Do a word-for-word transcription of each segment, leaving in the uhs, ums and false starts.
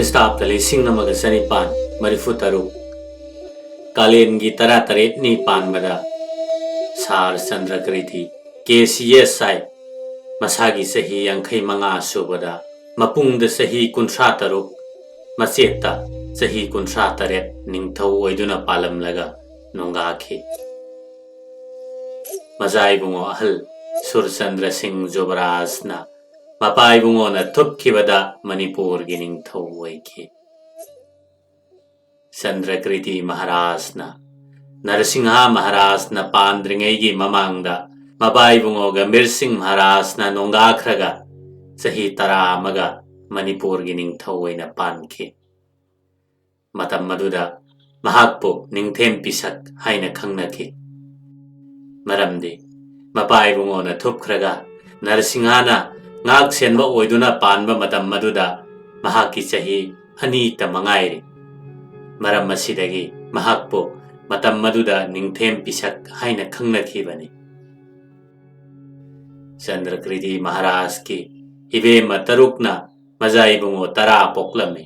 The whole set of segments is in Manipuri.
ꯈ꯭ꯔꯤꯁꯇꯥꯕꯇ ꯂꯤꯁꯤꯡ ꯑꯃꯒ ꯆꯅꯤꯄꯥꯟ ꯃꯔꯤꯐꯨ ꯇꯔꯨꯛ, ꯀꯥꯂꯦꯟꯒꯤ ꯇꯔꯥꯇꯔꯦꯠꯅꯤ ꯄꯥꯟꯕꯗ ꯁꯥꯔ ꯆꯟꯗ꯭ꯔꯀ꯭ꯔꯤꯇꯤ, ꯀꯦ ꯁꯤ ꯑꯦꯁ ꯑꯥꯏ, ꯃꯁꯥꯒꯤ ꯆꯍꯤ ꯌꯥꯡꯈꯩ ꯃꯉꯥ ꯁꯨꯕꯗ, ꯃꯄꯨꯡꯗ ꯆꯍꯤ ꯀꯨꯟꯊ꯭ꯔꯥ ꯇꯔꯨꯛ, ꯃꯆꯦꯠꯇ ꯆꯍꯤ ꯀꯨꯟꯊ꯭ꯔꯥ ꯇꯔꯦꯠ ꯅꯤꯡꯊꯧ ꯑꯣꯏꯗꯨꯅ ꯄꯥꯜꯂꯝꯂꯒ ꯅꯣꯡꯒꯥꯈꯤ꯫ ꯃꯖꯥ ꯏꯕꯨꯡꯉꯣ ꯑꯍꯜ ꯁꯨꯔꯆꯟꯗ꯭ꯔ ꯁꯤꯡ ꯖꯨꯕꯔꯥꯖꯅ ꯃꯄꯥ ꯏꯕꯨꯡꯉꯣꯅ ꯊꯨꯞꯈꯤꯕꯗ ꯃꯅꯤꯄꯨꯔꯒꯤ ꯅꯤꯡꯊꯧ ꯑꯣꯏꯈꯤ꯫ ꯆꯟꯗ꯭ꯔꯀ꯭ꯔꯤꯇꯤ ꯃꯍꯥꯔꯥꯖꯅ, ꯅꯔꯁꯤꯡꯍ ꯃꯍꯥꯔꯥꯖꯅ ꯄꯥꯟꯗ꯭ꯔꯤꯉꯩꯒꯤ ꯃꯃꯥꯡꯗ ꯃꯄꯥ ꯏꯕꯨꯡꯉꯣ ꯒꯝꯚꯤꯔ ꯁꯤꯡ ꯃꯍꯥꯔꯥꯖꯅ ꯅꯣꯡꯒꯥꯈ꯭ꯔꯒ ꯆꯍꯤ ꯇꯔꯥ ꯑꯃꯒ ꯃꯅꯤꯄꯨꯔꯒꯤ ꯅꯤꯡꯊꯧ ꯑꯣꯏꯅ ꯄꯥꯟꯈꯤ꯫ ꯃꯇꯝ ꯑꯗꯨꯗ ꯃꯍꯥꯛꯄꯨ ꯅꯤꯡꯊꯦꯝ ꯄꯤꯁꯛ ꯍꯥꯏꯅ ꯈꯪꯅꯈꯤ꯫ ꯃꯔꯝꯗꯤ ꯃꯄꯥ ꯏꯕꯨꯡꯉꯣꯅ ꯊꯨꯞꯈ꯭ꯔꯒ ꯅꯔꯁꯤꯡꯍꯅ ꯉꯥꯛ ꯁꯦꯟꯕ ꯑꯣꯏꯗꯨꯅ ꯄꯥꯟꯕ ꯃꯇꯝ ꯑꯗꯨꯗ ꯃꯍꯥꯛꯀꯤ ꯆꯍꯤ ꯑꯅꯤꯇ ꯃꯉꯥꯏꯔꯤ꯫ ꯃꯔꯝ ꯑꯁꯤꯗꯒꯤ ꯃꯍꯥꯛꯄꯨ ꯃꯇꯝ ꯑꯗꯨꯗ ꯅꯤꯡꯊꯦꯝ ꯄꯤꯁꯛ ꯍꯥꯏꯅ ꯈꯪꯅꯈꯤꯕꯅꯤ꯫ ꯆꯟꯗ꯭ꯔꯀ꯭ꯔꯤꯇꯤ ꯃꯍꯥꯔꯥꯖꯀꯤ ꯏꯕꯦꯝꯃ ꯇꯔꯨꯛꯅ ꯃꯖꯥ ꯏꯕꯨꯡꯉꯣ ꯇꯔꯥ ꯄꯣꯛꯂꯝꯃꯤ꯫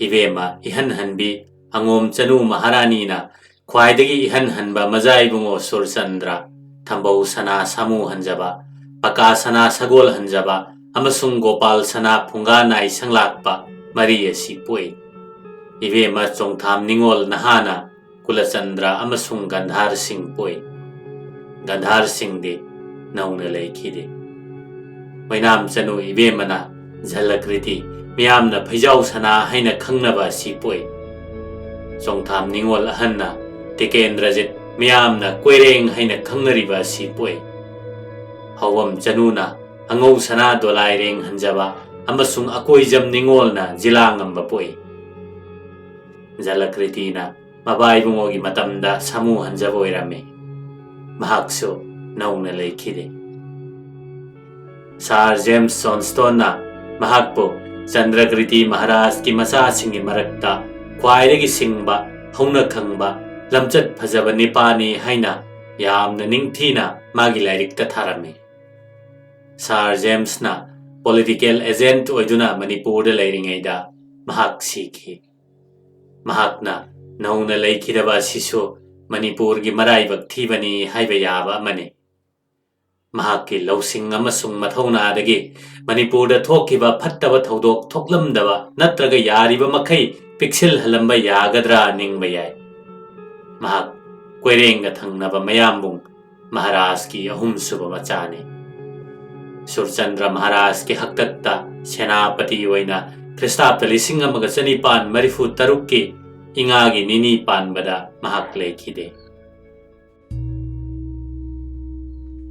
ꯏꯕꯦꯝꯃ ꯏꯍꯟ ꯍꯟꯕꯤ ꯑꯉꯣꯝ ꯆꯅꯨ ꯃꯍꯥꯔꯥꯅꯤꯅ ꯈ꯭ꯋꯥꯏꯗꯒꯤ ꯏꯍꯟ ꯍꯟꯕ ꯃꯖꯥ ꯏꯕꯨꯡꯉꯣ ꯁꯨꯔꯆꯟꯗ꯭ꯔ, ꯊꯝꯕꯧ ꯁꯅꯥ ꯁꯥꯃꯨ ꯍꯟꯖꯕ, ꯄꯀꯥ ꯁꯅꯥ ꯁꯒꯣꯜ ꯍꯟꯖꯕ ꯑꯃꯁꯨꯡ ꯒꯣꯄꯥꯜ ꯁꯅꯥ ꯐꯨꯡꯒꯥ ꯅꯥꯏ ꯁꯪꯂꯥꯛꯄ ꯃꯔꯤ ꯑꯁꯤ ꯄꯣꯛꯏ꯫ ꯏꯕꯦꯝꯃ ꯆꯣꯡꯊꯥꯝ ꯅꯤꯉꯣꯜ ꯅꯍꯥꯅ ꯀꯨꯂꯆꯟꯗ꯭ꯔ ꯑꯃꯁꯨꯡ ꯒꯟꯙꯥꯔ ꯁꯤꯡ ꯄꯣꯛꯏ꯫ ꯒꯟꯙꯥꯔ ꯁꯤꯡꯗꯤ ꯅꯧꯅ ꯂꯩꯈꯤꯗꯦ꯫ ꯑꯣꯏꯅꯥꯝ ꯆꯅꯨ ꯏꯕꯦꯝꯃꯅ ꯖꯂꯀ꯭ꯔꯤꯇꯤ, ꯃꯤꯌꯥꯝꯅ ꯐꯩꯖꯥꯎ ꯁꯅꯥ ꯍꯥꯏꯅ ꯈꯪꯅꯕ ꯑꯁꯤ ꯄꯣꯛꯏ꯫ ꯆꯣꯡꯊꯥꯝ ꯅꯤꯉꯣꯜ ꯑꯍꯟꯅ ꯇꯤꯀꯦꯟꯗ꯭ꯔꯖꯤꯠ, ꯃꯤꯌꯥꯝꯅ ꯀꯣꯏꯔꯦꯡ ꯍꯥꯏꯅ ꯈꯪꯅꯔꯤꯕ ꯑꯁꯤ ꯄꯣꯛꯏ꯫ ꯍꯧꯕꯝ ꯆꯅꯨꯅ ꯑꯉꯧ ꯁꯅꯥ ꯗꯣꯂꯥꯏꯔꯦꯡ ꯍꯟꯖꯕ ꯑꯃꯁꯨꯡ ꯑꯀꯣꯏꯖꯝ ꯅꯤꯉꯣꯜꯅ ꯖꯤꯂꯥ ꯉꯝꯕ ꯄꯣꯛꯏ꯫ ꯖꯂꯀ꯭ꯔꯤꯇꯤꯅ ꯃꯄꯥ ꯏꯕꯨꯡꯉꯣꯒꯤ ꯃꯇꯝꯗ ꯁꯥꯃꯨ ꯍꯟꯖꯕ ꯑꯣꯏꯔꯝꯃꯤ꯫ ꯃꯍꯥꯛꯁꯨ ꯅꯧꯅ ꯂꯩꯈꯤꯗꯦ꯫ ꯁꯥꯔ ꯖꯦꯝꯁ ꯖꯣꯟꯁꯇꯣꯟꯅ ꯃꯍꯥꯛꯄꯨ ꯆꯟꯗ꯭ꯔꯀ꯭ꯔꯤꯇꯤ ꯃꯍꯥꯔꯥꯖꯀꯤ ꯃꯆꯥꯁꯤꯡꯒꯤ ꯃꯔꯛꯇ ꯈ꯭ꯋꯥꯏꯗꯒꯤ ꯁꯤꯡꯕ, ꯍꯧꯅ ꯈꯪꯕ, ꯂꯝꯆꯠ ꯐꯖꯕ ꯅꯤꯄꯥꯅꯤ ꯍꯥꯏꯅ ꯌꯥꯝꯅ ꯅꯤꯡꯊꯤꯅ ꯃꯥꯒꯤ ꯂꯥꯏꯔꯤꯛꯇ ꯊꯥꯔꯝꯃꯤ꯫ ꯁꯥꯔ ꯖꯦꯝꯁꯅ ꯄꯣꯂꯤꯇꯤꯀꯦꯜ ꯑꯦꯖꯦꯟꯠ ꯑꯣꯏꯗꯨꯅ ꯃꯅꯤꯄꯨꯔꯗ ꯂꯩꯔꯤꯉꯩꯗ ꯃꯍꯥꯛ ꯁꯤꯈꯤ꯫ ꯃꯍꯥꯛꯅ ꯅꯧꯅ ꯂꯩꯈꯤꯗꯕ ꯑꯁꯤꯁꯨ ꯃꯅꯤꯄꯨꯔꯒꯤ ꯃꯔꯥꯏꯕꯛ ꯊꯤꯕꯅꯤ ꯍꯥꯏꯕ ꯌꯥꯕ ꯑꯃꯅꯤ꯫ ꯃꯍꯥꯛꯀꯤ ꯂꯧꯁꯤꯡ ꯑꯃꯁꯨꯡ ꯃꯊꯧꯅꯥꯗꯒꯤ ꯃꯅꯤꯄꯨꯔꯗ ꯊꯣꯛꯈꯤꯕ ꯐꯠꯇꯕ ꯊꯧꯗꯣꯛ ꯊꯣꯛꯂꯝꯗꯕ ꯅꯠꯇ꯭ꯔꯒ ꯌꯥꯔꯤꯕ ꯃꯈꯩ ꯄꯤꯛꯁꯤꯜꯍꯜꯂꯝꯕ ꯌꯥꯒꯗ꯭ꯔꯥ ꯅꯤꯡꯕ ꯌꯥꯏ꯫ ꯃꯍꯥꯛ ꯀꯣꯏꯔꯦꯡꯒ ꯊꯪꯅꯕ ꯃꯌꯥꯝꯕꯨꯡ ꯃꯍꯥꯔꯥꯖꯀꯤ ꯑꯍꯨꯝꯁꯨꯕ ꯃꯆꯥꯅꯤ꯫ ꯁꯨꯔꯆꯟꯗ꯭ꯔ ꯃꯍꯥꯔꯥꯖꯀꯤ ꯍꯥꯛꯇꯛꯇ ꯁꯦꯅꯥꯄꯇꯤ ꯑꯣꯏꯅ ꯈ꯭ꯔꯤꯁꯇꯥꯕꯗ ꯂꯤꯁꯤꯡ ꯑꯃꯒ ꯆꯅꯤꯄꯥꯟ ꯃꯔꯤꯐꯨ ꯇꯔꯨꯛꯀꯤ ꯏꯉꯥꯒꯤ ꯅꯤꯅꯤ ꯄꯥꯟꯕꯗ ꯃꯍꯥꯛ ꯂꯩꯈꯤꯗꯦ꯫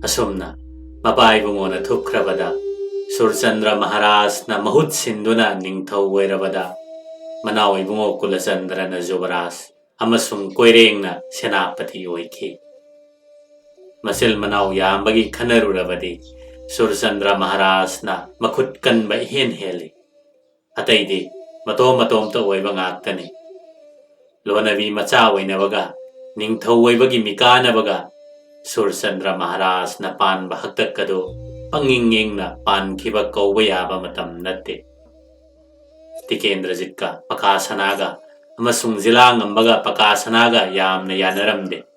ꯑꯁꯨꯝꯅ ꯃꯄꯥ ꯏꯕꯨꯡꯉꯣꯅ ꯊꯨꯞꯈ꯭ꯔꯕꯗ, ꯁꯨꯔꯆꯟꯗ꯭ꯔ ꯃꯍꯥꯔꯥꯖꯅ ꯃꯍꯨꯠ ꯁꯤꯟꯗꯨꯅ ꯅꯤꯡꯊꯧ ꯑꯣꯏꯔꯕꯗ, ꯃꯅꯥꯎ ꯏꯕꯨꯡꯉꯣ ꯀꯨꯂꯆꯟꯗ꯭ꯔꯅ ꯖꯨꯕꯔꯥꯖ ꯑꯃꯁꯨꯡ ꯀꯣꯏꯔꯦꯡꯅ ꯁꯦꯅꯥꯄꯇꯤ ꯑꯣꯏꯈꯤ꯫ ꯃꯆꯤꯜ ꯃꯅꯥꯎ ꯌꯥꯝꯕꯒꯤ ꯈꯟꯅꯔꯨꯔꯕꯗꯤ ꯁꯨꯔꯆꯟꯗ꯭ꯔ ꯃꯍꯥꯔꯥꯖꯅ ꯃꯈꯨꯠ ꯀꯟꯕ ꯏꯍꯦꯟ ꯍꯦꯜꯂꯤ꯫ ꯑꯇꯩꯗꯤ ꯃꯇꯣꯝ ꯃꯇꯣꯝꯇ ꯑꯣꯏꯕ ꯉꯥꯛꯇꯅꯤ꯫ ꯂꯣꯅꯕꯤ ꯃꯆꯥ ꯑꯣꯏꯅꯕꯒ ꯅꯤꯡꯊꯧ ꯑꯣꯏꯕꯒꯤ ꯃꯤꯀꯥꯅꯕꯒ ꯁꯨꯔꯆꯟꯗ꯭ꯔ ꯃꯍꯥꯔꯥꯖꯅ ꯄꯥꯟꯕ ꯍꯥꯛꯇꯛ ꯑꯗꯨ ꯄꯪꯌꯦꯡ ꯌꯦꯡꯅ ꯄꯥꯟꯈꯤꯕ ꯀꯧꯕ ꯌꯥꯕ ꯃꯇꯝ ꯅꯠꯇꯦ꯫ ꯇꯤꯀꯦꯟꯗ꯭ꯔꯖꯤꯠꯀ ꯄꯀꯥ ꯁꯅꯥꯒ ꯑꯃꯁꯨꯡ ꯖꯤꯂꯥ ꯉꯝꯕꯒ ꯄꯀꯥ ꯁꯅꯥꯒ ꯌꯥꯝꯅ ꯌꯥꯅꯔꯝꯗꯦ꯫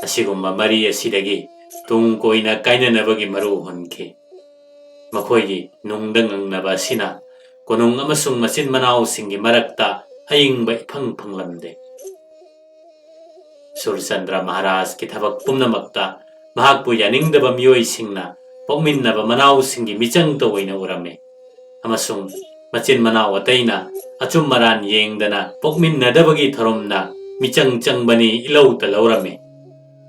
ꯑꯁꯤꯒꯨꯝꯕ ꯃꯔꯤ ꯑꯁꯤꯗꯒꯤ ꯇꯨꯡ ꯀꯣꯏꯅ ꯀꯥꯏꯅꯅꯕꯒꯤ ꯃꯔꯨ ꯍꯨꯟꯈꯤ꯫ ꯃꯈꯣꯏꯒꯤ ꯅꯨꯡꯗ ꯉꯪꯅꯕ ꯑꯁꯤꯅ ꯀꯣꯅꯨꯡ ꯑꯃꯁꯨꯡ ꯃꯆꯤꯟ ꯃꯅꯥꯎꯁꯤꯡꯒꯤ ꯃꯔꯛꯇ ꯑꯏꯪꯕ ꯏꯐꯪ ꯐꯪꯂꯝꯗꯦ꯫ ꯁꯨꯔꯆꯟꯗ꯭ꯔ ꯃꯍꯥꯔꯥꯖꯀꯤ ꯊꯕꯛ ꯄꯨꯝꯅꯃꯛꯇ ꯃꯍꯥꯛꯄꯨ ꯌꯥꯅꯤꯡꯗꯕ ꯃꯤꯑꯣꯏꯁꯤꯡꯅ ꯄꯣꯛꯃꯤꯟꯅꯕ ꯃꯅꯥꯎꯁꯤꯡꯒꯤ ꯃꯤꯆꯪꯇ ꯑꯣꯏꯅ ꯎꯔꯝꯃꯤ, ꯑꯃꯁꯨꯡ ꯃꯆꯤꯟ ꯃꯅꯥꯎ ꯑꯇꯩꯅ ꯑꯆꯨꯝ ꯑꯔꯥꯟ ꯌꯦꯡꯗꯅ ꯄꯣꯛꯃꯤꯟꯅꯗꯕꯒꯤ ꯊꯧꯔꯝꯅ ꯃꯤꯆꯪ ꯆꯪꯕꯅꯤ ꯏꯂꯧꯇ ꯂꯧꯔꯝꯃꯤ꯫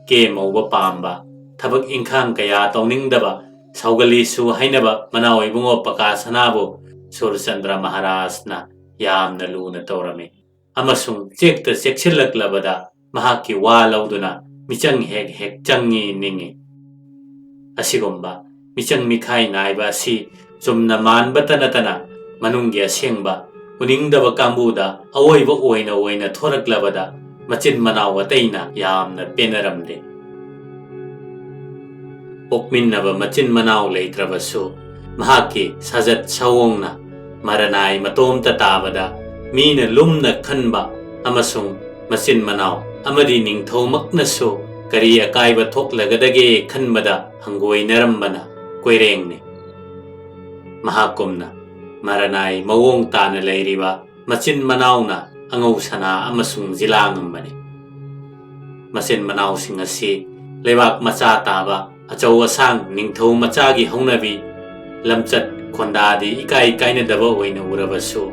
ꯀꯦ ꯃꯧꯕ ꯄꯥꯝꯕ, ꯊꯕꯛ ꯏꯪꯈꯥꯡ ꯀꯌꯥ ꯇꯧꯅꯤꯡꯗꯕ, ꯁꯥꯎꯒꯜꯂꯤꯁꯨ ꯍꯥꯏꯅꯕ ꯃꯅꯥꯎ ꯏꯕꯨꯡꯉꯣ ꯄꯀꯥ ꯁꯅꯥꯕꯨ ꯁꯨꯔꯆꯟꯗ꯭ꯔ ꯃꯍꯥꯔꯥꯖꯅ ꯌꯥꯝꯅ ꯂꯨꯅ ꯇꯧꯔꯝꯃꯤ꯫ ꯑꯃꯁꯨꯡ ꯆꯦꯛꯇ ꯆꯦꯛꯁꯤꯜꯂꯛꯂꯕꯗ ꯃꯍꯥꯛꯀꯤ ꯋꯥ ꯂꯧꯗꯨꯅ ꯃꯤꯆꯪ ꯍꯦꯛ ꯍꯦꯛ ꯆꯪꯉꯤ ꯅꯤꯡꯉꯤ꯫ ꯑꯁꯤꯒꯨꯝꯕ ꯃꯤꯆꯪ ꯃꯤꯈꯥꯏ ꯅꯥꯏꯕ ꯑꯁꯤ ꯆꯨꯝꯅ ꯃꯥꯟꯕꯇ ꯅꯠꯇꯅ ꯃꯅꯨꯡꯒꯤ ꯑꯁꯦꯡꯕ ꯎꯅꯤꯡꯗꯕ ꯀꯥꯡꯕꯨꯗ ꯑꯋꯣꯏꯕ ꯑꯣꯏꯅ ꯑꯣꯏꯅ ꯊꯣꯔꯛꯂꯕꯗ ꯃꯆꯤꯟ ꯃꯅꯥꯎ ꯑꯇꯩꯅ ꯌꯥꯝꯅ ꯄꯦꯟꯅꯔꯝꯗꯦ꯫ ꯄꯣꯛꯃꯤꯟꯅꯕ ꯃꯆꯤꯟ ꯃꯅꯥꯎ ꯂꯩꯇ꯭ꯔꯕꯁꯨ ꯃꯍꯥꯛꯀꯤ ꯁꯥꯖꯠ ꯁꯑꯣꯡꯅ ꯃꯔꯥꯅꯥꯏ ꯃꯇꯣꯝꯇ ꯇꯥꯕꯗ ꯃꯤꯅ ꯂꯨꯝꯅ ꯈꯟꯕ ꯑꯃꯁꯨꯡ ꯃꯆꯤꯟ ꯃꯅꯥꯎ ꯑꯃꯗꯤ ꯅꯤꯡꯊꯧꯃꯛꯅꯁꯨ ꯀꯔꯤ ꯑꯀꯥꯏꯕ ꯊꯣꯛꯂꯒꯗꯒꯦ ꯈꯟꯕꯗ ꯍꯪꯒꯣꯏꯅꯔꯝꯕꯅ ꯀꯣꯏꯔꯦꯡꯅꯤ꯫ ꯃꯍꯥꯛꯀꯨꯝꯅ ꯃꯔꯥꯅꯥꯏ ꯃꯑꯣꯡ ꯇꯥꯅ ꯂꯩꯔꯤꯕ ꯃꯆꯤꯟ ꯃꯅꯥꯎꯅ ꯑꯉꯧ ꯁꯅꯥ ꯑꯃꯁꯨꯡ ꯖꯤꯂꯥ ꯉꯝꯕꯅꯤ꯫ ꯃꯆꯤꯟ ꯃꯅꯥꯎꯁꯤꯡ ꯑꯁꯤ ꯂꯩꯕꯥꯛ ꯃꯆꯥ ꯇꯥꯕ ꯑꯆꯧ ꯑꯁꯥꯡ ꯅꯤꯡꯊꯧ ꯃꯆꯥꯒꯤ ꯍꯧꯅꯕꯤ ꯂꯝꯆꯠ ꯈꯣꯟꯗꯥꯗꯤ ꯏꯀꯥꯏ ꯀꯥꯏꯅꯗꯕ ꯑꯣꯏꯅ ꯎꯔꯕꯁꯨ,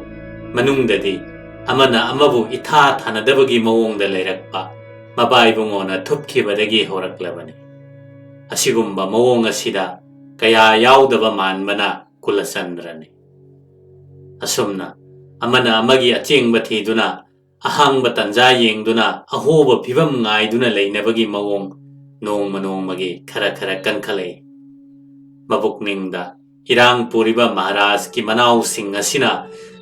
ꯃꯅꯨꯡꯗꯗꯤ ꯑꯃꯅ ꯑꯃꯕꯨ ꯏꯊꯥ ꯊꯥꯅꯗꯕꯒꯤ ꯃꯑꯣꯡꯗ ꯂꯩꯔꯛꯄ ꯃꯄꯥ ꯏꯕꯨꯡꯉꯣꯅ ꯊꯨꯞꯈꯤꯕꯗꯒꯤ ꯍꯧꯔꯛꯂꯕꯅꯤ꯫ ꯑꯁꯤꯒꯨꯝꯕ ꯃꯑꯣꯡ ꯑꯁꯤꯗ ꯀꯌꯥ ꯌꯥꯎꯗꯕ ꯃꯥꯟꯕꯅ ꯀꯨꯂꯆꯟꯗ꯭ꯔꯅꯤ꯫ ꯑꯁꯨꯝꯅ ꯑꯃꯅ ꯑꯃꯒꯤ ꯑꯆꯦꯡꯕ ꯊꯤꯗꯨꯅ, ꯑꯍꯥꯡꯕ ꯇꯟꯖꯥ ꯌꯦꯡꯗꯨꯅ ꯑꯍꯣꯕ ꯐꯤꯕꯝ ꯉꯥꯏꯗꯨꯅ ꯂꯩꯅꯕꯒꯤ ꯃꯑꯣꯡ ꯅꯣꯡꯃ ꯅꯣꯡꯃꯒꯤ ꯈꯔ ꯈꯔ ꯀꯟꯈꯠꯂꯛꯏ꯫ ꯃꯕꯨꯛꯅꯤꯡꯗ ꯏꯔꯥꯡ ꯄꯨꯔꯤꯕ ꯃꯍꯥꯔꯥꯖꯀꯤ ꯃꯅꯥꯎꯁꯤꯡ ꯑꯁꯤꯅ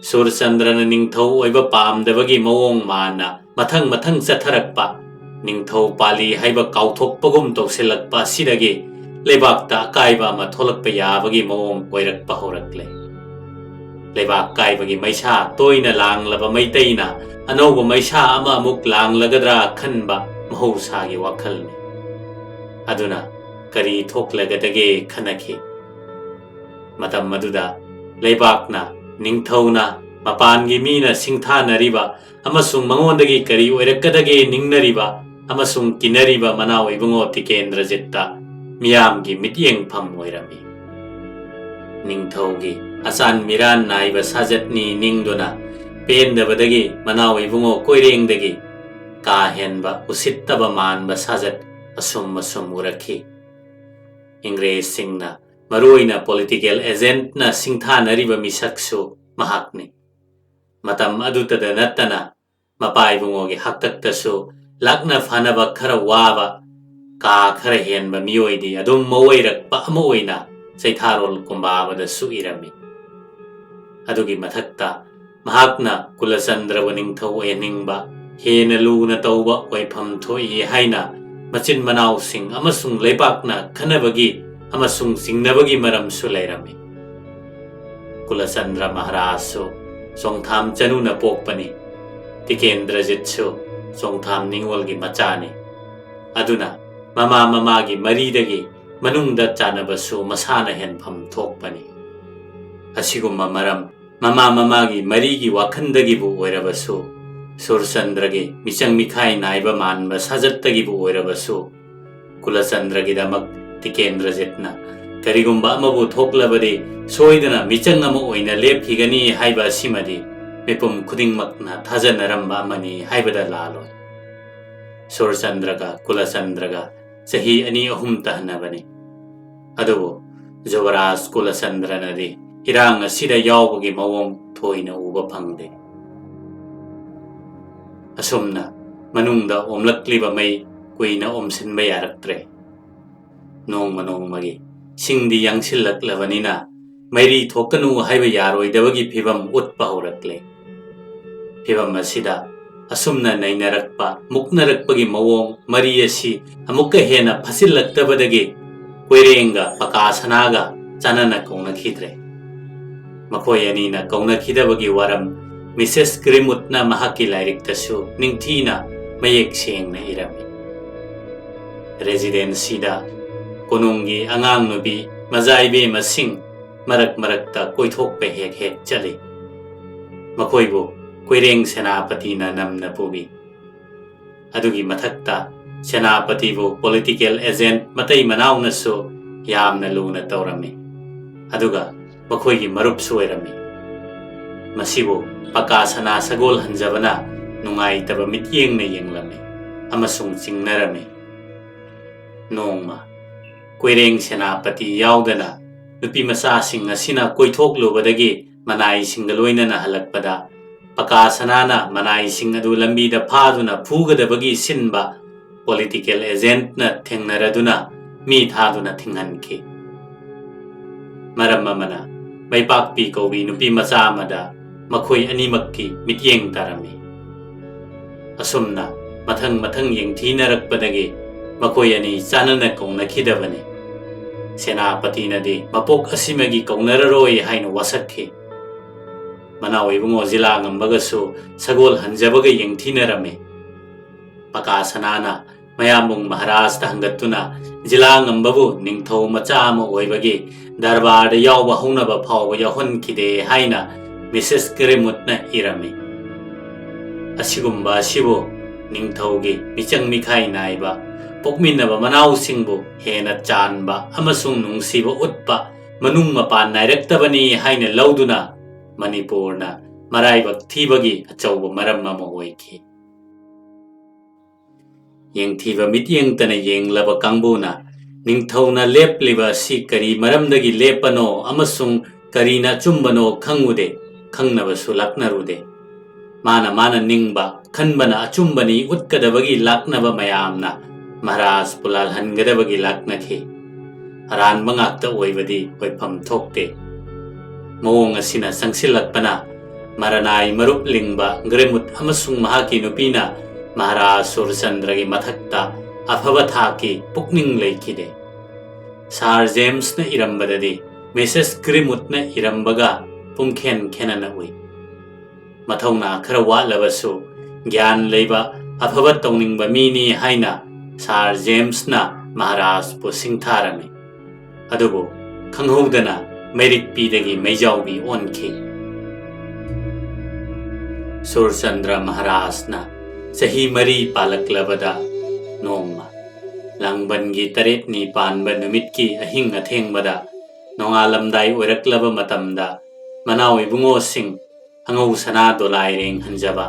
ꯁꯨꯔꯆꯟꯗ꯭ꯔꯅ ꯅꯤꯡꯊꯧ ꯑꯣꯏꯕ ꯄꯥꯝꯗꯕꯒꯤ ꯃꯑꯣꯡ ꯃꯥꯟꯅ ꯃꯊꯪ ꯃꯊꯪ ꯆꯠꯊꯔꯛꯄ, ꯅꯤꯡꯊꯧ ꯄꯥꯜꯂꯤ ꯍꯥꯏꯕ ꯀꯥꯎꯊꯣꯛꯄꯒꯨꯝ ꯇꯧꯁꯤꯜꯂꯛꯄ ꯑꯁꯤꯗꯒꯤ ꯂꯩꯕꯥꯛꯇ ꯑꯀꯥꯏꯕ ꯑꯃ ꯊꯣꯛꯂꯛꯄ ꯌꯥꯕꯒꯤ ꯃꯑꯣꯡ ꯑꯣꯏꯔꯛꯄ ꯍꯧꯔꯛꯂꯦ꯫ ꯂꯩꯕꯥꯛ ꯀꯥꯏꯕꯒꯤ ꯃꯩꯁꯥ ꯇꯣꯏꯅ ꯂꯥꯡꯂꯕ ꯃꯩꯇꯩꯅ ꯑꯅꯧꯕ ꯃꯩꯁꯥ ꯑꯃ ꯑꯃꯨꯛ ꯂꯥꯡꯂꯒꯗ꯭ꯔꯥ ꯈꯟꯕ ꯃꯍꯧꯁꯥꯒꯤ ꯋꯥꯈꯜꯅꯤ꯫ ꯑꯗꯨꯅ ꯀꯔꯤ ꯊꯣꯛꯂꯒꯗꯒꯦ ꯈꯟꯅꯈꯤ꯫ ꯃꯇꯝ ꯑꯗꯨꯗ ꯂꯩꯕꯥꯛꯅ, ꯅꯤꯡꯊꯧꯅ, ꯃꯄꯥꯟꯒꯤ ꯃꯤꯅ ꯁꯤꯡꯊꯥꯅꯔꯤꯕ ꯑꯃꯁꯨꯡ ꯃꯉꯣꯟꯗꯒꯤ ꯀꯔꯤ ꯑꯣꯏꯔꯛꯀꯗꯒꯦ ꯅꯤꯡꯅꯔꯤꯕ ꯑꯃꯁꯨꯡ ꯀꯤꯅꯔꯤꯕ ꯃꯅꯥꯎ ꯏꯕꯨꯡꯉꯣ ꯇꯤꯀꯦꯟꯗ꯭ꯔꯖꯤꯠꯇ ꯃꯤꯌꯥꯝꯒꯤ ꯃꯤꯠꯌꯦꯡꯐꯝ ꯑꯣꯏꯔꯝꯃꯤ꯫ ꯅꯤꯡꯊꯧꯒꯤ ꯑꯆꯥꯟ ꯃꯤꯔꯥꯟ ꯅꯥꯏꯕ ꯁꯥꯖꯠꯅꯤ ꯅꯤꯡꯗꯨꯅ ꯄꯦꯟꯗꯕꯗꯒꯤ ꯃꯅꯥꯎ ꯏꯕꯨꯡꯉꯣ ꯀꯣꯏꯔꯦꯡꯗꯒꯤ ꯀꯥ ꯍꯦꯟꯕ ꯎꯁꯤꯠꯇꯕ ꯃꯥꯟꯕ ꯁꯥꯖꯠ ꯑꯁꯨꯝ ꯑꯁꯨꯝ ꯎꯔꯛꯈꯤ꯫ ꯏꯪꯔꯦꯖꯁꯤꯡꯅ ꯃꯔꯨꯑꯣꯏꯅ ꯄꯣꯂꯤꯇꯤꯀꯦꯜ ꯑꯦꯖꯦꯟꯠꯅ ꯁꯤꯡꯊꯥꯅꯔꯤꯕ ꯃꯤꯁꯛꯁꯨ ꯃꯍꯥꯛꯅꯤ꯫ ꯃꯇꯝ ꯑꯗꯨꯇꯗ ꯅꯠꯇꯅ ꯃꯄꯥ ꯏꯕꯨꯡꯉꯣꯒꯤ ꯍꯥꯛꯇꯛꯇꯁꯨ ꯂꯥꯛꯅ ꯐꯥꯅꯕ ꯈꯔ ꯋꯥꯕ, ꯀꯥ ꯈꯔ ꯍꯦꯟꯕ ꯃꯤꯑꯣꯏꯗꯤ ꯑꯗꯨꯝ ꯃꯋꯩꯔꯛꯄ ꯑꯃ ꯑꯣꯏꯅ ꯆꯩꯊꯥꯔꯣꯜ ꯀꯨꯝꯕꯥꯕꯗꯁꯨ ꯏꯔꯝꯃꯤ꯫ ꯑꯗꯨꯒꯤ ꯃꯊꯛꯇ ꯃꯍꯥꯛꯅ ꯀꯨꯂꯆꯟꯗ꯭ꯔꯕꯨ ꯅꯤꯡꯊꯧ ꯑꯣꯏꯍꯟꯅꯤꯡꯕ ꯍꯦꯟꯅ ꯂꯨꯅ ꯇꯧꯕ ꯑꯣꯏꯐꯝ ꯊꯣꯛꯏ ꯍꯥꯏꯅ ꯃꯆꯤꯟ ꯃꯅꯥꯎꯁꯤꯡ ꯑꯃꯁꯨꯡ ꯂꯩꯕꯥꯛꯅ ꯈꯟꯅꯕꯒꯤ ꯑꯃꯁꯨꯡ ꯆꯤꯡꯅꯕꯒꯤ ꯃꯔꯝꯁꯨ ꯂꯩꯔꯝꯃꯤ꯫ ꯀꯨꯂꯆꯟꯗ꯭ꯔ ꯃꯍꯥꯔꯥꯖꯁꯨ ꯆꯣꯡꯊꯥꯝ ꯆꯅꯨꯅ ꯄꯣꯛꯄꯅꯤ꯫ ꯇꯤꯀꯦꯟꯗ꯭ꯔꯖꯤꯠꯁꯨ ꯆꯣꯡꯊꯥꯝ ꯅꯤꯉꯣꯜꯒꯤ ꯃꯆꯥꯅꯤ꯫ ꯑꯗꯨꯅ ꯃꯃꯥ ꯃꯃꯥꯒꯤ ꯃꯔꯤꯗꯒꯤ ꯃꯅꯨꯡꯗ ꯆꯥꯟꯅꯕꯁꯨ ꯃꯁꯥꯅ ꯍꯦꯟꯐꯝ ꯊꯣꯛꯄꯅꯤ꯫ ꯑꯁꯤꯒꯨꯝꯕ ꯃꯔꯝ ꯃꯃꯥ ꯃꯃꯥꯒꯤ ꯃꯔꯤꯒꯤ ꯋꯥꯈꯟꯗꯒꯤꯕꯨ ꯑꯣꯏꯔꯕꯁꯨ, ꯁꯨꯔꯆꯟꯗ꯭ꯔꯒꯤ ꯃꯤꯆꯪ ꯃꯤꯈꯥꯏ ꯅꯥꯏꯕ ꯃꯥꯟꯕ ꯁꯥꯖꯠꯇꯒꯤꯕꯨ ꯑꯣꯏꯔꯕꯁꯨ, ꯀꯨꯂꯆꯟꯗ꯭ꯔꯒꯤꯗꯃꯛ ꯇꯤꯀꯦꯟꯗ꯭ꯔꯖꯤꯠꯅ ꯀꯔꯤꯒꯨꯝꯕ ꯑꯃꯕꯨ ꯊꯣꯛꯂꯕꯗꯤ ꯁꯣꯏꯗꯅ ꯃꯤꯆꯪ ꯑꯃ ꯑꯣꯏꯅ ꯂꯦꯞꯈꯤꯒꯅꯤ ꯍꯥꯏꯕ ꯑꯁꯤꯃꯗꯤ ꯃꯤꯄꯨꯝ ꯈꯨꯗꯤꯡꯃꯛꯅ ꯊꯥꯖꯅꯔꯝꯕ ꯑꯃꯅꯤ ꯍꯥꯏꯕꯗ ꯂꯥꯜꯂꯣꯏ꯫ ꯁꯨꯔꯆꯟꯗ꯭ꯔꯒ ꯀꯨꯂꯆꯟꯗ꯭ꯔꯒ ꯆꯍꯤ ꯑꯅꯤ ꯑꯍꯨꯝ ꯇꯍꯟꯅꯕꯅꯤ꯫ ꯑꯗꯨꯕꯨ ꯖꯨꯕꯔꯥꯖ ꯀꯨꯂꯆꯟꯗ꯭ꯔꯅꯗꯤ ꯏꯔꯥꯡ ꯑꯁꯤꯗ ꯌꯥꯎꯕꯒꯤ ꯃꯑꯣꯡ ꯊꯣꯏꯅ ꯎꯕ ꯐꯪꯗꯦ꯫ ꯑꯁꯨꯝꯅ ꯃꯅꯨꯡꯗ ꯑꯣꯝꯂꯛꯂꯤꯕ ꯃꯩ ꯀꯨꯏꯅ ꯑꯣꯝꯁꯤꯟꯕ ꯌꯥꯔꯛꯇ꯭ꯔꯦ꯫ ꯅꯣꯡꯃ ꯅꯣꯡꯃꯒꯤ ꯁꯤꯡꯗꯤ ꯌꯥꯡꯁꯤꯜꯂꯛꯂꯕꯅꯤꯅ ꯃꯩꯔꯤ ꯊꯣꯛꯀꯅꯨ ꯍꯥꯏꯕ ꯌꯥꯔꯣꯏꯗꯕꯒꯤ ꯐꯤꯚꯝ ꯎꯠꯄ ꯍꯧꯔꯛꯂꯦ꯫ ꯐꯤꯚꯝ ꯑꯁꯤꯗ ꯑꯁꯨꯝꯅ ꯅꯩꯅꯔꯛꯄ, ꯃꯨꯛꯅꯔꯛꯄꯒꯤ ꯃꯑꯣꯡ ꯃꯔꯤ ꯑꯁꯤ ꯑꯃꯨꯛꯀ ꯍꯦꯟꯅ ꯐꯆꯤꯜꯂꯛꯇꯕꯗꯒꯤ ꯀꯣꯏꯔꯦꯡꯒ ꯄꯀꯥ ꯁꯅꯥꯒ ꯆꯥꯟꯅꯅ ꯀꯧꯅꯈꯤꯗ꯭ꯔꯦ꯫ ꯃꯈꯣꯏ ꯑꯅꯤꯅ ꯀꯧꯅꯈꯤꯗꯕꯒꯤ ꯋꯥꯔꯝ ꯃꯤꯁꯦꯁ ꯒ꯭ꯔꯤꯝꯎꯗꯅ ꯃꯍꯥꯛꯀꯤ ꯂꯥꯏꯔꯤꯛꯇꯁꯨ ꯅꯤꯡꯊꯤꯅ ꯃꯌꯦꯛ ꯁꯦꯡꯅ ꯏꯔꯝꯃꯤ꯫ ꯔꯦꯖꯤꯗꯦꯟꯁꯤꯗ ꯀꯣꯅꯨꯡꯒꯤ ꯑꯉꯥꯡ ꯅꯨꯄꯤ ꯃꯖꯥ ꯏꯕꯦꯝꯃꯁꯤꯡ ꯃꯔꯛ ꯃꯔꯛꯇ ꯀꯣꯏꯊꯣꯛꯄ ꯍꯦꯛ ꯍꯦꯛ ꯆꯠꯂꯤ꯫ ꯃꯈꯣꯏꯕꯨ ꯀꯣꯏꯔꯦꯡ ꯁꯦꯅꯥꯄꯇꯤꯅ ꯅꯝꯅ ꯄꯨꯕꯤ꯫ ꯑꯗꯨꯒꯤ ꯃꯊꯛꯇ ꯁꯦꯅꯥꯄꯇꯤꯕꯨ ꯄꯣꯂꯤꯇꯤꯀꯦꯜ ꯑꯦꯖꯦꯟꯠ ꯃꯇꯩ ꯃꯅꯥꯎꯅꯁꯨ ꯌꯥꯝꯅ ꯂꯨꯅ ꯇꯧꯔꯝꯃꯤ꯫ ꯑꯗꯨꯒ ꯃꯈꯣꯏꯒꯤ ꯃꯔꯨꯞꯁꯨ ꯑꯣꯏꯔꯝꯃꯤ꯫ ꯃꯁꯤꯕꯨ ꯄꯀꯥ ꯁꯅꯥ ꯁꯒꯣꯜ ꯍꯟꯖꯕꯅ ꯅꯨꯡꯉꯥꯏꯇꯕ ꯃꯤꯠꯌꯦꯡꯅ ꯌꯦꯡꯂꯝꯃꯤ ꯑꯃꯁꯨꯡ ꯆꯤꯡꯅꯔꯝꯃꯤ꯫ ꯅꯣꯡꯃ ꯀꯣꯏꯔꯦꯡ ꯁꯦꯅꯥꯄꯇꯤ ꯌꯥꯎꯗꯅ ꯅꯨꯄꯤ ꯃꯆꯥꯁꯤꯡ ꯑꯁꯤꯅ ꯀꯣꯏꯊꯣꯛꯂꯨꯕꯗꯒꯤ ꯃꯅꯥꯏꯁꯤꯡꯒ ꯂꯣꯏꯅꯅ ꯍꯜꯂꯛꯄꯗ ꯄꯀꯥ ꯁꯅꯥꯅ ꯃꯅꯥꯏꯁꯤꯡ ꯑꯗꯨ ꯂꯝꯕꯤꯗ ꯐꯥꯗꯨꯅ ꯐꯨꯒꯗꯕꯒꯤ ꯁꯤꯟꯕ ꯄꯣꯂꯤꯇꯤꯀꯦꯜ ꯑꯦꯖꯦꯟꯠꯅ ꯊꯦꯡꯅꯔꯗꯨꯅ ꯃꯤ ꯊꯥꯗꯨꯅ ꯊꯤꯡꯍꯟꯈꯤ꯫ ꯃꯔꯝ ꯑꯃꯅ ꯃꯩꯄꯥꯛꯄꯤ ꯀꯧꯕꯤ ꯅꯨꯄꯤ ꯃꯆꯥ ꯑꯃꯗ ꯃꯈꯣꯏ ꯑꯅꯤꯃꯛꯀꯤ ꯃꯤꯠꯌꯦꯡ ꯇꯥꯔꯝꯃꯤ꯫ ꯑꯁꯨꯝꯅ ꯃꯊꯪ ꯃꯊꯪ ꯌꯦꯡꯊꯤꯅꯔꯛꯄꯗꯒꯤ ꯃꯈꯣꯏ ꯑꯅꯤ ꯆꯥꯟꯅꯅ ꯀꯧꯅꯈꯤꯗꯕꯅꯤ꯫ ꯁꯦꯅꯥꯄꯇꯤꯅꯗꯤ ꯃꯄꯣꯛ ꯑꯁꯤꯃꯒꯤ ꯀꯧꯅꯔꯔꯣꯏ ꯍꯥꯏꯅ ꯋꯥꯁꯛꯈꯤ꯫ ꯃꯅꯥꯎ ꯏꯕꯨꯡꯉꯣ ꯖꯤꯂꯥ ꯉꯝꯕꯒꯁꯨ ꯁꯒꯣꯜ ꯍꯟꯖꯕꯒ ꯌꯦꯡꯊꯤꯅꯔꯝꯃꯤ꯫ ꯄꯀꯥ ꯁꯅꯥꯅ ꯃꯌꯥꯝꯕꯨꯡ ꯃꯍꯥꯔꯥꯖꯇ ꯍꯪꯒꯠꯇꯨꯅ ꯖꯤꯂꯥ ꯉꯝꯕꯕꯨ ꯅꯤꯡꯊꯧ ꯃꯆꯥ ꯑꯃ ꯑꯣꯏꯕꯒꯤ ꯗꯔꯕꯥꯔꯗ ꯌꯥꯎꯕ ꯍꯧꯅꯕ ꯐꯥꯎꯕ ꯌꯥꯎꯍꯟꯈꯤꯗꯦ ꯍꯥꯏꯅ ꯃꯤꯁꯦꯁ ꯒ꯭ꯔꯦꯃꯨꯠꯅ ꯏꯔꯝꯃꯤ꯫ ꯑꯁꯤꯒꯨꯝꯕ ꯑꯁꯤꯕꯨ ꯅꯤꯡꯊꯧꯒꯤ ꯃꯤꯆꯪ ꯃꯤꯈꯥꯏ ꯅꯥꯏꯕ, ꯄꯣꯛꯃꯤꯟꯅꯕ ꯃꯅꯥꯎꯁꯤꯡꯕꯨ ꯍꯦꯟꯅ ꯆꯥꯟꯕ ꯑꯃꯁꯨꯡ ꯅꯨꯡꯁꯤꯕ ꯎꯠꯄ ꯃꯅꯨꯡ ꯃꯄꯥꯟ ꯅꯥꯏꯔꯛꯇꯕꯅꯤ ꯍꯥꯏꯅ ꯂꯧꯗꯨꯅ ꯃꯅꯤꯄꯨꯔꯅ ꯃꯔꯥꯏꯕꯛ ꯊꯤꯕꯒꯤ ꯑꯆꯧꯕ ꯃꯔꯝ ꯑꯃ ꯑꯣꯏꯈꯤ꯫ ꯌꯦꯡꯊꯤꯕ ꯃꯤꯠꯌꯦꯡꯇꯅ ꯌꯦꯡꯂꯕ ꯀꯥꯡꯕꯨꯅ ꯅꯤꯡꯊꯧꯅ ꯂꯦꯞꯂꯤꯕ ꯑꯁꯤ ꯀꯔꯤ ꯃꯔꯝꯗꯒꯤ ꯂꯦꯞꯄꯅꯣ ꯑꯃꯁꯨꯡ ꯀꯔꯤꯅ ꯑꯆꯨꯝꯕꯅꯣ ꯈꯪꯉꯨꯗꯦ, ꯈꯪꯅꯕꯁꯨ ꯂꯥꯛꯅꯔꯨꯗꯦ꯫ ꯃꯥꯅ ꯃꯥꯅ ꯅꯤꯡꯕ, ꯈꯟꯕꯅ ꯑꯆꯨꯝꯕꯅꯤ ꯎꯠꯀꯗꯕꯒꯤ ꯂꯥꯛꯅꯕ ꯃꯌꯥꯝꯅ ꯃꯍꯥꯔꯥꯖꯄꯨ ꯂꯥꯜꯍꯟꯒꯗꯕꯒꯤ ꯂꯥꯛꯅꯈꯤ꯫ ꯑꯔꯥꯟꯕ ꯉꯥꯛꯇ ꯑꯣꯏꯕꯗꯤ ꯑꯣꯏꯐꯝ ꯊꯣꯛꯇꯦ꯫ ꯃꯑꯣꯡ ꯑꯁꯤꯅ ꯆꯪꯁꯤꯜꯂꯛꯄꯅ ꯃꯔꯅꯥꯏ ꯃꯔꯨꯞ ꯂꯤꯡꯕ ꯒ꯭ꯔꯦꯃꯨꯠ ꯑꯃꯁꯨꯡ ꯃꯍꯥꯛꯀꯤ ꯅꯨꯄꯤꯅ ꯃꯍꯥꯔꯥꯖ ꯁꯨꯔꯆꯟꯗ꯭ꯔꯒꯤ ꯃꯊꯛꯇ ꯑꯐꯕ ꯊꯥꯛꯀꯤ ꯄꯨꯛꯅꯤꯡ ꯂꯩꯈꯤꯗꯦ꯫ ꯁꯥꯔ ꯖꯦꯝꯁꯅ ꯏꯔꯝꯕꯗꯗꯤ ꯃꯤꯁꯦꯁ ꯒ꯭ꯔꯦꯃꯨꯠꯅ ꯏꯔꯝꯕꯒ ꯄꯨꯡꯈꯦꯟ ꯈꯦꯟꯅꯅ ꯎꯏ꯫ ꯃꯊꯧꯅꯥ ꯈꯔ ꯋꯥꯠꯂꯕꯁꯨ ꯒ꯭ꯌꯥꯟ ꯂꯩꯕ, ꯑꯐꯕ ꯇꯧꯅꯤꯡꯕ ꯃꯤꯅꯤ ꯍꯥꯏꯅ ꯁꯥꯔ ꯖꯦꯝꯁꯅ ꯃꯍꯥꯔꯥꯖꯄꯨ ꯁꯤꯡꯊꯥꯔꯝꯃꯤ꯫ ꯑꯗꯨꯕꯨ ꯈꯪꯍꯧꯗꯅ ꯃꯩꯔꯤꯛꯄꯤꯗꯒꯤ ꯃꯩꯖꯥꯎꯕꯤ ꯑꯣꯟꯈꯤ꯫ ꯁꯨꯔꯆꯟꯗ꯭ꯔ ꯃꯍꯥꯔꯥꯖꯅ ꯆꯍꯤ ꯃꯔꯤ ꯄꯥꯜꯂꯛꯂꯕꯗ ꯅꯣꯡꯃ ꯂꯥꯡꯕꯟꯒꯤ ꯇꯔꯦꯠꯅꯤ ꯄꯥꯟꯕ ꯅꯨꯃꯤꯠꯀꯤ ꯑꯍꯤꯡ ꯑꯊꯦꯡꯕꯗ ꯅꯣꯡꯉꯥꯜꯂꯝꯗꯥꯏ ꯑꯣꯏꯔꯛꯂꯕ ꯃꯇꯝꯗ ꯃꯅꯥꯎ ꯏꯕꯨꯡꯉꯣꯁꯤꯡ ꯑꯉꯧ ꯁꯅꯥ ꯗꯣꯂꯥꯏꯔꯦꯡ ꯍꯟꯖꯕ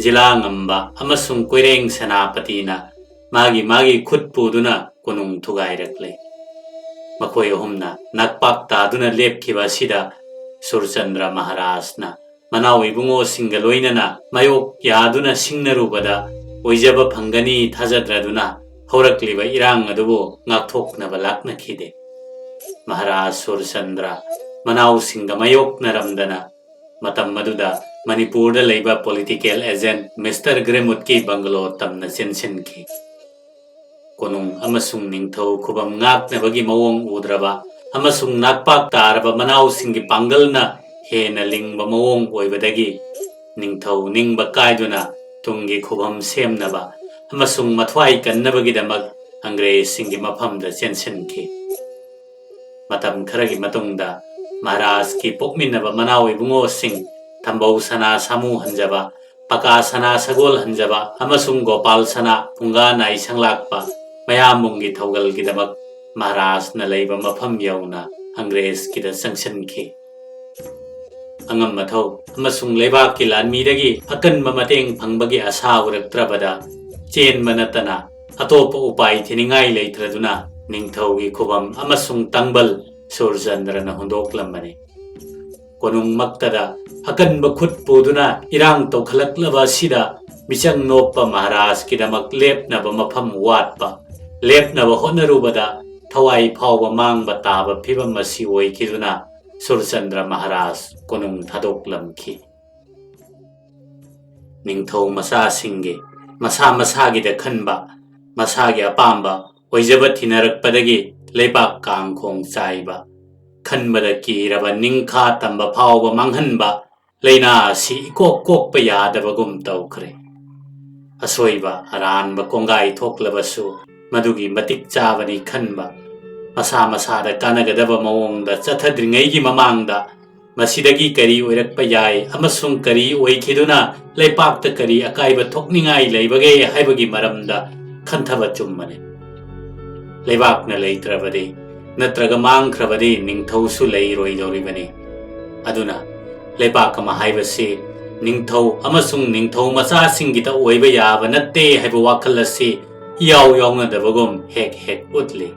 ꯖꯤꯂꯥ ꯉꯝꯕ ꯑꯃꯁꯨꯡ ꯀꯣꯏꯔꯦꯡ ꯁꯦꯅꯥꯄꯇꯤꯅ ꯃꯥꯒꯤ ꯃꯥꯒꯤ ꯈꯨꯠ ꯄꯨꯗꯨꯅ ꯀꯣꯅꯨꯡ ꯊꯨꯒꯥꯏꯔꯛꯂꯦ꯫ ꯃꯈꯣꯏ ꯑꯍꯨꯝꯅ ꯅꯛꯄꯥꯛ ꯇꯥꯗꯨꯅ ꯂꯦꯞꯈꯤꯕ ꯑꯁꯤꯗ ꯁꯨꯔꯆꯟꯗ꯭ꯔ ꯃꯍꯥꯔꯥꯖꯅ ꯃꯅꯥꯎ ꯏꯕꯨꯡꯉꯣꯁꯤꯡꯒ ꯂꯣꯏꯅꯅ ꯃꯥꯌꯣꯛ ꯌꯥꯗꯨꯅ ꯁꯤꯡꯅꯔꯨꯕꯗ ꯑꯣꯏꯖꯕ ꯐꯪꯒꯅꯤ ꯊꯥꯖꯗ꯭ꯔꯗꯨꯅ ꯍꯧꯔꯛꯂꯤꯕ ꯏꯔꯥꯡ ꯑꯗꯨꯕꯨ ꯉꯥꯛꯊꯣꯛꯅꯕ ꯂꯥꯛꯅꯈꯤꯗꯦ꯫ ꯃꯍꯥꯔꯥꯖ ꯁꯨꯔꯆꯟꯗ꯭ꯔ ꯃꯅꯥꯎꯁꯤꯡꯒ ꯃꯥꯌꯣꯛꯅꯔꯝꯗꯅ ꯃꯇꯝ ꯑꯗꯨꯗ ꯃꯅꯤꯄꯨꯔꯗ ꯂꯩꯕ ꯄꯣꯂꯤꯇꯤꯀꯦꯜ ꯑꯦꯖꯦꯟꯠ ꯃꯤꯁꯇꯔ ꯒ꯭ꯔꯦꯃꯨꯠꯀꯤ ꯕꯪꯒꯂꯣ ꯇꯝꯅ ꯆꯦꯟꯁꯤꯟꯈꯤ꯫ ꯀꯣꯅꯨꯡ ꯑꯃꯁꯨꯡ ꯅꯤꯡꯊꯧ ꯈꯨꯕꯝ ꯉꯥꯛꯅꯕꯒꯤ ꯃꯑꯣꯡ ꯎꯗ꯭ꯔꯕ ꯑꯃꯁꯨꯡ ꯅꯥꯛꯄꯥꯛ ꯇꯥꯔꯕ ꯃꯅꯥꯎꯁꯤꯡꯒꯤ ꯄꯥꯡꯒꯜꯅ ꯍꯦꯟꯅ ꯂꯤꯡꯕ ꯃꯑꯣꯡ ꯑꯣꯏꯕꯗꯒꯤ ꯅꯤꯡꯊꯧ ꯅꯤꯡꯕ ꯀꯥꯏꯗꯨꯅ ꯇꯨꯡꯒꯤ ꯈꯨꯕꯝ ꯁꯦꯝꯅꯕ ꯑꯃꯁꯨꯡ ꯃꯊ꯭ꯋꯥꯏ ꯀꯟꯅꯕꯒꯤꯗꯃꯛ ꯑꯪꯒ꯭ꯔꯦꯖꯁꯤꯡꯒꯤ ꯃꯐꯝꯗ ꯆꯦꯟꯁꯤꯟꯈꯤ꯫ ꯃꯇꯝ ꯈꯔꯒꯤ ꯃꯇꯨꯡꯗ ꯃꯍꯥꯔꯥꯖꯀꯤ ꯄꯣꯛꯃꯤꯟꯅꯕ ꯃꯅꯥꯎ ꯏꯕꯨꯡꯉꯣꯁꯤꯡ ꯊꯝꯕꯧ ꯁꯅꯥ ꯁꯥꯃꯨ ꯍꯟꯖꯕ, ꯄꯀꯥ ꯁꯅꯥ ꯁꯒꯣꯜ ꯍꯟꯖꯕ ꯑꯃꯁꯨꯡ ꯒꯣꯄꯥꯜ ꯁꯅꯥ ꯄꯨꯡꯒꯥ ꯅꯥꯏ ꯁꯪꯂꯥꯛꯄ ꯃꯌꯥꯝꯕꯨꯡꯒꯤ ꯊꯧꯒꯜꯒꯤꯗꯃꯛ ꯃꯍꯥꯔꯥꯖꯅ ꯂꯩꯕ ꯃꯐꯝ ꯌꯧꯅ ꯑꯪꯒ꯭ꯔꯦꯖꯀꯤꯗ ꯆꯪꯁꯤꯟꯈꯤ꯫ ꯑꯉꯝ ꯑꯊꯧ ꯑꯃꯁꯨꯡ ꯂꯩꯕꯥꯛꯀꯤ ꯂꯥꯟꯃꯤꯗꯒꯤ ꯑꯀꯟꯕ ꯃꯇꯦꯡ ꯐꯪꯕꯒꯤ ꯑꯁꯥ ꯎꯔꯛꯇ꯭ꯔꯕꯗ ꯆꯦꯟꯕ ꯅꯠꯇꯅ ꯑꯇꯣꯞꯄ ꯎꯄꯥꯏ ꯊꯤꯅꯤꯡꯉꯥꯏ ꯂꯩꯇ꯭ꯔꯗꯨꯅ ꯅꯤꯡꯊꯧꯒꯤ ꯈꯨꯕꯝ ꯑꯃꯁꯨꯡ ꯇꯥꯡꯕꯜ ꯁꯨꯔꯆꯟꯗ꯭ꯔꯅ ꯍꯨꯟꯗꯣꯛꯂꯝꯕꯅꯤ꯫ ꯀꯣꯅꯨꯡꯃꯛꯇꯗ ꯑꯀꯟꯕ ꯈꯨꯠ ꯄꯨꯗꯨꯅ ꯏꯔꯥꯡ ꯇꯧꯈꯠꯂꯛꯂꯕ ꯑꯁꯤꯗ ꯃꯤꯆꯪ ꯅꯣꯞꯄ ꯃꯍꯥꯔꯥꯖꯀꯤꯗꯃꯛ ꯂꯦꯞꯅꯕ ꯃꯐꯝ ꯋꯥꯠꯄ, ꯂꯦꯞꯅꯕ ꯍꯣꯠꯅꯔꯨꯕꯗ ꯊꯋꯥꯏ ꯐꯥꯎꯕ ꯃꯥꯡꯕ ꯇꯥꯕ ꯐꯤꯚꯝ ꯑꯁꯤ ꯑꯣꯏꯈꯤꯗꯨꯅ ꯁꯨꯔꯆꯟꯗ꯭ꯔ ꯃꯍꯥꯔꯥꯖ ꯀꯣꯅꯨꯡ ꯊꯥꯗꯣꯛꯂꯝꯈꯤ꯫ ꯅꯤꯡꯊꯧ ꯃꯆꯥꯁꯤꯡꯒꯤ ꯃꯁꯥ ꯃꯁꯥꯒꯤꯗ ꯈꯟꯕ, ꯃꯁꯥꯒꯤ ꯑꯄꯥꯝꯕ ꯑꯣꯏꯖꯕ ꯊꯤꯅꯔꯛꯄꯗꯒꯤ ꯂꯩꯕꯥꯛ ꯀꯥꯡꯈꯣꯡ ꯆꯥꯏꯕ, ꯈꯟꯕꯗ ꯀꯤꯔꯕ ꯅꯤꯡꯈꯥ ꯇꯝꯕ ꯐꯥꯎꯕ ꯃꯥꯡꯍꯟꯕ ꯂꯥꯏꯅꯥ ꯑꯁꯤ ꯏꯀꯣꯛ ꯀꯣꯛꯄ ꯌꯥꯗꯕꯒꯨꯝ ꯇꯧꯈ꯭ꯔꯦ꯫ ꯑꯁꯣꯏꯕ ꯑꯔꯥꯟꯕ ꯀꯣꯡꯒꯥꯏ ꯊꯣꯛꯂꯕꯁꯨ ꯃꯗꯨꯒꯤ ꯃꯇꯤꯛ ꯆꯥꯕꯅꯤ ꯈꯟꯕ, ꯃꯁꯥ ꯃꯁꯥꯗ ꯀꯥꯟꯅꯒꯗꯕ ꯃꯑꯣꯡꯗ ꯆꯠꯊꯗ꯭ꯔꯤꯉꯩꯒꯤ ꯃꯃꯥꯡꯗ ꯃꯁꯤꯗꯒꯤ ꯀꯔꯤ ꯑꯣꯏꯔꯛꯄ ꯌꯥꯏ ꯑꯃꯁꯨꯡ ꯀꯔꯤ ꯑꯣꯏꯈꯤꯗꯨꯅ ꯂꯩꯄꯥꯛꯇ ꯀꯔꯤ ꯑꯀꯥꯏꯕ ꯊꯣꯛꯅꯤꯡꯉꯥꯏ ꯂꯩꯕꯒꯦ ꯍꯥꯏꯕꯒꯤ ꯃꯔꯝꯗ ꯈꯟꯊꯕ ꯆꯨꯝꯕꯅꯤ꯫ ꯂꯩꯕꯥꯛꯅ ꯂꯩꯇ꯭ꯔꯕꯗꯤ ꯅꯠꯇ꯭ꯔꯒ ꯃꯥꯡꯈ꯭ꯔꯕꯗꯤ ꯅꯤꯡꯊꯧꯁꯨ ꯂꯩꯔꯣꯏꯗꯧꯔꯤꯕꯅꯤ꯫ ꯑꯗꯨꯅ ꯂꯩꯕꯥꯛ ꯑꯃ ꯍꯥꯏꯕꯁꯤ ꯅꯤꯡꯊꯧ ꯑꯃꯁꯨꯡ ꯅꯤꯡꯊꯧ ꯃꯆꯥꯁꯤꯡꯒꯤꯗ ꯑꯣꯏꯕ ꯌꯥꯕ ꯅꯠꯇꯦ ꯍꯥꯏꯕ ꯋꯥꯈꯜ ꯑꯁꯤ ꯏꯌꯥꯎ ꯌꯥꯎꯅꯗꯕꯒꯨꯝ ꯍꯦꯛ ꯍꯦꯛ ꯎꯠꯂꯤ꯫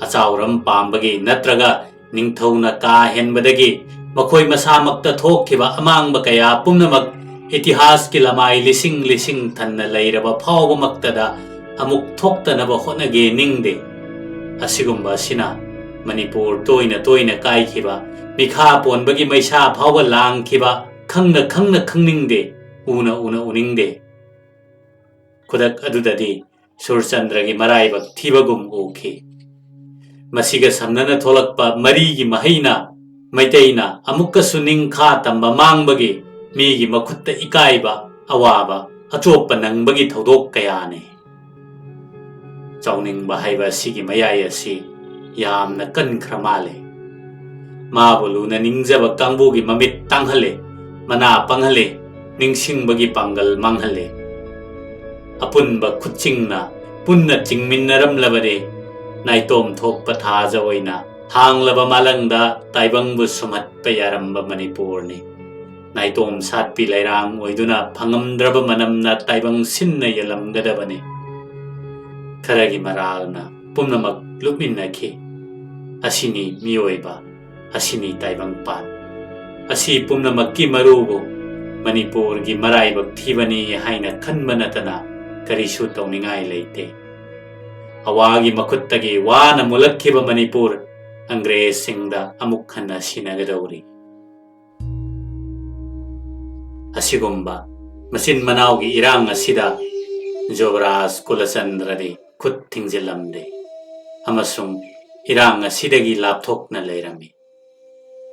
ꯑꯆꯥꯎꯔꯝ ꯄꯥꯝꯕꯒꯤ ꯅꯠꯇ꯭ꯔꯒ ꯅꯤꯡꯊꯧꯅ ꯀꯥ ꯍꯦꯟꯕꯗꯒꯤ ꯃꯈꯣꯏ ꯃꯁꯥꯃꯛꯇ ꯊꯣꯛꯈꯤꯕ ꯑꯃꯥꯡꯕ ꯀꯌꯥ ꯄꯨꯝꯅꯃꯛ ꯏꯇꯤꯍꯥꯁꯀꯤ ꯂꯃꯥꯏ ꯂꯤꯁꯤꯡ ꯂꯤꯁꯤꯡ ꯊꯟꯅ ꯂꯩꯔꯕ ꯐꯥꯎꯕꯃꯛꯇꯗ ꯑꯃꯨꯛ ꯊꯣꯛꯇꯅꯕ ꯍꯣꯠꯅꯒꯦ ꯅꯤꯡꯗꯦ꯫ ꯑꯁꯤꯒꯨꯝꯕ ꯑꯁꯤꯅ ꯃꯅꯤꯄꯨꯔ ꯇꯣꯏꯅ ꯇꯣꯏꯅ ꯀꯥꯏꯈꯤꯕ, ꯃꯤꯈꯥ ꯄꯣꯟꯕꯒꯤ ꯃꯩꯁꯥ ꯐꯥꯎꯕ ꯂꯥꯡꯈꯤꯕ ꯈꯪꯅ ꯈꯪꯅ ꯈꯪꯅꯤꯡꯗꯦ, ꯎꯅ ꯎꯅ ꯎꯅꯤꯡꯗꯦ꯫ ꯈꯨꯗꯛ ꯑꯗꯨꯗꯗꯤ ꯁꯨꯔꯆꯟꯗ꯭ꯔꯒꯤ ꯃꯔꯥꯏꯕꯛ ꯊꯤꯕꯒꯨꯝ ꯎꯈꯤ꯫ ꯃꯁꯤꯒ ꯁꯝꯅꯅ ꯊꯣꯛꯂꯛꯄ ꯃꯔꯤꯒꯤ ꯃꯍꯩꯅ ꯃꯩꯇꯩꯅ ꯑꯃꯨꯛꯀꯁꯨ ꯅꯤꯡꯈꯥ ꯇꯝꯕ ꯃꯥꯡꯕꯒꯤ ꯃꯤꯒꯤ ꯃꯈꯨꯠꯇ ꯏꯀꯥꯏꯕ, ꯑꯋꯥꯕ, ꯑꯆꯣꯞꯄ ꯅꯪꯕꯒꯤ ꯊꯧꯗꯣꯛ ꯀꯌꯥꯅꯤ꯫ ꯆꯥꯎꯅꯤꯡꯕ ꯍꯥꯏꯕ ꯑꯁꯤꯒꯤ ꯃꯌꯥꯏ ꯑꯁꯤ ꯌꯥꯝꯅ ꯀꯟꯈ꯭ꯔ ꯃꯥꯜꯂꯦ꯫ ꯃꯥꯕꯨ ꯂꯨꯅ ꯅꯤꯡꯖꯕ ꯀꯥꯡꯕꯨꯒꯤ ꯃꯃꯤꯠ ꯇꯥꯡꯍꯜꯂꯦ, ꯃꯅꯥ ꯄꯪꯍꯜꯂꯦ, ꯅꯤꯡꯁꯤꯡꯕꯒꯤ ꯄꯥꯡꯒꯜ ꯃꯥꯡꯍꯜꯂꯦ꯫ ꯑꯄꯨꯟꯕ ꯈꯨꯠꯁꯤꯡꯅ ꯄꯨꯟꯅ ꯆꯤꯡꯃꯤꯟꯅꯔꯝꯂꯕꯗꯤ ꯅꯥꯏꯇꯣꯝ ꯊꯣꯛꯄ ꯊꯥꯖ ꯑꯣꯏꯅ ꯍꯥꯡꯂꯕ ꯃꯥꯂꯪꯗ ꯇꯥꯏꯕꯪꯕꯨ ꯁꯨꯝꯍꯠꯄ ꯌꯥꯔꯝꯕ ꯃꯅꯤꯄꯨꯔꯅꯤ꯫ ꯅꯥꯏꯇꯣꯝ ꯁꯥꯠꯄꯤ ꯂꯩꯔꯥꯡ ꯑꯣꯏꯗꯨꯅ ꯐꯪꯉꯝꯗ꯭ꯔꯕ ꯃꯅꯝꯅ ꯇꯥꯏꯕꯪ ꯁꯤꯟꯅ ꯌꯦꯜꯂꯝꯒꯗꯕꯅꯤ꯫ ꯈꯔꯒꯤ ꯃꯔꯥꯜꯅ ꯄꯨꯝꯅꯃꯛ ꯂꯨꯞꯃꯤꯟꯅꯈꯤ꯫ ꯑꯁꯤꯅꯤ ꯃꯤꯑꯣꯏꯕ, ꯑꯁꯤꯅꯤ ꯇꯥꯏꯕꯪꯄꯥꯟ꯫ ꯑꯁꯤ ꯄꯨꯝꯅꯃꯛꯀꯤ ꯃꯔꯨꯕꯨ ꯃꯅꯤꯄꯨꯔꯒꯤ ꯃꯔꯥꯏꯕꯛ ꯊꯤꯕꯅꯤ ꯍꯥꯏꯅ ꯈꯟꯕ ꯅꯠꯇꯅ ꯀꯔꯤꯁꯨ ꯇꯧꯅꯤꯡꯉꯥꯏ ꯂꯩꯇꯦ꯫ ꯑꯋꯥꯒꯤ ꯃꯈꯨꯠꯇꯒꯤ ꯋꯥꯅ ꯃꯨꯜꯂꯛꯈꯤꯕ ꯃꯅꯤꯄꯨꯔ ꯑꯪꯒ꯭ꯔꯦꯖꯁꯤꯡꯗ ꯑꯃꯨꯛ ꯍꯟꯅ ꯁꯤꯟꯅꯒꯗꯧꯔꯤ꯫ ꯑꯁꯤꯒꯨꯝꯕ ꯃꯆꯤꯟ ꯃꯅꯥꯎꯒꯤ ꯏꯔꯥꯡ ꯑꯁꯤꯗ ꯖꯣꯕꯔꯥꯖ ꯀꯨꯂꯆꯟꯗ꯭ꯔꯗꯤ ꯈꯨꯠ ꯊꯤꯡꯖꯤꯜꯂꯝꯗꯦ ꯑꯃꯁꯨꯡ ꯏꯔꯥꯡ ꯑꯁꯤꯗꯒꯤ ꯂꯥꯞꯊꯣꯛꯅ ꯂꯩꯔꯝꯃꯤ꯫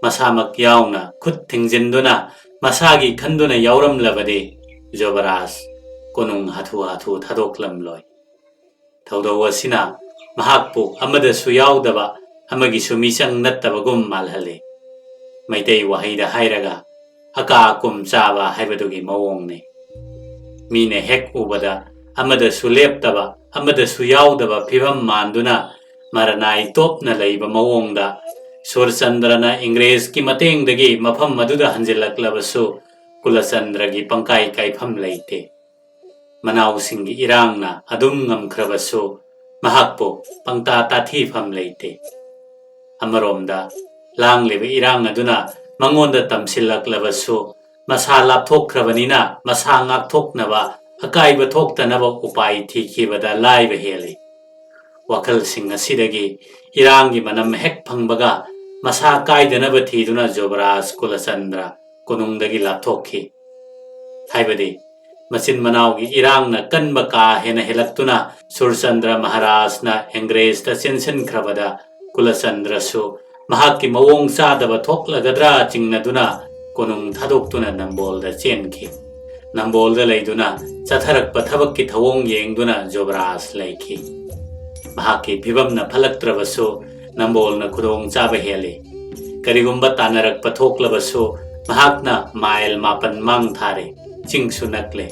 ꯃꯁꯥꯃꯛ ꯌꯥꯎꯅ ꯈꯨꯠ ꯊꯤꯡꯖꯤꯟꯗꯨꯅ ꯃꯁꯥꯒꯤ ꯈꯟꯗꯨꯅ ꯌꯥꯎꯔꯝꯂꯕꯗꯤ ꯖꯣꯕꯔꯥꯖ ꯀꯣꯅꯨꯡ ꯍꯥꯊꯨ ꯍꯥꯊꯨ ꯊꯥꯗꯣꯛꯂꯝꯂꯣꯏ꯫ ꯊꯧꯗꯧ ꯑꯁꯤꯅ ꯃꯍꯥꯛꯄꯨ ꯑꯃꯗꯁꯨ ꯌꯥꯎꯗꯕ, ꯑꯃꯒꯤꯁꯨ ꯃꯤꯆꯪ ꯅꯠꯇꯕꯒꯨꯝ ꯃꯥꯜꯍꯜꯂꯤ꯫ ꯃꯩꯇꯩ ꯋꯥꯍꯩꯗ ꯍꯥꯏꯔꯒ, ꯑꯀꯥ ꯑꯀꯨꯝ ꯆꯥꯕ ꯍꯥꯏꯕꯗꯨꯒꯤ ꯃꯑꯣꯡꯅꯤ꯫ ꯃꯤꯅ ꯍꯦꯛ ꯎꯕꯗ ꯑꯃꯗꯁꯨ ꯂꯦꯞꯇꯕ, ꯑꯃꯗꯁꯨ ꯌꯥꯎꯗꯕ ꯐꯤꯚꯝ ꯃꯥꯟꯗꯨꯅ ꯃꯔꯅꯥꯏ ꯇꯣꯞꯅ ꯂꯩꯕ ꯃꯑꯣꯡꯗ ꯁꯨꯔꯆꯟꯗ꯭ꯔꯅ ꯏꯪꯒ꯭ꯔꯦꯖꯀꯤ ꯃꯇꯦꯡꯗꯒꯤ ꯃꯐꯝ ꯑꯗꯨꯗ ꯍꯟꯖꯤꯜꯂꯛꯂꯕꯁꯨ ꯀꯨꯂꯆꯟꯗ꯭ꯔꯒꯤ ꯄꯪꯀꯥꯏ ꯀꯥꯏꯐꯝ ꯂꯩꯇꯦ꯫ ꯃꯅꯥꯎꯁꯤꯡꯒꯤ ꯏꯔꯥꯡꯅ ꯑꯗꯨꯝ ꯉꯝꯈ꯭ꯔꯕꯁꯨ ꯃꯍꯥꯛꯄꯨ ꯄꯪꯇꯥ ꯇꯥꯊꯤꯐꯝ ꯂꯩꯇꯦ꯫ ꯑꯃꯔꯣꯝꯗ ꯂꯥꯡꯂꯤꯕ ꯏꯔꯥꯡ ꯑꯗꯨꯅ ꯃꯉꯣꯟꯗ ꯇꯝꯁꯤꯜꯂꯛꯂꯕꯁꯨ ꯃꯁꯥ ꯂꯥꯞꯊꯣꯛꯈ꯭ꯔꯕꯅꯤꯅ ꯃꯁꯥ ꯉꯥꯛꯊꯣꯛꯅꯕ ꯑꯀꯥꯏꯕ ꯊꯣꯛꯇꯅꯕ ꯎꯄꯥꯏ ꯊꯤꯈꯤꯕꯗ ꯂꯥꯏꯕ ꯍꯦꯜꯂꯤ꯫ ꯋꯥꯈꯜꯁꯤꯡ ꯑꯁꯤꯗꯒꯤ ꯏꯔꯥꯡꯒꯤ ꯃꯅꯝ ꯍꯦꯛ ꯐꯪꯕꯒ ꯃꯁꯥ ꯀꯥꯏꯗꯅꯕ ꯊꯤꯗꯨꯅ ꯖꯣꯕꯔꯥꯖ ꯀꯨꯂꯆꯟꯗ꯭ꯔ ꯀꯣꯅꯨꯡꯗꯒꯤ ꯂꯥꯞꯊꯣꯛꯈꯤ꯫ ꯍꯥꯏꯕꯗꯤ ꯃꯆꯤꯟ ꯃꯅꯥꯎꯒꯤ ꯏꯔꯥꯡꯅ ꯀꯟꯕ ꯀꯥ ꯍꯦꯟꯅ ꯍꯦꯜꯂꯛꯇꯨꯅ ꯁꯨꯔꯆꯟꯗ꯭ꯔ ꯃꯍꯥꯔꯥꯖꯅ ꯑꯪꯒ꯭ꯔꯦꯖꯇ ꯆꯦꯟꯁꯤꯟꯈ꯭ꯔꯕꯗ ꯀꯨꯂꯆꯟꯗ꯭ꯔꯁꯨ ꯃꯍꯥꯛꯀꯤ ꯃꯑꯣꯡ ꯆꯥꯗꯕ ꯊꯣꯛꯂꯒꯗ꯭ꯔꯥ ꯆꯤꯡꯅꯗꯨꯅ ꯀꯣꯅꯨꯡ ꯊꯥꯗꯣꯛꯇꯨꯅ ꯅꯝꯕꯣꯜꯗ ꯆꯦꯟꯈꯤ꯫ ꯅꯝꯕꯣꯜꯗ ꯂꯩꯗꯨꯅ ꯆꯠꯊꯔꯛꯄ ꯊꯕꯛꯀꯤ ꯊꯧꯑꯣꯡ ꯌꯦꯡꯗꯨꯅ ꯖꯣꯕꯔꯥꯖ ꯂꯩꯈꯤ꯫ ꯃꯍꯥꯛꯀꯤ ꯐꯤꯕꯝꯅ ꯐꯠꯂꯛꯇ꯭ꯔꯕꯁꯨ ꯅꯝꯕꯣꯜꯅ ꯈꯨꯗꯣꯡ ꯆꯥꯕ ꯍꯦꯜꯂꯤ꯫ ꯀꯔꯤꯒꯨꯝꯕ ꯇꯥꯟꯅꯔꯛꯄ ꯊꯣꯛꯂꯕꯁꯨ ꯃꯍꯥꯛꯅ ꯃꯥꯏꯜ ꯃꯥꯄꯟ ꯃꯥꯡ ꯊꯥꯔꯦ꯫ ꯆꯤꯡꯁꯨ ꯅꯛꯂꯦ꯫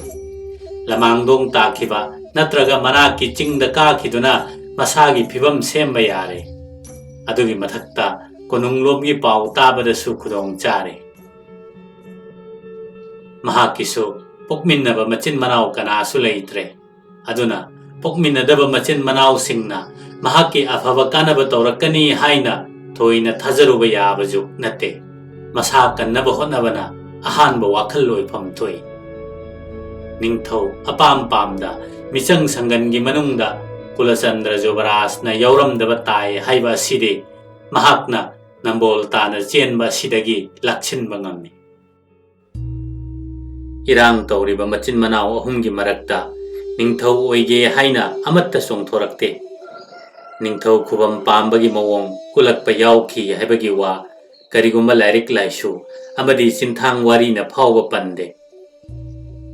ꯂꯃꯥꯡꯗꯣꯡ ꯇꯥꯈꯤꯕ ꯅꯠꯇ꯭ꯔꯒ ꯃꯅꯥꯛꯀꯤ ꯆꯤꯡꯗ ꯀꯥꯈꯤꯗꯨꯅ ꯃꯁꯥꯒꯤ ꯐꯤꯕꯝ ꯁꯦꯝꯕ ꯌꯥꯔꯦ꯫ ꯑꯗꯨꯒꯤ ꯃꯊꯛꯇ ꯀꯣꯅꯨꯡꯂꯣꯝꯒꯤ ꯄꯥꯎ ꯇꯥꯕꯗꯁꯨ ꯈꯨꯗꯣꯡ ꯆꯥꯔꯦ꯫ ꯃꯍꯥꯛꯀꯤꯁꯨ ꯄꯣꯛꯃꯤꯟꯅꯕ ꯃꯆꯤꯟ ꯃꯅꯥꯎ ꯀꯅꯥꯁꯨ ꯂꯩꯇ꯭ꯔꯦ꯫ ꯑꯗꯨꯅ ꯄꯣꯛꯃꯤꯟꯅꯗꯕ ꯃꯆꯤꯟ ꯃꯅꯥꯎꯁꯤꯡꯅ ꯃꯍꯥꯛꯀꯤ ꯑꯐꯕ ꯀꯥꯟꯅꯕ ꯇꯧꯔꯛꯀꯅꯤ ꯍꯥꯏꯅ ꯊꯣꯏꯅ ꯊꯥꯖꯔꯨꯕ ꯌꯥꯕꯁꯨ ꯅꯠꯇꯦ꯫ ꯃꯁꯥ ꯀꯟꯅꯕ ꯍꯣꯠꯅꯕꯅ ꯑꯍꯥꯟꯕ ꯋꯥꯈꯜ ꯑꯣꯏꯐꯝ ꯊꯣꯛꯏ꯫ ꯅꯤꯡꯊꯧ ꯑꯄꯥꯝ ꯄꯥꯝꯗ ꯃꯤꯆꯪ ꯁꯪꯒꯟꯒꯤ ꯃꯅꯨꯡꯗ ꯀꯨꯂꯆꯟꯗ꯭ꯔ ꯖꯣꯕꯔꯥꯖꯅ ꯌꯥꯎꯔꯝꯗꯕ ꯇꯥꯏ ꯍꯥꯏꯕ ꯑꯁꯤꯗꯤ ꯃꯍꯥꯛꯅ ꯅꯝꯕꯣꯜ ꯇꯥꯅ ꯆꯦꯟꯕ ꯑꯁꯤꯗꯒꯤ ꯂꯥꯛꯁꯤꯟꯕ ꯉꯝꯃꯤ꯫ ꯏꯔꯥꯡ ꯇꯧꯔꯤꯕ ꯃꯆꯤꯟ ꯃꯅꯥꯎ ꯑꯍꯨꯝꯒꯤ ꯃꯔꯛꯇ ꯅꯤꯡꯊꯧ ꯑꯣꯏꯒꯦ ꯍꯥꯏꯅ ꯑꯃꯠꯇ ꯆꯣꯡꯊꯣꯔꯛꯇꯦ꯫ ꯅꯤꯡꯊꯧ ꯈꯨꯕꯝ ꯄꯥꯝꯕꯒꯤ ꯃꯑꯣꯡ ꯎꯠꯂꯛꯄ ꯌꯥꯎꯈꯤ ꯍꯥꯏꯕꯒꯤ ꯋꯥ ꯀꯔꯤꯒꯨꯝꯕ ꯂꯥꯏꯔꯤꯛ ꯂꯥꯏꯁꯨ ꯑꯃꯗꯤ ꯆꯤꯟꯊꯥꯡ ꯋꯥꯔꯤꯅ ꯐꯥꯎꯕ ꯄꯟꯗꯦ꯫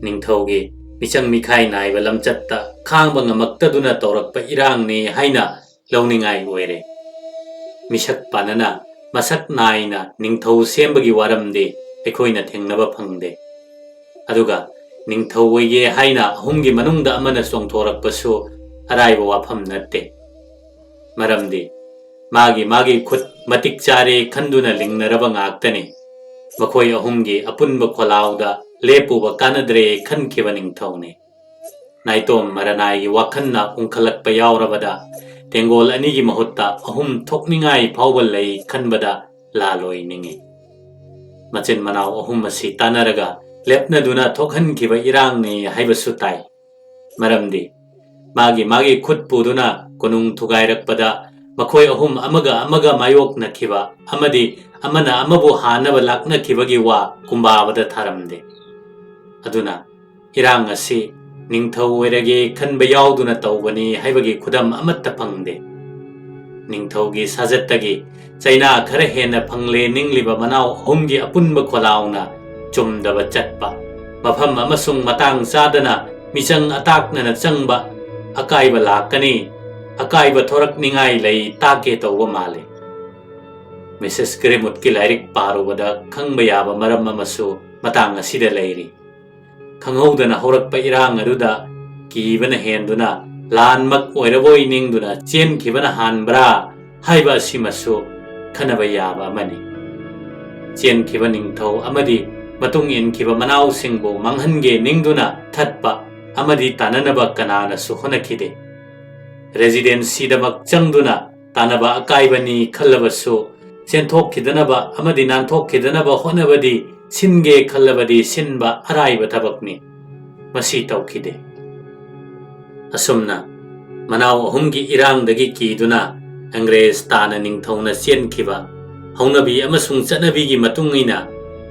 ꯅꯤꯡꯊꯧꯒꯤ ꯃꯤꯆꯪ ꯃꯤꯈꯥꯏ ꯅꯥꯏꯕ ꯂꯝꯆꯠꯇ ꯈꯥꯡꯕ ꯉꯝꯃꯛꯇꯗꯨꯅ ꯇꯧꯔꯛꯄ ꯏꯔꯥꯡꯅꯤ ꯍꯥꯏꯅ ꯂꯧꯅꯤꯡꯉꯥꯏ ꯑꯣꯏꯔꯦ꯫ ꯃꯤꯁꯛ ꯄꯥꯟꯅꯅ ꯃꯁꯛ ꯅꯥꯏꯅ ꯅꯤꯡꯊꯧ ꯁꯦꯝꯕꯒꯤ ꯋꯥꯔꯝꯗꯤ ꯑꯩꯈꯣꯏꯅ ꯊꯦꯡꯅꯕ ꯐꯪꯗꯦ꯫ ꯑꯗꯨꯒ ꯅꯤꯡꯊꯧ ꯑꯣꯏꯒꯦ ꯍꯥꯏꯅ ꯑꯍꯨꯝꯒꯤ ꯃꯅꯨꯡꯗ ꯑꯃꯅ ꯆꯣꯡꯊꯣꯔꯛꯄꯁꯨ ꯑꯔꯥꯏꯕ ꯋꯥꯐꯝ ꯅꯠꯇꯦ꯫ ꯃꯔꯝꯗꯤ ꯃꯥꯒꯤ ꯃꯥꯒꯤ ꯈꯨꯠ ꯃꯇꯤꯛ ꯆꯥꯔꯦ ꯈꯟꯗꯨꯅ ꯂꯤꯡꯅꯔꯕ ꯉꯥꯛꯇꯅꯤ꯫ ꯃꯈꯣꯏ ꯑꯍꯨꯝꯒꯤ ꯑꯄꯨꯟꯕ ꯈꯣꯜꯂꯥꯎꯗ ꯂꯦꯞꯄꯨꯕ ꯀꯥꯟꯅꯗ꯭ꯔꯦ ꯈꯟꯈꯤꯕ ꯅꯤꯡꯊꯧꯅꯤ꯫ ꯅꯥꯏꯇꯣꯝ ꯃꯔꯅꯥꯏꯒꯤ ꯋꯥꯈꯜꯅ ꯎꯪꯈꯠꯂꯛꯄ ꯌꯥꯎꯔꯕꯗ ꯇꯦꯡꯒꯣꯜ ꯑꯅꯤꯒꯤ ꯃꯍꯨꯠꯇ ꯑꯍꯨꯝ ꯊꯣꯛꯅꯤꯡꯉꯥꯏ ꯐꯥꯎꯕ ꯂꯩ ꯈꯟꯕꯗ ꯂꯥꯜꯂꯣꯏ ꯅꯤꯡꯏ꯫ ꯃꯆꯤꯟ ꯃꯅꯥꯎ ꯑꯍꯨꯝ ꯑꯁꯤ ꯇꯥꯟꯅꯔꯒ ꯂꯦꯞꯅꯗꯨꯅ ꯊꯣꯛꯍꯟꯈꯤꯕ ꯏꯔꯥꯡꯅꯤ ꯍꯥꯏꯕꯁꯨ ꯇꯥꯏ꯫ ꯃꯔꯝꯗꯤ ꯃꯥꯒꯤ ꯃꯥꯒꯤ ꯈꯨꯠ ꯄꯨꯗꯨꯅ ꯀꯣꯅꯨꯡ ꯊꯨꯒꯥꯏꯔꯛꯄꯗ ꯃꯈꯣꯏ ꯑꯍꯨꯝ ꯑꯃꯒ ꯑꯃꯒ ꯃꯥꯌꯣꯛꯅꯈꯤꯕ ꯑꯃꯗꯤ ꯑꯃꯅ ꯑꯃꯕꯨ ꯍꯥꯟꯅꯕ ꯂꯥꯛꯅꯈꯤꯕꯒꯤ ꯋꯥ ꯀꯨꯝꯕꯥꯕꯗ ꯊꯥꯔꯝꯗꯦ꯫ ꯑꯗꯨꯅ ꯏꯔꯥꯡ ꯑꯁꯤ ꯅꯤꯡꯊꯧ ꯑꯣꯏꯔꯒꯦ ꯈꯟꯕ ꯌꯥꯎꯗꯨꯅ ꯇꯧꯕꯅꯤ ꯍꯥꯏꯕꯒꯤ ꯈꯨꯗꯝ ꯑꯃꯠꯇ ꯐꯪꯗꯦ꯫ ꯅꯤꯡꯊꯧꯒꯤ ꯁꯥꯖꯠꯇꯒꯤ ꯆꯩꯅꯥ ꯈꯔ ꯍꯦꯟꯅ ꯐꯪꯂꯦ ꯅꯤꯡꯂꯤꯕ ꯃꯅꯥꯎ ꯑꯍꯨꯝꯒꯤ ꯑꯄꯨꯟꯕ ꯈꯣꯜꯂꯥꯎꯅ ꯆꯨꯝꯗꯕ ꯆꯠꯄ, ꯃꯐꯝ ꯑꯃꯁꯨꯡ ꯃꯇꯥꯡ ꯆꯥꯗꯅ ꯃꯤꯆꯪ ꯑꯇꯥꯛꯅꯅ ꯆꯪꯕ ꯑꯀꯥꯏꯕ ꯂꯥꯛꯀꯅꯤ꯫ ꯑꯀꯥꯏꯕ ꯊꯣꯔꯛꯅꯤꯡꯉꯥꯏ ꯂꯩ ꯇꯥꯛꯀꯦ ꯇꯧꯕ ꯃꯥꯜꯂꯤ꯫ ꯃꯤꯁꯦꯁ ꯒ꯭ꯔꯤꯝꯋꯨꯗꯀꯤ ꯂꯥꯏꯔꯤꯛ ꯄꯥꯔꯨꯕꯗ ꯈꯪꯕ ꯌꯥꯕ ꯃꯔꯝ ꯑꯃꯁꯨ ꯃꯇꯥꯡ ꯑꯁꯤꯗ ꯂꯩꯔꯤ꯫ ꯈꯪꯍꯧꯗꯅ ꯍꯧꯔꯛꯄ ꯏꯔꯥꯡ ꯑꯗꯨꯗ ꯀꯤꯕꯅ ꯍꯦꯟꯗꯨꯅ ꯂꯥꯟꯃꯛ ꯑꯣꯏꯔꯕꯣꯏ ꯅꯤꯡꯗꯨꯅ ꯆꯦꯟꯈꯤꯕꯅ ꯍꯥꯟꯕ꯭ꯔꯥ ꯍꯥꯏꯕ ꯑꯁꯤꯃꯁꯨ ꯈꯟꯅꯕ ꯌꯥꯕ ꯑꯃꯅꯤ꯫ ꯆꯦꯟꯈꯤꯕ ꯅꯤꯡꯊꯧ ꯑꯃꯗꯤ ꯃꯇꯨꯡ ꯏꯟꯈꯤꯕ ꯃꯅꯥꯎꯁꯤꯡꯕꯨ ꯃꯥꯡꯍꯟꯒꯦ ꯅꯤꯡꯗꯨꯅ ꯊꯠꯄ ꯑꯃꯗꯤ ꯇꯥꯟꯅꯅꯕ ꯀꯅꯥꯅꯁꯨ ꯍꯣꯠꯅꯈꯤꯗꯦ꯫ ꯔꯦꯖꯤꯗꯦꯟꯁꯤꯗꯃꯛ ꯆꯪꯗꯨꯅ ꯇꯥꯟꯅꯕ ꯑꯀꯥꯏꯕꯅꯤ ꯈꯜꯂꯕꯁꯨ, ꯆꯦꯟꯊꯣꯛꯈꯤꯗꯅꯕ ꯑꯃꯗꯤ ꯅꯥꯟꯊꯣꯛꯈꯤꯗꯅꯕ ꯍꯣꯠꯅꯕꯗꯤ ꯁꯤꯟꯒꯦ ꯈꯜꯂꯕꯗꯤ ꯁꯤꯟꯕ ꯑꯔꯥꯏꯕ ꯊꯕꯛꯅꯤ꯫ ꯃꯁꯤ ꯇꯧꯈꯤꯗꯦ꯫ ꯑꯁꯨꯝꯅ ꯃꯅꯥꯎ ꯑꯍꯨꯝꯒꯤ ꯏꯔꯥꯡꯗꯒꯤ ꯀꯤꯗꯨꯅ ꯑꯪꯒ꯭ꯔꯦꯖ ꯇꯥꯅ ꯅꯤꯡꯊꯧꯅ ꯆꯦꯟꯈꯤꯕ ꯍꯧꯅꯕꯤ ꯑꯃꯁꯨꯡ ꯆꯠꯅꯕꯤꯒꯤ ꯃꯇꯨꯡ ꯏꯟꯅ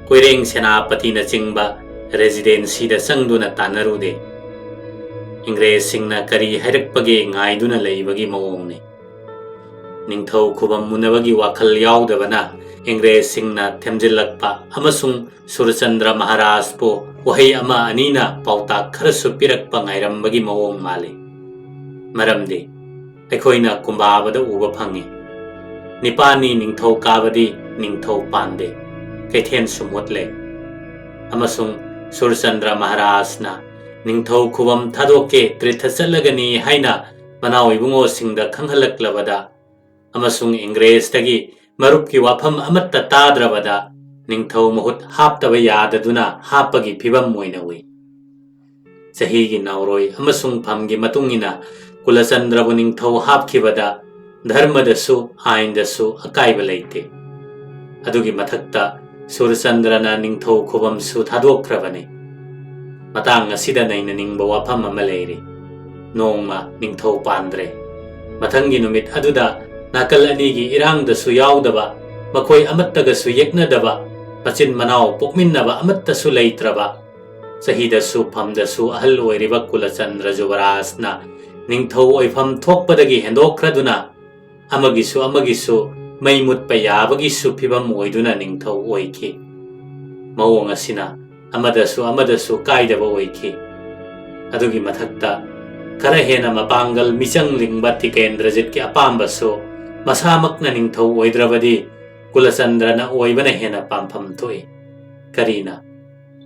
ꯀꯣꯏꯔꯦꯡ ꯁꯦꯅꯥꯄꯇꯤꯅꯆꯤꯡꯕ ꯔꯦꯖꯤꯗꯦꯟꯁꯤꯗ ꯆꯪꯗꯨꯅ ꯇꯥꯟꯅꯔꯨꯗꯦ꯫ ꯏꯪꯒ꯭ꯔꯦꯖꯁꯤꯡꯅ ꯀꯔꯤ ꯍꯥꯏꯔꯛꯄꯒꯦ ꯉꯥꯏꯗꯨꯅ ꯂꯩꯕꯒꯤ ꯃꯑꯣꯡꯅꯤ꯫ ꯅꯤꯡꯊꯧ ꯈꯨꯕꯝ ꯃꯨꯟꯅꯕꯒꯤ ꯋꯥꯈꯜ ꯌꯥꯎꯗꯕꯅ ꯏꯪꯒ꯭ꯔꯦꯖꯁꯤꯡꯅ ꯊꯦꯝꯖꯤꯜꯂꯛꯄ ꯑꯃꯁꯨꯡ ꯁꯨꯔꯆꯟꯗ꯭ꯔ ꯃꯍꯥꯔꯥꯖꯄꯨ ꯋꯥꯍꯩ ꯑꯃ ꯑꯅꯤꯅ ꯄꯥꯎꯇꯥꯛ ꯈꯔꯁꯨ ꯄꯤꯔꯛꯄ ꯉꯥꯏꯔꯝꯕꯒꯤ ꯃꯑꯣꯡ ꯃꯥꯜꯂꯤ꯫ ꯃꯔꯝꯗꯤ ꯑꯩꯈꯣꯏꯅ ꯀꯨꯝꯕꯥꯕꯗ ꯎꯕ ꯐꯪꯏ꯫ ꯅꯤꯄꯥꯅꯤ ꯅꯤꯡꯊꯧ ꯀꯥꯕꯗꯤ ꯅꯤꯡꯊꯧ ꯄꯥꯟꯗꯦ, ꯀꯩꯊꯦꯟꯁꯨ ꯃꯨꯠꯂꯦ꯫ ꯑꯃꯁꯨꯡ ꯁꯨꯔꯆꯟꯗ꯭ꯔ ꯃꯍꯥꯔꯥꯖꯅ ꯅꯤꯡꯊꯧ ꯈꯨꯕꯝ ꯊꯥꯗꯣꯛꯀꯦ ꯇ꯭ꯔꯤꯊ ꯆꯠꯂꯒꯅꯤ ꯍꯥꯏꯅ ꯃꯅꯥꯎ ꯏꯕꯨꯡꯉꯣꯁꯤꯡꯗ ꯈꯪꯍꯜꯂꯛꯂꯕꯗ ꯑꯃꯁꯨꯡ ꯏꯪꯒ꯭ꯔꯦꯖꯇꯒꯤ ꯃꯔꯨꯞꯀꯤ ꯋꯥꯐꯝ ꯑꯃꯠꯇ ꯇꯥꯗ꯭ꯔꯕꯗ ꯅꯤꯡꯊꯧ ꯃꯍꯨꯠ ꯍꯥꯞꯇꯕ ꯌꯥꯗꯗꯨꯅ ꯍꯥꯞꯄꯒꯤ ꯐꯤꯕꯝ ꯑꯣꯏꯅ ꯎꯏ꯫ ꯆꯍꯤꯒꯤ ꯅꯥꯎꯔꯣꯏ ꯑꯃꯁꯨꯡ ꯐꯝꯒꯤ ꯃꯇꯨꯡ ꯏꯟꯅ ꯀꯨꯂꯆꯟꯗ꯭ꯔꯕꯨ ꯅꯤꯡꯊꯧ ꯍꯥꯞꯈꯤꯕꯗ ꯙꯔꯃꯗꯁꯨ ꯑꯥꯏꯟꯗꯁꯨ ꯑꯀꯥꯏꯕ ꯂꯩꯇꯦ꯫ ꯑꯗꯨꯒꯤ ꯃꯊꯛꯇ ꯁꯨꯔꯆꯟꯗ꯭ꯔꯅ ꯅꯤꯡꯊꯧ ꯈꯨꯕꯝꯁꯨ ꯊꯥꯗꯣꯛꯈ꯭ꯔꯕꯅꯤ꯫ ꯃꯇꯥꯡ ꯑꯁꯤꯗ ꯅꯩꯅꯅꯤꯡꯕ ꯋꯥꯐꯝ ꯑꯃ ꯂꯩꯔꯤ꯫ ꯅꯣꯡꯃ ꯅꯤꯡꯊꯧ ꯄꯥꯟꯗ꯭ꯔꯦ꯫ ꯃꯊꯪꯒꯤ ꯅꯨꯃꯤꯠ ꯑꯗꯨꯗ ꯅꯥꯀꯜ ꯑꯅꯤꯒꯤ ꯏꯔꯥꯡꯗꯁꯨ ꯌꯥꯎꯗꯕ, ꯃꯈꯣꯏ ꯑꯃꯠꯇꯒꯁꯨ ꯌꯦꯛꯅꯗꯕ, ꯃꯆꯤꯟ ꯃꯅꯥꯎ ꯄꯣꯛꯃꯤꯟꯅꯕ ꯑꯃꯠꯇꯁꯨ ꯂꯩꯇ꯭ꯔꯕ, ꯆꯍꯤꯗꯁꯨ ꯐꯝꯗꯁꯨ ꯑꯍꯜ ꯑꯣꯏꯔꯤꯕ ꯀꯨꯂꯆꯟꯗ꯭ꯔ ꯖꯨꯕꯔꯥꯖꯅ ꯅꯤꯡꯊꯧ ꯑꯣꯏꯐꯝ ꯊꯣꯛꯄꯗꯒꯤ ꯍꯦꯟꯗꯣꯛꯈ꯭ꯔꯗꯨꯅ ꯑꯃꯒꯤꯁꯨ ꯑꯃꯒꯤꯁꯨ ꯃꯩ ꯃꯨꯠꯄ ꯌꯥꯕꯒꯤꯁꯨ ꯐꯤꯕꯝ ꯑꯣꯏꯗꯨꯅ ꯅꯤꯡꯊꯧ ꯑꯣꯏꯈꯤ꯫ ꯃꯑꯣꯡ ꯑꯁꯤꯅ ꯑꯃꯗꯁꯨ ꯑꯃꯗꯁꯨ ꯀꯥꯏꯗꯕ ꯑꯣꯏꯈꯤ꯫ ꯑꯗꯨꯒꯤ ꯃꯊꯛꯇ ꯈꯔ ꯍꯦꯟꯅ ꯃꯄꯥꯡꯒꯜ ꯃꯤꯆꯪ ꯂꯤꯡꯕ ꯇꯤꯀꯦꯟꯗ꯭ꯔꯖꯤꯠꯀꯤ ꯑꯄꯥꯝꯕꯁꯨ ꯃꯁꯥꯃꯛꯅ ꯅꯤꯡꯊꯧ ꯑꯣꯏꯗ꯭ꯔꯕꯗꯤ ꯀꯨꯂꯆꯟꯗ꯭ꯔꯅ ꯑꯣꯏꯕꯅ ꯍꯦꯟꯅ ꯄꯥꯝꯐꯝ ꯊꯣꯛꯏ꯫ ꯀꯔꯤꯅ?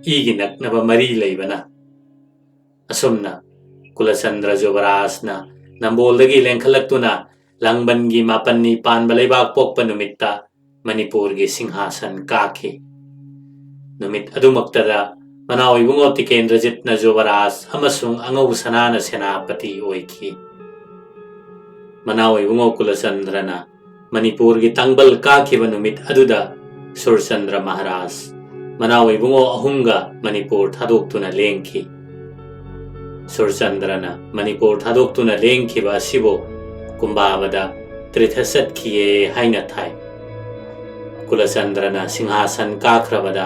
ꯏꯒꯤ ꯅꯛꯅꯕ ꯃꯔꯤ ꯂꯩꯕꯅ꯫ ꯑꯁꯨꯝꯅ ꯀꯨꯂꯆꯟꯗ꯭ꯔ ꯖꯨꯕꯔꯥꯖꯅ ꯅꯝꯕꯣꯜꯗꯒꯤ ꯂꯦꯡꯈꯠꯂꯛꯇꯨꯅ ꯂꯥꯡꯕꯟꯒꯤ ꯃꯥꯄꯟꯅꯤ ꯄꯥꯟꯕ ꯂꯩꯕꯥꯛ ꯄꯣꯛꯄ ꯅꯨꯃꯤꯠꯇ ꯃꯅꯤꯄꯨꯔꯒꯤ ꯁꯤꯡꯍꯥꯁꯟ ꯀꯥꯈꯤ꯫ ꯅꯨꯃꯤꯠ ꯑꯗꯨꯃꯛꯇꯗ ꯃꯅꯥꯎ ꯏꯕꯨꯡꯉꯣ ꯇꯤꯀꯦꯟꯗ꯭ꯔꯖꯤꯠꯅ ꯖꯨꯕꯔꯥꯖ ꯑꯃꯁꯨꯡ ꯑꯉꯧ ꯁꯅꯥꯅ ꯁꯦꯅꯥꯄꯇꯤ ꯑꯣꯏꯈꯤ꯫ ꯃꯅꯥꯎ ꯏꯕꯨꯡꯉꯣ ꯀꯨꯂꯆꯟꯗ꯭ꯔꯅ ꯃꯅꯤꯄꯨꯔꯒꯤ ꯇꯥꯡꯕꯜ ꯀꯥꯈꯤꯕ ꯅꯨꯃꯤꯠ ꯑꯗꯨꯗ ꯁꯨꯔꯆꯟꯗ꯭ꯔ ꯃꯍꯥꯔꯥꯖ ꯃꯅꯥꯎ ꯏꯕꯨꯡꯉꯣ ꯑꯍꯨꯝꯒ ꯃꯅꯤꯄꯨꯔ ꯊꯥꯗꯣꯛꯇꯨꯅ ꯂꯦꯡꯈꯤ꯫ ꯁꯨꯔꯆꯟꯗ꯭ꯔꯅ ꯃꯅꯤꯄꯨꯔ ꯊꯥꯗꯣꯛꯇꯨꯅ ꯂꯦꯡꯈꯤꯕ ꯑꯁꯤꯕꯨ ꯀꯨꯝꯕꯥꯕꯗ ꯇ꯭ꯔꯤꯊ ꯆꯠꯈꯤꯌꯦ ꯍꯥꯏꯅ ꯊꯥꯏ꯫ ꯀꯨꯂꯆꯟꯗ꯭ꯔꯅ ꯁꯤꯡꯍꯥꯁꯟ ꯀꯥꯈ꯭ꯔꯕꯗ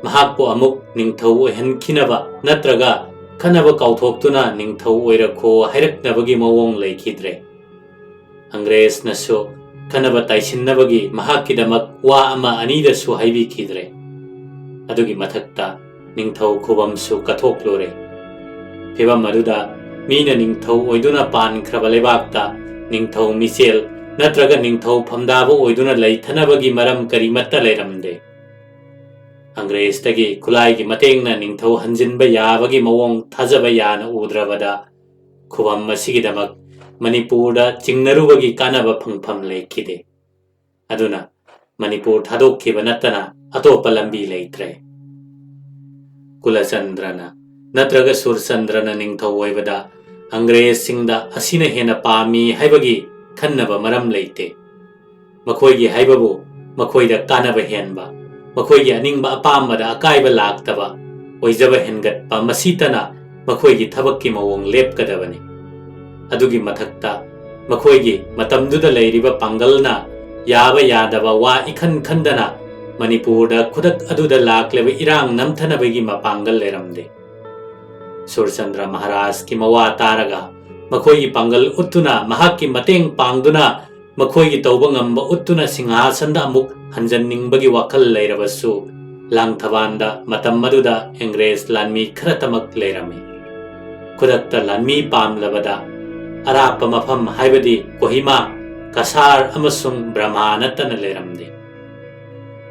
ꯃꯍꯥꯛꯄꯨ ꯑꯃꯨꯛ ꯅꯤꯡꯊꯧ ꯑꯣꯏꯍꯟꯈꯤꯅꯕ ꯅꯠꯇ꯭ꯔꯒ ꯈꯟꯅꯕ ꯀꯥꯎꯊꯣꯛꯇꯨꯅ ꯅꯤꯡꯊꯧ ꯑꯣꯏꯔꯛꯈꯣ ꯍꯥꯏꯔꯛꯅꯕꯒꯤ ꯃꯑꯣꯡ ꯂꯩꯈꯤꯗ꯭ꯔꯦ꯫ ꯑꯪꯒ꯭ꯔꯦꯖꯅꯁꯨ ꯈꯟꯅꯕ ꯇꯥꯏꯁꯤꯟꯅꯕꯒꯤ ꯃꯍꯥꯛꯀꯤꯗꯃꯛ ꯋꯥ ꯑꯃ ꯑꯅꯤꯗꯁꯨ ꯍꯥꯏꯕꯤꯈꯤꯗ꯭ꯔꯦ꯫ ꯑꯗꯨꯒꯤ ꯃꯊꯛꯇ ꯅꯤꯡꯊꯧ ꯈꯨꯕꯝꯁꯨ ꯀꯠꯊꯣꯛꯂꯨꯔꯦ꯫ ꯐꯤꯚꯝ ꯑꯗꯨꯗ ꯃꯤꯅ ꯅꯤꯡꯊꯧ ꯑꯣꯏꯗꯨꯅ ꯄꯥꯟꯈ꯭ꯔꯕ ꯂꯩꯕꯥꯛꯇ ꯅꯤꯡꯊꯧ ꯃꯤꯆꯦꯜ ꯅꯠꯇ꯭ꯔꯒ ꯅꯤꯡꯊꯧ ꯐꯝꯗꯥꯕ ꯑꯣꯏꯗꯨꯅ ꯂꯩꯊꯅꯕꯒꯤ ꯃꯔꯝ ꯀꯔꯤꯃꯠꯇ ꯂꯩꯔꯝꯗꯦ꯫ ꯑꯪꯒ꯭ꯔꯦꯖꯇꯒꯤ ꯈꯨꯠꯂꯥꯏꯒꯤ ꯃꯇꯦꯡꯅ ꯅꯤꯡꯊꯧ ꯍꯟꯖꯤꯟꯕ ꯌꯥꯕꯒꯤ ꯃꯑꯣꯡ ꯊꯥꯖꯕ ꯌꯥꯅ ꯎꯗ꯭ꯔꯕꯗ ꯈꯨꯕꯝ ꯑꯁꯤꯒꯤꯗꯃꯛ ꯃꯅꯤꯄꯨꯔꯗ ꯆꯤꯡꯅꯔꯨꯕꯒꯤ ꯀꯥꯟꯅꯕ ꯐꯪꯐꯝ ꯂꯩꯈꯤꯗꯦ꯫ ꯑꯗꯨꯅ ꯃꯅꯤꯄꯨꯔ ꯊꯥꯗꯣꯛꯈꯤꯕ ꯅꯠꯇꯅ ꯑꯇꯣꯞꯄ ꯂꯝꯕꯤ ꯂꯩꯇ꯭ꯔꯦ꯫ ꯀꯨꯂꯆꯟꯗ꯭ꯔꯅ ꯅꯠꯇ꯭ꯔꯒ ꯁꯨꯔꯆꯟꯗ꯭ꯔꯅ ꯅꯤꯡꯊꯧ ꯑꯣꯏꯕꯗ ꯑꯪꯒ꯭ꯔꯦꯖꯁꯤꯡꯗ ꯑꯁꯤꯅ ꯍꯦꯟꯅ ꯄꯥꯝꯃꯤ ꯍꯥꯏꯕꯒꯤ ꯈꯟꯅꯕ ꯃꯔꯝ ꯂꯩꯇꯦ꯫ ꯃꯈꯣꯏꯒꯤ ꯍꯥꯏꯕꯕꯨ ꯃꯈꯣꯏꯗ ꯀꯥꯟꯅꯕ ꯍꯦꯟꯕ, ꯃꯈꯣꯏꯒꯤ ꯑꯅꯤꯡꯕ ꯑꯄꯥꯝꯕꯗ ꯑꯀꯥꯏꯕ ꯂꯥꯛꯇꯕ, ꯑꯣꯏꯖꯕ ꯍꯦꯟꯒꯠꯄ, ꯃꯁꯤꯇꯅ ꯃꯈꯣꯏꯒꯤ ꯊꯕꯛꯀꯤ ꯃꯑꯣꯡ ꯂꯦꯞꯀꯗꯕꯅꯤ꯫ ꯑꯗꯨꯒꯤ ꯃꯊꯛꯇ ꯃꯈꯣꯏꯒꯤ ꯃꯇꯝꯗꯨꯗ ꯂꯩꯔꯤꯕ ꯄꯥꯡꯒꯜꯅ ꯌꯥꯕ ꯌꯥꯗꯕ ꯋꯥ ꯏꯈꯟ ꯈꯟꯗꯅ ꯃꯅꯤꯄꯨꯔꯗ ꯈꯨꯗꯛ ꯑꯗꯨꯗ ꯂꯥꯛꯂꯤꯕ ꯏꯔꯥꯡ ꯅꯝꯊꯅꯕꯒꯤ ꯃꯄꯥꯡꯒꯜ ꯂꯩꯔꯝꯗꯦ꯫ ꯁꯨꯔꯆꯟꯗ꯭ꯔ ꯃꯍꯥꯔꯥꯖꯀꯤ ꯃꯋꯥ ꯇꯥꯔꯒ ꯃꯈꯣꯏꯒꯤ ꯄꯥꯡꯒꯜ ꯎꯠꯇꯨꯅ ꯃꯍꯥꯛꯀꯤ ꯃꯇꯦꯡ ꯄꯥꯡꯗꯨꯅ ꯃꯈꯣꯏꯒꯤ ꯇꯧꯕ ꯉꯝꯕ ꯎꯠꯇꯨꯅ ꯁꯤꯡꯍꯥꯁꯟꯗ ꯑꯃꯨꯛ ꯍꯟꯖꯟꯅꯤꯡꯕꯒꯤ ꯋꯥꯈꯜ ꯂꯩꯔꯕꯁꯨ, ꯂꯥꯡꯊꯕꯥꯟꯗ ꯃꯇꯝ ꯑꯗꯨꯗ ꯑꯦꯡꯒ꯭ꯔꯦꯖ ꯂꯥꯟꯃꯤ ꯈꯔꯇꯃꯛ ꯂꯩꯔꯝꯃꯤ꯫ ꯈꯨꯗꯛꯇ ꯂꯥꯟꯃꯤ ꯄꯥꯝꯂꯕꯗ ꯑꯔꯥꯞꯄ ꯃꯐꯝ, ꯍꯥꯏꯕꯗꯤ ꯀꯣꯍꯤꯃꯥ, ꯀꯁꯥꯔ ꯑꯃꯁꯨꯡ ꯕ꯭ꯔꯍꯃꯥ ꯅꯠꯇꯅ ꯂꯩꯔꯝꯗꯦ꯫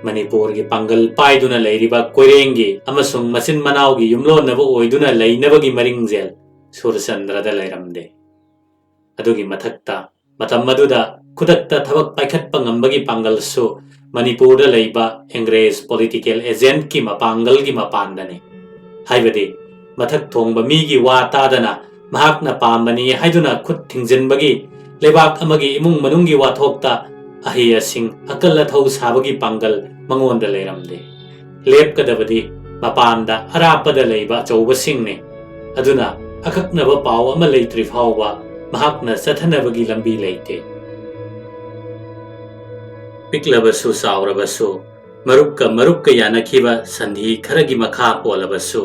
ꯃꯅꯤꯄꯨꯔꯒꯤ ꯄꯥꯡꯒꯜ ꯄꯥꯏꯗꯨꯅ ꯂꯩꯔꯤꯕ ꯀꯣꯏꯔꯦꯡꯒꯤ ꯑꯃꯁꯨꯡ ꯃꯆꯤꯟ ꯃꯅꯥꯎꯒꯤ ꯌꯨꯝꯂꯣꯟꯅꯕ ꯑꯣꯏꯗꯨꯅ ꯂꯩꯅꯕꯒꯤ ꯃꯔꯤꯡꯖꯦꯜ ꯁꯨꯔꯆꯟꯗ꯭ꯔꯗ ꯂꯩꯔꯝꯗꯦ꯫ ꯑꯗꯨꯒꯤ ꯃꯊꯛꯇ, ꯃꯇꯝ ꯑꯗꯨꯗ ꯈꯨꯗꯛꯇ ꯊꯕꯛ ꯄꯥꯏꯈꯠꯄ ꯉꯝꯕꯒꯤ ꯄꯥꯡꯒꯜꯁꯨ ꯃꯅꯤꯄꯨꯔꯗ ꯂꯩꯕ ꯑꯦꯡꯒ꯭ꯔꯦꯖ ꯄꯣꯂꯤꯇꯤꯀꯦꯜ ꯑꯦꯖꯦꯟꯠꯀꯤ ꯃꯄꯥꯡꯒꯜꯒꯤ ꯃꯄꯥꯟꯗꯅꯤ꯫ ꯍꯥꯏꯕꯗꯤ, ꯃꯊꯛ ꯊꯣꯡꯕ ꯃꯤꯒꯤ ꯋꯥ ꯇꯥꯗꯅ ꯃꯍꯥꯛꯅ ꯄꯥꯝꯕꯅꯤ ꯍꯥꯏꯗꯨꯅ ꯈꯨꯠ ꯊꯤꯡꯖꯤꯟꯕꯒꯤ, ꯂꯩꯕꯥꯛ ꯑꯃꯒꯤ ꯏꯃꯨꯡ ꯃꯅꯨꯡꯒꯤ ꯋꯥꯊꯣꯛꯇ ꯑꯍꯩ ꯑꯁꯤꯡ ꯑꯀꯜ ꯑꯊꯧ ꯁꯥꯕꯒꯤ ꯄꯥꯡꯒꯜ ꯃꯉꯣꯟꯗ ꯂꯩꯔꯝꯗꯦ꯫ ꯂꯦꯞꯀꯗꯕꯗꯤ ꯃꯄꯥꯟꯗ ꯑꯔꯥꯞꯄꯗ ꯂꯩꯕ ꯑꯆꯧꯕꯁꯤꯡꯅꯤ꯫ ꯑꯗꯨꯅ ꯑꯀꯛꯅꯕ ꯄꯥꯎ ꯑꯃ ꯂꯩꯇ꯭ꯔꯤ ꯐꯥꯎꯕ ꯃꯍꯥꯛꯅ ꯆꯠꯊꯅꯕꯒꯤ ꯂꯝꯕꯤ ꯂꯩꯇꯦ꯫ ꯄꯤꯛꯂꯕꯁꯨ ꯆꯥꯎꯔꯕꯁꯨ, ꯃꯔꯨꯞꯀ ꯃꯔꯨꯞꯀ ꯌꯥꯅꯈꯤꯕ ꯁꯟꯙꯤ ꯈꯔꯒꯤ ꯃꯈꯥ ꯄꯣꯜꯂꯕꯁꯨ,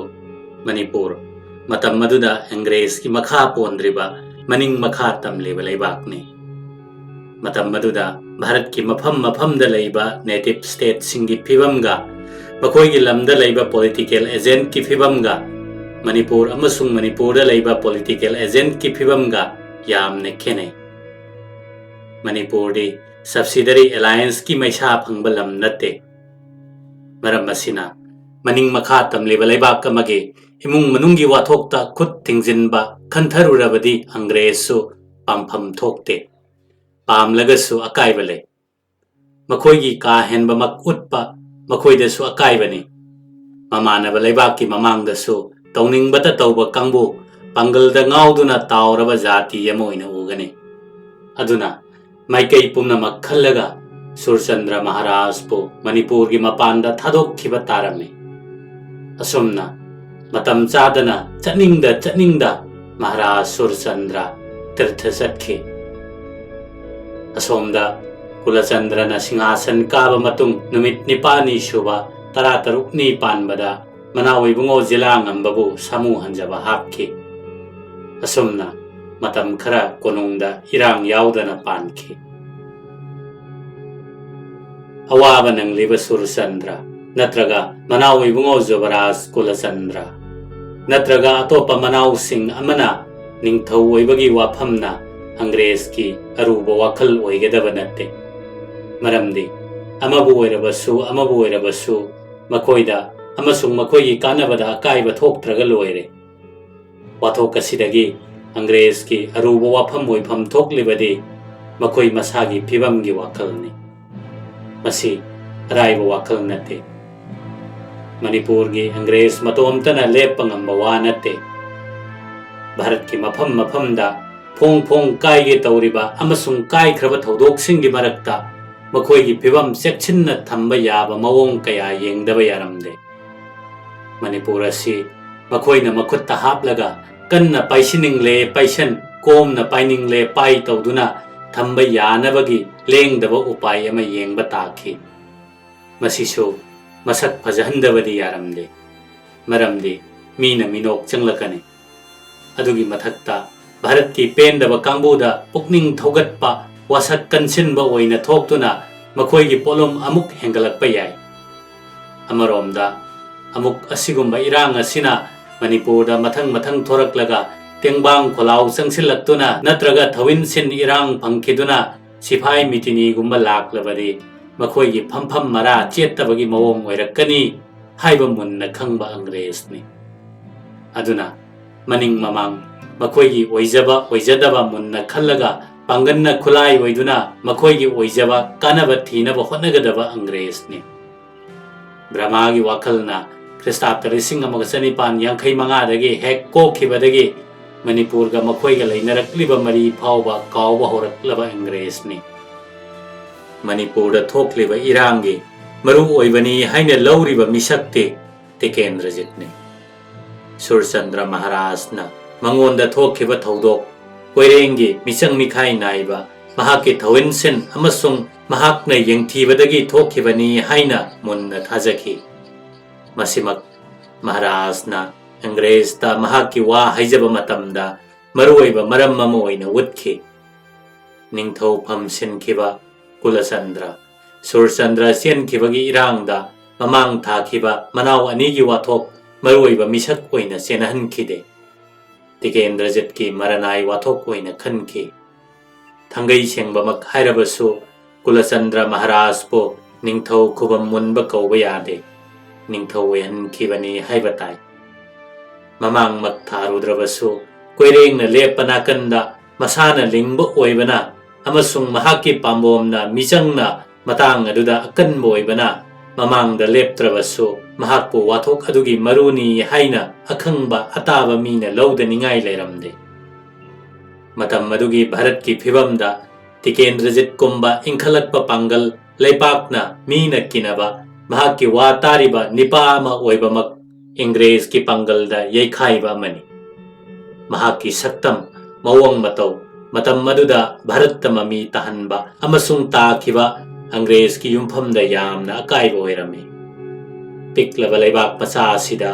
ꯃꯅꯤꯄꯨꯔ ꯃꯇꯝ ꯑꯗꯨꯗ ꯑꯦꯡꯒ꯭ꯔꯦꯖꯀꯤ ꯃꯈꯥ ꯄꯣꯟꯗ꯭ꯔꯤꯕ, ꯃꯅꯤꯡ ꯃꯈꯥ ꯇꯝꯂꯤꯕ ꯂꯩꯕꯥꯛꯅꯤ꯫ ꯃꯇꯝ ꯑꯗꯨꯗ ꯚꯥꯔꯠꯀꯤ ꯃꯐꯝ ꯃꯐꯝꯗ ꯂꯩꯕ ꯅꯦꯇꯤꯚ ꯁ꯭ꯇꯦꯠꯁꯤꯡꯒꯤ ꯐꯤꯕꯝꯒ, ꯃꯈꯣꯏꯒꯤ ꯂꯝꯗ ꯂꯩꯕ ꯄꯣꯂꯤꯇꯤꯀꯦꯜ ꯑꯦꯖꯦꯟꯠꯀꯤ ꯐꯤꯕꯝꯒ, ꯃꯅꯤꯄꯨꯔ ꯑꯃꯁꯨꯡ ꯃꯅꯤꯄꯨꯔꯗ ꯂꯩꯕ ꯄꯣꯂꯤꯇꯤꯀꯦꯜ ꯑꯦꯖꯦꯟꯠꯀꯤ ꯐꯤꯕꯝꯒ ꯌꯥꯝꯅ ꯈꯦꯠꯅꯩ꯫ ꯃꯅꯤꯄꯨꯔꯗꯤ ꯁꯕꯁꯤꯗꯔꯤ ꯑꯦꯂꯥꯌꯟꯁꯀꯤ ꯃꯩꯁꯥ ꯐꯪꯕ ꯂꯝ ꯅꯠꯇꯦ꯫ ꯃꯔꯝ ꯑꯁꯤꯅ, ꯃꯅꯤꯡ ꯃꯈꯥ ꯇꯝꯂꯤꯕ ꯂꯩꯕꯥꯛ ꯑꯃꯒꯤ ꯏꯃꯨꯡ ꯃꯅꯨꯡꯒꯤ ꯋꯥꯊꯣꯛꯇ ꯈꯨꯠ ꯊꯤꯡꯖꯤꯟꯕ ꯈꯟꯊꯔꯨꯔꯕꯗꯤ ꯑꯪꯒ꯭ꯔꯦꯖꯁꯨ ꯄꯥꯝꯐꯝ ꯊꯣꯛꯇꯦ꯫ ꯄꯥꯝꯂꯒꯁꯨ ꯑꯀꯥꯏꯕ ꯂꯩ꯫ ꯃꯈꯣꯏꯒꯤ ꯀꯥ ꯍꯦꯟꯕꯃꯛ ꯎꯠꯄ ꯃꯈꯣꯏꯗꯁꯨ ꯑꯀꯥꯏꯕꯅꯤ꯫ ꯃꯃꯥꯟꯅꯕ ꯂꯩꯕꯥꯛꯀꯤ ꯃꯃꯥꯡꯗꯁꯨ ꯇꯧꯅꯤꯡꯕꯇ ꯇꯧꯕ ꯀꯥꯡꯕꯨ, ꯄꯥꯡꯒꯜꯗ ꯉꯥꯎꯗꯨꯅ ꯇꯥꯎꯔꯕ ꯖꯥꯇꯤ ꯑꯃ ꯑꯣꯏꯅ ꯎꯒꯅꯤ꯫ ꯑꯗꯨꯅ ꯃꯥꯏꯀꯩ ꯄꯨꯝꯅꯃꯛ ꯈꯜꯂꯒ ꯁꯨꯔꯆꯟꯗ꯭ꯔ ꯃꯍꯥꯔꯥꯖꯄꯨ ꯃꯅꯤꯄꯨꯔꯒꯤ ꯃꯄꯥꯟꯗ ꯊꯥꯗꯣꯛꯈꯤꯕ ꯇꯥꯔꯝꯃꯤ꯫ ꯑꯁꯨꯝꯅ ꯃꯇꯝ ꯆꯥꯗꯅ ꯆꯠꯅꯤꯡꯗ ꯆꯠꯅꯤꯡꯗ ꯃꯍꯥꯔꯥꯖ ꯁꯨꯔꯆꯟꯗ꯭ꯔ ꯇꯤꯔꯊ ꯆꯠꯈꯤ꯫ ꯑꯁꯣꯝꯗ ꯀꯨꯂꯆꯟꯗ꯭ꯔꯅ ꯁꯤꯡꯍꯥꯁꯟ ꯀꯥꯕ ꯃꯇꯨꯡ ꯅꯨꯃꯤꯠ ꯅꯤꯄꯥꯜꯅꯤ ꯁꯨꯕ ꯇꯔꯥꯇꯔꯨꯛꯅꯤ ꯄꯥꯟꯕꯗ ꯃꯅꯥꯎ ꯏꯕꯨꯡꯉꯣ ꯖꯤꯂꯥ ꯉꯝꯕꯕꯨ ꯁꯥꯃꯨ ꯍꯟꯖꯕ ꯍꯥꯞꯈꯤ꯫ ꯑꯁꯨꯝꯅ ꯃꯇꯝ ꯈꯔ ꯀꯣꯅꯨꯡꯗ ꯏꯔꯥꯡ ꯌꯥꯎꯗꯅ ꯄꯥꯟꯈꯤ꯫ ꯑꯋꯥꯕ ꯅꯪꯂꯤꯕ ꯁꯨꯔꯆꯟꯗ꯭ꯔ ꯅꯠꯇ꯭ꯔꯒ ꯃꯅꯥꯎ ꯏꯕꯨꯡꯉꯣ ꯖꯨꯕꯔꯥꯖ ꯀꯨꯂꯆꯟꯗ꯭ꯔ ꯅꯠꯇ꯭ꯔꯒ ꯑꯇꯣꯞꯄ ꯃꯅꯥꯎꯁꯤꯡ ꯑꯃꯅ ꯅꯤꯡꯊꯧ ꯑꯣꯏꯕꯒꯤ ꯋꯥꯐꯝꯅ ꯑꯪꯒ꯭ꯔꯦꯖꯀꯤ ꯑꯔꯨꯕ ꯋꯥꯈꯜ ꯑꯣꯏꯒꯗꯕ ꯅꯠꯇꯦ꯫ ꯃꯔꯝꯗꯤ ꯑꯃꯕꯨ ꯑꯣꯏꯔꯕꯁꯨ ꯑꯃꯕꯨ ꯑꯣꯏꯔꯕꯁꯨ ꯃꯈꯣꯏꯗ ꯑꯃꯁꯨꯡ ꯃꯈꯣꯏꯒꯤ ꯀꯥꯟꯅꯕꯗ ꯑꯀꯥꯏꯕ ꯊꯣꯛꯇ꯭ꯔꯒ ꯂꯣꯏꯔꯦ꯫ ꯋꯥꯊꯣꯛ ꯑꯁꯤꯗꯒꯤ ꯑꯪꯒ꯭ꯔꯦꯖꯀꯤ ꯑꯔꯨꯕ ꯋꯥꯐꯝ ꯑꯣꯏꯐꯝ ꯊꯣꯛꯂꯤꯕꯗꯤ ꯃꯈꯣꯏ ꯃꯁꯥꯒꯤ ꯐꯤꯕꯝꯒꯤ ꯋꯥꯈꯜꯅꯤ꯫ ꯃꯁꯤ ꯑꯔꯥꯏꯕ ꯋꯥꯈꯜ ꯅꯠꯇꯦ꯫ ꯃꯅꯤꯄꯨꯔꯒꯤ ꯑꯪꯒ꯭ꯔꯦꯖ ꯃꯇꯣꯝꯇꯅ ꯂꯦꯞꯄ ꯉꯝꯕ ꯋꯥ ꯅꯠꯇꯦ꯫ ꯚꯥꯔꯠꯀꯤ ꯃꯐꯝ ꯃꯐꯝꯗ ꯐꯣꯡ ꯐꯣꯡ ꯀꯥꯏꯒꯦ ꯇꯧꯔꯤꯕ ꯑꯃꯁꯨꯡ ꯀꯥꯏꯈ꯭ꯔꯕ ꯊꯧꯗꯣꯛꯁꯤꯡꯒꯤ ꯃꯔꯛꯇ ꯃꯈꯣꯏꯒꯤ ꯐꯤꯕꯝ ꯆꯦꯛꯁꯤꯟꯅ ꯊꯝꯕ ꯌꯥꯕ ꯃꯑꯣꯡ ꯀꯌꯥ ꯌꯦꯡꯗꯕ ꯌꯥꯔꯝꯗꯦ꯫ ꯃꯅꯤꯄꯨꯔ ꯑꯁꯤ ꯃꯈꯣꯏꯅ ꯃꯈꯨꯠꯇ ꯍꯥꯞꯂꯒ ꯀꯟꯅ ꯄꯥꯏꯁꯤꯟꯅꯤꯡꯂꯦ ꯄꯥꯏꯁꯟ, ꯀꯣꯝꯅ ꯄꯥꯏꯅꯤꯡꯂꯦ ꯄꯥꯏ ꯇꯧꯗꯨꯅ ꯊꯝꯕ ꯌꯥꯅꯕꯒꯤ ꯂꯦꯡꯗꯕ ꯎꯄꯥꯏ ꯑꯃ ꯌꯦꯡꯕ ꯇꯥꯈꯤ꯫ ꯃꯁꯤꯁꯨ ꯃꯁꯛ ꯐꯖꯍꯟꯗꯕꯗꯤ ꯌꯥꯔꯝꯗꯦ꯫ ꯃꯔꯝꯗꯤ ꯃꯤꯅ ꯃꯤꯅꯣꯛ ꯆꯪꯂꯛꯀꯅꯤ꯫ ꯑꯗꯨꯒꯤ ꯃꯊꯛꯇ ꯚꯥꯔꯠꯀꯤ ꯄꯦꯟꯗꯕ ꯀꯥꯡꯕꯨꯗ ꯄꯨꯛꯅꯤꯡ ꯊꯧꯒꯠꯄ ꯋꯥꯁꯛ ꯀꯟꯁꯤꯟꯕ ꯑꯣꯏꯅ ꯊꯣꯛꯇꯨꯅ ꯃꯈꯣꯏꯒꯤ ꯄꯣꯠꯂꯨꯝ ꯑꯃꯨꯛ ꯍꯦꯟꯒꯠꯂꯛꯄ ꯌꯥꯏ꯫ ꯑꯃꯔꯣꯝꯗ ꯑꯃꯨꯛ ꯑꯁꯤꯒꯨꯝꯕ ꯏꯔꯥꯡ ꯑꯁꯤꯅ ꯃꯅꯤꯄꯨꯔꯗ ꯃꯊꯪ ꯃꯊꯪ ꯊꯣꯔꯛꯂꯒ ꯇꯦꯡꯕꯥꯡ ꯈꯣꯂꯥꯎ ꯆꯪꯁꯤꯜꯂꯛꯇꯨꯅ ꯅꯠꯇ꯭ꯔꯒ ꯊꯧꯋꯤꯟꯁꯤꯟ ꯏꯔꯥꯡ ꯐꯪꯈꯤꯗꯨꯅ ꯁꯤꯐꯥꯏ ꯃꯤꯇꯤꯅꯤꯒꯨꯝꯕ ꯂꯥꯛꯂꯕꯗꯤ ꯃꯈꯣꯏꯒꯤ ꯐꯝꯐꯝ ꯃꯔꯥ ꯆꯦꯠꯇꯕꯒꯤ ꯃꯑꯣꯡ ꯑꯣꯏꯔꯛꯀꯅꯤ ꯍꯥꯏꯕ ꯃꯨꯟꯅ ꯈꯪꯕ ꯑꯪꯒ꯭ꯔꯦꯖꯅꯤ꯫ ꯑꯗꯨꯅ ꯃꯅꯤꯡ ꯃꯃꯥꯡ ꯃꯈꯣꯏꯒꯤ ꯑꯣꯏꯖꯕ ꯑꯣꯏꯖꯗꯕ ꯃꯨꯟꯅ ꯈꯜꯂꯒ ꯄꯥꯡꯒꯟꯅ ꯈꯨꯠꯂꯥꯏ ꯑꯣꯏꯗꯨꯅ ꯃꯈꯣꯏꯒꯤ ꯑꯣꯏꯖꯕ ꯀꯥꯟꯅꯕ ꯊꯤꯅꯕ ꯍꯣꯠꯅꯒꯗꯕ ꯑꯪꯒ꯭ꯔꯦꯖꯅꯤ꯫ ꯕ꯭ꯔꯍꯃꯥꯒꯤ ꯋꯥꯈꯜꯅ ꯈ꯭ꯔꯤꯁꯇꯥꯕꯇ ꯂꯤꯁꯤꯡ ꯑꯃꯒ ꯆꯅꯤꯄꯥꯟ ꯌꯥꯡꯈꯩ ꯃꯉꯥꯗꯒꯤ ꯍꯦꯛ ꯀꯣꯛꯈꯤꯕꯗꯒꯤ ꯃꯅꯤꯄꯨꯔꯒ ꯃꯈꯣꯏꯒ ꯂꯩꯅꯔꯛꯂꯤꯕ ꯃꯔꯤ ꯐꯥꯎꯕ ꯀꯥꯎꯕ ꯍꯧꯔꯛꯂꯕ ꯑꯪꯒ꯭ꯔꯦꯖꯅꯤ꯫ ꯃꯅꯤꯄꯨꯔꯗ ꯊꯣꯛꯂꯤꯕ ꯏꯔꯥꯡꯒꯤ ꯃꯔꯨ ꯑꯣꯏꯕꯅꯤ ꯍꯥꯏꯅ ꯂꯧꯔꯤꯕ ꯃꯤꯁꯛꯇꯤ ꯇꯤꯀꯦꯟꯗ꯭ꯔꯖꯤꯠꯅꯤ꯫ ꯁꯨꯔꯆꯟꯗ꯭ꯔ ꯃꯍꯥꯔꯥꯖꯅ ꯃꯉꯣꯟꯗ ꯊꯣꯛꯈꯤꯕ ꯊꯧꯗꯣꯛ, ꯀꯣꯏꯔꯦꯡꯒꯤ ꯃꯤꯆꯪ ꯃꯤꯈꯥꯏ ꯅꯥꯏꯕ ꯃꯍꯥꯛꯀꯤ ꯊꯧꯏꯟꯁꯤꯟ ꯑꯃꯁꯨꯡ ꯃꯍꯥꯛꯅ ꯌꯦꯡꯊꯤꯕꯗꯒꯤ ꯊꯣꯛꯈꯤꯕꯅꯤ ꯍꯥꯏꯅ ꯃꯨꯟꯅ ꯊꯥꯖꯈꯤ꯫ ꯃꯁꯤꯃꯛ ꯃꯍꯥꯔꯥꯖꯅ ꯑꯪꯒ꯭ꯔꯦꯖꯇ ꯃꯍꯥꯛꯀꯤ ꯋꯥ ꯍꯥꯏꯖꯕ ꯃꯇꯝꯗ ꯃꯔꯨꯑꯣꯏꯕ ꯃꯔꯝ ꯑꯃ ꯑꯣꯏꯅ ꯎꯠꯈꯤ꯫ ꯅꯤꯡꯊꯧ ꯐꯝꯁꯤꯟꯈꯤꯕ ꯀꯨꯂꯆꯟꯗ꯭ꯔ, ꯁꯨꯔꯆꯟꯗ꯭ꯔ ꯆꯦꯟꯈꯤꯕꯒꯤ ꯏꯔꯥꯡꯗ ꯃꯃꯥꯡ ꯊꯥꯈꯤꯕ ꯃꯅꯥꯎ ꯑꯅꯤꯒꯤ ꯋꯥꯊꯣꯛ ꯃꯔꯨꯑꯣꯏꯕ ꯃꯤꯁꯛ ꯑꯣꯏꯅ ꯆꯦꯟꯅꯍꯟꯈꯤꯗꯦ꯫ ꯇꯤꯀꯦꯟꯗ꯭ꯔꯖꯤꯠꯀꯤ ꯃꯔꯅꯥꯏ ꯋꯥꯊꯣꯛ ꯑꯣꯏꯅ ꯈꯟꯈꯤ꯫ ꯊꯥꯡꯒꯩ ꯁꯦꯡꯕꯃꯛ ꯍꯥꯏꯔꯕꯁꯨ ꯀꯨꯂꯆꯟꯗ꯭ꯔ ꯃꯍꯥꯔꯥꯖꯄꯨ ꯅꯤꯡꯊꯧ ꯈꯨꯕꯝ ꯃꯨꯟꯕ ꯀꯧꯕ ꯌꯥꯗꯦ, ꯅꯤꯡꯊꯧ ꯑꯣꯏꯍꯟꯈꯤꯕꯅꯤ ꯍꯥꯏꯕ ꯇꯥꯏ꯫ ꯃꯃꯥꯡꯃꯛ ꯊꯥꯔꯨꯗ꯭ꯔꯕꯁꯨ ꯀꯣꯏꯔꯦꯡꯅ ꯂꯦꯞꯄ ꯅꯥꯀꯟꯗ ꯃꯁꯥꯅ ꯂꯤꯡꯕ ꯑꯣꯏꯕꯅ ꯑꯃꯁꯨꯡ ꯃꯍꯥꯛꯀꯤ ꯄꯥꯝꯕꯣꯝꯅ ꯃꯤꯆꯪꯅ ꯃꯇꯥꯡ ꯑꯗꯨꯗ ꯑꯀꯟꯕ ꯑꯣꯏꯕꯅ ꯃꯃꯥꯡꯗ ꯂꯦꯞꯇ꯭ꯔꯕꯁꯨ ꯃꯍꯥꯛꯄꯨ ꯋꯥꯊꯣꯛ ꯑꯗꯨꯒꯤ ꯃꯔꯨꯅꯤ ꯍꯥꯏꯅ ꯑꯈꯪꯕ ꯑꯇꯥꯕ ꯃꯤꯅ ꯂꯧꯗꯅꯤꯡꯉꯥꯏ ꯂꯩꯔꯝꯗꯦ꯫ ꯃꯇꯝ ꯑꯗꯨꯒꯤ ꯚꯥꯔꯠꯀꯤ ꯐꯤꯕꯝꯗ ꯇꯤꯀꯦꯟꯗ꯭ꯔꯖꯤꯠꯀꯨꯝꯕ ꯏꯟꯈꯠꯂꯛꯄ ꯄꯥꯡꯒꯜ, ꯂꯩꯄꯥꯛꯅ ꯃꯤꯅ ꯀꯤꯅꯕ, ꯃꯍꯥꯛꯀꯤ ꯋꯥ ꯇꯥꯔꯤꯕ ꯅꯤꯄꯥ ꯑꯃ ꯑꯣꯏꯕꯃꯛ ꯏꯪꯒ꯭ꯔꯦꯖꯀꯤ ꯄꯥꯡꯒꯜꯗ ꯌꯩꯈꯥꯏꯕ ꯑꯃꯅꯤ꯫ ꯃꯍꯥꯛꯀꯤ ꯁꯛꯇꯝ, ꯃꯑꯣꯡ ꯃꯇꯧ, ꯃꯇꯝ ꯑꯗꯨꯗ ꯚꯥꯔꯠꯇ ꯃꯃꯤ ꯇꯥꯍꯟꯕ ꯑꯃꯁꯨꯡ ꯇꯥꯈꯤꯕ ꯑꯪꯒ꯭ꯔꯦꯖꯀꯤ ꯌꯨꯝꯐꯝꯗ ꯌꯥꯝꯅ ꯑꯀꯥꯏꯕ ꯑꯣꯏꯔꯝꯃꯤ꯫ ꯄꯤꯛꯂꯕ ꯂꯩꯕꯥꯛ ꯃꯆꯥ ꯑꯁꯤꯗ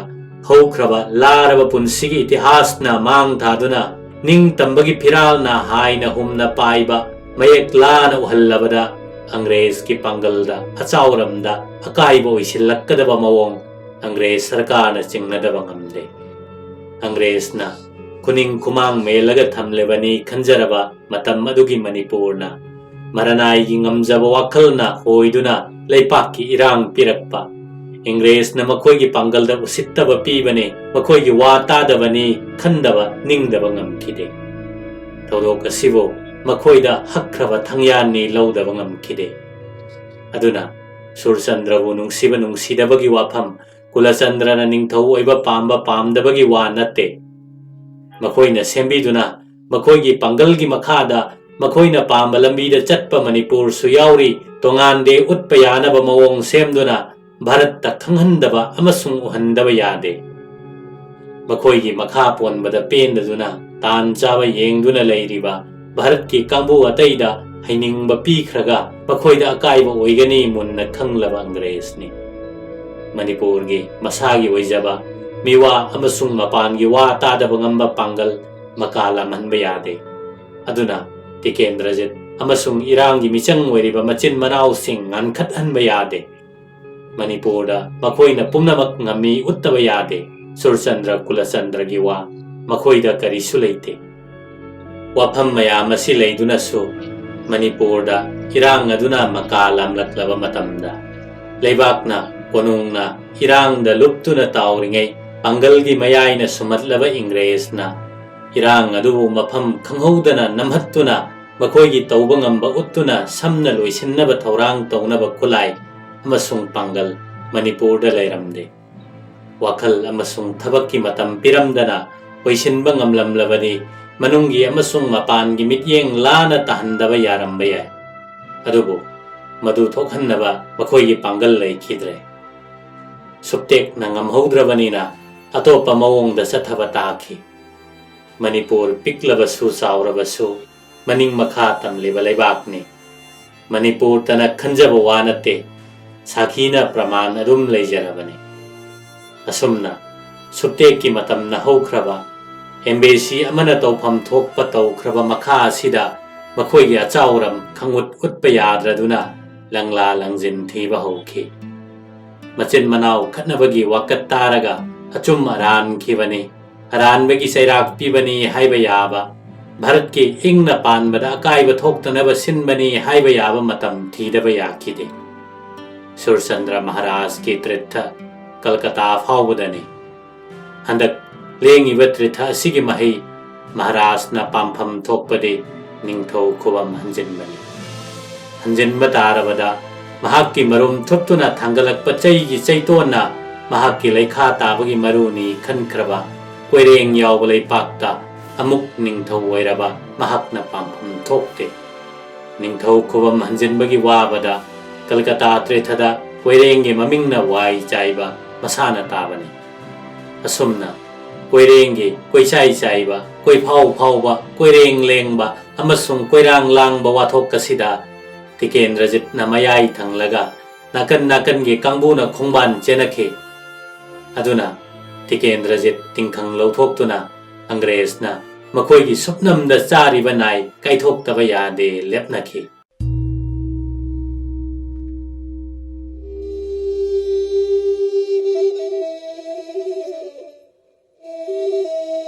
ꯍꯧꯈ꯭ꯔꯕ ꯂꯥꯔꯕ ꯄꯨꯟꯁꯤꯒꯤ ꯏꯇꯤꯍꯥꯁꯅ ꯃꯥꯡ ꯊꯥꯗꯨꯅ ꯅꯤꯡꯇꯝꯕꯒꯤ ꯐꯤꯔꯥꯜꯅ ꯍꯥꯏꯅ ꯍꯨꯝꯅ ꯄꯥꯏꯕ ꯃꯌꯦꯛ ꯂꯥꯅ ꯎꯍꯜꯂꯕꯗ ꯑꯪꯒ꯭ꯔꯦꯖꯀꯤ ꯄꯥꯡꯒꯜꯗ ꯑꯆꯥꯎꯔꯝꯗ ꯑꯀꯥꯏꯕ ꯑꯣꯏꯁꯤꯜꯂꯛꯀꯗꯕ ꯃꯑꯣꯡ ꯑꯪꯒ꯭ꯔꯦꯖ ꯁꯔꯀꯥꯔꯅ ꯆꯤꯡꯅꯗꯕ ꯉꯝꯗꯦ꯫ ꯑꯪꯒ꯭ꯔꯦꯖꯅ ꯈꯨꯅꯤꯡ ꯈꯨꯃꯥꯡ ꯃꯦꯜꯂꯒ ꯊꯝꯂꯤꯕꯅꯤ ꯈꯟꯖꯔꯕ ꯃꯇꯝ ꯑꯗꯨꯒꯤ ꯃꯅꯤꯄꯨꯔꯅ ꯃꯔꯅꯥꯏꯒꯤ ꯉꯝꯖꯕ ꯋꯥꯈꯜꯅ ꯍꯣꯏꯗꯨꯅ ꯂꯩꯄꯥꯛꯀꯤ ꯏꯔꯥꯡ ꯄꯤꯔꯛꯄ, ꯏꯪꯒ꯭ꯔꯦꯖꯅ ꯃꯈꯣꯏꯒꯤ ꯄꯥꯡꯒꯜꯗ ꯎꯁꯤꯠꯇꯕ ꯄꯤꯕꯅꯤ, ꯃꯈꯣꯏꯒꯤ ꯋꯥ ꯇꯥꯗꯕꯅꯤ ꯈꯟꯗꯕ ꯅꯤꯡꯗꯕ ꯉꯝꯈꯤꯗꯦ꯫ ꯊꯧꯗꯣꯛ ꯑꯁꯤꯕꯨ ꯃꯈꯣꯏꯗ ꯍꯛꯈ꯭ꯔꯕ ꯊꯪꯌꯥꯟꯅꯤ ꯂꯧꯗꯕ ꯉꯝꯈꯤꯗꯦ꯫ ꯑꯗꯨꯅ ꯁꯨꯔꯆꯟꯗ꯭ꯔꯕꯨ ꯅꯨꯡꯁꯤꯕ ꯅꯨꯡꯁꯤꯗꯕꯒꯤ ꯋꯥꯐꯝ, ꯀꯨꯂꯆꯟꯗ꯭ꯔꯅ ꯅꯤꯡꯊꯧ ꯑꯣꯏꯕ ꯄꯥꯝꯕ ꯄꯥꯝꯗꯕꯒꯤ ꯋꯥ ꯅꯠꯇꯦ꯫ ꯃꯈꯣꯏꯅ ꯁꯦꯝꯕꯤꯗꯨꯅ ꯃꯈꯣꯏꯒꯤ ꯄꯥꯡꯒꯜꯒꯤ ꯃꯈꯥꯗ ꯃꯈꯣꯏꯅ ꯄꯥꯝꯕ ꯂꯝꯕꯤꯗ ꯆꯠꯄ ꯃꯅꯤꯄꯨꯔꯁꯨ ꯌꯥꯎꯔꯤ꯫ ꯇꯣꯉꯥꯟꯗꯦ ꯎꯠꯄ ꯌꯥꯅꯕ ꯃꯑꯣꯡ ꯁꯦꯝꯗꯨꯅ ꯚꯥꯔꯠꯇ ꯈꯪꯍꯟꯗꯕ ꯑꯃꯁꯨꯡ ꯎꯍꯟꯗꯕ ꯌꯥꯗꯦ꯫ ꯃꯈꯣꯏꯒꯤ ꯃꯈꯥ ꯄꯣꯟꯕꯗ ꯄꯦꯟꯗꯗꯨꯅ ꯇꯥꯟ ꯆꯥꯕ ꯌꯦꯡꯗꯨꯅ ꯂꯩꯔꯤꯕ ꯚꯥꯔꯠꯀꯤ ꯀꯥꯡꯕꯨ ꯑꯇꯩꯗ ꯍꯩꯅꯤꯡꯕ ꯄꯤꯈ꯭ꯔꯒ ꯃꯈꯣꯏꯗ ꯑꯀꯥꯏꯕ ꯑꯣꯏꯒꯅꯤ ꯃꯨꯟꯅ ꯈꯪꯂꯕ ꯑꯪꯒ꯭ꯔꯦꯖꯅꯤ꯫ ꯃꯅꯤꯄꯨꯔꯒꯤ ꯃꯁꯥꯒꯤ ꯑꯣꯏꯖꯕ ꯃꯤꯋꯥ ꯑꯃꯁꯨꯡ ꯃꯄꯥꯟꯒꯤ ꯋꯥ ꯇꯥꯗꯕ ꯉꯝꯕ ꯄꯥꯡꯒꯜ ꯃꯀꯥ ꯂꯥꯝꯍꯟꯕ ꯌꯥꯗꯦ꯫ ꯑꯗꯨꯅ ꯇꯤꯀꯦꯟꯗ꯭ꯔꯖꯤꯠ ꯑꯃꯁꯨꯡ ꯏꯔꯥꯡꯒꯤ ꯃꯤꯆꯪ ꯑꯣꯏꯔꯤꯕ ꯃꯆꯤꯟ ꯃꯅꯥꯎꯁꯤꯡ ꯉꯥꯟꯈꯠꯍꯟꯕ ꯌꯥꯗꯦ꯫ ꯃꯅꯤꯄꯨꯔꯗ ꯃꯈꯣꯏꯅ ꯄꯨꯝꯅꯃꯛ ꯉꯝꯃꯤ ꯎꯠꯇꯕ ꯌꯥꯗꯦ꯫ ꯁꯨꯔꯆꯟꯗ꯭ꯔ ꯀꯨꯂꯆꯟꯗ꯭ꯔꯒꯤ ꯋꯥ ꯃꯈꯣꯏꯗ ꯀꯔꯤꯁꯨ ꯂꯩꯇꯦ꯫ ꯋꯥꯐꯝ ꯃꯌꯥꯝ ꯑꯁꯤ ꯂꯩꯗꯨꯅꯁꯨ ꯃꯅꯤꯄꯨꯔꯗ ꯏꯔꯥꯡ ꯑꯗꯨꯅ ꯃꯀꯥ ꯂꯥꯝꯂꯛꯂꯕ ꯃꯇꯝꯗ ꯂꯩꯕꯥꯛꯅ ꯀꯣꯅꯨꯡꯅ ꯏꯔꯥꯡꯗ ꯂꯨꯞꯇꯨꯅ ꯇꯥꯎꯔꯤꯉꯩ ꯄꯥꯡꯒꯜꯒꯤ ꯃꯌꯥꯏꯅ ꯁꯨꯝꯍꯠꯂꯕ ꯏꯪꯒ꯭ꯔꯦꯖꯅ ꯏꯔꯥꯡ ꯑꯗꯨꯕꯨ ꯃꯐꯝ ꯈꯪꯍꯧꯗꯅ ꯅꯝꯍꯠꯇꯨꯅ ꯃꯈꯣꯏꯒꯤ ꯇꯧꯕ ꯉꯝꯕ ꯎꯠꯇꯨꯅ ꯁꯝꯅ ꯂꯣꯏꯁꯤꯟꯅꯕ ꯊꯧꯔꯥꯡ ꯇꯧꯅꯕ ꯈꯨꯠꯂꯥꯏ ꯑꯃꯁꯨꯡ ꯄꯥꯡꯒꯜ ꯃꯅꯤꯄꯨꯔꯗ ꯂꯩꯔꯝꯗꯦ꯫ ꯋꯥꯈꯜ ꯑꯃꯁꯨꯡ ꯊꯕꯛꯀꯤ ꯃꯇꯝ ꯄꯤꯔꯝꯗꯅ ꯑꯣꯏꯁꯤꯟꯕ ꯉꯝꯂꯝꯂꯕꯗꯤ ꯃꯅꯨꯡꯒꯤ ꯑꯃꯁꯨꯡ ꯃꯄꯥꯟꯒꯤ ꯃꯤꯠꯌꯦꯡ ꯂꯥꯅ ꯇꯥꯍꯟꯗꯕ ꯌꯥꯔꯝꯕ ꯌꯥꯏ꯫ ꯑꯗꯨꯕꯨ ꯃꯗꯨ ꯊꯣꯛꯍꯟꯅꯕ ꯃꯈꯣꯏꯒꯤ ꯄꯥꯡꯒꯜ ꯂꯩꯈꯤꯗ꯭ꯔꯦ꯫ ꯁꯨꯞꯇꯦꯛꯅ ꯉꯝꯍꯧꯗ꯭ꯔꯕꯅꯤꯅ ꯑꯇꯣꯞꯄ ꯃꯑꯣꯡꯗ ꯆꯠꯊꯕ ꯇꯥꯈꯤ꯫ ꯃꯅꯤꯄꯨꯔ ꯄꯤꯛꯂꯕꯁꯨ ꯆꯥꯎꯔꯕꯁꯨ ꯃꯅꯤꯡ ꯃꯈꯥ ꯇꯝꯂꯤꯕ ꯂꯩꯕꯥꯛꯅꯤ꯫ ꯃꯅꯤꯄꯨꯔꯇꯅ ꯈꯟꯖꯕ ꯋꯥ ꯅꯠꯇꯦ, ꯁꯥꯈꯤꯅ ꯄ꯭ꯔꯃꯥꯟ ꯑꯗꯨꯝ ꯂꯩꯖꯔꯕꯅꯤ꯫ ꯑꯁꯨꯝꯅ ꯁꯨꯞꯇꯦꯛꯀꯤ ꯃꯇꯝꯅ ꯍꯧꯈ꯭ꯔꯕ, ꯑꯦꯝꯕꯦꯁꯤ ꯑꯃꯅ ꯇꯧꯐꯝ ꯊꯣꯛꯄ ꯇꯧꯈ꯭ꯔꯕ ꯃꯈꯥ ꯑꯁꯤꯗ ꯃꯈꯣꯏꯒꯤ ꯑꯆꯥꯎꯔꯝ ꯈꯪꯎꯠ ꯎꯠꯄ ꯌꯥꯗ꯭ꯔꯗꯨꯅ ꯂꯪꯂꯥ ꯂꯪꯖꯤꯟ ꯊꯤꯕ ꯍꯧꯈꯤ꯫ ꯃꯆꯤꯟ ꯃꯅꯥꯎ ꯈꯠꯅꯕꯒꯤ ꯋꯥꯀꯠ ꯇꯥꯔꯒ ꯑꯆꯨꯝ ꯑꯔꯥꯟꯈꯤꯕꯅꯤ, ꯑꯔꯥꯟꯕꯒꯤ ꯆꯩꯔꯥꯛ ꯄꯤꯕꯅꯤ ꯍꯥꯏꯕ ꯌꯥꯕ, ꯚꯥꯔꯠꯀꯤ ꯏꯪꯅ ꯄꯥꯟꯕꯗ ꯑꯀꯥꯏꯕ ꯊꯣꯛꯇꯅꯕ ꯁꯤꯟꯕꯅꯤ ꯍꯥꯏꯕ ꯌꯥꯕ ꯃꯇꯝ ꯊꯤꯗꯕ ꯌꯥꯈꯤꯗꯦ꯫ ꯁꯨꯔꯆꯟꯗ꯭ꯔ ꯃꯍꯥꯔꯥꯖꯀꯤ ꯇ꯭ꯔꯤꯠꯊ ꯀꯜꯀꯇꯥ ꯐꯥꯎꯕꯗꯅꯤ꯫ ꯍꯟꯗꯛ ꯂꯦꯡꯉꯤꯕ ꯇ꯭ꯔꯤꯠꯊ ꯑꯁꯤꯒꯤ ꯃꯍꯩ ꯃꯍꯥꯔꯥꯖꯅ ꯄꯥꯝꯐꯝ ꯊꯣꯛꯄꯗꯤ ꯅꯤꯡꯊꯧ ꯈꯨꯕꯝ ꯍꯟꯖꯤꯟꯕꯅꯤ꯫ ꯍꯟꯖꯤꯟꯕ ꯇꯥꯔꯕꯗ ꯃꯍꯥꯛꯀꯤ ꯃꯔꯨꯝ ꯊꯨꯞꯇꯨꯅ ꯊꯥꯡꯒꯠꯂꯛꯄ ꯆꯩꯒꯤ ꯆꯩꯇꯣꯟꯅ ꯃꯍꯥꯛꯀꯤ ꯂꯩꯈꯥ ꯇꯥꯕꯒꯤ ꯃꯔꯨꯅꯤ ꯈꯟꯈ꯭ꯔꯕ ꯀꯣꯏꯔꯦꯡ ꯌꯥꯎꯕ ꯂꯩꯄꯥꯛꯇ ꯑꯃꯨꯛ ꯅꯤꯡꯊꯧ ꯑꯣꯏꯔꯕ ꯃꯍꯥꯛꯅ ꯄꯥꯝꯐꯝ ꯊꯣꯛꯇꯦ꯫ ꯅꯤꯡꯊꯧ ꯈꯨꯕꯝ ꯍꯟꯖꯤꯟꯕꯒꯤ ꯋꯥꯕꯗ ꯀꯜꯀꯇꯥ ꯇ꯭ꯔꯤꯠꯊꯗ ꯀꯣꯏꯔꯦꯡꯒꯤ ꯃꯃꯤꯡꯅ ꯋꯥꯏ ꯆꯥꯏꯕ ꯃꯁꯥꯅ ꯇꯥꯕꯅꯤ꯫ ꯑꯁꯨꯝꯅ ꯀꯣꯏꯔꯦꯡꯒꯤ ꯀꯣꯏꯆꯥꯏ ꯆꯥꯏꯕ, ꯀꯣꯏꯐꯥꯎ ꯐꯥꯎꯕ, ꯀꯣꯏꯔꯦꯡ ꯂꯦꯡꯕ, ꯑꯃꯁꯨꯡ ꯀꯣꯏꯔꯥꯡ ꯂꯥꯡꯕ ꯋꯥꯊꯣꯛ ꯑꯁꯤꯗ ꯇꯤꯀꯦꯟꯗ꯭ꯔꯖꯤꯠꯅ ꯃꯌꯥꯏ ꯊꯪꯂꯒ ꯅꯥꯀꯟ ꯅꯥꯀꯟꯒꯤ ꯀꯥꯡꯕꯨꯅ ꯈꯣꯡꯕꯥꯟ ꯆꯦꯟꯅꯈꯤ꯫ ꯑꯗꯨꯅ ꯇꯤꯀꯦꯟꯗ꯭ꯔꯖꯤꯠ ꯇꯤꯡꯈꯪ ꯂꯧꯊꯣꯛꯇꯨꯅ ꯑꯪꯒ꯭ꯔꯦꯖꯅ ꯃꯈꯣꯏꯒꯤ ꯁꯨꯞꯅꯝꯗ ꯆꯥꯔꯤꯕ ꯅꯥꯏ ꯀꯥꯏꯊꯣꯛꯇꯕ ꯌꯥꯗꯦ ꯂꯦꯞꯅꯈꯤ꯫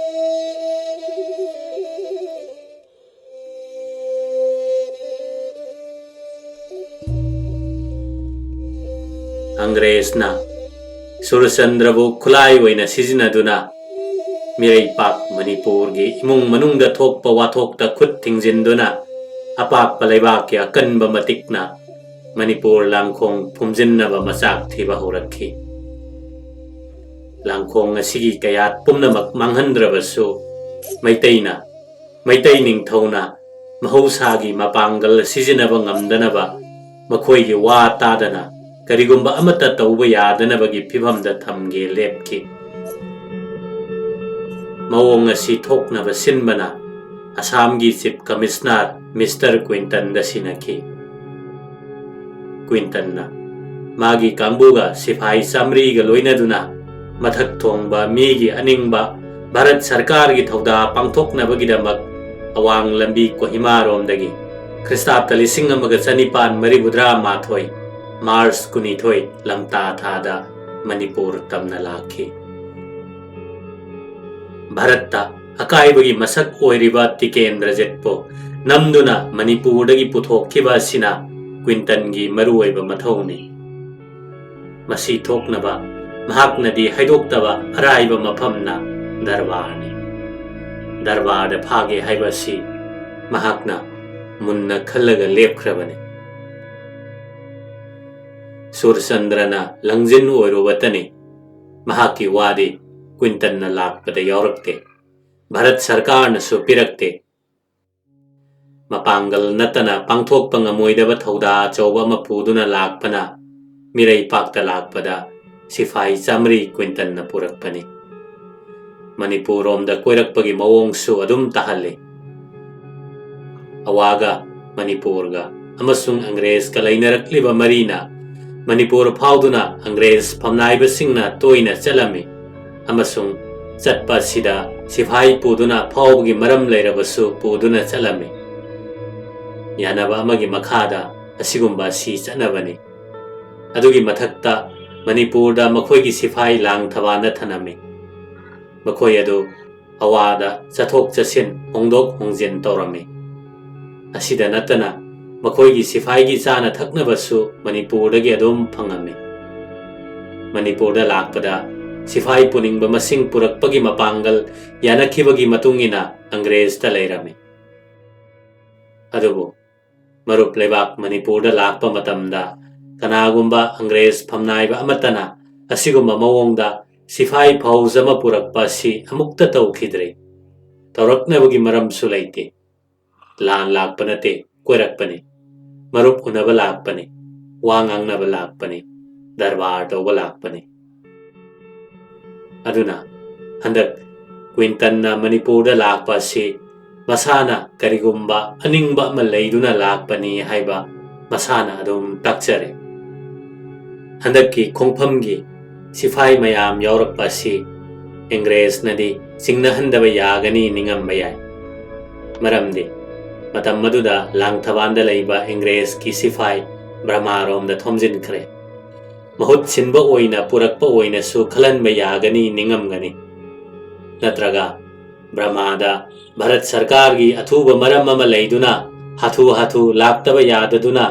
ꯑꯪꯒ꯭ꯔꯦꯖꯅ ꯁꯨꯔꯆꯟꯗ꯭ꯔꯕꯨ ꯈꯨꯠꯂꯥꯏ ꯑꯣꯏꯅ ꯁꯤꯖꯤꯟꯅꯗꯨꯅ ꯃꯤꯔꯩꯄꯥꯛ ꯃꯅꯤꯄꯨꯔꯒꯤ ꯏꯃꯨꯡ ꯃꯅꯨꯡꯗ ꯊꯣꯛꯄ ꯋꯥꯊꯣꯛꯇ ꯈꯨꯠ ꯊꯤꯡꯖꯤꯟꯗꯨꯅ ꯑꯄꯥꯛꯄ ꯂꯩꯕꯥꯛꯀꯤ ꯑꯀꯟꯕ ꯃꯇꯤꯛꯅ ꯃꯅꯤꯄꯨꯔ ꯂꯥꯡꯈꯣꯡ ꯐꯨꯝꯖꯤꯟꯅꯕ ꯃꯆꯥꯛ ꯊꯤꯕ ꯍꯧꯔꯛꯈꯤ꯫ ꯂꯥꯡꯈꯣꯡ ꯑꯁꯤꯒꯤ ꯀꯌꯥꯠ ꯄꯨꯝꯅꯃꯛ ꯃꯥꯡꯍꯟꯗ꯭ꯔꯕꯁꯨ, ꯃꯩꯇꯩꯅ, ꯃꯩꯇꯩ ꯅꯤꯡꯊꯧꯅ ꯃꯍꯧꯁꯥꯒꯤ ꯃꯄꯥꯡꯒꯜ ꯁꯤꯖꯤꯟꯅꯕ ꯉꯝꯗꯅꯕ ꯃꯈꯣꯏꯒꯤ ꯋꯥ ꯇꯥꯗꯅ ꯀꯔꯤꯒꯨꯝꯕ ꯑꯃꯠꯇ ꯇꯧꯕ ꯌꯥꯗꯅꯕꯒꯤ ꯐꯤꯚꯝꯗ ꯊꯝꯒꯦ ꯂꯦꯞꯈꯤ꯫ ꯃꯑꯣꯡ ꯑꯁꯤ ꯊꯣꯛꯅꯕ ꯁꯤꯟꯕꯅ ꯑꯁꯥꯝꯒꯤ ꯆꯤꯐ ꯀꯃꯤꯁꯅꯔ ꯃꯤꯁꯇꯔ ꯀ꯭ꯋꯤꯟꯇꯟꯗ ꯁꯤꯟꯅꯈꯤ꯫ ꯀ꯭ꯋꯤꯟꯇꯟꯅ ꯃꯥꯒꯤ ꯀꯥꯡꯕꯨꯒ ꯁꯤꯐꯥꯏ ꯆꯥꯃꯔꯤꯒ ꯂꯣꯏꯅꯗꯨꯅ ꯃꯊꯛ ꯊꯣꯡꯕ ꯃꯤꯒꯤ ꯑꯅꯤꯡꯕ ꯚꯥꯔꯠ ꯁꯔꯀꯥꯔꯒꯤ ꯊꯧꯗꯥ ꯄꯥꯡꯊꯣꯛꯅꯕꯒꯤꯗꯃꯛ ꯑꯋꯥꯡ ꯂꯝꯕꯤ ꯀꯣꯍꯤꯃꯥꯔꯣꯝꯗꯒꯤ ꯈ꯭ꯔꯤꯁꯇꯥꯕꯇ ꯂꯤꯁꯤꯡ ꯑꯃꯒ ꯆꯅꯤꯄꯥꯟ ꯃꯔꯤꯐꯨꯇꯔꯥ ꯃꯥꯊꯣꯏ ꯃꯥꯔꯆ ꯀꯨꯟꯅꯤꯊꯣꯏ ꯂꯝꯇꯥ ꯊꯥꯗ ꯃꯅꯤꯄꯨꯔ ꯇꯝꯅ ꯂꯥꯛꯈꯤ꯫ ꯚꯥꯔꯠꯇ ꯑꯀꯥꯏꯕꯒꯤ ꯃꯁꯛ ꯑꯣꯏꯔꯤꯕ ꯇꯤꯀꯦꯟꯗ꯭ꯔꯖꯤꯠꯄꯨ ꯅꯝꯗꯨꯅ ꯃꯅꯤꯄꯨꯔꯗꯒꯤ ꯄꯨꯊꯣꯛꯈꯤꯕ ꯑꯁꯤꯅ ꯀ꯭ꯋꯤꯟꯇꯟꯒꯤ ꯃꯔꯨꯑꯣꯏꯕ ꯃꯊꯧꯅꯤ꯫ ꯃꯁꯤ ꯊꯣꯛꯅꯕ ꯃꯍꯥꯛꯅꯗꯤ ꯍꯥꯏꯗꯣꯛꯇꯕ ꯑꯔꯥꯏꯕ ꯃꯐꯝꯅ ꯗꯔꯕꯥꯔꯅꯤ꯫ ꯗꯔꯕꯥꯔꯗ ꯐꯥꯒꯦ ꯍꯥꯏꯕ ꯑꯁꯤ ꯃꯍꯥꯛꯅ ꯃꯨꯟꯅ ꯈꯜꯂꯒ ꯂꯦꯞꯈ꯭ꯔꯕꯅꯤ꯫ ꯁꯨꯔꯆꯟꯗ꯭ꯔꯅ ꯂꯪꯖꯤꯟ ꯑꯣꯏꯔꯨꯕꯇꯅꯤ꯫ ꯃꯍꯥꯛꯀꯤ ꯋꯥꯗꯤ ꯀ꯭ꯋꯤꯟꯇꯟꯅ ꯂꯥꯛꯄꯗ ꯌꯥꯎꯔꯛꯇꯦ꯫ ꯚꯥꯔꯠ ꯁꯔꯀꯥꯔꯅꯁꯨ ꯄꯤꯔꯛꯇꯦ꯫ ꯃꯄꯥꯡꯒꯜ ꯅꯠꯇꯅ ꯄꯥꯡꯊꯣꯛꯄ ꯉꯝꯃꯣꯏꯗꯕ ꯊꯧꯗꯥ ꯑꯆꯧꯕ ꯑꯃ ꯄꯨꯗꯨꯅ ꯂꯥꯛꯄꯅ ꯃꯤꯔꯩꯄꯥꯛꯇ ꯂꯥꯛꯄꯗ ꯁꯤꯐꯥꯏ ꯆꯥꯃꯔꯤ ꯀ꯭ꯋꯤꯟꯇꯟꯅ ꯄꯨꯔꯛꯄꯅꯤ꯫ ꯃꯅꯤꯄꯨꯔꯔꯣꯝꯗ ꯀꯣꯏꯔꯛꯄꯒꯤ ꯃꯑꯣꯡꯁꯨ ꯑꯗꯨꯝ ꯇꯥꯍꯜꯂꯤ꯫ ꯑꯋꯥꯒ, ꯃꯅꯤꯄꯨꯔꯒ ꯑꯃꯁꯨꯡ ꯑꯪꯒ꯭ꯔꯦꯖꯀ ꯂꯩꯅꯔꯛꯂꯤꯕ ꯃꯔꯤꯅ ꯃꯅꯤꯄꯨꯔ ꯐꯥꯎꯗꯨꯅ ꯑꯪꯒ꯭ꯔꯦꯖ ꯐꯝꯅꯥꯏꯕꯁꯤꯡꯅ ꯇꯣꯏꯅ ꯆꯠꯂꯝꯃꯤ ꯑꯃꯁꯨꯡ ꯆꯠꯄ ꯑꯁꯤꯗ ꯁꯤꯐꯥꯏ ꯄꯨꯗꯨꯅ ꯐꯥꯎꯕꯒꯤ ꯃꯔꯝ ꯂꯩꯔꯕꯁꯨ ꯄꯨꯗꯨꯅ ꯆꯠꯂꯝꯃꯤ꯫ ꯌꯥꯅꯕ ꯑꯃꯒꯤ ꯃꯈꯥꯗ ꯑꯁꯤꯒꯨꯝꯕ ꯑꯁꯤ ꯆꯠꯅꯕꯅꯤ꯫ ꯑꯗꯨꯒꯤ ꯃꯊꯛꯇ ꯃꯅꯤꯄꯨꯔꯗ ꯃꯈꯣꯏꯒꯤ ꯁꯤꯐꯥꯏ ꯂꯥꯡ ꯊꯕꯥꯟꯗ ꯊꯅꯝꯃꯤ꯫ ꯃꯈꯣꯏ ꯑꯗꯨ ꯑꯋꯥꯗ ꯆꯠꯊꯣꯛ ꯆꯠꯁꯤꯟ, ꯍꯣꯡꯗꯣꯛ ꯍꯣꯡꯖꯤꯟ ꯇꯧꯔꯝꯃꯤ꯫ ꯑꯁꯤꯗ ꯅꯠꯇꯅ ꯃꯈꯣꯏꯒꯤ ꯁꯤꯐꯥꯏꯒꯤ ꯆꯥꯅ ꯊꯛꯅꯕꯁꯨ ꯃꯅꯤꯄꯨꯔꯗꯒꯤ ꯑꯗꯨꯝ ꯐꯪꯉꯝꯃꯤ꯫ ꯃꯅꯤꯄꯨꯔꯗ ꯂꯥꯛꯄꯗ ꯁꯤꯐꯥꯏ ꯄꯨꯅꯤꯡꯕ ꯃꯁꯤꯡ ꯄꯨꯔꯛꯄꯒꯤ ꯃꯄꯥꯡꯒꯜ ꯌꯥꯅꯈꯤꯕꯒꯤ ꯃꯇꯨꯡ ꯏꯟꯅ ꯑꯪꯒ꯭ꯔꯦꯖꯇ ꯂꯩꯔꯝꯃꯤ꯫ ꯑꯗꯨꯕꯨ ꯃꯔꯨꯞ ꯂꯩꯕꯥꯛ ꯃꯅꯤꯄꯨꯔꯗ ꯂꯥꯛꯄ ꯃꯇꯝꯗ ꯀꯅꯥꯒꯨꯝꯕ ꯑꯪꯒ꯭ꯔꯦꯖ ꯐꯝꯅꯥꯏꯕ ꯑꯃꯠꯇꯅ ꯑꯁꯤꯒꯨꯝꯕ ꯃꯑꯣꯡꯗ ꯁꯤꯐꯥꯏ ꯐꯧꯖ ꯑꯃ ꯄꯨꯔꯛꯄ ꯑꯁꯤ ꯑꯃꯨꯛꯇ ꯇꯧꯈꯤꯗ꯭ꯔꯤ꯫ ꯇꯧꯔꯛꯅꯕꯒꯤ ꯃꯔꯝꯁꯨ ꯂꯩꯇꯦ꯫ ꯂꯥꯟ ꯂꯥꯛꯄ ꯅꯠꯇꯦ, ꯀꯣꯏꯔꯛꯄꯅꯤ꯫ ꯃꯔꯨꯞ ꯎꯅꯕ ꯂꯥꯛꯄꯅꯤ, ꯋꯥ ꯉꯥꯡꯅꯕ ꯂꯥꯛꯄꯅꯤ, ꯗꯔꯕꯥꯔ ꯇꯧꯕ ꯂꯥꯛꯄꯅꯤ꯫ ꯑꯗꯨꯅ ꯍꯟꯗꯛ ꯀ꯭ꯋꯤꯟꯇꯟꯅ ꯃꯅꯤꯄꯨꯔꯗ ꯂꯥꯛꯄ ꯑꯁꯤ ꯃꯁꯥꯅ ꯀꯔꯤꯒꯨꯝꯕ ꯑꯅꯤꯡꯕ ꯑꯃ ꯂꯩꯗꯨꯅ ꯂꯥꯛꯄꯅꯤ ꯍꯥꯏꯕ ꯃꯁꯥꯅ ꯑꯗꯨꯝ ꯇꯥꯛꯆꯔꯦ꯫ ꯍꯟꯗꯛꯀꯤ ꯈꯣꯡꯐꯝꯒꯤ ꯁꯤꯐꯥꯏ ꯃꯌꯥꯝ ꯌꯥꯎꯔꯛꯄ ꯑꯁꯤ ꯏꯪꯒ꯭ꯔꯦꯖꯅꯗꯤ ꯆꯤꯡꯅꯍꯟꯗꯕ ꯌꯥꯒꯅꯤ ꯅꯤꯡꯉꯝꯕ ꯌꯥꯏ꯫ ꯃꯔꯝꯗꯤ ꯃꯇꯝ ꯑꯗꯨꯗ ꯂꯥꯡꯊꯕꯥꯟꯗ ꯂꯩꯕ ꯏꯪꯒ꯭ꯔꯦꯖꯀꯤ ꯁꯤꯐꯥꯏ ꯕ꯭ꯔꯃꯥꯔꯣꯝꯗ ꯊꯣꯝꯖꯤꯟꯈ꯭ꯔꯦ꯫ ꯃꯍꯨꯠ ꯁꯤꯟꯕ ꯑꯣꯏꯅ ꯄꯨꯔꯛꯄ ꯑꯣꯏꯅꯁꯨ ꯈꯜꯍꯟꯕ ꯌꯥꯒꯅꯤ ꯅꯤꯡꯉꯝꯒꯅꯤ꯫ ꯅꯠꯇ꯭ꯔꯒ ꯕ꯭ꯔꯃꯥꯗ ꯚꯥꯔꯠ ꯁꯔꯀꯥꯔꯒꯤ ꯑꯊꯨꯕ ꯃꯔꯝ ꯑꯃ ꯂꯩꯗꯨꯅ ꯍꯥꯊꯨ ꯍꯥꯊꯨ ꯂꯥꯛꯇꯕ ꯌꯥꯗꯗꯨꯅ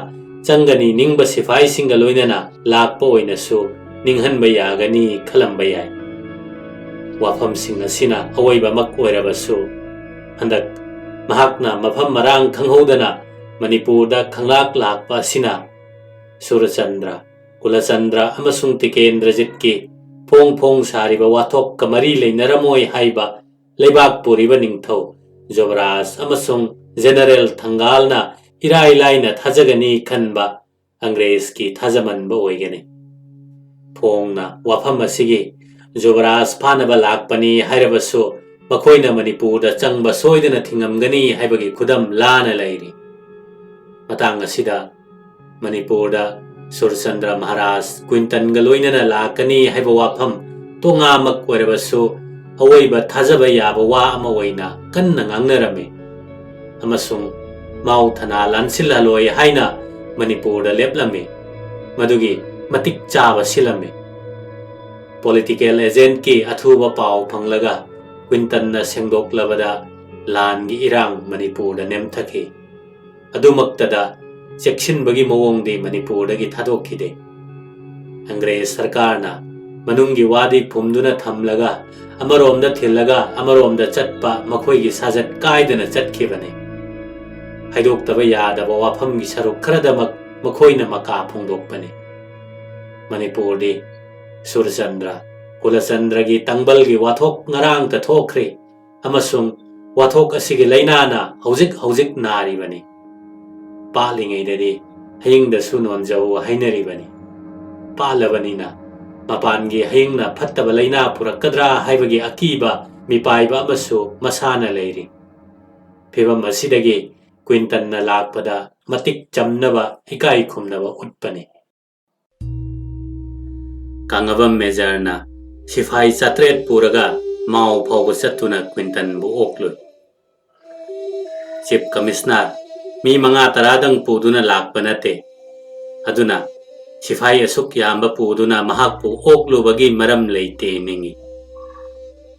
ꯆꯪꯒꯅꯤ ꯅꯤꯡꯕ ꯁꯤꯐꯥꯏꯁꯤꯡꯒ ꯂꯣꯏꯅꯅ ꯂꯥꯛꯄ ꯑꯣꯏꯅꯁꯨ ꯅꯤꯡꯍꯟꯕ ꯌꯥꯒꯅꯤ ꯈꯜꯂꯝꯕ ꯌꯥꯏ꯫ ꯋꯥꯐꯝꯁꯤꯡ ꯑꯁꯤꯅ ꯑꯋꯣꯏꯕꯃꯛ ꯑꯣꯏꯔꯕꯁꯨ, ꯍꯟꯗꯛ ꯃꯍꯥꯛꯅ ꯃꯐꯝ ꯃꯔꯥꯡ ꯈꯪꯍꯧꯗꯅ ꯃꯅꯤꯄꯨꯔꯗ ꯈꯪꯂꯥꯛ ꯂꯥꯛꯄ ꯑꯁꯤꯅ ꯁꯨꯔꯆꯟꯗ꯭ꯔ, ꯀꯨꯂꯆꯟꯗ꯭ꯔ ꯑꯃꯁꯨꯡ ꯇꯤꯀꯦꯟꯗ꯭ꯔꯖꯤꯠꯀꯤ ꯐꯣꯡ ꯐꯣꯡ ꯁꯥꯔꯤꯕ ꯋꯥꯊꯣꯛꯀ ꯃꯔꯤ ꯂꯩꯅꯔꯝꯃꯣꯏ ꯍꯥꯏꯕ ꯂꯩꯕꯥꯛ ꯄꯨꯔꯤꯕ ꯅꯤꯡꯊꯧ ꯖꯨꯕꯔꯥꯖ ꯑꯃꯁꯨꯡ ꯖꯦꯅꯔꯦꯜ ꯊꯪꯒꯥꯜꯅ ꯏꯔꯥꯏ ꯂꯥꯏꯅ ꯊꯥꯖꯒꯅꯤ ꯈꯟꯕ ꯑꯪꯒ꯭ꯔꯦꯖꯀꯤ ꯊꯥꯖꯃꯟꯕ ꯑꯣꯏꯒꯅꯤ꯫ ꯐꯣꯡꯅ ꯋꯥꯐꯝ ꯑꯁꯤꯒꯤ ꯖꯨꯕꯔꯥꯖ ꯐꯥꯅꯕ ꯂꯥꯛꯄꯅꯤ ꯍꯥꯏꯔꯕꯁꯨ ꯃꯈꯣꯏꯅ ꯃꯅꯤꯄꯨꯔꯗ ꯆꯪꯕ ꯁꯣꯏꯗꯅ ꯊꯤꯡꯉꯝꯒꯅꯤ ꯍꯥꯏꯕꯒꯤ ꯈꯨꯗꯝ ꯂꯥꯅ ꯂꯩꯔꯤ꯫ ꯃꯇꯥꯡ ꯑꯁꯤꯗ ꯃꯅꯤꯄꯨꯔꯗ ꯁꯨꯔꯆꯟꯗ꯭ꯔ ꯃꯍꯥꯔꯥꯖ ꯀ꯭ꯋꯤꯟꯇꯟꯒ ꯂꯣꯏꯅꯅ ꯂꯥꯛꯀꯅꯤ ꯍꯥꯏꯕ ꯋꯥꯐꯝ ꯇꯣꯉꯥꯃꯛ ꯑꯣꯏꯔꯕꯁꯨ ꯑꯋꯣꯏꯕ ꯊꯥꯖꯕ ꯌꯥꯕ ꯋꯥ ꯑꯃ ꯑꯣꯏꯅ ꯀꯟꯅ ꯉꯥꯡꯅꯔꯝꯃꯤ꯫ ꯑꯃꯁꯨꯡ ꯃꯥꯎ ꯊꯅꯥ ꯂꯥꯟꯁꯤꯜꯍꯜꯂꯣꯏ ꯍꯥꯏꯅ ꯃꯅꯤꯄꯨꯔꯗ ꯂꯦꯞꯂꯝꯃꯤ꯫ ꯃꯗꯨꯒꯤ ꯃꯇꯤꯛ ꯆꯥꯕ ꯁꯤꯜꯂꯝꯃꯤ꯫ ꯄꯣꯂꯤꯇꯤꯀꯦꯜ ꯑꯦꯖꯦꯟꯠꯀꯤ ꯑꯊꯨꯕ ꯄꯥꯎ ꯐꯪꯂꯒ ꯀ꯭ꯋꯤꯟꯇꯟꯅ ꯁꯦꯡꯗꯣꯛꯂꯕꯗ ꯂꯥꯟꯒꯤ ꯏꯔꯥꯡ ꯃꯅꯤꯄꯨꯔꯗ ꯅꯦꯝꯊꯈꯤ꯫ ꯑꯗꯨꯃꯛꯇꯗ ꯆꯦꯛꯁꯤꯟꯕꯒꯤ ꯃꯑꯣꯡꯗꯤ ꯃꯅꯤꯄꯨꯔꯗꯒꯤ ꯊꯥꯗꯣꯛꯈꯤꯗꯦ꯫ ꯑꯪꯒ꯭ꯔꯦꯖ ꯁꯔꯀꯥꯔꯅ ꯃꯅꯨꯡꯒꯤ ꯋꯥꯗꯤ ꯐꯨꯝꯗꯨꯅ ꯊꯝꯂꯒ ꯑꯃꯔꯣꯝꯗ ꯊꯤꯜꯂꯒ ꯑꯃꯔꯣꯝꯗ ꯆꯠꯄ ꯃꯈꯣꯏꯒꯤ ꯁꯥꯖꯠ ꯀꯥꯏꯗꯅ ꯆꯠꯈꯤꯕꯅꯤ꯫ ꯍꯥꯏꯗꯣꯛꯇꯕ ꯌꯥꯗꯕ ꯋꯥꯐꯝꯒꯤ ꯁꯔꯨꯛ ꯈꯔꯗꯃꯛ ꯃꯈꯣꯏꯅ ꯃꯀꯥ ꯐꯣꯡꯗꯣꯛꯄꯅꯤ꯫ ꯃꯅꯤꯄꯨꯔꯗꯤ ꯁꯨꯔꯆꯟꯗ꯭ꯔ, ꯀꯨꯂꯆꯟꯗ꯭ꯔꯒꯤ ꯇꯥꯡꯕꯜꯒꯤ ꯋꯥꯊꯣꯛ ꯉꯔꯥꯡꯇ ꯊꯣꯛꯈ꯭ꯔꯦ꯫ ꯑꯃꯁꯨꯡ ꯋꯥꯊꯣꯛ ꯑꯁꯤꯒꯤ ꯂꯥꯏꯅꯥꯅ ꯍꯧꯖꯤꯛ ꯍꯧꯖꯤꯛ ꯅꯥꯔꯤꯕꯅꯤ꯫ ꯄꯥꯠꯂꯤꯉꯩꯗꯗꯤ ꯍꯌꯤꯡꯗꯁꯨ ꯅꯣꯟꯖꯧ ꯍꯥꯏꯅꯔꯤꯕꯅꯤ꯫ ꯄꯥꯠꯂꯕꯅꯤꯅ ꯃꯄꯥꯟꯒꯤ ꯍꯌꯤꯡꯅ ꯐꯠꯇꯕ ꯂꯥꯏꯅꯥ ꯄꯨꯔꯛꯀꯗ꯭ꯔꯥ ꯍꯥꯏꯕꯒꯤ ꯑꯀꯤꯕ ꯃꯤꯄꯥꯏꯕ ꯑꯃꯁꯨ ꯃꯁꯥꯅ ꯂꯩꯔꯤ꯫ ꯐꯤꯚꯝ ꯑꯁꯤꯗꯒꯤ ꯀ꯭ꯋꯤꯟꯇꯟꯅ ꯂꯥꯛꯄꯗ ꯃꯇꯤꯛ ꯆꯝꯅꯕ ꯏꯀꯥꯏ ꯈꯨꯝꯅꯕ ꯎꯠꯄꯅꯤ꯫ ꯀꯪꯂꯥꯕꯝ ꯃꯦꯖꯔꯅ ꯁꯤꯐꯥꯏ ꯆꯥꯇ꯭ꯔꯦꯠ ꯄꯨꯔꯒ ꯃꯥꯎ ꯐꯥꯎꯕ ꯆꯠꯇꯨꯅ ꯀ꯭ꯋꯤꯟꯇꯟꯕꯨ ꯑꯣꯛꯂꯨꯏ꯫ ꯆꯤꯐ ꯀꯃꯤꯁꯅꯔ ꯃꯤ ꯃꯉꯥ ꯇꯔꯥꯗꯪ ꯄꯨꯗꯨꯅ ꯂꯥꯛꯄ ꯅꯠꯇꯦ꯫ ꯑꯗꯨꯅ ꯁꯤꯐꯥꯏ ꯑꯁꯨꯛ ꯌꯥꯝꯕ ꯄꯨꯗꯨꯅ ꯃꯍꯥꯛꯄꯨ ꯑꯣꯛꯂꯨꯕꯒꯤ ꯃꯔꯝ ꯂꯩꯇꯦ ꯅꯤꯡꯏ꯫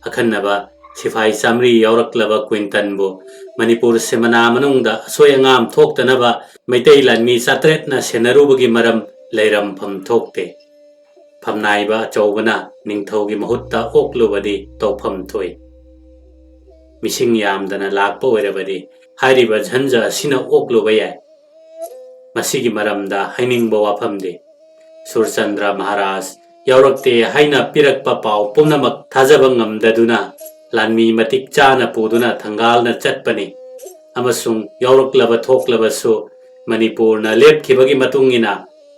ꯑꯈꯟꯅꯕ ꯁꯤꯐꯥꯏ ꯆꯥꯃꯔꯤ ꯌꯥꯎꯔꯛꯂꯕ ꯀ꯭ꯋꯤꯟꯇꯟꯕꯨ ꯃꯅꯤꯄꯨꯔ ꯁꯤꯃꯅꯥ ꯃꯅꯨꯡꯗ ꯑꯁꯣꯏ ꯑꯉꯥꯝ ꯊꯣꯛꯇꯅꯕ ꯃꯩꯇꯩ ꯂꯥꯟꯃꯤ ꯆꯥꯇ꯭ꯔꯦꯠꯅ ꯁꯦꯟꯅꯔꯨꯕꯒꯤ ꯃꯔꯝ ꯂꯩꯔꯝꯐꯝ ꯊꯣꯛꯇꯦ꯫ ꯐꯝꯅꯥꯏꯕ ꯑꯆꯧꯕꯅ ꯅꯤꯡꯊꯧꯒꯤ ꯃꯍꯨꯠꯇ ꯑꯣꯛꯂꯨꯕꯗꯤ ꯇꯧꯐꯝ ꯊꯣꯛꯏ꯫ ꯃꯤꯁꯤꯡ ꯌꯥꯝꯗꯅ ꯂꯥꯛꯄ ꯑꯣꯏꯔꯕꯗꯤ ꯍꯥꯏꯔꯤꯕ ꯖꯟꯖ ꯑꯁꯤꯅ ꯑꯣꯛꯂꯨꯕ ꯌꯥꯏ꯫ ꯃꯁꯤꯒꯤ ꯃꯔꯝꯗ ꯍꯥꯏꯅꯤꯡꯕ ꯋꯥꯐꯝꯗꯤ, ꯁꯨꯔꯆꯟꯗ꯭ꯔ ꯃꯍꯥꯔꯥꯖ ꯌꯥꯎꯔꯛꯇꯦ ꯍꯥꯏꯅ ꯄꯤꯔꯛꯄ ꯄꯥꯎ ꯄꯨꯝꯅꯃꯛ ꯊꯥꯖꯕ ꯉꯝꯗꯗꯨꯅ ꯂꯥꯟꯃꯤ ꯃꯇꯤꯛ ꯆꯥꯅ ꯄꯨꯗꯨꯅ ꯊꯪꯒꯥꯜꯅ ꯆꯠꯄꯅꯤ꯫ ꯑꯃꯁꯨꯡ ꯌꯥꯎꯔꯛꯂꯕ ꯊꯣꯛꯂꯕꯁꯨ ꯃꯅꯤꯄꯨꯔꯅ ꯂꯦꯞꯈꯤꯕꯒꯤ ꯃꯇꯨꯡ ꯏꯟꯅ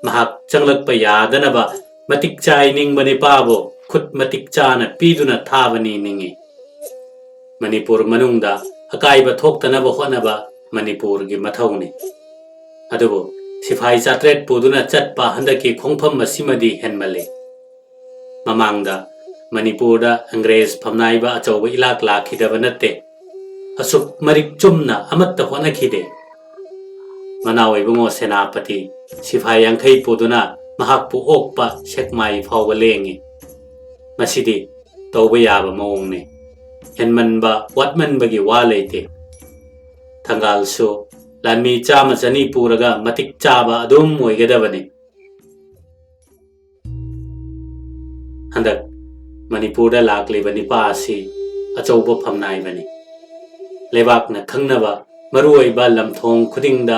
ꯃꯍꯥꯛ ꯆꯪꯂꯛꯄ ꯌꯥꯗꯅꯕ ꯃꯇꯤꯛ ꯆꯥꯏ ꯅꯤꯡꯕ ꯅꯤꯄꯥꯕꯨ ꯈꯨꯠ ꯃꯇꯤꯛ ꯆꯥꯅ ꯄꯤꯗꯨꯅ ꯊꯥꯕꯅꯤ ꯅꯤꯡꯏ꯫ ꯃꯅꯤꯄꯨꯔ ꯃꯅꯨꯡꯗ ꯑꯀꯥꯏꯕ ꯊꯣꯛꯇꯅꯕ ꯍꯣꯠꯅꯕ ꯃꯅꯤꯄꯨꯔꯒꯤ ꯃꯊꯧꯅꯤ꯫ ꯑꯗꯨꯕꯨ ꯁꯤꯐꯥꯏ ꯆꯥꯇ꯭ꯔꯦꯠ ꯄꯨꯗꯨꯅ ꯆꯠꯄ ꯍꯟꯗꯛꯀꯤ ꯈꯣꯡꯐꯝ ꯑꯁꯤꯃꯗꯤ ꯍꯦꯟꯃꯜꯂꯤ꯫ ꯃꯃꯥꯡꯗ ꯃꯅꯤꯄꯨꯔꯗ ꯑꯪꯒ꯭ꯔꯦꯖ ꯐꯝꯅꯥꯏꯕ ꯑꯆꯧꯕ ꯏꯂꯥꯛ ꯂꯥꯛꯈꯤꯗꯕ ꯅꯠꯇꯦ꯫ ꯑꯁꯨꯛ ꯃꯔꯤꯛ ꯆꯨꯝꯅ ꯑꯃꯠꯇ ꯍꯣꯠꯅꯈꯤꯗꯦ꯫ ꯃꯅꯥꯎ ꯏꯕꯨꯡꯉꯣ ꯁꯦꯅꯥꯄꯇꯤ ꯁꯤꯐꯥꯏ ꯌꯥꯡꯈꯩ ꯄꯨꯗꯨꯅ ꯃꯍꯥꯛꯄꯨ ꯑꯣꯛꯄ ꯁꯦꯛꯃꯥꯏ ꯐꯥꯎꯕ ꯂꯦꯡꯉꯤ꯫ ꯃꯁꯤꯗꯤ ꯇꯧꯕ ꯌꯥꯕ ꯃꯑꯣꯡꯅꯤ꯫ ꯍꯦꯟꯃꯟꯕ ꯋꯥꯠꯃꯟꯕꯒꯤ ꯋꯥ ꯂꯩꯇꯦ꯫ ꯊꯪꯒꯥꯜꯁꯨ ꯂꯥꯟꯃꯤ ꯆꯥꯝꯃ ꯆꯅꯤ ꯄꯨꯔꯒ ꯃꯇꯤꯛ ꯆꯥꯕ ꯑꯗꯨꯝ ꯑꯣꯏꯒꯗꯕꯅꯤ꯫ ꯍꯟꯗꯛ ꯃꯅꯤꯄꯨꯔꯗ ꯂꯥꯛꯂꯤꯕ ꯅꯤꯄꯥ ꯑꯁꯤ ꯑꯆꯧꯕ ꯐꯝꯅꯥꯏꯕꯅꯤ꯫ ꯂꯩꯕꯥꯛꯅ ꯈꯪꯅꯕ ꯃꯔꯨꯑꯣꯏꯕ ꯂꯝꯊꯣꯡ ꯈꯨꯗꯤꯡꯗ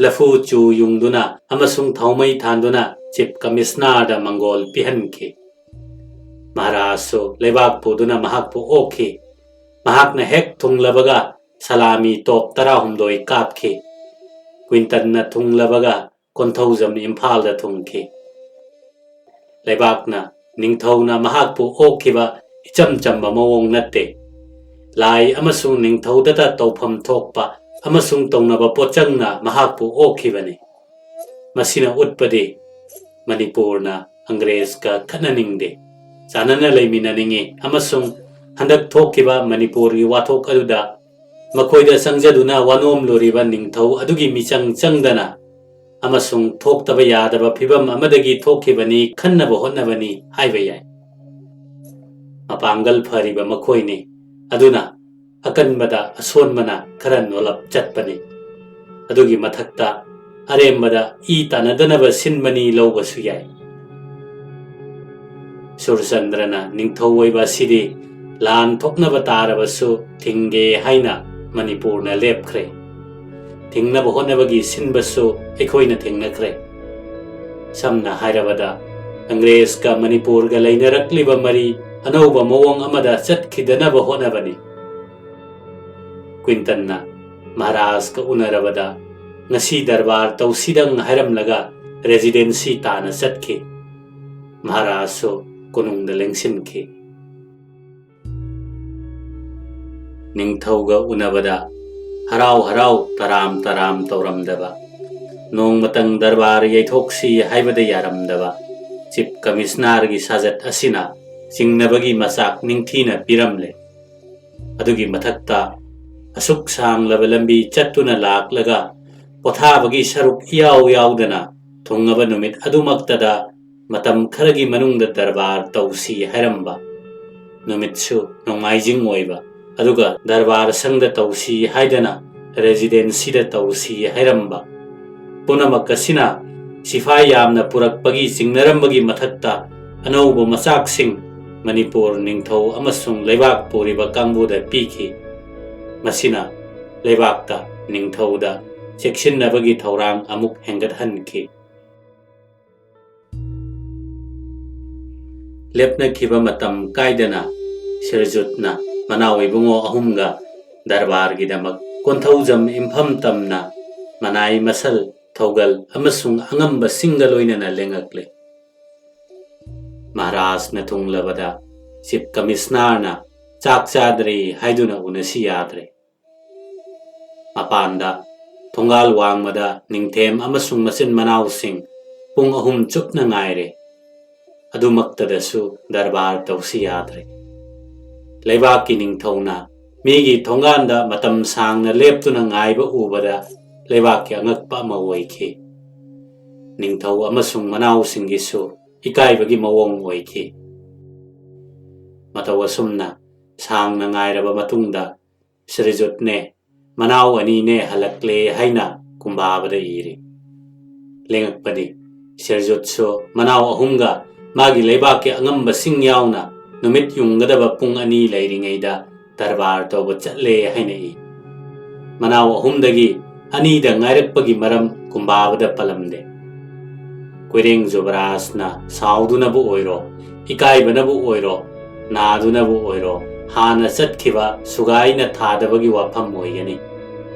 ꯂꯐꯨ ꯆꯨ ꯌꯨꯡꯗꯨꯅ ꯑꯃꯁꯨꯡ ꯊꯥꯎꯃꯩ ꯊꯥꯟꯗꯨꯅ ꯆꯤꯐ ꯀꯃꯤꯁꯅꯔꯗ ꯃꯪꯒꯣꯜ ꯄꯤꯍꯟꯈꯤ꯫ ꯃꯍꯥꯔꯥꯖꯁꯨ ꯂꯩꯕꯥꯛ ꯄꯨꯗꯨꯅ ꯃꯍꯥꯛꯄꯨ ꯑꯣꯛꯈꯤ꯫ ꯃꯍꯥꯛꯅ ꯍꯦꯛ ꯊꯨꯡꯂꯕꯒ ꯁꯂꯥꯃꯤ ꯇꯣꯞ ꯇꯔꯥꯍꯨꯝꯗꯣꯏ ꯀꯥꯞꯈꯤ꯫ ꯀ꯭ꯋꯤꯟꯇꯟꯅ ꯊꯨꯡꯂꯕꯒ ꯀꯣꯟꯊꯧꯖꯝ ꯏꯝꯐꯥꯜꯗ ꯊꯨꯡꯈꯤ꯫ ꯂꯩꯕꯥꯛꯅ ꯅꯤꯡꯊꯧꯅ ꯃꯍꯥꯛꯄꯨ ꯑꯣꯛꯈꯤꯕ ꯏꯆꯝ ꯆꯝꯕ ꯃꯑꯣꯡ ꯅꯠꯇꯦ꯫ ꯂꯥꯏ ꯑꯃꯁꯨꯡ ꯅꯤꯡꯊꯧꯗꯇ ꯇꯧꯐꯝ ꯊꯣꯛꯄ ꯑꯃꯁꯨꯡ ꯇꯧꯅꯕ ꯄꯣꯠꯆꯪꯅ ꯃꯍꯥꯛꯄꯨ ꯑꯣꯛꯈꯤꯕꯅꯤ꯫ ꯃꯁꯤꯅ ꯎꯠꯄꯗꯤ ꯃꯅꯤꯄꯨꯔꯅ ꯑꯪꯒ꯭ꯔꯦꯖꯀ ꯈꯠꯅꯅꯤꯡꯗꯦ, ꯆꯥꯟꯅꯅ ꯂꯩꯃꯤꯟꯅꯅꯤꯡꯏ ꯑꯃꯁꯨꯡ ꯍꯟꯗꯛ ꯊꯣꯛꯈꯤꯕ ꯃꯅꯤꯄꯨꯔꯒꯤ ꯋꯥꯊꯣꯛ ꯑꯗꯨꯗ ꯃꯈꯣꯏꯗ ꯆꯪꯖꯗꯨꯅ ꯋꯥꯅꯣꯝꯂꯨꯔꯤꯕ ꯅꯤꯡꯊꯧ ꯑꯗꯨꯒꯤ ꯃꯤꯆꯪ ꯆꯪꯗꯅ ꯑꯃꯁꯨꯡ ꯊꯣꯛꯇꯕ ꯌꯥꯗꯕ ꯐꯤꯚꯝ ꯑꯃꯗꯒꯤ ꯊꯣꯛꯈꯤꯕꯅꯤ ꯈꯟꯅꯕ ꯍꯣꯠꯅꯕꯅꯤ ꯍꯥꯏꯕ ꯌꯥꯏ꯫ ꯃꯄꯥꯡꯒꯜ ꯐꯔꯤꯕ ꯃꯈꯣꯏꯅꯤ꯫ ꯑꯗꯨꯅ ꯑꯀꯟꯕꯗ ꯑꯁꯣꯟꯕꯅ ꯈꯔ ꯅꯣꯂꯞ ꯆꯠꯄꯅꯤ꯫ ꯑꯗꯨꯒꯤ ꯃꯊꯛꯇ ꯑꯔꯦꯝꯕꯗ ꯏ ꯇꯥꯟꯅꯗꯅꯕ ꯁꯤꯟꯕꯅꯤ ꯂꯧꯕꯁꯨ ꯌꯥꯏ꯫ ꯁꯨꯔꯆꯟꯗ꯭ꯔꯅ ꯅꯤꯡꯊꯧ ꯑꯣꯏꯕ ꯑꯁꯤꯗꯤ ꯂꯥꯟ ꯊꯣꯛꯅꯕ ꯇꯥꯔꯕꯁꯨ ꯊꯤꯡꯒꯦ ꯍꯥꯏꯅ ꯃꯅꯤꯄꯨꯔꯅ ꯂꯦꯞꯈ꯭ꯔꯦ꯫ ꯊꯤꯡꯅꯕ ꯍꯣꯠꯅꯕꯒꯤ ꯁꯤꯟꯕꯁꯨ ꯑꯩꯈꯣꯏꯅ ꯊꯦꯡꯅꯈ꯭ꯔꯦ꯫ ꯁꯝꯅ ꯍꯥꯏꯔꯕꯗ, ꯑꯪꯒ꯭ꯔꯦꯖꯀ ꯃꯅꯤꯄꯨꯔꯒ ꯂꯩꯅꯔꯛꯂꯤꯕ ꯃꯔꯤ ꯑꯅꯧꯕ ꯃꯑꯣꯡ ꯑꯃꯗ ꯆꯠꯈꯤꯗꯅꯕ ꯍꯣꯠꯅꯕꯅꯤ꯫ ꯀ꯭ꯋꯤꯟꯇꯟꯅ ꯃꯍꯥꯔꯥꯖꯀ ꯎꯅꯔꯕꯗ, "ꯉꯁꯤ ꯗꯔꯕꯥꯔ ꯇꯧꯁꯤꯗꯪ" ꯍꯥꯏꯔꯝꯂꯒ ꯔꯦꯖꯤꯗꯦꯟꯁꯤ ꯇꯥꯅ ꯆꯠꯈꯤ꯫ ꯃꯍꯥꯔꯥꯖꯁꯨ ꯀꯣꯅꯨꯡꯗ ꯂꯦꯡꯁꯤꯟꯈꯤ꯫ ꯅꯤꯡꯊꯧꯒ ꯎꯅꯕꯗ ꯍꯔꯥꯎ ꯍꯔꯥꯎ ꯇꯔꯥꯝ ꯇꯔꯥꯝ ꯇꯧꯔꯝꯗꯕ, ꯅꯣꯡꯃꯇꯪ ꯗꯔꯕꯥꯔ ꯌꯩꯊꯣꯛꯁꯤ ꯍꯥꯏꯕꯗ ꯌꯥꯔꯝꯗꯕ ꯆꯤꯐ ꯀꯃꯤꯁꯅꯥꯔꯒꯤ ꯁꯥꯖꯠ ꯑꯁꯤꯅ ꯆꯤꯡꯅꯕꯒꯤ ꯃꯆꯥꯛ ꯅꯤꯡꯊꯤꯅ ꯄꯤꯔꯝꯂꯦ꯫ ꯑꯗꯨꯒꯤ ꯃꯊꯛꯇ ꯑꯁꯨꯛ ꯁꯥꯡꯂꯕ ꯂꯝꯕꯤ ꯆꯠꯇꯨꯅ ꯂꯥꯛꯂꯒ ꯄꯣꯊꯥꯕꯒꯤ ꯁꯔꯨꯛ ꯏꯌꯥꯎ ꯌꯥꯎꯗꯅ ꯊꯨꯡꯉꯕ ꯅꯨꯃꯤꯠ ꯑꯗꯨꯃꯛꯇꯗ ꯃꯇꯝ ꯈꯔꯒꯤ ꯃꯅꯨꯡꯗ ꯗꯔꯕꯥꯔ ꯇꯧꯁꯤ ꯍꯥꯏꯔꯝꯕ, ꯅꯨꯃꯤꯠꯁꯨ ꯅꯣꯡꯃꯥꯏꯖꯤꯡ ꯑꯣꯏꯕ, ꯑꯗꯨꯒ ꯗꯔꯕꯥꯔ ꯁꯪꯗ ꯇꯧꯁꯤ ꯍꯥꯏꯗꯅ ꯔꯦꯖꯤꯗꯦꯟꯁꯤꯗ ꯇꯧꯁꯤ ꯍꯥꯏꯔꯝꯕ, ꯄꯨꯝꯅꯃꯛ ꯑꯁꯤꯅ ꯁꯤꯐꯥꯏ ꯌꯥꯝꯅ ꯄꯨꯔꯛꯄꯒꯤ ꯆꯤꯡꯅꯔꯝꯕꯒꯤ ꯃꯊꯛꯇ ꯑꯅꯧꯕ ꯃꯆꯥꯛꯁꯤꯡ ꯃꯅꯤꯄꯨꯔ ꯅꯤꯡꯊꯧ ꯑꯃꯁꯨꯡ ꯂꯩꯕꯥꯛ ꯄꯨꯔꯤꯕ ꯀꯥꯡꯕꯨꯗ ꯄꯤꯈꯤ꯫ ꯃꯁꯤꯅ ꯂꯩꯕꯥꯛꯇ ꯅꯤꯡꯊꯧꯗ ꯆꯦꯛꯁꯤꯟꯅꯕꯒꯤ ꯊꯧꯔꯥꯡ ꯑꯃꯨꯛ ꯍꯦꯟꯒꯠꯍꯟꯈꯤ꯫ ꯂꯦꯞꯅꯈꯤꯕ ꯃꯇꯝ ꯀꯥꯏꯗꯅ ꯁꯤꯔꯖꯨꯠꯅ ꯃꯅꯥꯎ ꯏꯕꯨꯡꯉꯣ ꯑꯍꯨꯝꯒ ꯗꯔꯕꯥꯔꯒꯤꯗꯃꯛ ꯀꯣꯟꯊꯧꯖꯝ ꯏꯝꯐꯝ ꯇꯝꯅ ꯃꯅꯥꯏ ꯃꯁꯜ, ꯊꯧꯒꯜ ꯑꯃꯁꯨꯡ ꯑꯉꯝꯕꯁꯤꯡꯒ ꯂꯣꯏꯅꯅ ꯂꯦꯡꯉꯛꯂꯦ꯫ ꯃꯍꯥꯔꯥꯖꯅ ꯊꯨꯡꯂꯕꯗ ꯆꯤꯐ ꯀꯃꯤꯁꯅꯥꯔꯅ ꯆꯥꯛ ꯆꯥꯗ꯭ꯔꯤ ꯍꯥꯏꯗꯨꯅ ꯎꯅꯁꯤ ꯌꯥꯗ꯭ꯔꯦ꯫ ꯃꯄꯥꯟꯗ ꯊꯣꯡꯒꯥꯜ ꯋꯥꯡꯃꯗ ꯅꯤꯡꯊꯦꯝ ꯑꯃꯁꯨꯡ ꯃꯆꯤꯟ ꯃꯅꯥꯎꯁꯤꯡ ꯄꯨꯡ ꯑꯍꯨꯝ ꯆꯨꯞꯅ ꯉꯥꯏꯔꯦ꯫ ꯑꯗꯨꯃꯛꯇꯗꯁꯨ ꯗꯔꯕꯥꯔ ꯇꯧꯁꯤ ꯌꯥꯗ꯭ꯔꯦ꯫ ꯂꯩꯕꯥꯛꯀꯤ ꯅꯤꯡꯊꯧꯅ ꯃꯤꯒꯤ ꯊꯣꯡꯒꯥꯟꯗ ꯃꯇꯝ ꯁꯥꯡꯅ ꯂꯦꯞꯇꯨꯅ ꯉꯥꯏꯕ ꯎꯕꯗ ꯂꯩꯕꯥꯛꯀꯤ ꯑꯉꯛꯄ ꯑꯃ ꯑꯣꯏꯈꯤ꯫ ꯅꯤꯡꯊꯧ ꯑꯃꯁꯨꯡ ꯃꯅꯥꯎꯁꯤꯡꯒꯤꯁꯨ ꯏꯀꯥꯏꯕꯒꯤ ꯃꯑꯣꯡ ꯑꯣꯏꯈꯤ꯫ ꯃꯇꯧ ꯑꯁꯨꯝꯅ ꯁꯥꯡꯅ ꯉꯥꯏꯔꯕ ꯃꯇꯨꯡꯗ ꯁ꯭ꯔꯤꯖꯨꯠꯅꯦ, ꯃꯅꯥꯎ ꯑꯅꯤꯅꯦ ꯍꯜꯂꯛꯂꯦ ꯍꯥꯏꯅ ꯀꯨꯝꯕꯥꯕꯗ ꯏꯔꯤ꯫ ꯂꯦꯡꯉꯛꯄꯗꯤ ꯁ꯭ꯔꯤꯖꯨꯠꯁꯨ ꯃꯅꯥꯎ ꯑꯍꯨꯝꯒ ꯃꯥꯒꯤ ꯂꯩꯕꯥꯛꯀꯤ ꯑꯉꯝꯕꯁꯤꯡ ꯌꯥꯎꯅ ꯅꯨꯃꯤꯠ ꯌꯨꯡꯒꯗꯕ ꯄꯨꯡ ꯑꯅꯤ ꯂꯩꯔꯤꯉꯩꯗ ꯗꯔꯕꯥꯔ ꯇꯧꯕ ꯆꯠꯂꯦ ꯍꯥꯏꯅ ꯏ꯫ ꯃꯅꯥꯎ ꯑꯍꯨꯝꯗꯒꯤ ꯑꯅꯤꯗ ꯉꯥꯏꯔꯛꯄꯒꯤ ꯃꯔꯝ ꯀꯨꯝꯕꯥꯕꯗ ꯄꯜꯂꯝꯗꯦ꯫ ꯀꯣꯏꯔꯦꯡ ꯖꯨꯕꯔꯥꯖꯅ ꯁꯥꯎꯗꯨꯅꯕꯨ ꯑꯣꯏꯔꯣ, ꯏꯀꯥꯏꯕꯅꯕꯨ ꯑꯣꯏꯔꯣ, ꯅꯥꯗꯨꯅꯕꯨ ꯑꯣꯏꯔꯣ, ꯍꯥꯟꯅ ꯆꯠꯈꯤꯕ ꯁꯨꯒꯥꯏꯅ ꯊꯥꯗꯕꯒꯤ ꯋꯥꯐꯝ ꯑꯣꯏꯒꯅꯤ꯫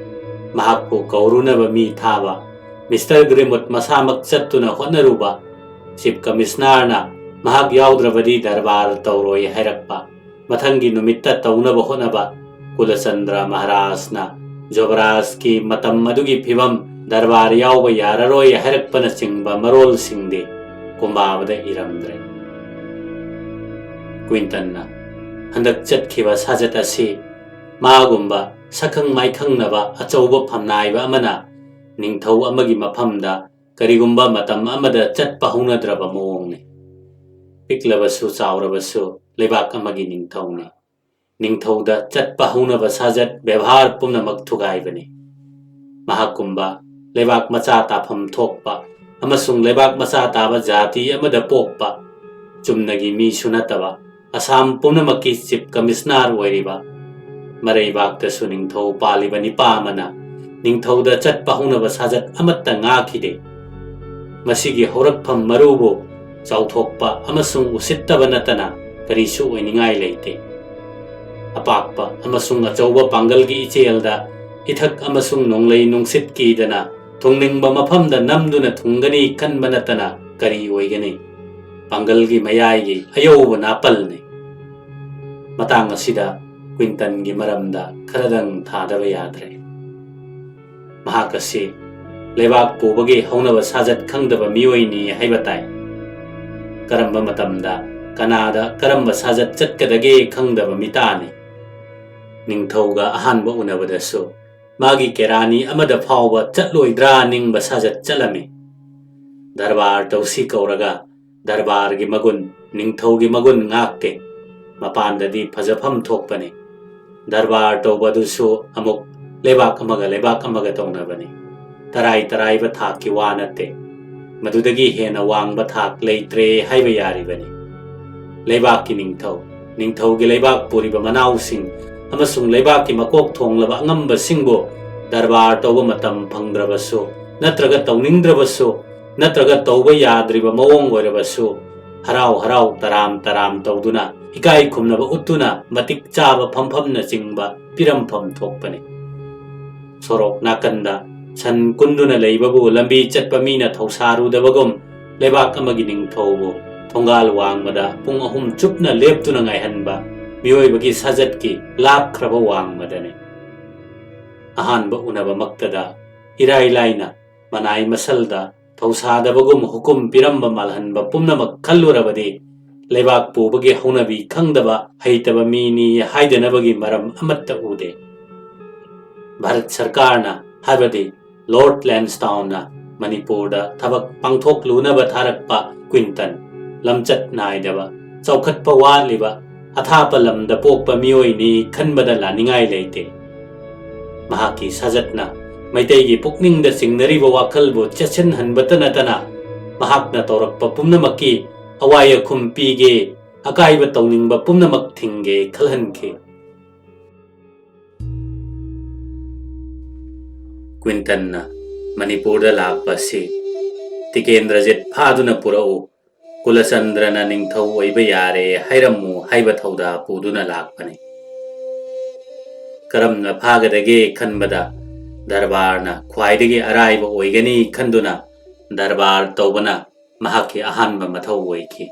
ꯃꯍꯥꯛꯄꯨ ꯀꯧꯔꯨꯅꯕ ꯃꯤ ꯊꯥꯕ ꯃꯤꯁꯇꯔ ꯒ꯭ꯔꯤꯃꯨꯠ ꯃꯁꯥꯃꯛ ꯆꯠꯇꯨꯅ ꯍꯣꯠꯅꯔꯨꯕ, ꯆꯤꯐ ꯀꯃꯤꯁꯅꯥꯔꯅ ꯃꯍꯥꯛ ꯌꯥꯎꯗ꯭ꯔꯕꯗꯤ ꯗꯔꯕꯥꯔ ꯇꯧꯔꯣꯏ ꯍꯥꯏꯔꯛꯄ, ꯃꯊꯪꯒꯤ ꯅꯨꯃꯤꯠꯇ ꯇꯧꯅꯕ ꯍꯣꯠꯅꯕ, ꯀꯨꯂꯆꯟꯗ꯭ꯔ ꯃꯍꯥꯔꯥꯖꯅ ꯖꯨꯕꯔꯥꯖꯀꯤ ꯃꯇꯝ ꯑꯗꯨꯒꯤ ꯐꯤꯕꯝ, ꯗꯔꯕꯥꯔ ꯌꯥꯎꯕ ꯌꯥꯔꯔꯣꯏ ꯍꯥꯏꯔꯛꯄꯅꯆꯤꯡꯕ ꯃꯔꯣꯜꯁꯤꯡꯗꯤ ꯀꯨꯝꯕꯥꯕꯗ ꯏꯔꯝꯗ꯭ꯔꯦ꯫ ꯀ꯭ꯋꯤꯟꯇꯟꯅ ꯍꯟꯗꯛ ꯆꯠꯈꯤꯕ ꯁꯥꯖꯠ ꯑꯁꯤ ꯃꯥꯒꯨꯝꯕ ꯁꯛꯈꯪ ꯃꯥꯏꯈꯪꯅꯕ ꯑꯆꯧꯕ ꯐꯝꯅꯥꯏꯕ ꯑꯃꯅ ꯅꯤꯡꯊꯧ ꯑꯃꯒꯤ ꯃꯐꯝꯗ ꯀꯔꯤꯒꯨꯝꯕ ꯃꯇꯝ ꯑꯃꯗ ꯆꯠꯄ ꯍꯧꯅꯗ꯭ꯔꯕ ꯃꯑꯣꯡꯅꯤ꯫ ꯄꯤꯛꯂꯕꯁꯨ ꯆꯥꯎꯔꯕꯁꯨ ꯂꯩꯕꯥꯛ ꯑꯃꯒꯤ ꯅꯤꯡꯊꯧꯅꯤ꯫ ꯅꯤꯡꯊꯧꯗ ꯆꯠꯄ ꯍꯧꯅꯕ ꯁꯥꯖꯠ ꯕꯦꯕꯥꯔ ꯄꯨꯝꯅꯃꯛ ꯊꯨꯒꯥꯏꯕꯅꯤ꯫ ꯃꯍꯥꯛꯀꯨꯝꯕ ꯂꯩꯕꯥꯛ ꯃꯆꯥ ꯇꯥꯐꯝ ꯊꯣꯛꯄ ꯑꯃꯁꯨꯡ ꯂꯩꯕꯥꯛ ꯃꯆꯥ ꯇꯥꯕ ꯖꯥꯇꯤ ꯑꯃꯗ ꯄꯣꯛꯄ, ꯆꯨꯝꯅꯒꯤ ꯃꯤꯁꯨ ꯅꯠꯇꯕ, ꯑꯁꯥꯝ ꯄꯨꯝꯅꯃꯛꯀꯤ ꯆꯤꯐ ꯀꯃꯤꯁꯅꯥꯔ ꯑꯣꯏꯔꯤꯕ, ꯃꯔꯩꯕꯥꯛꯇꯁꯨ ꯅꯤꯡꯊꯧ ꯄꯥꯜꯂꯤꯕ ꯅꯤꯄꯥ ꯑꯃꯅ ꯅꯤꯡꯊꯧꯗ ꯆꯠꯄ ꯍꯧꯅꯕ ꯁꯥꯖꯠ ꯑꯃꯠꯇ ꯉꯥꯛꯈꯤꯗꯦ꯫ ꯃꯁꯤꯒꯤ ꯍꯧꯔꯛꯐꯝ ꯃꯔꯨꯕꯨ ꯆꯥꯎꯊꯣꯛꯄ ꯑꯃꯁꯨꯡ ꯎꯁꯤꯠꯇꯕ ꯅꯠꯇꯅ ꯀꯔꯤꯁꯨ ꯑꯣꯏꯅꯤꯡꯉꯥꯏ ꯂꯩꯇꯦ꯫ ꯑꯄꯥꯛꯄ ꯑꯃꯁꯨꯡ ꯑꯆꯧꯕ ꯄꯥꯡꯒꯜꯒꯤ ꯏꯆꯦꯜꯗ ꯏꯊꯛ ꯑꯃꯁꯨꯡ ꯅꯣꯡꯂꯩ ꯅꯨꯡꯁꯤꯠ ꯀꯤꯗꯅ ꯊꯨꯡꯅꯤꯡꯕ ꯃꯐꯝꯗ ꯅꯝꯗꯨꯅ ꯊꯨꯡꯒꯅꯤ ꯈꯟꯕ ꯅꯠꯇꯅ ꯀꯔꯤ ꯑꯣꯏꯒꯅꯤ? ꯄꯥꯡꯒꯜꯒꯤ ꯃꯌꯥꯏꯒꯤ ꯑꯌꯧꯕ ꯅꯥꯄꯜꯅꯤ꯫ ꯃꯇꯥꯡ ꯑꯁꯤꯗ ꯀ꯭ꯋꯤꯟꯇꯟꯒꯤ ꯃꯔꯝꯗ ꯈꯔꯗꯪ ꯊꯥꯗꯕ ꯌꯥꯗ꯭ꯔꯦ꯫ ꯃꯍꯥꯛ ꯑꯁꯤ ꯂꯩꯕꯥꯛ ꯄꯨꯕꯒꯤ ꯍꯧꯅꯕ ꯁꯥꯖꯠ ꯈꯪꯗꯕ ꯃꯤꯑꯣꯏꯅꯤ ꯍꯥꯏꯕ ꯇꯥꯏ꯫ ꯀꯔꯝꯕ ꯃꯇꯝꯗ ꯀꯅꯥꯗ ꯀꯔꯝꯕ ꯁꯥꯖꯠ ꯆꯠꯀꯗꯒꯦ ꯈꯪꯗꯕ ꯃꯤꯇꯥꯅꯤ꯫ ꯅꯤꯡꯊꯧꯒ ꯑꯍꯥꯟꯕ ꯎꯅꯕꯗꯁꯨ ꯃꯥꯒꯤ ꯀꯦꯔꯥꯅꯤ ꯑꯃꯗ ꯐꯥꯎꯕ ꯆꯠꯂꯣꯏꯗ꯭ꯔꯥ ꯅꯤꯡꯕ ꯁꯥꯖꯠ ꯆꯠꯂꯝꯃꯤ꯫ ꯗꯔꯕꯥꯔ ꯇꯧꯁꯤ ꯀꯧꯔꯒ ꯗꯔꯕꯥꯔꯒꯤ ꯃꯒꯨꯟ, ꯅꯤꯡꯊꯧꯒꯤ ꯃꯒꯨꯟ ꯉꯥꯛꯇꯦ꯫ ꯃꯄꯥꯟꯗꯗꯤ ꯐꯖꯐꯝ ꯊꯣꯛꯄꯅꯤ꯫ ꯗꯔꯕꯥꯔ ꯇꯧꯕ ꯑꯗꯨꯁꯨ ꯑꯃꯨꯛ ꯂꯩꯕꯥꯛ ꯑꯃꯒ ꯂꯩꯕꯥꯛ ꯑꯃꯒ ꯇꯧꯅꯕꯅꯤ꯫ ꯇꯔꯥꯏ ꯇꯔꯥꯏꯕ ꯊꯥꯛꯀꯤ ꯋꯥ ꯅꯠꯇꯦ꯫ ꯃꯗꯨꯗꯒꯤ ꯍꯦꯟꯅ ꯋꯥꯡꯕ ꯊꯥꯛ ꯂꯩꯇ꯭ꯔꯦ ꯍꯥꯏꯕ ꯌꯥꯔꯤꯕꯅꯤ꯫ ꯂꯩꯕꯥꯛꯀꯤ ꯅꯤꯡꯊꯧ, ꯅꯤꯡꯊꯧꯒꯤ ꯂꯩꯕꯥꯛ ꯄꯨꯔꯤꯕ ꯃꯅꯥꯎꯁꯤꯡ ꯑꯃꯁꯨꯡ ꯂꯩꯕꯥꯛꯀꯤ ꯃꯀꯣꯛ ꯊꯣꯡꯂꯕ ꯑꯉꯝꯕꯁꯤꯡꯕꯨ ꯗꯔꯕꯥꯔ ꯇꯧꯕ ꯃꯇꯝ ꯐꯪꯗ꯭ꯔꯕꯁꯨ, ꯅꯠꯇ꯭ꯔꯒ ꯇꯧꯅꯤꯡꯗ꯭ꯔꯕꯁꯨ, ꯅꯠꯇ꯭ꯔꯒ ꯇꯧꯕ ꯌꯥꯗ꯭ꯔꯤꯕ ꯃꯑꯣꯡ ꯑꯣꯏꯔꯕꯁꯨ, ꯍꯔꯥꯎ ꯍꯔꯥꯎ ꯇꯔꯥꯝ ꯇꯔꯥꯝ ꯇꯧꯗꯨꯅ, ꯏꯀꯥꯏ ꯈꯨꯝꯅꯕ ꯎꯠꯇꯨꯅ ꯃꯇꯤꯛ ꯆꯥꯕ ꯐꯝꯐꯝꯅꯆꯤꯡꯕ ꯄꯤꯔꯝꯐꯝ ꯊꯣꯛꯄꯅꯤ꯫ ꯁꯣꯔꯣꯛ ꯅꯥꯀꯟꯗ ꯁꯟ ꯀꯨꯟꯗꯨꯅ ꯂꯩꯕꯕꯨ ꯂꯝꯕꯤ ꯆꯠꯄ ꯃꯤꯅ ꯊꯧꯁꯥꯔꯨꯗꯕꯒꯨꯝ, ꯂꯩꯕꯥꯛ ꯑꯃꯒꯤ ꯅꯤꯡꯊꯧꯕꯨ ꯊꯣꯡꯒꯥꯜ ꯋꯥꯡꯃꯗ ꯄꯨꯡ ꯑꯍꯨꯝ ꯆꯨꯞꯅ ꯂꯦꯞꯇꯨꯅ ꯉꯥꯏꯍꯟꯕ ꯃꯤꯑꯣꯏꯕꯒꯤ ꯁꯥꯖꯠꯀꯤ ꯂꯥꯞꯈ꯭ꯔꯕ ꯋꯥꯡꯃꯗꯅꯤ꯫ ꯑꯍꯥꯟꯕ ꯎꯅꯕꯃꯛꯇꯗ ꯏꯔꯥꯏ ꯂꯥꯏꯅ ꯃꯅꯥꯏ ꯃꯁꯜꯗ ꯊꯧꯁꯥꯗꯕꯒꯨꯝ ꯍꯨꯀꯨꯝ ꯄꯤꯔꯝꯕ ꯃꯥꯜꯍꯟꯕ ꯄꯨꯝꯅꯃꯛ ꯈꯜꯂꯨꯔꯕꯗꯤ, ꯂꯩꯕꯥꯛ ꯄꯨꯕꯒꯤ ꯍꯧꯅꯕꯤ ꯈꯪꯗꯕ ꯍꯩꯇꯕ ꯃꯤꯅꯤ ꯍꯥꯏꯗꯅꯕꯒꯤ ꯃꯔꯝ ꯑꯃꯠꯇ ꯎꯗꯦ꯫ ꯚꯥꯔꯠ ꯁꯔꯀꯥꯔꯅ, ꯍꯥꯏꯕꯗꯤ ꯂꯣꯔꯗ ꯂꯦꯟꯁꯇꯥꯎꯟꯅ ꯃꯅꯤꯄꯨꯔꯗ ꯊꯕꯛ ꯄꯥꯡꯊꯣꯛꯂꯨꯅꯕ ꯊꯥꯔꯛꯄ ꯀ꯭ꯋꯤꯟꯇꯟ, ꯂꯝꯆꯠ ꯅꯥꯏꯗꯕ, ꯆꯥꯎꯈꯠꯄ ꯋꯥꯠꯂꯤꯕ, ꯑꯊꯥꯞꯄ ꯂꯝꯗ ꯄꯣꯛꯄ ꯃꯤꯑꯣꯏꯅꯤ ꯈꯟꯕꯗ ꯂꯥꯅꯤꯡꯉꯥꯏ ꯂꯩꯇꯦ꯫ ꯃꯍꯥꯛꯀꯤ ꯁꯥꯖꯠꯅ ꯃꯩꯇꯩꯒꯤ ꯄꯨꯛꯅꯤꯡꯗ ꯆꯤꯡꯅꯔꯤꯕ ꯋꯥꯈꯜꯕꯨ ꯆꯦꯠꯁꯤꯟꯍꯟꯕꯇ ꯅꯠꯇꯅ, ꯃꯍꯥꯛꯅ ꯇꯧꯔꯛꯄ ꯄꯨꯝꯅꯃꯛꯀꯤ ꯑꯋꯥꯏ ꯑꯈꯨꯝ ꯄꯤꯒꯦ, ꯑꯀꯥꯏꯕ ꯇꯧꯅꯤꯡꯕ ꯄꯨꯝꯅꯃꯛ ꯊꯤꯡꯒꯦ ꯈꯜꯍꯟꯈꯤ꯫ ꯀ꯭ꯋꯤꯟꯇꯟꯅ ꯃꯅꯤꯄꯨꯔꯗ ꯂꯥꯛꯄ ꯑꯁꯤ "ꯇꯤꯀꯦꯟꯗ꯭ꯔꯖꯤꯠ ꯐꯥꯗꯨꯅ ꯄꯨꯔꯛꯎ, ꯀꯨꯂꯆꯟꯗ꯭ꯔꯅ ꯅꯤꯡꯊꯧ ꯑꯣꯏꯕ ꯌꯥꯔꯦ ꯍꯥꯏꯔꯝꯃꯨ" ꯍꯥꯏꯕ ꯊꯧꯗꯥ ꯄꯨꯗꯨꯅ ꯂꯥꯛꯄꯅꯤ꯫ ꯀꯔꯝꯅ ꯐꯥꯒꯗꯒꯦ ꯈꯟꯕꯗ ꯗꯔꯕꯥꯔꯅ ꯈ꯭ꯋꯥꯏꯗꯒꯤ ꯑꯔꯥꯏꯕ ꯑꯣꯏꯒꯅꯤ ꯈꯟꯗꯨꯅ ꯗꯔꯕꯥꯔ ꯇꯧꯕꯅ ꯃꯍꯥꯛꯀꯤ ꯑꯍꯥꯟꯕ ꯃꯊꯧ ꯑꯣꯏꯈꯤ꯫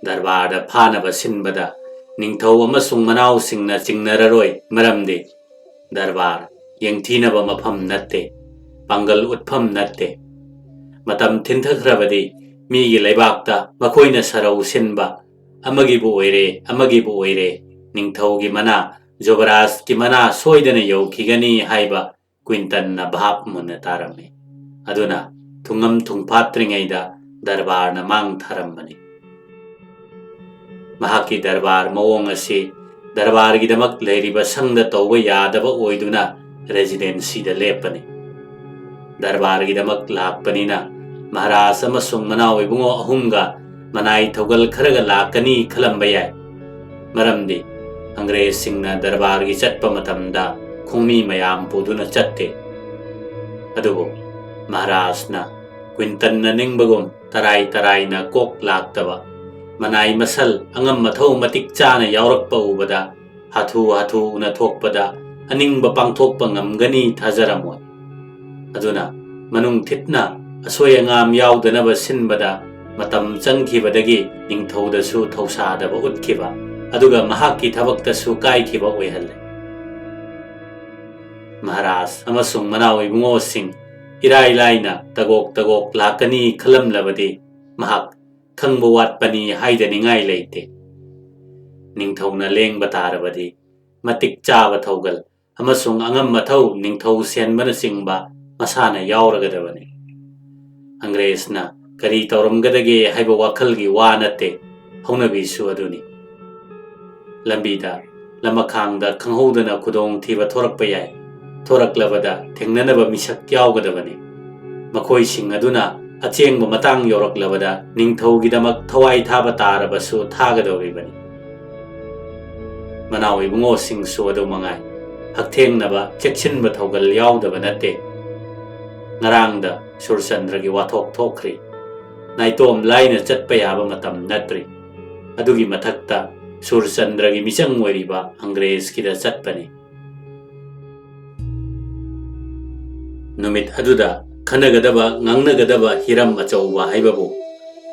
ꯗꯔꯕꯥꯔꯗ ꯐꯥꯅꯕ ꯁꯤꯟꯕꯗ ꯅꯤꯡꯊꯧ ꯑꯃꯁꯨꯡ ꯃꯅꯥꯎꯁꯤꯡꯅ ꯆꯤꯡꯅꯔꯔꯣꯏ, ꯃꯔꯝꯗꯤ ꯗꯔꯕꯥꯔ ꯌꯦꯡꯊꯤꯅꯕ ꯃꯐꯝ ꯅꯠꯇꯦ, ꯄꯥꯡꯒꯜ ꯎꯠꯐꯝ ꯅꯠꯇꯦ꯫ ꯃꯇꯝ ꯊꯤꯟꯊꯈ꯭ꯔꯕꯗꯤ ꯃꯤꯒꯤ ꯂꯩꯕꯥꯛꯇ ꯃꯈꯣꯏꯅ ꯁꯔꯧ ꯁꯤꯟꯕ, ꯑꯃꯒꯤꯕꯨ ꯑꯣꯏꯔꯦ, ꯑꯃꯒꯤꯕꯨ ꯑꯣꯏꯔꯦ, ꯅꯤꯡꯊꯧꯒꯤ ꯃꯅꯥ, ꯖꯨꯕꯔꯥꯖꯀꯤ ꯃꯅꯥ ꯁꯣꯏꯗꯅ ꯌꯧꯈꯤꯒꯅꯤ ꯍꯥꯏꯕ ꯀ꯭ꯋꯤꯟꯇꯟꯅ ꯚꯥꯞ ꯃꯨꯟꯅ ꯇꯥꯔꯝꯃꯤ꯫ ꯑꯗꯨꯅ ꯊꯨꯡꯉꯝ ꯊꯨꯡꯐꯥꯠꯇ꯭ꯔꯤꯉꯩꯗ ꯗꯔꯕꯥꯔꯅ ꯃꯥꯡ ꯊꯥꯔꯝꯕꯅꯤ꯫ ꯃꯍꯥꯛꯀꯤ ꯗꯔꯕꯥꯔ ꯃꯑꯣꯡ ꯑꯁꯤ ꯗꯔꯕꯥꯔꯒꯤꯗꯃꯛ ꯂꯩꯔꯤꯕ ꯁꯪꯗ ꯇꯧꯕ ꯌꯥꯗꯕ ꯑꯣꯏꯗꯨꯅ ꯔꯦꯖꯤꯗꯦꯟꯁꯤꯗ ꯂꯦꯞꯄꯅꯤ꯫ ꯗꯔꯕꯥꯔꯒꯤꯗꯃꯛ ꯂꯥꯛꯄꯅꯤꯅ ꯃꯍꯥꯔꯥꯖ ꯑꯃꯁꯨꯡ ꯃꯅꯥꯎ ꯏꯕꯨꯡꯉꯣ ꯑꯍꯨꯝꯒ ꯃꯅꯥꯏ ꯊꯧꯒꯜ ꯈꯔꯒ ꯂꯥꯛꯀꯅꯤ ꯈꯜꯂꯝꯕ ꯌꯥꯏ, ꯃꯔꯝꯗꯤ ꯑꯪꯒ꯭ꯔꯦꯖꯁꯤꯡꯅ ꯗꯔꯕꯥꯔꯒꯤ ꯆꯠꯄ ꯃꯇꯝꯗ ꯈꯣꯡꯃꯤ ꯃꯌꯥꯝ ꯄꯨꯗꯨꯅ ꯆꯠꯇꯦ꯫ ꯑꯗꯨꯕꯨ ꯃꯍꯥꯔꯥꯖꯅ ꯀ꯭ꯋꯤꯟꯇꯟꯅ ꯅꯤꯡꯕꯒꯨꯝ ꯇꯔꯥꯏ ꯇꯔꯥꯏꯅ ꯀꯣꯛ ꯂꯥꯛꯇꯕ, ꯃꯅꯥꯏ ꯃꯁꯜ ꯑꯉꯝ ꯑꯊꯧ ꯃꯇꯤꯛ ꯆꯥꯅ ꯌꯥꯎꯔꯛꯄ ꯎꯕꯗ ꯍꯥꯊꯨ ꯍꯥꯊꯨ ꯎꯅꯊꯣꯛꯄꯗ ꯑꯅꯤꯡꯕ ꯄꯥꯡꯊꯣꯛꯄ ꯉꯝꯒꯅꯤ ꯊꯥꯖꯔꯝꯃꯣꯏ꯫ ꯑꯗꯨꯅ ꯃꯅꯨꯡ ꯊꯤꯠꯅ ꯑꯁꯣꯏ ꯑꯉꯥꯝ ꯌꯥꯎꯗꯅꯕ ꯁꯤꯟꯕꯗ ꯃꯇꯝ ꯆꯪꯈꯤꯕꯗꯒꯤ ꯅꯤꯡꯊꯧꯗꯁꯨ ꯊꯧꯁꯥꯗꯕ ꯎꯠꯈꯤꯕ, ꯑꯗꯨꯒ ꯃꯍꯥꯛꯀꯤ ꯊꯕꯛꯇꯁꯨ ꯀꯥꯏꯈꯤꯕ ꯑꯣꯏꯍꯜꯂꯦ꯫ ꯃꯍꯥꯔꯥꯖ ꯑꯃꯁꯨꯡ ꯃꯅꯥꯎ ꯏꯕꯨꯡꯉꯣꯁꯤꯡ ꯏꯔꯥꯏ ꯂꯥꯏꯅ ꯇꯒꯣꯛ ꯇꯒꯣꯛ ꯂꯥꯛꯀꯅꯤ ꯈꯜꯂꯝꯂꯕꯗꯤ, ꯃꯍꯥꯛ ꯈꯪꯕ ꯋꯥꯠꯄꯅꯤ ꯍꯥꯏꯗꯅꯤꯡꯉꯥꯏ ꯂꯩꯇꯦ꯫ ꯅꯤꯡꯊꯧꯅ ꯂꯦꯡꯕ ꯇꯥꯔꯕꯗꯤ, ꯃꯇꯤꯛ ꯆꯥꯕ ꯊꯧꯒꯜ ꯑꯃꯁꯨꯡ ꯑꯉꯝ ꯑꯊꯧ ꯅꯤꯡꯊꯧ ꯁꯦꯟꯕꯅꯆꯤꯡꯕ ꯃꯁꯥꯅ ꯌꯥꯎꯔꯒꯗꯕꯅꯤ꯫ ꯑꯪꯒ꯭ꯔꯦꯖꯅ ꯀꯔꯤ ꯇꯧꯔꯝꯒꯗꯒꯦ ꯍꯥꯏꯕ ꯋꯥꯈꯜꯒꯤ ꯋꯥ ꯅꯠꯇꯦ, ꯍꯧꯅꯕꯤꯁꯨ ꯑꯗꯨꯅꯤ꯫ ꯂꯝꯕꯤꯗ, ꯂꯃꯈꯥꯡꯗ ꯈꯪꯍꯧꯗꯅ ꯈꯨꯗꯣꯡꯊꯤꯕ ꯊꯣꯔꯛꯄ ꯌꯥꯏ꯫ ꯊꯣꯔꯛꯂꯕꯗ ꯊꯦꯡꯅꯅꯕ ꯃꯤꯁꯛ ꯌꯥꯎꯒꯗꯕꯅꯤ꯫ ꯃꯈꯣꯏꯁꯤꯡ ꯑꯗꯨꯅ ꯑꯆꯦꯡꯕ ꯃꯇꯥꯡ ꯌꯧꯔꯛꯂꯕꯗ ꯅꯤꯡꯊꯧꯒꯤꯗꯃꯛ ꯊꯋꯥꯏ ꯊꯥꯕ ꯇꯥꯔꯕꯁꯨ ꯊꯥꯒꯗꯧꯔꯤꯕꯅꯤ꯫ ꯃꯅꯥꯎ ꯏꯕꯨꯡꯉꯣꯁꯤꯡꯁꯨ ꯑꯗꯨ ꯃꯉꯥꯏ꯫ ꯍꯛꯊꯦꯡꯅꯕ, ꯆꯦꯛꯁꯤꯟꯕ ꯊꯧꯒꯜ ꯌꯥꯎꯗꯕ ꯅꯠꯇꯦ꯫ ꯉꯔꯥꯡꯗ ꯁꯨꯔꯆꯟꯗ꯭ꯔꯒꯤ ꯋꯥꯊꯣꯛ ꯊꯣꯛꯈ꯭ꯔꯤ꯫ ꯅꯥꯏꯇꯣꯝ ꯂꯥꯏꯅ ꯆꯠꯄ ꯌꯥꯕ ꯃꯇꯝ ꯅꯠꯇ꯭ꯔꯤ꯫ ꯑꯗꯨꯒꯤ ꯃꯊꯛꯇ ꯁꯨꯔꯆꯟꯗ꯭ꯔꯒꯤ ꯃꯤꯆꯪ ꯑꯣꯏꯔꯤꯕ ꯑꯪꯒ꯭ꯔꯦꯖꯀꯤꯗ ꯆꯠꯄꯅꯤ꯫ ꯅꯨꯃꯤꯠ ꯑꯗꯨꯗ ꯈꯟꯅꯒꯗꯕ, ꯉꯥꯡꯅꯒꯗꯕ ꯍꯤꯔꯝ ꯑꯆꯧꯕ ꯍꯥꯏꯕꯕꯨ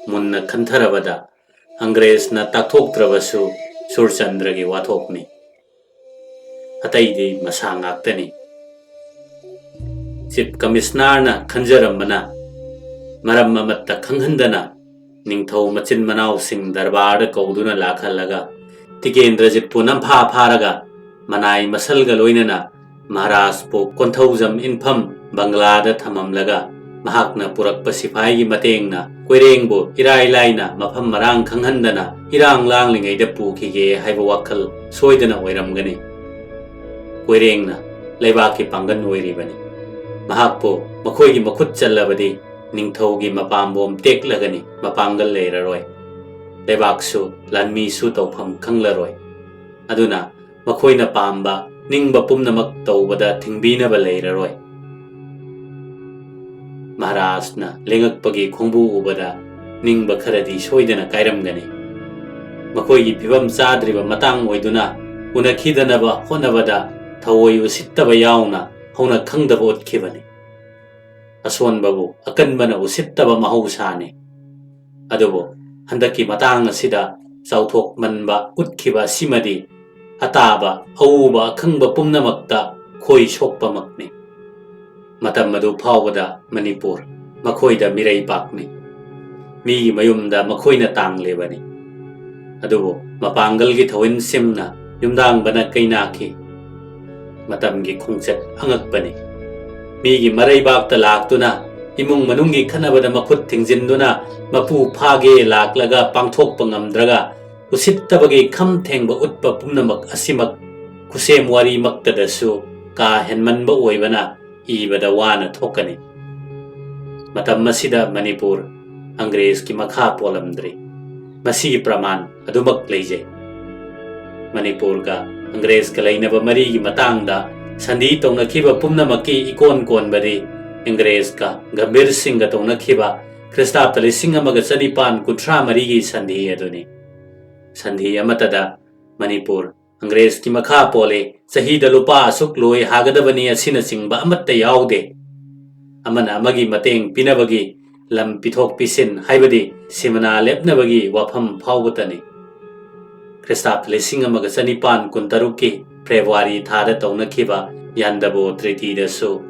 ꯃꯨꯟꯅ ꯈꯟꯊꯔꯕꯗ ꯑꯪꯒ꯭ꯔꯦꯖꯅ ꯇꯥꯛꯊꯣꯛꯇ꯭ꯔꯕꯁꯨ ꯁꯨꯔꯆꯟꯗ꯭ꯔꯒꯤ ꯋꯥꯊꯣꯛꯅꯤ꯫ ꯑꯇꯩꯗꯤ ꯃꯁꯥ ꯉꯥꯛꯇꯅꯤ꯫ ꯆꯤꯐ ꯀꯃꯤꯁꯅꯔꯅ ꯈꯟꯖꯔꯝꯕꯅ ꯃꯔꯝ ꯑꯃꯠꯇ ꯈꯪꯍꯟꯗꯅ ꯅꯤꯡꯊꯧ ꯃꯆꯤꯟ ꯃꯅꯥꯎꯁꯤꯡ ꯗꯔꯕꯥꯔꯗ ꯀꯧꯗꯨꯅ ꯂꯥꯛꯍꯜꯂꯒ ꯇꯤꯀꯦꯟꯗ꯭ꯔꯖꯤꯠꯄꯨ ꯅꯝꯐꯥ ꯐꯥꯔꯒ ꯃꯅꯥꯏ ꯃꯁꯜꯒ ꯂꯣꯏꯅꯅ ꯃꯍꯥꯔꯥꯖꯄꯨ ꯀꯣꯟꯊꯧꯖꯝ ꯏꯟꯐꯝ ꯕꯪꯒ꯭ꯂꯥꯗ ꯊꯝꯃꯝꯂꯒ ꯃꯍꯥꯛꯅ ꯄꯨꯔꯛꯄ ꯁꯤꯐꯥꯏꯒꯤ ꯃꯇꯦꯡꯅ ꯀꯣꯏꯔꯦꯡꯕꯨ ꯏꯔꯥꯏ ꯂꯥꯏꯅ ꯃꯐꯝ ꯃꯔꯥꯡ ꯈꯪꯍꯟꯗꯅ ꯏꯔꯥꯡ ꯂꯥꯡꯂꯤꯉꯩꯗ ꯄꯨꯈꯤꯒꯦ ꯍꯥꯏꯕ ꯋꯥꯈꯜ ꯁꯣꯏꯗꯅ ꯑꯣꯏꯔꯝꯒꯅꯤ꯫ ꯀꯣꯏꯔꯦꯡꯅ ꯂꯩꯕꯥꯛꯀꯤ ꯄꯥꯡꯒꯜ ꯑꯣꯏꯔꯤꯕꯅꯤ꯫ ꯃꯍꯥꯛꯄꯨ ꯃꯈꯣꯏꯒꯤ ꯃꯈꯨꯠ ꯆꯜꯂꯕꯗꯤ ꯅꯤꯡꯊꯧꯒꯤ ꯃꯄꯥꯝꯕꯣꯝ ꯇꯦꯛꯂꯒꯅꯤ, ꯃꯄꯥꯡꯒꯜ ꯂꯩꯔꯔꯣꯏ꯫ ꯂꯩꯕꯥꯛꯁꯨ ꯂꯥꯟꯃꯤꯁꯨ ꯇꯧꯐꯝ ꯈꯪꯂꯔꯣꯏ꯫ ꯑꯗꯨꯅ ꯃꯈꯣꯏꯅ ꯄꯥꯝꯕ ꯅꯤꯡꯕ ꯄꯨꯝꯅꯃꯛ ꯇꯧꯕꯗ ꯊꯤꯡꯕꯤꯅꯕ ꯂꯩꯔꯔꯣꯏ꯫ ꯃꯍꯥꯔꯥꯖꯅ ꯂꯦꯡꯉꯛꯄꯒꯤ ꯈꯣꯡꯕꯨ ꯎꯕꯗ ꯅꯤꯡꯕ ꯈꯔꯗꯤ ꯁꯣꯏꯗꯅ ꯀꯥꯏꯔꯝꯒꯅꯤ꯫ ꯃꯈꯣꯏꯒꯤ ꯐꯤꯕꯝ ꯆꯥꯗ꯭ꯔꯤꯕ ꯃꯇꯥꯡ ꯑꯣꯏꯗꯨꯅ ꯎꯅꯈꯤꯗꯅꯕ ꯍꯣꯠꯅꯕꯗ ꯊꯑꯣꯏ ꯎꯁꯤꯠꯇꯕ ꯌꯥꯎꯅ ꯍꯧꯅ ꯈꯪꯗꯕ ꯎꯠꯈꯤꯕꯅꯤ꯫ ꯑꯁꯣꯟꯕꯕꯨ ꯑꯀꯟꯕꯅ ꯎꯁꯤꯠꯇꯕ ꯃꯍꯧꯁꯥꯅꯤ꯫ ꯑꯗꯨꯕꯨ ꯍꯟꯗꯛꯀꯤ ꯃꯇꯥꯡ ꯑꯁꯤꯗ ꯆꯥꯎꯊꯣꯛꯃꯟꯕ ꯎꯠꯈꯤꯕ ꯑꯁꯤꯃꯗꯤ ꯑꯇꯥꯕ, ꯑꯎꯕ, ꯑꯈꯪꯕ ꯄꯨꯝꯅꯃꯛꯇ ꯈꯣꯏ ꯁꯣꯛꯄꯃꯛꯅꯤ꯫ ꯃꯇꯝ ꯑꯗꯨ ꯐꯥꯎꯕꯗ ꯃꯅꯤꯄꯨꯔ ꯃꯈꯣꯏꯗ ꯃꯤꯔꯩꯕꯥꯛꯅꯤ꯫ ꯃꯤꯒꯤ ꯃꯌꯨꯝꯗ ꯃꯈꯣꯏꯅ ꯇꯥꯡꯂꯤꯕꯅꯤ꯫ ꯑꯗꯨꯕꯨ ꯃꯄꯥꯡꯒꯜꯒꯤ ꯊꯧꯏꯟꯁꯤꯡꯅ ꯌꯨꯝꯗꯥꯡꯕꯅ ꯀꯩꯅꯥꯈꯤ꯫ ꯃꯇꯝꯒꯤ ꯈꯣꯡꯆꯠ ꯑꯉꯛꯄꯅꯤ꯫ ꯃꯤꯒꯤ ꯃꯔꯩꯕꯥꯛꯇ ꯂꯥꯛꯇꯨꯅ, ꯏꯃꯨꯡ ꯃꯅꯨꯡꯒꯤ ꯈꯠꯅꯕꯗ ꯃꯈꯨꯠ ꯊꯤꯡꯖꯤꯟꯗꯨꯅ, ꯃꯄꯨ ꯐꯥꯒꯦ ꯂꯥꯛꯂꯒ ꯄꯥꯡꯊꯣꯛꯄ ꯉꯝꯗ꯭ꯔꯒ, ꯎꯁꯤꯠꯇꯕꯒꯤ ꯈꯝ ꯊꯦꯡꯕ ꯎꯠꯄ ꯄꯨꯝꯅꯃꯛ ꯑꯁꯤꯃꯛ ꯈꯨꯠꯁꯦꯝ ꯋꯥꯔꯤꯃꯛꯇꯗꯁꯨ ꯀꯥ ꯍꯦꯟꯃꯟꯕ ꯑꯣꯏꯕꯅ ꯏꯕꯗ ꯋꯥꯅ ꯊꯣꯛꯀꯅꯤ꯫ ꯃꯇꯝ ꯑꯁꯤꯗ ꯃꯅꯤꯄꯨꯔ ꯑꯪꯒ꯭ꯔꯦꯖꯀꯤ ꯃꯈꯥ ꯄꯣꯜꯂꯝꯗ꯭ꯔꯤ꯫ ꯃꯁꯤꯒꯤ ꯄ꯭ꯔꯃꯥꯟ ꯑꯗꯨꯃꯛ ꯂꯩꯖꯩ꯫ ꯃꯅꯤꯄꯨꯔꯒ ꯑꯪꯒ꯭ꯔꯦꯖꯀ ꯂꯩꯅꯕ ꯃꯔꯤꯒꯤ ꯃꯇꯥꯡꯗ ꯁꯟꯙꯤ ꯇꯧꯅꯈꯤꯕ ꯄꯨꯝꯅꯃꯛꯀꯤ ꯏꯀꯣꯟ ꯀꯣꯟꯕꯗꯤ ꯏꯪꯒ꯭ꯔꯦꯖꯀ ꯒꯝꯚꯤꯔ ꯁꯤꯡꯒ ꯇꯧꯅꯈꯤꯕ ꯈ꯭ꯔꯤꯁꯇꯥꯕꯗ ꯂꯤꯁꯤꯡ ꯑꯃꯒ ꯆꯅꯤꯄꯥꯟ ꯀꯨꯟꯊ꯭ꯔꯥ ꯃꯔꯤꯒꯤ ꯁꯟꯙꯤ ꯑꯗꯨꯅꯤ꯫ ꯁꯟꯙꯤ ꯑꯃꯠꯇꯗ ꯃꯅꯤꯄꯨꯔ ꯑꯪꯒ꯭ꯔꯦꯖꯀꯤ ꯃꯈꯥ ꯄꯣꯜꯂꯤ, ꯆꯍꯤꯗ ꯂꯨꯄꯥ ꯑꯁꯨꯛ ꯂꯣꯏ ꯍꯥꯒꯗꯕꯅꯤ ꯑꯁꯤꯅꯆꯤꯡꯕ ꯑꯃꯠꯇ ꯌꯥꯎꯗꯦ꯫ ꯑꯃꯅ ꯑꯃꯒꯤ ꯃꯇꯦꯡ ꯄꯤꯅꯕꯒꯤ ꯂꯝ ꯄꯤꯊꯣꯛ ꯄꯤꯁꯤꯟ, ꯍꯥꯏꯕꯗꯤ ꯁꯤꯃꯅꯥ ꯂꯦꯞꯅꯕꯒꯤ ꯋꯥꯐꯝ ꯐꯥꯎꯕꯇꯅꯤ꯫ ꯈ꯭ꯔꯤꯁꯇꯥꯕ ꯂꯤꯁꯤꯡ ꯑꯃꯒ ꯆꯅꯤꯄꯥꯟ ꯀꯨꯟꯇꯔꯨꯛꯀꯤ ꯐꯦꯕ꯭ꯔꯨꯋꯥꯔꯤ ꯊꯥꯗ ꯇꯧꯅꯈꯤꯕ ꯌꯥꯟꯗꯕꯣ ꯇ꯭ꯔꯤꯇꯤꯗꯁꯨ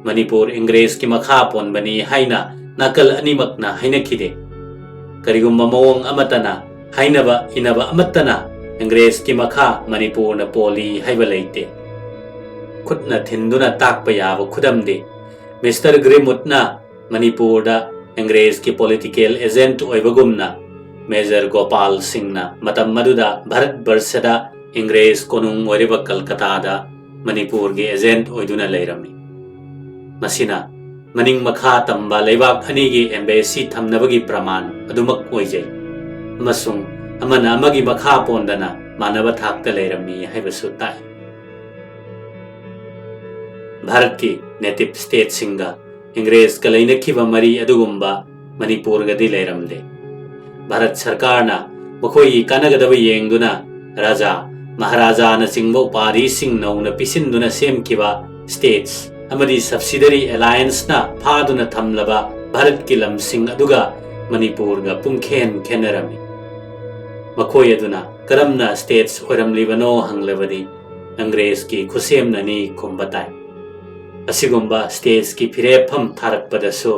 ꯃꯅꯤꯄꯨꯔ ꯏꯪꯒ꯭ꯔꯦꯖꯀꯤ ꯃꯈꯥ ꯄꯣꯟꯕꯅꯤ ꯍꯥꯏꯅ ꯅꯥꯀꯜ ꯑꯅꯤꯃꯛꯅ ꯍꯥꯏꯅꯈꯤꯗꯦ꯫ ꯀꯔꯤꯒꯨꯝꯕ ꯃꯑꯣꯡ ꯑꯃꯠꯇꯅ, ꯍꯥꯏꯅꯕ ꯏꯅꯕ ꯑꯃꯠꯇꯅ ꯏꯪꯒ꯭ꯔꯦꯖꯀꯤ ꯃꯈꯥ ꯃꯅꯤꯄꯨꯔꯅ ꯄꯣꯜꯂꯤ ꯍꯥꯏꯕ ꯂꯩꯇꯦ꯫ ꯈꯨꯠꯅ ꯊꯤꯟꯗꯨꯅ ꯇꯥꯛꯄ ꯌꯥꯕ ꯈꯨꯗꯝꯗꯤ, ꯃꯤꯁꯇꯔ ꯒ꯭ꯔꯤꯝꯎꯠꯅ ꯃꯅꯤꯄꯨꯔꯗ ꯏꯪꯒ꯭ꯔꯦꯖꯀꯤ ꯄꯣꯂꯤꯇꯤꯀꯦꯜ ꯑꯦꯖꯦꯟꯠ ꯑꯣꯏꯕꯒꯨꯝꯅ, ꯃꯦꯖꯔ ꯒꯣꯄꯥꯜ ꯁꯤꯡꯅ ꯃꯇꯝ ꯑꯗꯨꯗ ꯚꯥꯔꯠ ꯕꯔꯁꯗ ꯏꯪꯒ꯭ꯔꯦꯖ ꯀꯣꯅꯨꯡ ꯑꯣꯏꯔꯤꯕ ꯀꯜꯀꯇꯥꯗ ꯃꯅꯤꯄꯨꯔꯒꯤ ꯑꯦꯖꯦꯟꯠ ꯑꯣꯏꯗꯨꯅ ꯂꯩꯔꯝꯃꯤ꯫ ꯃꯁꯤꯅ ꯃꯅꯤꯡ ꯃꯈꯥ ꯇꯝꯕ ꯂꯩꯕꯥꯛ ꯑꯅꯤꯒꯤ ꯑꯦꯝꯕꯦꯁꯤ ꯊꯝꯅꯕꯒꯤ ꯄ꯭ꯔꯃꯥꯟ ꯑꯗꯨꯃꯛ ꯑꯣꯏꯖꯩ, ꯑꯃꯁꯨꯡ ꯑꯃꯅ ꯑꯃꯒꯤ ꯃꯈꯥ ꯄꯣꯟꯗꯅ ꯃꯥꯟꯅꯕ ꯊꯥꯛꯇ ꯂꯩꯔꯝꯃꯤ ꯍꯥꯏꯕꯁꯨ ꯇꯥꯛꯏ꯫ ꯚꯥꯔꯠꯀꯤ ꯅꯦꯇꯤꯚ ꯁ꯭ꯇꯦꯠꯁꯤꯡꯒ ꯏꯪꯒ꯭ꯔꯦꯖꯀ ꯂꯩꯅꯈꯤꯕ ꯃꯔꯤ ꯑꯗꯨꯒꯨꯝꯕ ꯃꯅꯤꯄꯨꯔꯒꯗꯤ ꯂꯩꯔꯝꯗꯦ꯫ ꯚꯥꯔꯠ ꯁꯔꯀꯥꯔꯅ ꯃꯈꯣꯏꯒꯤ ꯀꯥꯟꯅꯒꯗꯕ ꯌꯦꯡꯗꯨꯅ ꯔꯥꯖꯥ, ꯃꯍꯥꯔꯥꯖꯥꯅꯆꯤꯡꯕ ꯎꯄꯥꯙꯤꯁꯤꯡ ꯅꯧꯅ ꯄꯤꯁꯤꯟꯗꯨꯅ ꯁꯦꯝꯈꯤꯕ ꯁ꯭ꯇꯦꯠꯁ ꯑꯃꯗꯤ ꯁꯕꯁꯤꯗꯔꯤ ꯑꯦꯂꯥꯌꯟꯁꯅ ꯐꯥꯗꯨꯅ ꯊꯝꯂꯕ ꯚꯥꯔꯠꯀꯤ ꯂꯝꯁꯤꯡ ꯑꯗꯨꯒ ꯃꯅꯤꯄꯨꯔꯒ ꯄꯨꯡꯈꯦꯟ ꯈꯦꯟꯅꯔꯝꯃꯤ꯫ ꯃꯈꯣꯏ ꯑꯗꯨꯅ ꯀꯔꯝꯅ states ꯑꯣꯏꯔꯝꯂꯤꯕꯅꯣ ꯍꯪꯂꯕꯗꯤ, ꯑꯪꯒ꯭ꯔꯦꯖꯀꯤ ꯈꯨꯠꯁꯦꯝꯅꯅꯤ ꯈꯨꯝꯕ ꯇꯥꯏ꯫ ꯑꯁꯤꯒꯨꯝꯕ statesꯀꯤ ꯐꯤꯔꯦꯞꯐꯝ ꯊꯥꯔꯛꯄꯗꯁꯨ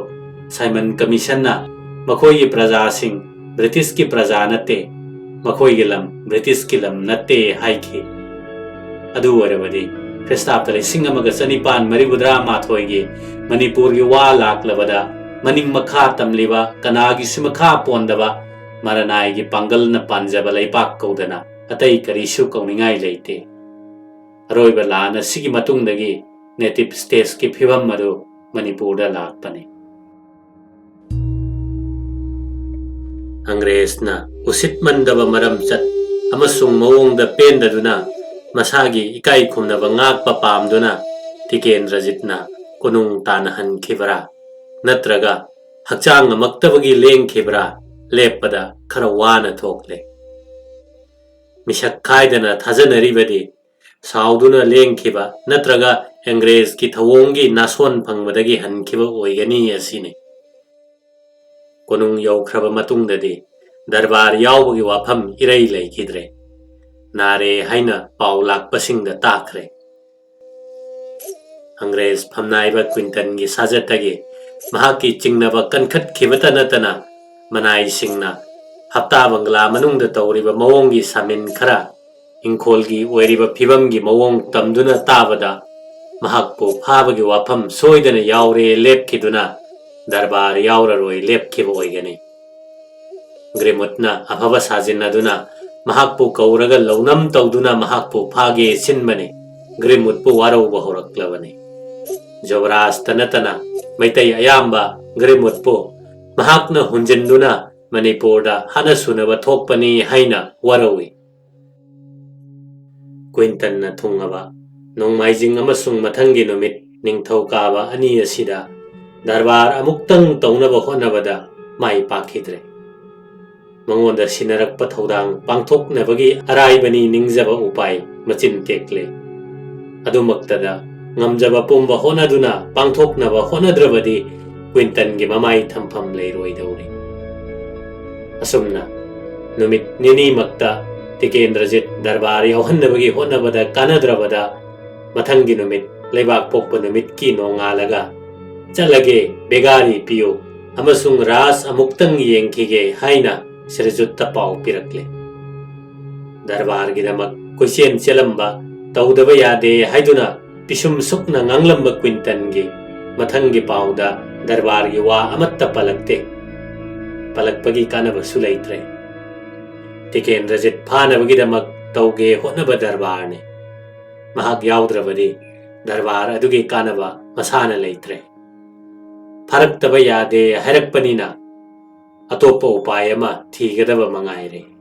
ꯁꯥꯏꯃꯟ ꯀꯃꯤꯁꯟꯅ ꯃꯈꯣꯏꯒꯤ ꯄ꯭ꯔꯖꯥꯁꯤꯡ ꯕ꯭ꯔꯤꯇꯤꯁꯀꯤ ꯄ꯭ꯔꯖꯥ ꯅꯠꯇꯦ, ꯃꯈꯣꯏꯒꯤ ꯂꯝ ꯕ꯭ꯔꯤꯇꯤꯁꯀꯤ ꯂꯝ ꯅꯠꯇꯦ ꯍꯥꯏꯈꯤ꯫ ꯑꯗꯨ ꯑꯣꯏꯔꯕꯗꯤ, ꯈ꯭ꯔꯤꯁꯇꯥꯕꯗ ꯂꯤꯁꯤꯡ ꯑꯃꯒ ꯆꯅꯤꯄꯥꯟ ꯃꯔꯤꯐꯨꯇꯔꯥ ꯃꯥꯊꯣꯏꯒꯤ ꯃꯅꯤꯄꯨꯔꯒꯤ ꯋꯥ ꯂꯥꯛꯂꯕꯗ, ꯃꯅꯤꯡ ꯃꯈꯥ ꯇꯝꯂꯤꯕ ꯀꯅꯥꯒꯤꯁꯨ ꯃꯈꯥ ꯄꯣꯟꯗꯕ ꯃꯔꯅꯥꯏꯒꯤ ꯄꯥꯡꯒꯜꯅ ꯄꯥꯟꯖꯕ ꯂꯩꯄꯥꯛ ꯀꯧꯗꯅ ꯑꯇꯩ ꯀꯔꯤꯁꯨ ꯀꯧꯅꯤꯡꯉꯥꯏ ꯂꯩꯇꯦ꯫ ꯑꯔꯣꯏꯕ ꯂꯥꯟ ꯑꯁꯤꯒꯤ ꯃꯇꯨꯡꯗꯒꯤ native statesꯀꯤ ꯐꯤꯕꯝ ꯑꯗꯨ ꯃꯅꯤꯄꯨꯔꯗ ꯂꯥꯛꯄꯅꯤ꯫ ꯑꯪꯒ꯭ꯔꯦꯖꯅ ꯎꯁꯤꯠꯃꯟꯗꯕ ꯃꯔꯝꯆꯠ ꯑꯃꯁꯨꯡ ꯃꯑꯣꯡꯗ ꯄꯦꯟꯗꯗꯨꯅ ꯃꯁꯥꯒꯤ ꯏꯀꯥꯏ ꯈꯨꯝꯅꯕ ꯉꯥꯛꯄ ꯄꯥꯝꯗꯨꯅ ꯇꯤꯀꯦꯟꯗ꯭ꯔꯖꯤꯠꯅ ꯀꯣꯅꯨꯡ ꯇꯥꯟꯅꯍꯟꯈꯤꯕꯔꯥ, ꯅꯠꯇ꯭ꯔꯒ ꯍꯛꯆꯥꯡ ꯉꯝꯃꯛꯇꯕꯒꯤ ꯂꯦꯡꯈꯤꯕ꯭ꯔꯥ ꯂꯦꯞꯄꯗ ꯈꯔ ꯋꯥꯅ ꯊꯣꯛꯂꯦ꯫ ꯃꯤꯁꯛ ꯈꯥꯏꯗꯅ ꯊꯥꯖꯅꯔꯤꯕꯗꯤ ꯁꯥꯎꯗꯨꯅ ꯂꯦꯡꯈꯤꯕ ꯅꯠꯇ꯭ꯔꯒ ꯑꯪꯒ꯭ꯔꯦꯖꯀꯤ ꯊꯧꯑꯣꯡꯒꯤ ꯅꯥꯁꯣꯟ ꯐꯪꯕꯗꯒꯤ ꯍꯟꯈꯤꯕ ꯑꯣꯏꯒꯅꯤ ꯑꯁꯤꯅꯤ꯫ ꯀꯣꯅꯨꯡ ꯌꯧꯈ꯭ꯔꯕ ꯃꯇꯨꯡꯗꯗꯤ ꯗꯔꯕꯥꯔ ꯌꯥꯎꯕꯒꯤ ꯋꯥꯐꯝ ꯏꯔꯩ ꯂꯩꯈꯤꯗ꯭ꯔꯦ꯫ ꯅꯥꯔꯦ ꯍꯥꯏꯅ ꯄꯥꯎ ꯂꯥꯛꯄꯁꯤꯡꯗ ꯇꯥꯈ꯭ꯔꯦ꯫ ꯑꯪꯒ꯭ꯔꯦꯖ ꯐꯝꯅꯥꯏꯕ ꯀ꯭ꯋꯤꯟꯇꯟꯒꯤ ꯁꯥꯖꯠꯇꯒꯤ ꯃꯍꯥꯛꯀꯤ ꯆꯤꯡꯅꯕ ꯀꯟꯈꯠꯈꯤꯕꯇ ꯅꯠꯇꯅ ꯃꯅꯥꯏꯁꯤꯡꯅ ꯍꯞꯇꯥ ꯕꯪꯒꯂꯥ ꯃꯅꯨꯡꯗ ꯇꯧꯔꯤꯕ ꯃꯑꯣꯡꯒꯤ ꯁꯥꯃꯤꯟ ꯈꯔ ꯏꯪꯈꯣꯜꯒꯤ ꯑꯣꯏꯔꯤꯕ ꯐꯤꯕꯝꯒꯤ ꯃꯑꯣꯡ ꯇꯝꯗꯨꯅ ꯇꯥꯕꯗ ꯃꯍꯥꯛꯄꯨ ꯐꯥꯕꯒꯤ ꯋꯥꯐꯝ ꯁꯣꯏꯗꯅ ꯌꯥꯎꯔꯦ ꯂꯦꯞꯈꯤꯗꯨꯅ ꯗꯔꯕꯥꯔ ꯌꯥꯎꯔꯔꯣꯏ ꯂꯦꯞꯈꯤꯕ ꯑꯣꯏꯒꯅꯤ꯫ ꯒ꯭ꯔꯤꯃꯨꯠꯅ ꯑꯐꯕ ꯁꯥꯖꯤꯟꯅꯗꯨꯅ ꯃꯍꯥꯛꯄꯨ ꯀꯧꯔꯒ ꯂꯧꯅꯝ ꯇꯧꯗꯨꯅ ꯃꯍꯥꯛꯄꯨ ꯐꯥꯒꯦ ꯁꯤꯟꯕꯅꯤ꯫ ꯒ꯭ꯔꯤꯃꯨꯠꯄꯨ ꯋꯥꯔꯧꯕ ꯍꯧꯔꯛꯂꯕꯅꯤ꯫ ꯖꯣꯕꯔꯥꯖꯇ ꯅꯠꯇꯅ ꯃꯩꯇꯩ ꯑꯌꯥꯝꯕ ꯒ꯭ꯔꯤꯃꯨꯠꯄꯨ ꯃꯍꯥꯛꯅ ꯍꯨꯟꯖꯤꯟꯗꯨꯅ ꯃꯅꯤꯄꯨꯔꯗ ꯍꯥꯠꯅ ꯁꯨꯅꯕ ꯊꯣꯛꯄꯅꯤ ꯍꯥꯏꯅ ꯋꯥꯔꯧꯏ꯫ ꯀ꯭ꯋꯤꯟꯇꯟꯅ ꯊꯨꯡꯉꯕ ꯅꯣꯡꯃꯥꯏꯖꯤꯡ ꯑꯃꯁꯨꯡ ꯃꯊꯪꯒꯤ ꯅꯨꯃꯤꯠ ꯅꯤꯡꯊꯧꯀꯥꯕ ꯑꯅꯤ ꯑꯁꯤꯗ ꯗꯔꯕꯥꯔ ꯑꯃꯨꯛꯇꯪ ꯇꯧꯅꯕ ꯍꯣꯠꯅꯕꯗ ꯃꯥꯏ ꯄꯥꯛꯈꯤꯗ꯭ꯔꯦ꯫ ꯃꯉꯣꯟꯗ ꯁꯤꯟꯅꯔꯛꯄ ꯊꯧꯗꯥꯡ ꯄꯥꯡꯊꯣꯛꯅꯕꯒꯤ ꯑꯔꯥꯏꯕꯅꯤ ꯅꯤꯡꯖꯕ ꯎꯄꯥꯏ ꯃꯆꯤꯟ ꯇꯦꯛꯂꯦ꯫ ꯑꯗꯨꯃꯛꯇꯗ ꯉꯝꯖꯕ ꯄꯨꯝꯕ ꯍꯣꯠꯅꯗꯨꯅ ꯄꯥꯡꯊꯣꯛꯅꯕ ꯍꯣꯠꯅꯗ꯭ꯔꯕꯗꯤ ꯀ꯭ꯋꯤꯟꯇꯟꯒꯤ ꯃꯃꯥꯏ ꯊꯝꯐꯝ ꯂꯩꯔꯣꯏꯗꯧꯔꯤ꯫ ꯑꯁꯨꯝꯅ ꯅꯨꯃꯤꯠ ꯅꯤꯅꯤꯃꯛꯇ ꯇꯤꯀꯦꯟꯗ꯭ꯔꯖꯤꯠ ꯗꯔꯕꯥꯔ ꯌꯥꯎꯍꯟꯅꯕꯒꯤ ꯍꯣꯠꯅꯕꯗ ꯀꯥꯟꯅꯗ꯭ꯔꯕꯗ, ꯃꯊꯪꯒꯤ ꯅꯨꯃꯤꯠ ꯂꯩꯕꯥꯛ ꯄꯣꯛꯄ ꯅꯨꯃꯤꯠꯀꯤ ꯅꯣꯡꯉꯥꯜꯂꯒ, "ꯆꯠꯂꯒꯦ, ꯕꯦꯒꯥꯔꯤ ꯄꯤꯌꯨ ꯑꯃꯁꯨꯡ ꯔꯥꯁ ꯑꯃꯨꯛꯇꯪ ꯌꯦꯡꯈꯤꯒꯦ" ꯍꯥꯏꯅ ꯁ꯭ꯔꯤꯖꯨꯠꯇ ꯄꯥꯎ ꯄꯤꯔꯛꯂꯦ꯫ ꯗꯔꯕꯥꯔꯒꯤꯗꯃꯛ ꯀꯣꯏꯆꯦꯟ ꯆꯦꯜꯂꯝꯕ, ꯇꯧꯗꯕ ꯌꯥꯗꯦ ꯍꯥꯏꯗꯨꯅ ꯄꯤꯁꯨꯝ ꯁꯨꯛꯅ ꯉꯥꯡꯂꯝꯕ ꯀ꯭ꯋꯤꯟꯇꯟꯒꯤ ꯃꯊꯪꯒꯤ ꯄꯥꯎꯗ ꯗꯔꯕꯥꯔꯒꯤ ꯋꯥ ꯑꯃꯠꯇ ꯄꯜꯂꯛꯇꯦ꯫ ꯄꯜꯂꯛꯄꯒꯤ ꯀꯥꯟꯅꯕꯁꯨ ꯂꯩꯇ꯭ꯔꯦ꯫ ꯇꯤꯀꯦꯟꯗ꯭ꯔꯖꯤꯠ ꯐꯥꯅꯕꯒꯤꯗꯃꯛ ꯇꯧꯒꯦ ꯍꯣꯠꯅꯕ ꯗꯔꯕꯥꯔꯅꯤ꯫ ꯃꯍꯥꯛ ꯌꯥꯎꯗ꯭ꯔꯕꯗꯤ ꯗꯔꯕꯥꯔ ꯑꯗꯨꯒꯤ ꯀꯥꯟꯅꯕ ꯃꯁꯥꯅ ꯂꯩꯇ꯭ꯔꯦ꯫ ꯐꯥꯔꯛꯇꯕ ꯌꯥꯗꯦ ꯍꯥꯏꯔꯛꯄꯅꯤꯅ ꯑꯇꯣꯞꯄ ꯎꯄꯥꯏ ꯑꯃ ꯊꯤꯒꯗꯕ ꯃꯉꯥꯏꯔꯦ꯫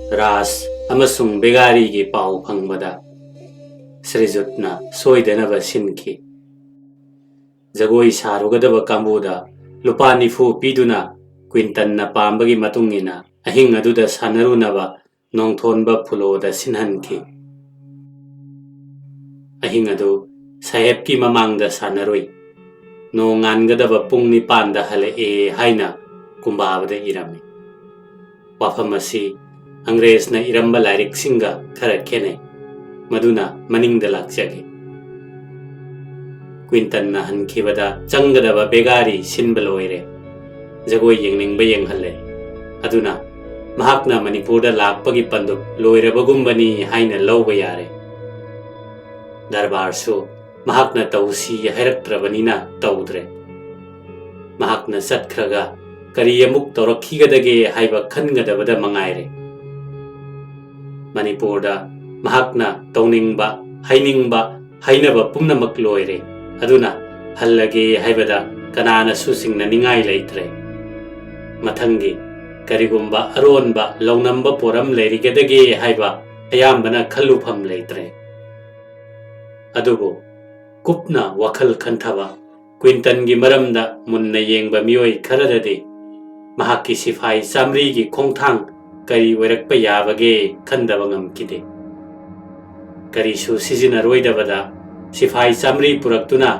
ꯔꯥꯁ ꯑꯃꯁꯨꯡ ꯕꯦꯒꯥꯔꯤꯒꯤ ꯄꯥꯎ ꯐꯪꯕꯗ ꯁ꯭ꯔꯤꯖꯨꯠꯅ ꯁꯣꯏꯗꯅꯕ ꯁꯤꯟꯈꯤ꯫ ꯖꯒꯣꯏ ꯁꯥꯔꯨꯒꯗꯕ ꯀꯥꯡꯕꯨꯗ ꯂꯨꯄꯥ ꯅꯤꯐꯨ ꯄꯤꯗꯨꯅ ꯀ꯭ꯋꯤꯟꯇꯟꯅ ꯄꯥꯝꯕꯒꯤ ꯃꯇꯨꯡ ꯏꯟꯅ ꯑꯍꯤꯡ ꯑꯗꯨꯗ ꯁꯥꯟꯅꯔꯨꯅꯕ ꯅꯣꯡꯊꯣꯟꯕ ꯐꯨꯂꯣꯗ ꯁꯤꯟꯍꯟꯈꯤ꯫ ꯑꯍꯤꯡ ꯑꯗꯨ ꯁꯥꯍꯦꯕꯀꯤ ꯃꯃꯥꯡꯗ ꯁꯥꯟꯅꯔꯨꯏ꯫ ꯅꯣꯡ ꯉꯥꯟꯒꯗꯕ ꯄꯨꯡ ꯅꯤꯄꯥꯟꯗ ꯍꯜꯂꯛꯑꯦ ꯍꯥꯏꯅ ꯀꯨꯝꯕꯥꯕꯗ ꯏꯔꯝꯃꯤ꯫ ꯋꯥꯐꯝ ꯑꯁꯤ ꯑꯪꯒ꯭ꯔꯦꯖꯅ ꯏꯔꯝꯕ ꯂꯥꯏꯔꯤꯛꯁꯤꯡꯒ ꯈꯔ ꯈꯦꯠꯅꯩ, ꯃꯗꯨꯅ ꯃꯅꯤꯡꯗ ꯂꯥꯛꯆꯒꯦ꯫ ꯀ꯭ꯋꯤꯟꯇꯟꯅ ꯍꯟꯈꯤꯕꯗ ꯆꯪꯒꯗꯕ ꯕꯦꯒꯥꯔꯤ ꯁꯤꯟꯕ ꯂꯣꯏꯔꯦ꯫ ꯖꯒꯣꯏ ꯌꯦꯡꯅꯤꯡꯕ ꯌꯦꯡꯍꯜꯂꯦ꯫ ꯑꯗꯨꯅ ꯃꯍꯥꯛꯅ ꯃꯅꯤꯄꯨꯔꯗ ꯂꯥꯛꯄꯒꯤ ꯄꯟꯗꯨꯞ ꯂꯣꯏꯔꯕꯒꯨꯝꯕꯅꯤ ꯍꯥꯏꯅ ꯂꯧꯕ ꯌꯥꯔꯦ꯫ ꯗꯔꯕꯥꯔꯁꯨ ꯃꯍꯥꯛꯅ ꯇꯧꯁꯤ ꯍꯥꯏꯔꯛꯇ꯭ꯔꯕꯅꯤꯅ ꯇꯧꯗ꯭ꯔꯦ꯫ ꯃꯍꯥꯛꯅ ꯆꯠꯈ꯭ꯔꯒ ꯀꯔꯤ ꯑꯃꯨꯛ ꯇꯧꯔꯛꯈꯤꯒꯗꯒꯦ ꯍꯥꯏꯕ ꯈꯟꯒꯗꯕꯗ ꯃꯉꯥꯏꯔꯦ꯫ ꯃꯅꯤꯄꯨꯔꯗ ꯃꯍꯥꯛꯅ ꯇꯧꯅꯤꯡꯕ, ꯍꯥꯏꯅꯤꯡꯕ, ꯍꯥꯏꯅꯕ ꯄꯨꯝꯅꯃꯛ ꯂꯣꯏꯔꯦ꯫ ꯑꯗꯨꯅ ꯍꯜꯂꯒꯦ ꯍꯥꯏꯕꯗ ꯀꯅꯥꯅꯁꯨ ꯆꯤꯡꯅꯅꯤꯡꯉꯥꯏ ꯂꯩꯇ꯭ꯔꯦ꯫ ꯃꯊꯪꯒꯤ ꯀꯔꯤꯒꯨꯝꯕ ꯑꯔꯣꯟꯕ ꯂꯧꯅꯝꯕ ꯄꯣꯔꯝ ꯂꯩꯔꯤꯒꯗꯒꯦ ꯍꯥꯏꯕ ꯑꯌꯥꯝꯕꯅ ꯈꯜꯂꯨꯐꯝ ꯂꯩꯇ꯭ꯔꯦ꯫ ꯑꯗꯨꯕꯨ ꯀꯨꯞꯅ ꯋꯥꯈꯜ ꯈꯟꯊꯕ, ꯀ꯭ꯋꯤꯟꯇꯟꯒꯤ ꯃꯔꯝꯗ ꯃꯨꯟꯅ ꯌꯦꯡꯕ ꯃꯤꯑꯣꯏ ꯈꯔꯗꯗꯤ ꯃꯍꯥꯛꯀꯤ ꯁꯤꯐꯥꯏ ꯆꯥꯃꯔꯤꯒꯤ ꯈꯣꯡꯊꯥꯡ ꯀꯔꯤ ꯑꯣꯏꯔꯛꯄ ꯌꯥꯕꯒꯦ ꯈꯟꯗꯕ ꯉꯝꯈꯤꯗꯦ꯫ ꯀꯔꯤꯁꯨ ꯁꯤꯖꯤꯟꯅꯔꯣꯏꯗꯕꯗ ꯁꯤꯐꯥꯏ ꯆꯥꯃꯔꯤ ꯄꯨꯔꯛꯇꯨꯅ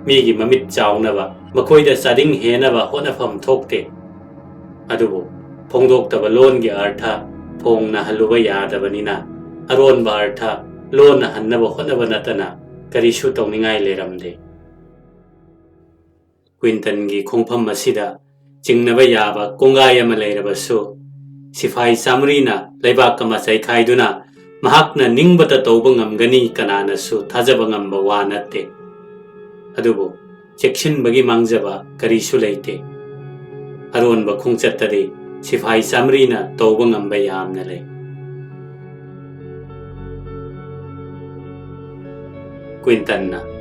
ꯃꯤꯒꯤ ꯃꯃꯤꯠ ꯆꯥꯎꯅꯕ, ꯃꯈꯣꯏꯗ ꯆꯥꯗꯤꯡ ꯍꯦꯟꯅꯕ ꯍꯣꯠꯅꯐꯝ ꯊꯣꯛꯇꯦ꯫ ꯑꯗꯨꯕꯨ ꯐꯣꯡꯗꯣꯛꯇꯕ ꯂꯣꯟꯒꯤ ꯑꯔꯊ ꯐꯣꯡꯅꯍꯜꯂꯨꯕ ꯌꯥꯗꯕꯅꯤꯅ, ꯑꯔꯣꯟꯕ ꯑꯔꯊ ꯂꯣꯟꯅ ꯍꯟꯅꯕ ꯍꯣꯠꯅꯕ ꯅꯠꯇꯅ ꯀꯔꯤꯁꯨ ꯇꯧꯅꯤꯡꯉꯥꯏ ꯂꯩꯔꯝꯗꯦ꯫ ꯀ꯭ꯋꯤꯟꯇꯟꯒꯤ ꯈꯣꯡꯐꯝ ꯑꯁꯤꯗ ꯆꯤꯡꯅꯕ ꯌꯥꯕ ꯀꯣꯡꯒꯥꯏ ꯑꯃ ꯂꯩꯔꯕꯁꯨ, ꯁꯤꯐꯥꯏ ꯆꯥꯃꯔꯤꯅ ꯂꯩꯕꯥꯛ ꯑꯃ ꯆꯩꯈꯥꯏꯗꯨꯅ ꯃꯍꯥꯛꯅ ꯅꯤꯡꯕꯇ ꯇꯧꯕ ꯉꯝꯒꯅꯤ ꯀꯅꯥꯅꯁꯨ ꯊꯥꯖꯕ ꯉꯝꯕ ꯋꯥ ꯅꯠꯇꯦ꯫ ꯑꯗꯨꯕꯨ ꯆꯦꯛꯁꯤꯟꯕꯒꯤ ꯃꯥꯡꯖꯕ ꯀꯔꯤꯁꯨ ꯂꯩꯇꯦ꯫ ꯑꯔꯣꯟꯕ ꯈꯣꯡꯆꯠꯇꯗꯤ ꯁꯤꯐꯥꯏ ꯆꯥꯃꯔꯤꯅ ꯇꯧꯕ ꯉꯝꯕ ꯌꯥꯝꯅ ꯂꯩ꯫ ꯀ꯭ꯋꯤꯟꯇꯟꯅ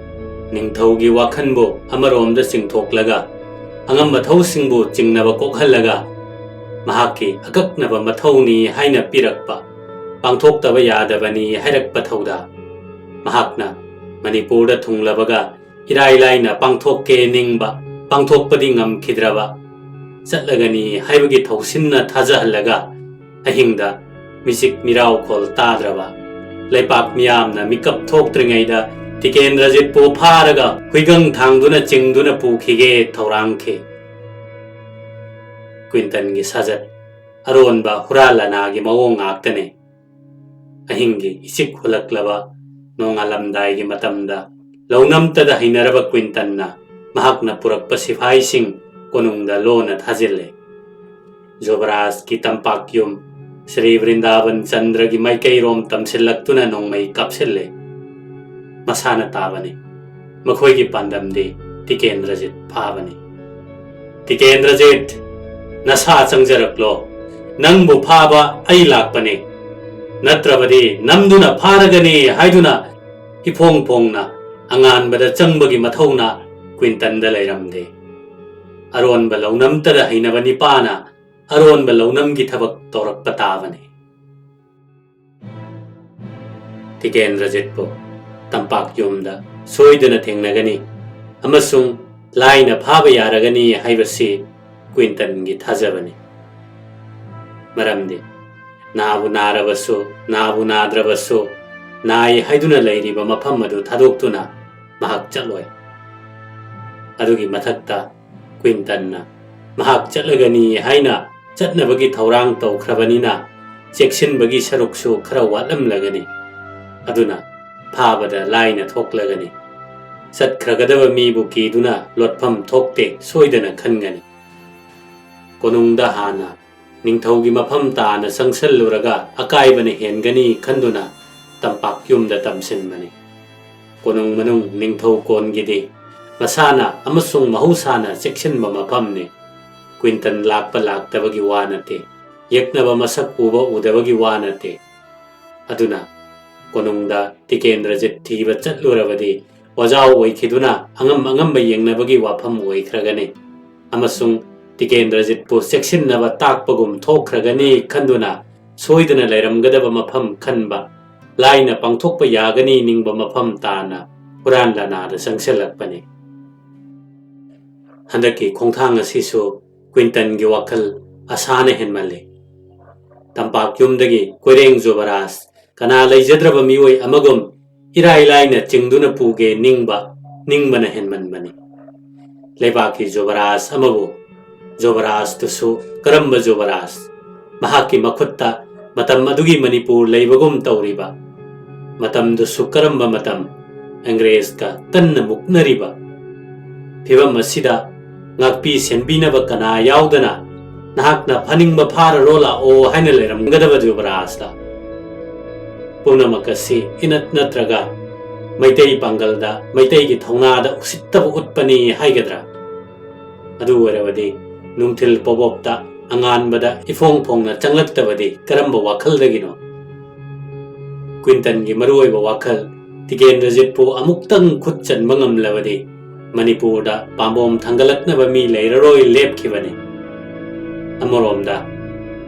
ꯅꯤꯡꯊꯧꯒꯤ ꯋꯥꯈꯟꯕꯨ ꯑꯃꯔꯣꯝꯗ ꯆꯤꯡꯊꯣꯛꯂꯒ, ꯑꯉꯝꯕ ꯊꯧꯁꯤꯡꯕꯨ ꯆꯤꯡꯅꯕ ꯀꯣꯛꯍꯜꯂꯒ, ꯃꯍꯥꯛꯀꯤ ꯑꯀꯛꯅꯕ ꯃꯊꯧꯅꯤ ꯍꯥꯏꯅ ꯄꯤꯔꯛꯄ, ꯄꯥꯡꯊꯣꯛꯇꯕ ꯌꯥꯗꯕꯅꯤ ꯍꯥꯏꯔꯛꯄ ꯊꯧꯗꯥ ꯃꯍꯥꯛꯅ ꯃꯅꯤꯄꯨꯔꯗ ꯊꯨꯡꯂꯕꯒ ꯏꯔꯥꯏ ꯂꯥꯏꯅ ꯄꯥꯡꯊꯣꯛꯀꯦ ꯅꯤꯡꯕ, ꯄꯥꯡꯊꯣꯛꯄꯗꯤ ꯉꯝꯈꯤꯗ꯭ꯔꯕ, ꯆꯠꯂꯒꯅꯤ ꯍꯥꯏꯕꯒꯤ ꯊꯧꯁꯤꯟꯅ ꯊꯥꯖꯍꯜꯂꯒ, ꯑꯍꯤꯡꯗ ꯃꯤꯆꯤꯛ ꯃꯤꯔꯥꯎꯈꯣꯜ ꯇꯥꯗ꯭ꯔꯕ, ꯂꯩꯄꯥꯛ ꯃꯤꯌꯥꯝꯅ ꯃꯤꯀꯞ ꯊꯣꯛꯇ꯭ꯔꯤꯉꯩꯗ ꯇꯤꯀꯦꯟꯗ꯭ꯔꯖꯤꯠꯄꯨ ꯐꯥꯔꯒ ꯍꯨꯏꯒꯪ ꯊꯥꯡꯗꯨꯅ ꯆꯤꯡꯗꯨꯅ ꯄꯨꯈꯤꯒꯦ ꯊꯧꯔꯥꯡꯈꯤ꯫ ꯀ꯭ꯋꯤꯟꯇꯟꯒꯤ ꯁꯥꯖꯠ ꯑꯔꯣꯟꯕ ꯍꯨꯔꯥꯟ ꯂꯅꯥꯒꯤ ꯃꯑꯣꯡ ꯉꯥꯛꯇꯅꯤ꯫ ꯑꯍꯤꯡꯒꯤ ꯏꯆꯤꯛ ꯍꯨꯜꯂꯛꯂꯕ ꯅꯣꯡꯉꯥꯜꯂꯝꯗꯥꯏꯒꯤ ꯃꯇꯝꯗ ꯂꯧꯅꯝꯇꯗ ꯍꯩꯅꯔꯕ ꯀ꯭ꯋꯤꯟꯇꯟꯅ ꯃꯍꯥꯛꯅ ꯄꯨꯔꯛꯄ ꯁꯤꯐꯥꯏꯁꯤꯡ ꯀꯣꯅꯨꯡꯗ ꯂꯣꯟꯅ ꯊꯥꯖꯤꯜꯂꯦ꯫ ꯖꯨꯕꯔꯥꯖꯀꯤ ꯇꯝꯄꯥꯛ ꯌꯨꯝ ꯁ꯭ꯔꯤ ꯕ꯭ꯔꯤꯟꯗꯥꯕꯟ ꯆꯟꯗ꯭ꯔꯒꯤ ꯃꯥꯏꯀꯩꯔꯣꯝ ꯇꯝꯁꯤꯜꯂꯛꯇꯨꯅ ꯅꯣꯡꯃꯩ ꯀꯥꯞꯁꯤꯜꯂꯦ꯫ ꯃꯁꯥꯅ ꯇꯥꯕꯅꯤ꯫ ꯃꯈꯣꯏꯒꯤ ꯄꯥꯟꯗꯝꯗꯤ ꯇꯤꯀꯦꯟꯗ꯭ꯔꯖꯤꯠ ꯐꯥꯕꯅꯤ꯫ "ꯇꯤꯀꯦꯟꯗ꯭ꯔꯖꯤꯠ, ꯅꯁꯥ ꯆꯪꯖꯔꯛꯂꯣ꯫ ꯅꯪꯕꯨ ꯐꯥꯕ ꯑꯩ ꯂꯥꯛꯄꯅꯤ꯫ ꯅꯠꯇ꯭ꯔꯕꯗꯤ ꯅꯝꯗꯨꯅ ꯐꯥꯔꯒꯅꯤ" ꯍꯥꯏꯗꯨꯅ ꯏꯐꯣꯡ ꯐꯣꯡꯅ ꯑꯉꯥꯟꯕꯗ ꯆꯪꯕꯒꯤ ꯃꯊꯧꯅ ꯀ꯭ꯋꯤꯟꯇꯟꯗ ꯂꯩꯔꯝꯗꯦ꯫ ꯑꯔꯣꯟꯕ ꯂꯧꯅꯝꯇꯗ ꯍꯩꯅꯕ ꯅꯤꯄꯥꯅ ꯑꯔꯣꯟꯕ ꯂꯧꯅꯝꯒꯤ ꯊꯕꯛ ꯇꯧꯔꯛꯄ ꯇꯥꯕꯅꯤ꯫ ꯇꯤꯀꯦꯟꯗ꯭ꯔꯖꯤꯠꯄꯨ ꯇꯝꯄꯥꯛ ꯌꯨꯝꯗ ꯁꯣꯏꯗꯅ ꯊꯦꯡꯅꯒꯅꯤ꯫ ꯑꯃꯁꯨꯡ ꯂꯥꯏꯅ ꯐꯥꯕ ꯌꯥꯔꯒꯅꯤ ꯍꯥꯏꯕꯁꯤ ꯀ꯭ꯋꯤꯟꯇꯟꯒꯤ ꯊꯥꯖꯕꯅꯤ꯫ ꯃꯔꯝꯗꯤ ꯅꯥꯕꯨ ꯅꯥꯔꯕꯁꯨ, ꯅꯥꯕꯨ ꯅꯥꯗ꯭ꯔꯕꯁꯨ, ꯅꯥꯏ ꯍꯥꯏꯗꯨꯅ ꯂꯩꯔꯤꯕ ꯃꯐꯝ ꯑꯗꯨ ꯊꯥꯗꯣꯛꯇꯨꯅ ꯃꯍꯥꯛ ꯆꯠꯂꯣꯏ꯫ ꯑꯗꯨꯒꯤ ꯃꯊꯛꯇ ꯀ꯭ꯋꯤꯟꯇꯟꯅ ꯃꯍꯥꯛ ꯆꯠꯂꯒꯅꯤ ꯍꯥꯏꯅ ꯆꯠꯅꯕꯒꯤ ꯊꯧꯔꯥꯡ ꯇꯧꯈ꯭ꯔꯕꯅꯤꯅ ꯆꯦꯛꯁꯤꯟꯕꯒꯤ ꯁꯔꯨꯛꯁꯨ ꯈꯔ ꯋꯥꯠꯂꯝꯂꯒꯅꯤ꯫ ꯑꯗꯨꯅ ꯐꯥꯕꯗ ꯂꯥꯏꯅ ꯊꯣꯛꯂꯒꯅꯤ꯫ ꯆꯠꯈ꯭ꯔꯒꯗꯕ ꯃꯤꯕꯨ ꯀꯤꯗꯨꯅ ꯂꯣꯠꯐꯝ ꯊꯣꯛꯇꯦ ꯁꯣꯏꯗꯅ ꯈꯟꯒꯅꯤ꯫ ꯀꯣꯅꯨꯡꯗ ꯍꯥꯟꯅ ꯅꯤꯡꯊꯧꯒꯤ ꯃꯐꯝ ꯇꯥꯅ ꯆꯪꯁꯜꯂꯨꯔꯒ ꯑꯀꯥꯏꯕꯅ ꯍꯦꯟꯒꯅꯤ ꯈꯟꯗꯨꯅ ꯇꯝꯄꯥꯛ ꯌꯨꯝꯗ ꯇꯝꯁꯤꯟꯕꯅꯤ꯫ ꯀꯣꯅꯨꯡ ꯃꯅꯨꯡ ꯅꯤꯡꯊꯧ ꯀꯣꯟꯒꯤꯗꯤ ꯃꯁꯥꯅ ꯑꯃꯁꯨꯡ ꯃꯍꯧꯁꯥꯅ ꯆꯦꯛꯁꯤꯟꯕ ꯃꯐꯝꯅꯤ꯫ ꯀ꯭ꯋꯤꯟꯇꯟ ꯂꯥꯛꯄ ꯂꯥꯛꯇꯕꯒꯤ ꯋꯥ ꯅꯠꯇꯦ, ꯌꯦꯛꯅꯕ ꯃꯁꯛ ꯎꯕ ꯎꯗꯕꯒꯤ ꯋꯥ ꯅꯠꯇꯦ꯫ ꯑꯗꯨꯅ ꯀꯣꯅꯨꯡꯗ ꯇꯤꯀꯦꯟꯗ꯭ꯔꯖꯤꯠ ꯊꯤꯕ ꯆꯠꯂꯨꯔꯕꯗꯤ ꯑꯣꯖꯥ ꯑꯣꯏꯈꯤꯗꯨꯅ ꯑꯉꯝ ꯑꯉꯝꯕ ꯌꯦꯡꯅꯕꯒꯤ ꯋꯥꯐꯝ ꯑꯣꯏꯈ꯭ꯔꯒꯅꯤ꯫ ꯑꯃꯁꯨꯡ ꯇꯤꯀꯦꯟꯗ꯭ꯔꯖꯤꯠꯄꯨ ꯆꯦꯛꯁꯤꯟꯅꯕ ꯇꯥꯛꯄꯒꯨꯝ ꯊꯣꯛꯈ꯭ꯔꯒꯅꯤ ꯈꯟꯗꯨꯅ ꯁꯣꯏꯗꯅ ꯂꯩꯔꯝꯒꯗꯕ ꯃꯐꯝ ꯈꯟꯕ, ꯂꯥꯏꯅ ꯄꯥꯡꯊꯣꯛꯄ ꯌꯥꯒꯅꯤ ꯅꯤꯡꯕ ꯃꯐꯝ ꯇꯥꯅ ꯍꯨꯔꯥꯟ ꯂꯥꯅꯥꯗ ꯆꯪꯁꯤꯜꯂꯛꯄꯅꯤ꯫ ꯍꯟꯗꯛꯀꯤ ꯈꯣꯡꯊꯥꯡ ꯑꯁꯤꯁꯨ ꯀ꯭ꯋꯤꯟꯇꯟꯒꯤ ꯋꯥꯈꯜ ꯑꯁꯥꯅ ꯍꯦꯟꯃꯜꯂꯤ꯫ ꯇꯝꯄꯥꯛ ꯌꯨꯝꯗꯒꯤ ꯀꯣꯏꯔꯦꯡ ꯖꯣꯕꯔꯥꯖ ꯀꯅꯥ ꯂꯩꯖꯗ꯭ꯔꯕ ꯃꯤꯑꯣꯏ ꯑꯃꯒꯨꯝ ꯏꯔꯥꯏ ꯂꯥꯏꯅ ꯆꯤꯡꯗꯨꯅ ꯄꯨꯒꯦ ꯅꯤꯡꯕ, ꯅꯤꯡꯕꯅ ꯍꯦꯟꯃꯟꯕꯅꯤ꯫ ꯂꯩꯕꯥꯛꯀꯤ ꯖꯣꯕꯔꯥꯖ ꯑꯃꯕꯨ, ꯖꯣꯕꯔꯥꯖꯇꯨꯁꯨ ꯀꯔꯝꯕ ꯖꯣꯕꯔꯥꯖ? ꯃꯍꯥꯛꯀꯤ ꯃꯈꯨꯠꯇ ꯃꯇꯝ ꯑꯗꯨꯒꯤ ꯃꯅꯤꯄꯨꯔ ꯂꯩꯕꯒꯨꯝ ꯇꯧꯔꯤꯕ, ꯃꯇꯝꯗꯨꯁꯨ ꯀꯔꯝꯕ ꯃꯇꯝ? ꯑꯪꯒ꯭ꯔꯦꯖꯀ ꯀꯟꯅ ꯃꯨꯛꯅꯔꯤꯕ꯫ ꯐꯤꯚꯝ ꯑꯁꯤꯗ ꯉꯥꯛꯄꯤ ꯁꯦꯟꯕꯤꯅꯕ ꯀꯅꯥ ꯌꯥꯎꯗꯅ ꯅꯍꯥꯛꯅ ꯐꯥꯅꯤꯡꯕ ꯐꯥꯔꯔꯣ ꯂꯥꯛꯑꯣ ꯍꯥꯏꯅ ꯂꯩꯔꯝꯒꯗꯕ ꯖꯨꯕꯔꯥꯖꯂ? ꯄꯨꯝꯅꯃꯛ ꯑꯁꯤ ꯏꯅꯠ ꯅꯠꯇ꯭ꯔꯒ ꯃꯩꯇꯩ ꯄꯥꯡꯒꯜꯗ, ꯃꯩꯇꯩꯒꯤ ꯊꯧꯅꯥꯗ ꯎꯁꯤꯠꯇꯕ ꯎꯠꯄꯅꯤ ꯍꯥꯏꯒꯗ꯭ꯔꯥ? ꯑꯗꯨ ꯑꯣꯏꯔꯕꯗꯤ ꯅꯨꯡꯊꯤꯜ ꯄꯣꯕꯣꯞꯇ ꯑꯉꯥꯟꯕꯗ ꯏꯐꯣꯡ ꯐꯣꯡꯅ ꯆꯪꯂꯛꯇꯕꯗꯤ ꯀꯔꯝꯕ ꯋꯥꯈꯜꯗꯒꯤꯅꯣ? ꯀ꯭ꯋꯤꯟꯇꯟꯒꯤ ꯃꯔꯨꯑꯣꯏꯕ ꯋꯥꯈꯜ, ꯇꯤꯀꯦꯟꯗ꯭ꯔꯖꯤꯠꯄꯨ ꯑꯃꯨꯛꯇꯪ ꯈꯨꯠ ꯆꯟꯕ ꯉꯝꯂꯕꯗꯤ ꯃꯅꯤꯄꯨꯔꯗ ꯄꯥꯝꯕꯣꯝ ꯊꯥꯡꯒꯠꯂꯛꯅꯕ ꯃꯤ ꯂꯩꯔꯔꯣꯏ ꯂꯦꯞꯈꯤꯕꯅꯤ꯫ ꯑꯃꯔꯣꯝꯗ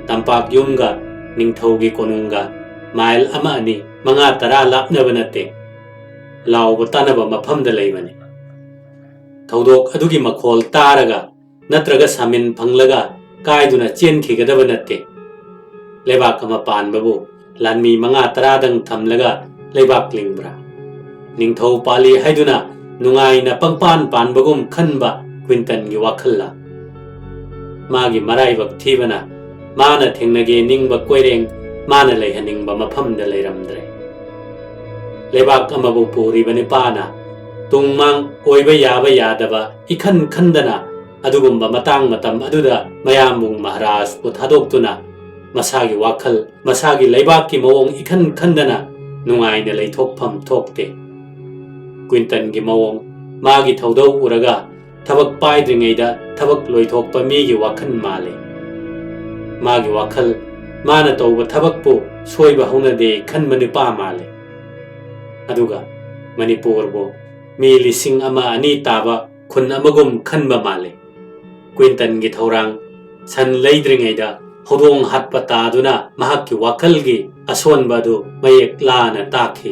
ꯇꯝꯄꯥꯛ ꯌꯨꯝꯒ ꯅꯤꯡꯊꯧꯒꯤ ꯀꯣꯅꯨꯡꯒ ꯃꯥꯏꯜ ꯑꯃ, ꯑꯅꯤ, ꯃꯉꯥ, ꯇꯔꯥ ꯂꯥꯞꯅꯕ ꯅꯠꯇꯦ꯫ ꯂꯥꯎꯕ ꯇꯥꯅꯕ ꯃꯐꯝꯗ ꯂꯩꯕꯅꯤ꯫ ꯊꯧꯗꯣꯛ ꯑꯗꯨꯒꯤ ꯃꯈꯣꯜ ꯇꯥꯔꯒ ꯅꯠꯇ꯭ꯔꯒ ꯁꯥꯃꯤꯟ ꯐꯪꯂꯒ ꯀꯥꯏꯗꯨꯅ ꯆꯦꯟꯈꯤꯒꯗꯕ ꯅꯠꯇꯦ꯫ ꯂꯩꯕꯥꯛ ꯑꯃ ꯄꯥꯟꯕꯕꯨ ꯂꯥꯟꯃꯤ ꯃꯉꯥ ꯇꯔꯥꯗꯪ ꯊꯝꯂꯒ ꯂꯩꯕꯥꯛ ꯂꯤꯡꯕ꯭ꯔꯥ? ꯅꯤꯡꯊꯧ ꯄꯥꯜꯂꯤ ꯍꯥꯏꯗꯨꯅ ꯅꯨꯡꯉꯥꯏꯅ ꯄꯪꯄꯥꯟ ꯄꯥꯟꯕꯒꯨꯝ ꯈꯟꯕ ꯀ꯭ꯋꯤꯟꯇꯟꯒꯤ ꯋꯥꯈꯜꯂ? ꯃꯥꯒꯤ ꯃꯔꯥꯏꯕꯛ ꯊꯤꯕꯅ ꯃꯥꯅ ꯊꯦꯡꯅꯒꯦ ꯅꯤꯡꯕ ꯀꯣꯏꯔꯦꯡ ꯃꯥꯅ ꯂꯩꯍꯟꯅꯤꯡꯕ ꯃꯐꯝꯗ ꯂꯩꯔꯝꯗ꯭ꯔꯦ꯫ ꯂꯩꯕꯥꯛ ꯑꯃꯕꯨ ꯄꯨꯔꯤꯕ ꯅꯨꯄꯥꯅ ꯇꯨꯡ ꯃꯥꯡ ꯑꯣꯏꯕ ꯌꯥꯕ ꯌꯥꯗꯕ ꯏꯈꯟ ꯈꯟꯗꯅ ꯑꯗꯨꯒꯨꯝꯕ ꯃꯇꯥꯡ ꯃꯇꯝ ꯑꯗꯨꯗ ꯃꯌꯥꯝꯕꯨꯡ ꯃꯍꯥꯔꯥꯖꯄꯨ ꯊꯥꯗꯣꯛꯇꯨꯅ ꯃꯁꯥꯒꯤ ꯋꯥꯈꯜ, ꯃꯁꯥꯒꯤ ꯂꯩꯕꯥꯛꯀꯤ ꯃꯑꯣꯡ ꯏꯈꯟ ꯈꯟꯗꯅ ꯅꯨꯡꯉꯥꯏꯅ ꯂꯩꯊꯣꯛꯐꯝ ꯊꯣꯛꯇꯦ꯫ ꯀ꯭ꯋꯤꯟꯇꯟꯒꯤ ꯃꯑꯣꯡ, ꯃꯥꯒꯤ ꯊꯧꯗꯧ ꯎꯔꯒ ꯊꯕꯛ ꯄꯥꯏꯗ꯭ꯔꯤꯉꯩꯗ ꯊꯕꯛ ꯂꯣꯏꯊꯣꯛꯄ ꯃꯤꯒꯤ ꯋꯥꯈꯜ ꯃꯥꯜꯂꯤ꯫ ꯃꯥꯒꯤ ꯋꯥꯈꯜ, ꯃꯥꯅ ꯇꯧꯕ ꯊꯕꯛꯄꯨ ꯁꯣꯏꯕ ꯍꯧꯅꯗꯦ ꯈꯟꯕ ꯅꯨꯄꯥ ꯃꯥꯜꯂꯤ꯫ ꯑꯗꯨꯒ ꯃꯅꯤꯄꯨꯔꯕꯨ ꯃꯤ ꯂꯤꯁꯤꯡ ꯑꯃ ꯑꯅꯤ ꯇꯥꯕ ꯈꯨꯟ ꯑꯃꯒꯨꯝ ꯈꯟꯕ ꯃꯥꯜꯂꯤ꯫ ꯀ꯭ꯋꯤꯟꯇꯟꯒꯤ ꯊꯧꯔꯥꯡ, ꯁꯟ ꯂꯩꯗ꯭ꯔꯤꯉꯩꯗ ꯍꯧꯗꯣꯡ ꯍꯥꯠꯄ ꯇꯥꯗꯨꯅ ꯃꯍꯥꯛꯀꯤ ꯋꯥꯈꯜꯒꯤ ꯑꯁꯣꯟꯕ ꯑꯗꯨ ꯃꯌꯦꯛ ꯂꯥꯅ ꯇꯥꯛꯈꯤ꯫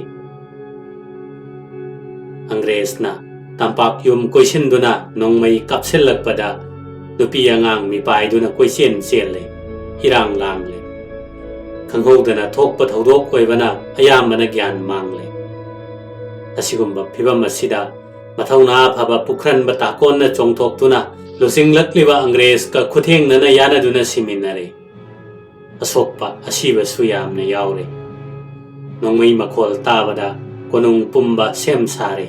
ꯑꯪꯒ꯭ꯔꯦꯖꯅ ꯇꯝꯄꯥꯛ ꯌꯨꯝ ꯀꯣꯏꯁꯤꯟꯗꯨꯅ ꯅꯣꯡꯃꯩ ꯀꯥꯞꯁꯤꯜꯂꯛꯄꯗ ꯅꯨꯄꯤ ꯑꯉꯥꯡ ꯃꯤꯄꯥꯏꯗꯨꯅ ꯀꯣꯏꯆꯦꯟ ꯆꯦꯜꯂꯦ, ꯏꯔꯥꯡ ꯂꯥꯡꯂꯦ꯫ ꯈꯪꯍꯧꯗꯅ ꯊꯣꯛꯄ ꯊꯧꯗꯣꯛ ꯑꯣꯏꯕꯅ ꯑꯌꯥꯝꯕꯅ ꯒ꯭ꯌꯥꯟ ꯃꯥꯡꯂꯦ꯫ ꯑꯁꯤꯒꯨꯝꯕ ꯐꯤꯚꯝ ꯑꯁꯤꯗ ꯃꯊꯧꯅꯥ ꯐꯕ ꯄꯨꯈ꯭ꯔꯟꯕ ꯇꯥꯀꯣꯟꯅ ꯆꯣꯡꯊꯣꯛꯇꯨꯅ ꯂꯨꯆꯤꯡꯂꯛꯂꯤꯕ ꯑꯪꯒ꯭ꯔꯦꯖꯀ ꯈꯨꯊꯦꯡꯅꯅ ꯌꯥꯅꯗꯨꯅ ꯁꯤꯃꯤꯟꯅꯔꯦ꯫ ꯑꯁꯣꯛꯄ ꯑꯁꯤꯕꯁꯨ ꯌꯥꯝꯅ ꯌꯥꯎꯔꯦ꯫ ꯅꯣꯡꯃꯩ ꯃꯈꯣꯜ ꯇꯥꯕꯗ ꯀꯣꯅꯨꯡ ꯄꯨꯝꯕ ꯁꯦꯝ ꯁꯥꯔꯦ꯫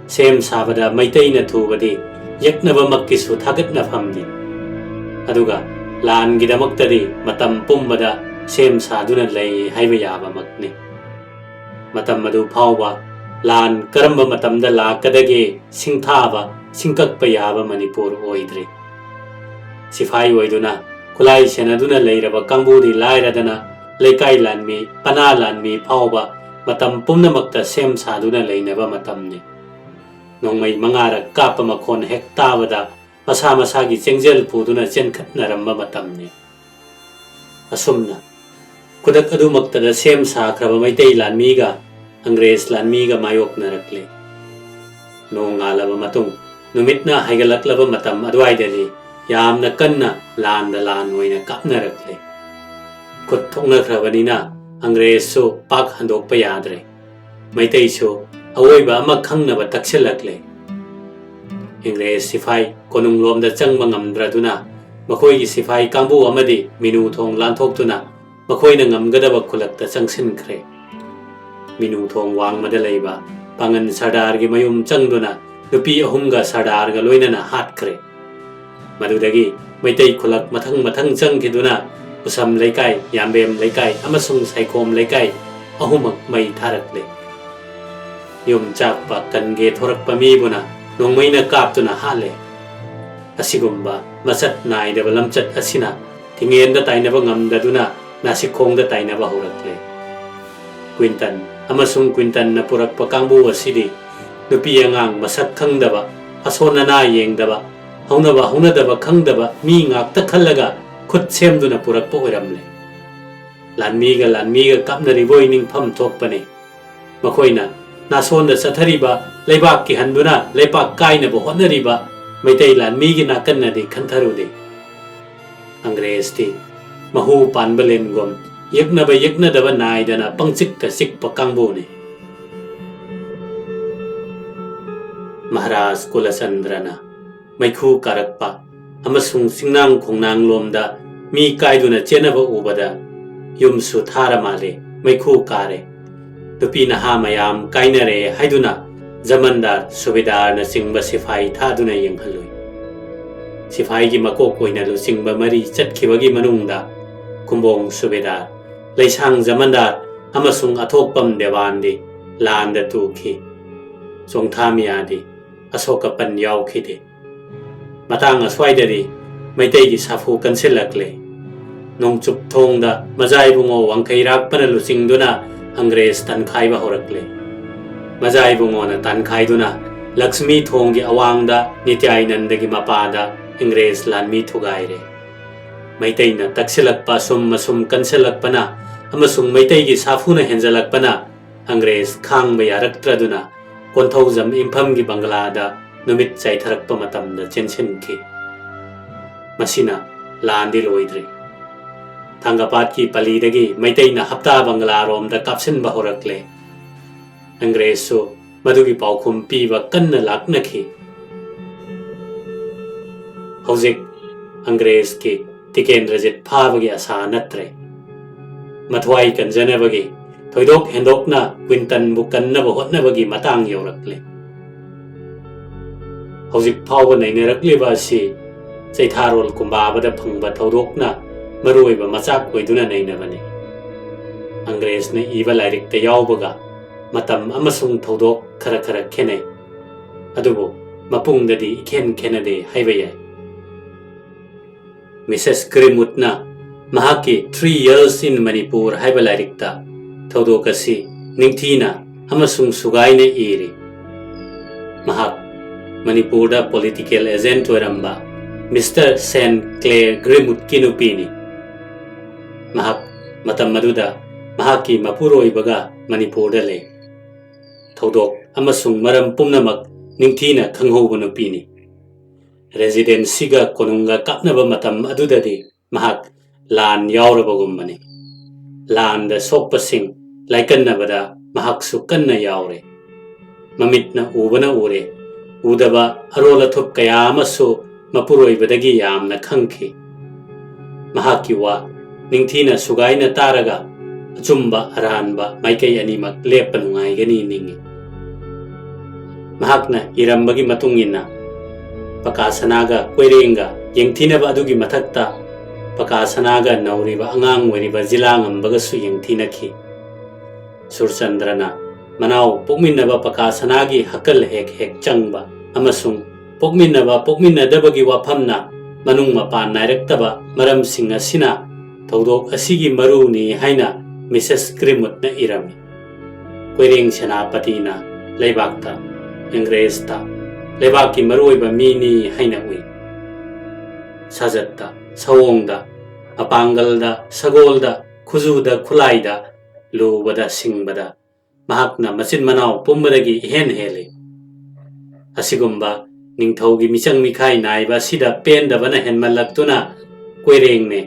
ꯁꯦꯝ ꯁꯥꯕꯗ ꯃꯩꯇꯩꯅ ꯊꯨꯕꯗꯤ ꯌꯦꯛꯅꯕꯃꯛꯀꯤꯁꯨ ꯊꯥꯒꯠꯅꯐꯝꯅꯤ꯫ ꯑꯗꯨꯒ ꯂꯥꯟꯒꯤꯗꯃꯛꯇꯗꯤ ꯃꯇꯝ ꯄꯨꯝꯕꯗ ꯁꯦꯝ ꯁꯥꯗꯨꯅ ꯂꯩ ꯍꯥꯏꯕ ꯌꯥꯕꯃꯛꯅꯤ꯫ ꯃꯇꯝ ꯑꯗꯨ ꯐꯥꯎꯕ ꯂꯥꯟ ꯀꯔꯝꯕ ꯃꯇꯝꯗ ꯂꯥꯛꯀꯗꯒꯦ ꯁꯤꯡꯊꯥꯕ, ꯁꯤꯡꯀꯛꯄ ꯌꯥꯕ ꯃꯅꯤꯄꯨꯔ ꯑꯣꯏꯗ꯭ꯔꯤ꯫ ꯁꯤꯐꯥꯏ ꯑꯣꯏꯗꯨꯅ ꯈꯨꯠꯂꯥꯏ ꯁꯦꯟꯅꯗꯨꯅ ꯂꯩꯔꯕ ꯀꯥꯡꯕꯨꯗꯤ ꯂꯥꯏꯔꯗꯅ ꯂꯩꯀꯥꯏ ꯂꯥꯟꯃꯤ, ꯄꯅꯥ ꯂꯥꯟꯃꯤ ꯐꯥꯎꯕ ꯃꯇꯝ ꯄꯨꯝꯅꯃꯛꯇ ꯁꯦꯝ ꯁꯥꯗꯨꯅ ꯂꯩꯅꯕ ꯃꯇꯝꯅꯤ꯫ ꯅꯣꯡꯃꯩ ꯃꯉꯥꯔꯛ ꯀꯥꯞꯄ ꯃꯈꯣꯟ ꯍꯦꯛ ꯇꯥꯕꯗ ꯃꯁꯥ ꯃꯁꯥꯒꯤ ꯆꯦꯡꯖꯦꯜ ꯄꯨꯗꯨꯅ ꯆꯦꯟꯈꯠꯅꯔꯝꯕ ꯃꯇꯝꯅꯤ꯫ ꯑꯁꯨꯝꯅ ꯈꯨꯗꯛ ꯑꯗꯨꯃꯛꯇꯗ ꯁꯦꯝ ꯁꯥꯈ꯭ꯔꯕ ꯃꯩꯇꯩ ꯂꯥꯟꯃꯤꯒ ꯑꯪꯒ꯭ꯔꯦꯖ ꯂꯥꯟꯃꯤꯒ ꯃꯥꯌꯣꯛꯅꯔꯛꯂꯦ꯫ ꯅꯣꯡꯉꯥꯜꯂꯕ ꯃꯇꯨꯡ ꯅꯨꯃꯤꯠꯅ ꯍꯥꯏꯒꯠꯂꯛꯂꯕ ꯃꯇꯝ ꯑꯗꯨꯋꯥꯏꯗꯗꯤ ꯌꯥꯝꯅ ꯀꯟꯅ ꯂꯥꯟꯗ ꯂꯥꯟ ꯑꯣꯏꯅ ꯀꯥꯞꯅꯔꯛꯂꯦ꯫ ꯈꯨꯠ ꯊꯣꯛꯅꯈ꯭ꯔꯕꯅꯤꯅ ꯑꯪꯒ꯭ꯔꯦꯖꯁꯨ ꯄꯥꯛ ꯍꯟꯗꯣꯛꯄ ꯌꯥꯗ꯭ꯔꯦ꯫ ꯃꯩꯇꯩꯁꯨ ꯑꯋꯣꯏꯕ ꯑꯃ ꯈꯪꯅꯕ ꯇꯛꯁꯤꯜꯂꯛꯂꯦ꯫ ꯏꯪꯒ꯭ꯔꯦꯖ ꯁꯤꯐꯥꯏ ꯀꯣꯅꯨꯡꯂꯣꯝꯗ ꯆꯪꯕ ꯉꯝꯗ꯭ꯔꯗꯨꯅ ꯃꯈꯣꯏꯒꯤ ꯁꯤꯐꯥꯏ ꯀꯥꯡꯕꯨ ꯑꯃꯗꯤ ꯃꯤꯅꯨ ꯊꯣꯡ ꯂꯥꯟꯊꯣꯛꯇꯨꯅ ꯃꯈꯣꯏꯅ ꯉꯝꯒꯗꯕ ꯈꯨꯂꯛꯇ ꯆꯪꯁꯤꯟꯈ꯭ꯔꯦ꯫ ꯃꯤꯅꯨ ꯊꯣꯡ ꯋꯥꯡꯃꯗ ꯂꯩꯕ ꯄꯥꯉꯟ ꯁꯔꯗꯥꯔꯒꯤ ꯃꯌꯨꯝ ꯆꯪꯗꯨꯅ ꯅꯨꯄꯤ ꯑꯍꯨꯝꯒ ꯁꯔꯗꯥꯔꯒ ꯂꯣꯏꯅꯅ ꯍꯥꯠꯈ꯭ꯔꯦ꯫ ꯃꯗꯨꯗꯒꯤ ꯃꯩꯇꯩ ꯈꯨꯂꯛ ꯃꯊꯪ ꯃꯊꯪ ꯆꯪꯈꯤꯗꯨꯅ ꯎꯁꯝ ꯂꯩꯀꯥꯏ, ꯌꯥꯝꯕꯦꯝ ꯂꯩꯀꯥꯏ ꯑꯃꯁꯨꯡ ꯁꯥꯏꯈꯣꯝ ꯂꯩꯀꯥꯏ ꯑꯍꯨꯝꯃꯛ ꯃꯩ ꯊꯥꯔꯛꯂꯦ꯫ ꯌꯨꯝ ꯆꯥꯛꯄ ꯀꯟꯒꯦ ꯊꯣꯔꯛꯄ ꯃꯤꯕꯨꯅ ꯅꯣꯡꯃꯩꯅ ꯀꯥꯞꯇꯨꯅ ꯍꯥꯠꯂꯦ꯫ ꯑꯁꯤꯒꯨꯝꯕ ꯃꯆꯠ ꯅꯥꯏꯗꯕ ꯂꯝꯆꯠ ꯑꯁꯤꯅ ꯊꯤꯡꯉꯦꯟꯗ ꯇꯥꯏꯅꯕ ꯉꯝꯗꯗꯨꯅ ꯅꯥꯁꯤꯛꯈꯣꯡꯗ ꯇꯥꯏꯅꯕ ꯍꯧꯔꯛꯂꯦ꯫ ꯀ꯭ꯋꯤꯟꯇꯟ ꯑꯃꯁꯨꯡ ꯀ꯭ꯋꯤꯟꯇꯟꯅ ꯄꯨꯔꯛꯄ ꯀꯥꯡꯕꯨ ꯑꯁꯤꯗꯤ ꯅꯨꯄꯤ ꯑꯉꯥꯡ ꯃꯁꯛ ꯈꯪꯗꯕ, ꯑꯁꯣꯟ ꯑꯅꯥ ꯌꯦꯡꯗꯕ, ꯍꯧꯅꯕ ꯍꯧꯅꯗꯕ ꯈꯪꯗꯕ ꯃꯤ ꯉꯥꯛꯇ ꯈꯜꯂꯒ ꯈꯨꯠ ꯁꯦꯝꯗꯨꯅ ꯄꯨꯔꯛꯄ ꯑꯣꯏꯔꯝꯂꯦ꯫ ꯂꯥꯟꯃꯤꯒ ꯂꯥꯟꯃꯤꯒ ꯀꯥꯞꯅꯔꯤꯕꯣꯏ ꯅꯤꯡꯐꯝ ꯊꯣꯛꯄꯅꯤ꯫ ꯃꯈꯣꯏꯅ ꯅꯥꯁꯣꯟꯗ ꯆꯠꯊꯔꯤꯕ, ꯂꯩꯕꯥꯛ ꯀꯤꯍꯟꯗꯨꯅ ꯂꯩꯄꯥꯛ ꯀꯥꯏꯅꯕ ꯍꯣꯠꯅꯔꯤꯕ ꯃꯩꯇꯩ ꯂꯥꯟꯃꯤꯒꯤ ꯅꯥꯀꯟꯅꯗꯤ ꯈꯟꯊꯔꯨꯗꯦ꯫ ꯑꯪꯒ꯭ꯔꯦꯖꯇꯤ ꯃꯍꯨ ꯄꯥꯟꯕ ꯂꯤꯟꯒꯨꯝ ꯌꯦꯛꯅꯕ ꯌꯦꯛꯅꯗꯕ ꯅꯥꯏꯗꯅ ꯄꯪꯆꯤꯛꯇ ꯆꯤꯛꯄ ꯀꯥꯡꯕꯨꯅꯤ꯫ ꯃꯍꯥꯔꯥꯖ ꯀꯨꯂꯆꯟꯗ꯭ꯔꯅ ꯃꯩꯈꯨ ꯀꯥꯔꯛꯄ ꯑꯃꯁꯨꯡ ꯆꯤꯡꯅꯥꯡ ꯈꯣꯡꯅꯥꯡꯂꯣꯝꯗ ꯃꯤ ꯀꯥꯏꯗꯨꯅ ꯆꯦꯟꯅꯕ ꯎꯕꯗ ꯌꯨꯝꯁꯨ ꯊꯥꯔ ꯃꯥꯜꯂꯦ, ꯃꯩꯈꯨ ꯀꯥꯔꯦ꯫ ꯅꯨꯄꯤ ꯅꯍꯥ ꯃꯌꯥꯝ ꯀꯥꯏꯅꯔꯦ ꯍꯥꯏꯗꯨꯅ ꯖꯃꯟꯗꯥꯔ, ꯁꯨꯕꯦꯗꯥꯔꯅꯆꯤꯡꯕ ꯁꯤꯐꯥꯏ ꯊꯥꯗꯨꯅ ꯌꯦꯡꯍꯜꯂꯨꯏ꯫ ꯁꯤꯐꯥꯏꯒꯤ ꯃꯀꯣꯛ ꯑꯣꯏꯅ ꯂꯨꯆꯤꯡꯕ ꯃꯔꯤ ꯆꯠꯈꯤꯕꯒꯤ ꯃꯅꯨꯡꯗ ꯈꯨꯝꯕꯣꯡ ꯁꯨꯕꯦꯗꯥꯔ, ꯂꯩꯁꯥꯡ ꯖꯃꯟꯗꯥꯔ ꯑꯃꯁꯨꯡ ꯑꯊꯣꯛꯄꯝ ꯗꯦꯋꯥꯟꯗꯤ ꯂꯥꯟꯗ ꯇꯨꯈꯤ꯫ ꯆꯣꯡꯊꯥꯃꯤꯌꯥꯗꯤ ꯑꯁꯣꯛꯑꯄꯟ ꯌꯥꯎꯈꯤꯗꯦ꯫ ꯃꯇꯥꯡ ꯑꯁ꯭ꯋꯥꯏꯗꯗꯤ ꯃꯩꯇꯩꯒꯤ ꯁꯥꯐꯨ ꯀꯟꯁꯤꯜꯂꯛꯂꯦ꯫ ꯅꯣꯡꯆꯨꯞ ꯊꯣꯡꯗ ꯃꯖꯥ ꯏꯕꯨꯡꯉꯣ ꯋꯥꯡꯈꯩꯔꯥꯛꯄꯅ ꯂꯨꯆꯤꯡꯗꯨꯅ ꯑꯪꯒ꯭ꯔꯦꯖ ꯇꯥꯟꯈꯥꯏꯕ ꯍꯧꯔꯛꯂꯦ꯫ ꯃꯖꯥ ꯏꯕꯨꯡꯉꯣꯅ ꯇꯥꯟꯈꯥꯏꯗꯨꯅ ꯂꯛꯁꯃꯤ ꯊꯣꯡꯒꯤ ꯑꯋꯥꯡꯗ ꯅꯤꯇ꯭ꯌꯥꯅꯟꯗꯒꯤ ꯃꯄꯥꯗ ꯏꯪꯒ꯭ꯔꯦꯖ ꯂꯥꯟꯃꯤ ꯊꯨꯒꯥꯏꯔꯦ꯫ ꯃꯩꯇꯩꯅ ꯇꯛꯁꯤꯜꯂꯛꯄ ꯑꯁꯨꯝ ꯑꯁꯨꯝ ꯀꯟꯁꯤꯜꯂꯛꯄꯅ ꯑꯃꯁꯨꯡ ꯃꯩꯇꯩꯒꯤ ꯁꯥꯐꯨꯅ ꯍꯦꯟꯖꯜꯂꯛꯄꯅ ꯑꯪꯒ꯭ꯔꯦꯖ ꯈꯥꯡꯕ ꯌꯥꯔꯛꯇ꯭ꯔꯗꯨꯅ ꯀꯣꯟꯊꯧꯖꯝ ꯏꯝꯐꯝꯒꯤ ꯕꯪꯒꯂꯥꯗ ꯅꯨꯃꯤꯠ ꯆꯥꯏꯊꯔꯛꯄ ꯃꯇꯝꯗ ꯆꯦꯟꯁꯤꯟꯈꯤ꯫ ꯃꯁꯤꯅ ꯂꯥꯟꯗꯤ ꯂꯣꯏꯗ꯭ꯔꯤ꯫ ꯊꯥꯡꯒꯄꯥꯠꯀꯤ ꯄꯂꯤꯗꯒꯤ ꯃꯩꯇꯩꯅ ꯍꯞꯇꯥ ꯕꯪꯒꯂꯥꯔꯣꯝꯗ ꯀꯥꯞꯁꯤꯟꯕ ꯍꯧꯔꯛꯂꯦ꯫ ꯑꯪꯒ꯭ꯔꯦꯖꯁꯨ ꯃꯗꯨꯒꯤ ꯄꯥꯎꯈꯨꯝ ꯄꯤꯕ ꯀꯟꯅ ꯂꯥꯛꯅꯈꯤ꯫ ꯍꯧꯖꯤꯛ ꯑꯪꯒ꯭ꯔꯦꯖꯀꯤ ꯇꯤꯀꯦꯟꯗ꯭ꯔꯖꯤꯠ ꯐꯥꯕꯒꯤ ꯑꯁꯥ ꯅꯠꯇ꯭ꯔꯦ꯫ ꯃꯊ꯭ꯋꯥꯏ ꯀꯟꯖꯅꯕꯒꯤ, ꯊꯣꯏꯗꯣꯛ ꯍꯦꯟꯗꯣꯛꯅ ꯀ꯭ꯋꯤꯟꯇꯟꯕꯨ ꯀꯟꯅꯕ ꯍꯣꯠꯅꯕꯒꯤ ꯃꯇꯥꯡ ꯌꯧꯔꯛꯂꯦ꯫ ꯍꯧꯖꯤꯛ ꯐꯥꯎꯕ ꯅꯩꯅꯔꯛꯂꯤꯕ ꯑꯁꯤ ꯆꯩꯊꯥꯔꯣꯜ ꯀꯨꯝꯕꯥꯕꯗ ꯐꯪꯕ ꯊꯧꯗꯣꯛꯅ ꯃꯔꯨꯑꯣꯏꯕ ꯃꯆꯥꯛ ꯑꯣꯏꯗꯨꯅ ꯅꯩꯅꯕꯅꯤ꯫ ꯑꯪꯒ꯭ꯔꯦꯖꯅ ꯏꯕ ꯂꯥꯏꯔꯤꯛꯇ ꯌꯥꯎꯕꯒ ꯃꯇꯝ ꯑꯃꯁꯨꯡ ꯊꯧꯗꯣꯛ ꯈꯔ ꯈꯔ ꯈꯦꯠꯅꯩ, ꯑꯗꯨꯕꯨ ꯃꯄꯨꯡꯗꯗꯤ ꯏꯈꯦꯟ ꯈꯦꯟꯅꯗꯦ ꯍꯥꯏꯕ ꯌꯥꯏ꯫ ꯃꯤꯁꯦꯁ ꯒ꯭ꯔꯤꯝꯋꯨꯗꯅ ꯃꯍꯥꯛꯀꯤ Three Years in Manipur ꯍꯥꯏꯕ ꯂꯥꯏꯔꯤꯛꯇ ꯊꯧꯗꯣꯛ ꯑꯁꯤ ꯅꯤꯡꯊꯤꯅ ꯑꯃꯁꯨꯡ ꯁꯨꯒꯥꯏꯅ ꯏꯔꯤ꯫ ꯃꯍꯥꯛ ꯃꯅꯤꯄꯨꯔꯗ ꯄꯣꯂꯤꯇꯤꯀꯦꯜ ꯑꯦꯖꯦꯟꯠ ꯑꯣꯏꯔꯝꯕ ꯃꯤꯁꯇꯔ ꯁꯦꯟ ꯀ꯭ꯂꯦꯔ ꯒ꯭ꯔꯤꯝꯋꯨꯗꯀꯤ ꯅꯨꯄꯤꯅꯤ꯫ ꯃꯍꯥꯛ ꯃꯇꯝ ꯑꯗꯨꯗ ꯃꯍꯥꯛꯀꯤ ꯃꯄꯨꯔꯣꯏꯕꯒ ꯃꯅꯤꯄꯨꯔꯗ ꯂꯩ꯫ ꯊꯧꯗꯣꯛ ꯑꯃꯁꯨꯡ ꯃꯔꯝ ꯄꯨꯝꯅꯃꯛ ꯅꯤꯡꯊꯤꯅ ꯈꯪꯍꯧꯕ ꯅꯨꯄꯤꯅꯤ꯫ ꯔꯦꯖꯤꯗꯦꯟꯁꯤꯒ ꯀꯣꯅꯨꯡꯒ ꯀꯥꯞꯅꯕ ꯃꯇꯝ ꯑꯗꯨꯗꯗꯤ ꯃꯍꯥꯛ ꯂꯥꯟ ꯌꯥꯎꯔꯕꯒꯨꯝꯕꯅꯤ꯫ ꯂꯥꯟꯗ ꯁꯣꯛꯄꯁꯤꯡ ꯂꯥꯏꯀꯠꯅꯕꯗ ꯃꯍꯥꯛꯁꯨ ꯀꯟꯅ ꯌꯥꯎꯔꯦ꯫ ꯃꯃꯤꯠꯅ ꯎꯕꯅ ꯎꯔꯦ, ꯎꯗꯕ ꯑꯔꯣꯜ ꯑꯊꯨꯞ ꯀꯌꯥ ꯑꯃꯁꯨ ꯃꯄꯨꯔꯣꯏꯕꯗꯒꯤ ꯌꯥꯝꯅ ꯈꯪꯈꯤ꯫ ꯃꯍꯥꯛꯀꯤ ꯋꯥ ꯅꯤꯡꯊꯤꯅ ꯁꯨꯒꯥꯏꯅ ꯇꯥꯔꯒ ꯑꯆꯨꯝꯕ ꯑꯔꯥꯟꯕ ꯃꯥꯏꯀꯩ ꯑꯅꯤꯃꯛ ꯂꯦꯞꯄ ꯅꯨꯡꯉꯥꯏꯒꯅꯤ ꯅꯤꯡꯏ꯫ ꯃꯍꯥꯛꯅ ꯏꯔꯝꯕꯒꯤ ꯃꯇꯨꯡ ꯏꯟꯅ ꯄꯀꯥ ꯁꯅꯥꯒ ꯀꯣꯏꯔꯦꯡꯒ ꯌꯦꯡꯊꯤꯅꯕ ꯑꯗꯨꯒꯤ ꯃꯊꯛꯇ ꯄꯀꯥ ꯁꯅꯥꯒ ꯅꯧꯔꯤꯕ ꯑꯉꯥꯡ ꯑꯣꯏꯔꯤꯕ ꯖꯤꯂꯥ ꯉꯝꯕꯒꯁꯨ ꯌꯦꯡꯊꯤꯅꯈꯤ꯫ ꯁꯨꯔꯆꯟꯗ꯭ꯔꯅ ꯃꯅꯥꯎ ꯄꯣꯛꯃꯤꯟꯅꯕ ꯄꯀꯥ ꯁꯅꯥꯒꯤ ꯍꯛꯀꯜ ꯍꯦꯛ ꯍꯦꯛ ꯆꯪꯕ ꯑꯃꯁꯨꯡ ꯄꯣꯛꯃꯤꯟꯅꯕ ꯄꯣꯛꯃꯤꯟꯅꯗꯕꯒꯤ ꯋꯥꯐꯝꯅ ꯃꯅꯨꯡ ꯃꯄꯥꯟ ꯅꯥꯏꯔꯛꯇꯕ ꯃꯔꯝꯁꯤꯡ ꯑꯁꯤꯅ ꯊꯧꯗꯣꯛ ꯑꯁꯤꯒꯤ ꯃꯔꯨꯅꯤ ꯍꯥꯏꯅ ꯃꯤꯁꯦꯁ ꯒ꯭ꯔꯤꯝꯋꯨꯗꯅ ꯏꯔꯝꯃꯤ꯫ ꯀꯣꯏꯔꯦꯡ ꯁꯦꯅꯥꯄꯇꯤꯅ ꯂꯩꯕꯥꯛꯇ, ꯏꯪꯒ꯭ꯔꯦꯖꯇ, ꯂꯩꯕꯥꯛꯀꯤ ꯃꯔꯨꯑꯣꯏꯕ ꯃꯤꯅꯤ ꯍꯥꯏꯅ ꯎꯏ꯫ ꯁꯥꯖꯠꯇ, ꯁꯑꯣꯡꯗ, ꯃꯄꯥꯡꯒꯜꯗ, ꯁꯒꯣꯜꯗ, ꯈꯨꯖꯨꯗ, ꯈꯨꯠꯂꯥꯏꯗ, ꯂꯨꯕꯗ, ꯁꯤꯡꯕꯗ ꯃꯍꯥꯛꯅ ꯃꯆꯤꯟ ꯃꯅꯥꯎ ꯄꯨꯝꯕꯗꯒꯤ ꯏꯍꯦꯟ ꯍꯦꯜꯂꯤ꯫ ꯑꯁꯤꯒꯨꯝꯕ ꯅꯤꯡꯊꯧꯒꯤ ꯃꯤꯆꯪ ꯃꯤꯈꯥꯏ ꯅꯥꯏꯕ ꯑꯁꯤꯗ ꯄꯦꯟꯗꯕꯅ ꯍꯦꯟꯃꯜꯂꯛꯇꯨꯅ ꯀꯣꯏꯔꯦꯡꯅꯦ,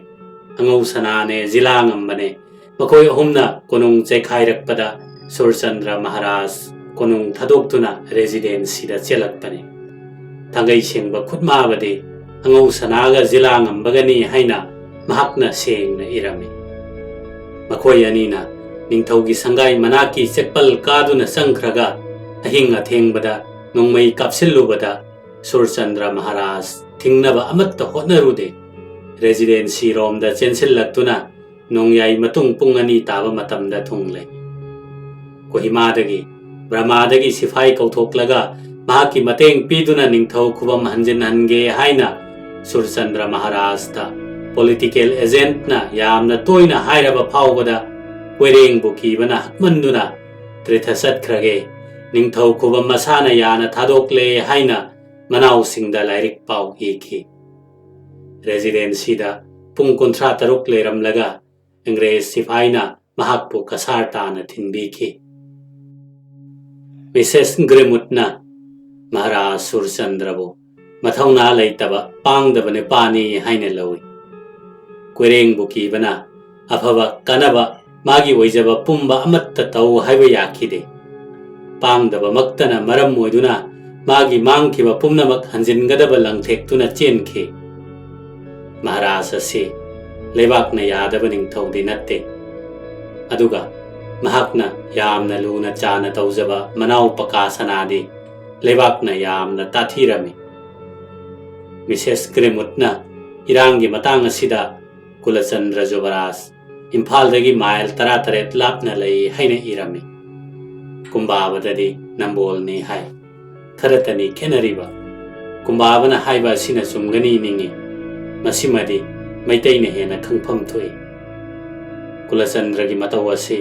ꯑꯉꯧ ꯁꯅꯥꯅꯦ, ꯖꯤꯂꯥ ꯉꯝꯕꯅꯦ, ꯃꯈꯣꯏ ꯑꯍꯨꯝꯅ ꯀꯣꯅꯨꯡ ꯆꯩꯈꯥꯏꯔꯛꯄꯗ ꯁꯨꯔꯆꯟꯗ꯭ꯔ ꯃꯍꯥꯔꯥꯖ ꯀꯣꯅꯨꯡ ꯊꯥꯗꯣꯛꯇꯨꯅ ꯔꯦꯖꯤꯗꯦꯟꯁꯤꯗ ꯆꯦꯜꯂꯛꯄꯅꯤ꯫ ꯊꯥꯡꯒꯩ ꯁꯦꯡꯕ ꯈꯨꯠꯃꯥꯕꯗꯤ ꯑꯉꯧ ꯁꯅꯥꯒ ꯖꯤꯂꯥ ꯉꯝꯕꯒꯅꯤ ꯍꯥꯏꯅ ꯃꯍꯥꯛꯅ ꯁꯦꯡꯅ ꯏꯔꯝꯃꯤ꯫ ꯃꯈꯣꯏ ꯑꯅꯤꯅ ꯅꯤꯡꯊꯧꯒꯤ ꯁꯪꯒꯥꯏ ꯃꯅꯥꯛꯀꯤ ꯆꯦꯛꯄꯜ ꯀꯥꯗꯨꯅ ꯆꯪꯈ꯭ꯔꯒ ꯑꯍꯤꯡ ꯑꯊꯦꯡꯕꯗ ꯅꯣꯡꯃꯩ ꯀꯥꯞꯁꯤꯜꯂꯨꯕꯗ ꯁꯨꯔꯆꯟꯗ꯭ꯔ ꯃꯍꯥꯔꯥꯖ ꯊꯤꯡꯅꯕ ꯑꯃꯠꯇ ꯍꯣꯠꯅꯔꯨꯗꯦ꯫ ꯔꯦꯖꯤꯗꯦꯟꯁꯤ ꯔꯣꯝꯗ ꯆꯦꯟꯁꯤꯜꯂꯛꯇꯨꯅ ꯅꯣꯡꯌꯥꯏ ꯃꯇꯨꯡ ꯄꯨꯡ ꯑꯅꯤ ꯇꯥꯕ ꯃꯇꯝꯗ ꯊꯨꯡꯂꯦ꯫ ꯀꯣꯍꯤꯃꯥꯗꯒꯤ ꯕ꯭ꯔꯃꯥꯗꯒꯤ ꯁꯤꯐꯥꯏ ꯀꯧꯊꯣꯛꯂꯒ ꯃꯍꯥꯛꯀꯤ ꯃꯇꯦꯡ ꯄꯤꯗꯨꯅ ꯅꯤꯡꯊꯧ ꯈꯨꯕꯝ ꯍꯟꯖꯤꯟꯍꯟꯒꯦ ꯍꯥꯏꯅ ꯁꯨꯔꯆꯟꯗ꯭ꯔ ꯃꯍꯥꯔꯥꯖꯇ ꯄꯣꯂꯤꯇꯤꯀꯦꯜ ꯑꯦꯖꯦꯟꯠꯅ ꯌꯥꯝꯅ ꯇꯣꯏꯅ ꯍꯥꯏꯔꯕ ꯐꯥꯎꯕꯗ ꯀꯣꯏꯔꯦꯡꯕꯨ ꯀꯤꯕꯅ ꯍꯛꯃꯟꯗꯨꯅ ꯇ꯭ꯔꯤꯊ ꯆꯠꯈ꯭ꯔꯒꯦ, ꯅꯤꯡꯊꯧ ꯈꯨꯕꯝ ꯃꯁꯥꯅ ꯌꯥꯅ ꯊꯥꯗꯣꯛꯂꯦ ꯍꯥꯏꯅ ꯃꯅꯥꯎꯁꯤꯡꯗ ꯂꯥꯏꯔꯤꯛ ꯄꯥꯎ ꯏꯈꯤ꯫ ꯔꯦꯖꯤꯗꯦꯟꯁꯤꯗ ꯄꯨꯡ ꯀꯨꯟꯊ꯭ꯔꯥ ꯇꯔꯨꯛ ꯂꯩꯔꯝꯂꯒ ꯑꯪꯒ꯭ꯔꯦꯖ ꯁꯤꯐꯥꯏꯅ ꯃꯍꯥꯛꯄꯨ ꯀꯁꯥꯔ ꯇꯥꯅ ꯊꯤꯟꯕꯤꯈꯤ꯫ ꯃꯤꯁꯦꯁ ꯒ꯭ꯔꯤꯃꯨꯠꯅ ꯃꯍꯥꯔꯥꯖ ꯁꯨꯔꯆꯟꯗ꯭ꯔꯕꯨ ꯃꯊꯧꯅꯥ ꯂꯩꯇꯕ, ꯄꯥꯡꯗꯕ ꯅꯨꯄꯥꯅꯤ ꯍꯥꯏꯅ ꯂꯧꯏ꯫ ꯀꯣꯏꯔꯦꯡꯕꯨ ꯀꯤꯕꯅ ꯑꯐꯕ ꯀꯥꯟꯅꯕ ꯃꯥꯒꯤ ꯑꯣꯏꯖꯕ ꯄꯨꯝꯕ ꯑꯃꯠꯇ ꯇꯧ ꯍꯥꯏꯕ ꯌꯥꯈꯤꯗꯦ꯫ ꯄꯥꯡꯗꯕꯃꯛꯇꯅ ꯃꯔꯝ ꯑꯣꯏꯗꯨꯅ ꯃꯥꯒꯤ ꯃꯥꯡꯈꯤꯕ ꯄꯨꯝꯅꯃꯛ ꯍꯟꯖꯤꯟꯒꯗꯕ ꯂꯪꯊꯦꯛꯇꯨꯅ ꯆꯦꯟꯈꯤ꯫ ꯃꯍꯥꯔꯥꯖ ꯑꯁꯤ ꯂꯩꯕꯥꯛꯅ ꯌꯥꯗꯕ ꯅꯤꯡꯊꯧꯗꯤ ꯅꯠꯇꯦ, ꯑꯗꯨꯒ ꯃꯍꯥꯛꯅ ꯌꯥꯝꯅ ꯂꯨꯅ ꯆꯥꯅ ꯇꯧꯖꯕ ꯃꯅꯥꯎ ꯄꯀꯥ ꯁꯅꯥꯗꯤ ꯂꯩꯕꯥꯛꯅ ꯌꯥꯝꯅ ꯇꯥꯊꯤꯔꯝꯃꯤ꯫ ꯃꯤꯁꯦꯁ ꯒ꯭ꯔꯤꯃꯨꯠꯅ ꯏꯔꯥꯡꯒꯤ ꯃꯇꯥꯡ ꯑꯁꯤꯗ ꯀꯨꯂꯆꯟꯗ꯭ꯔ ꯖꯨꯕꯔꯥꯖ ꯏꯝꯐꯥꯜꯗꯒꯤ ꯃꯥꯏꯜ ꯇꯔꯥꯇꯔꯦꯠ ꯂꯥꯞꯅ ꯂꯩ ꯍꯥꯏꯅ ꯏꯔꯝꯃꯤ꯫ ꯀꯨꯝꯕꯥꯕꯗꯗꯤ ꯅꯝꯕꯣꯜꯅꯤ ꯍꯥꯏ꯫ ꯈꯔꯇꯅꯤ ꯈꯦꯠꯅꯔꯤꯕ꯫ ꯀꯨꯝꯕꯥꯕꯅ ꯍꯥꯏꯕ ꯑꯁꯤꯅ ꯆꯨꯝꯒꯅꯤ ꯅꯤꯡꯏ꯫ ꯃꯁꯤꯃꯗꯤ ꯃꯩꯇꯩꯅ ꯍꯦꯟꯅ ꯈꯪꯐꯝ ꯊꯣꯛꯏ꯫ ꯀꯨꯂꯆꯟꯗ꯭ꯔꯒꯤ ꯃꯇꯧ ꯑꯁꯤ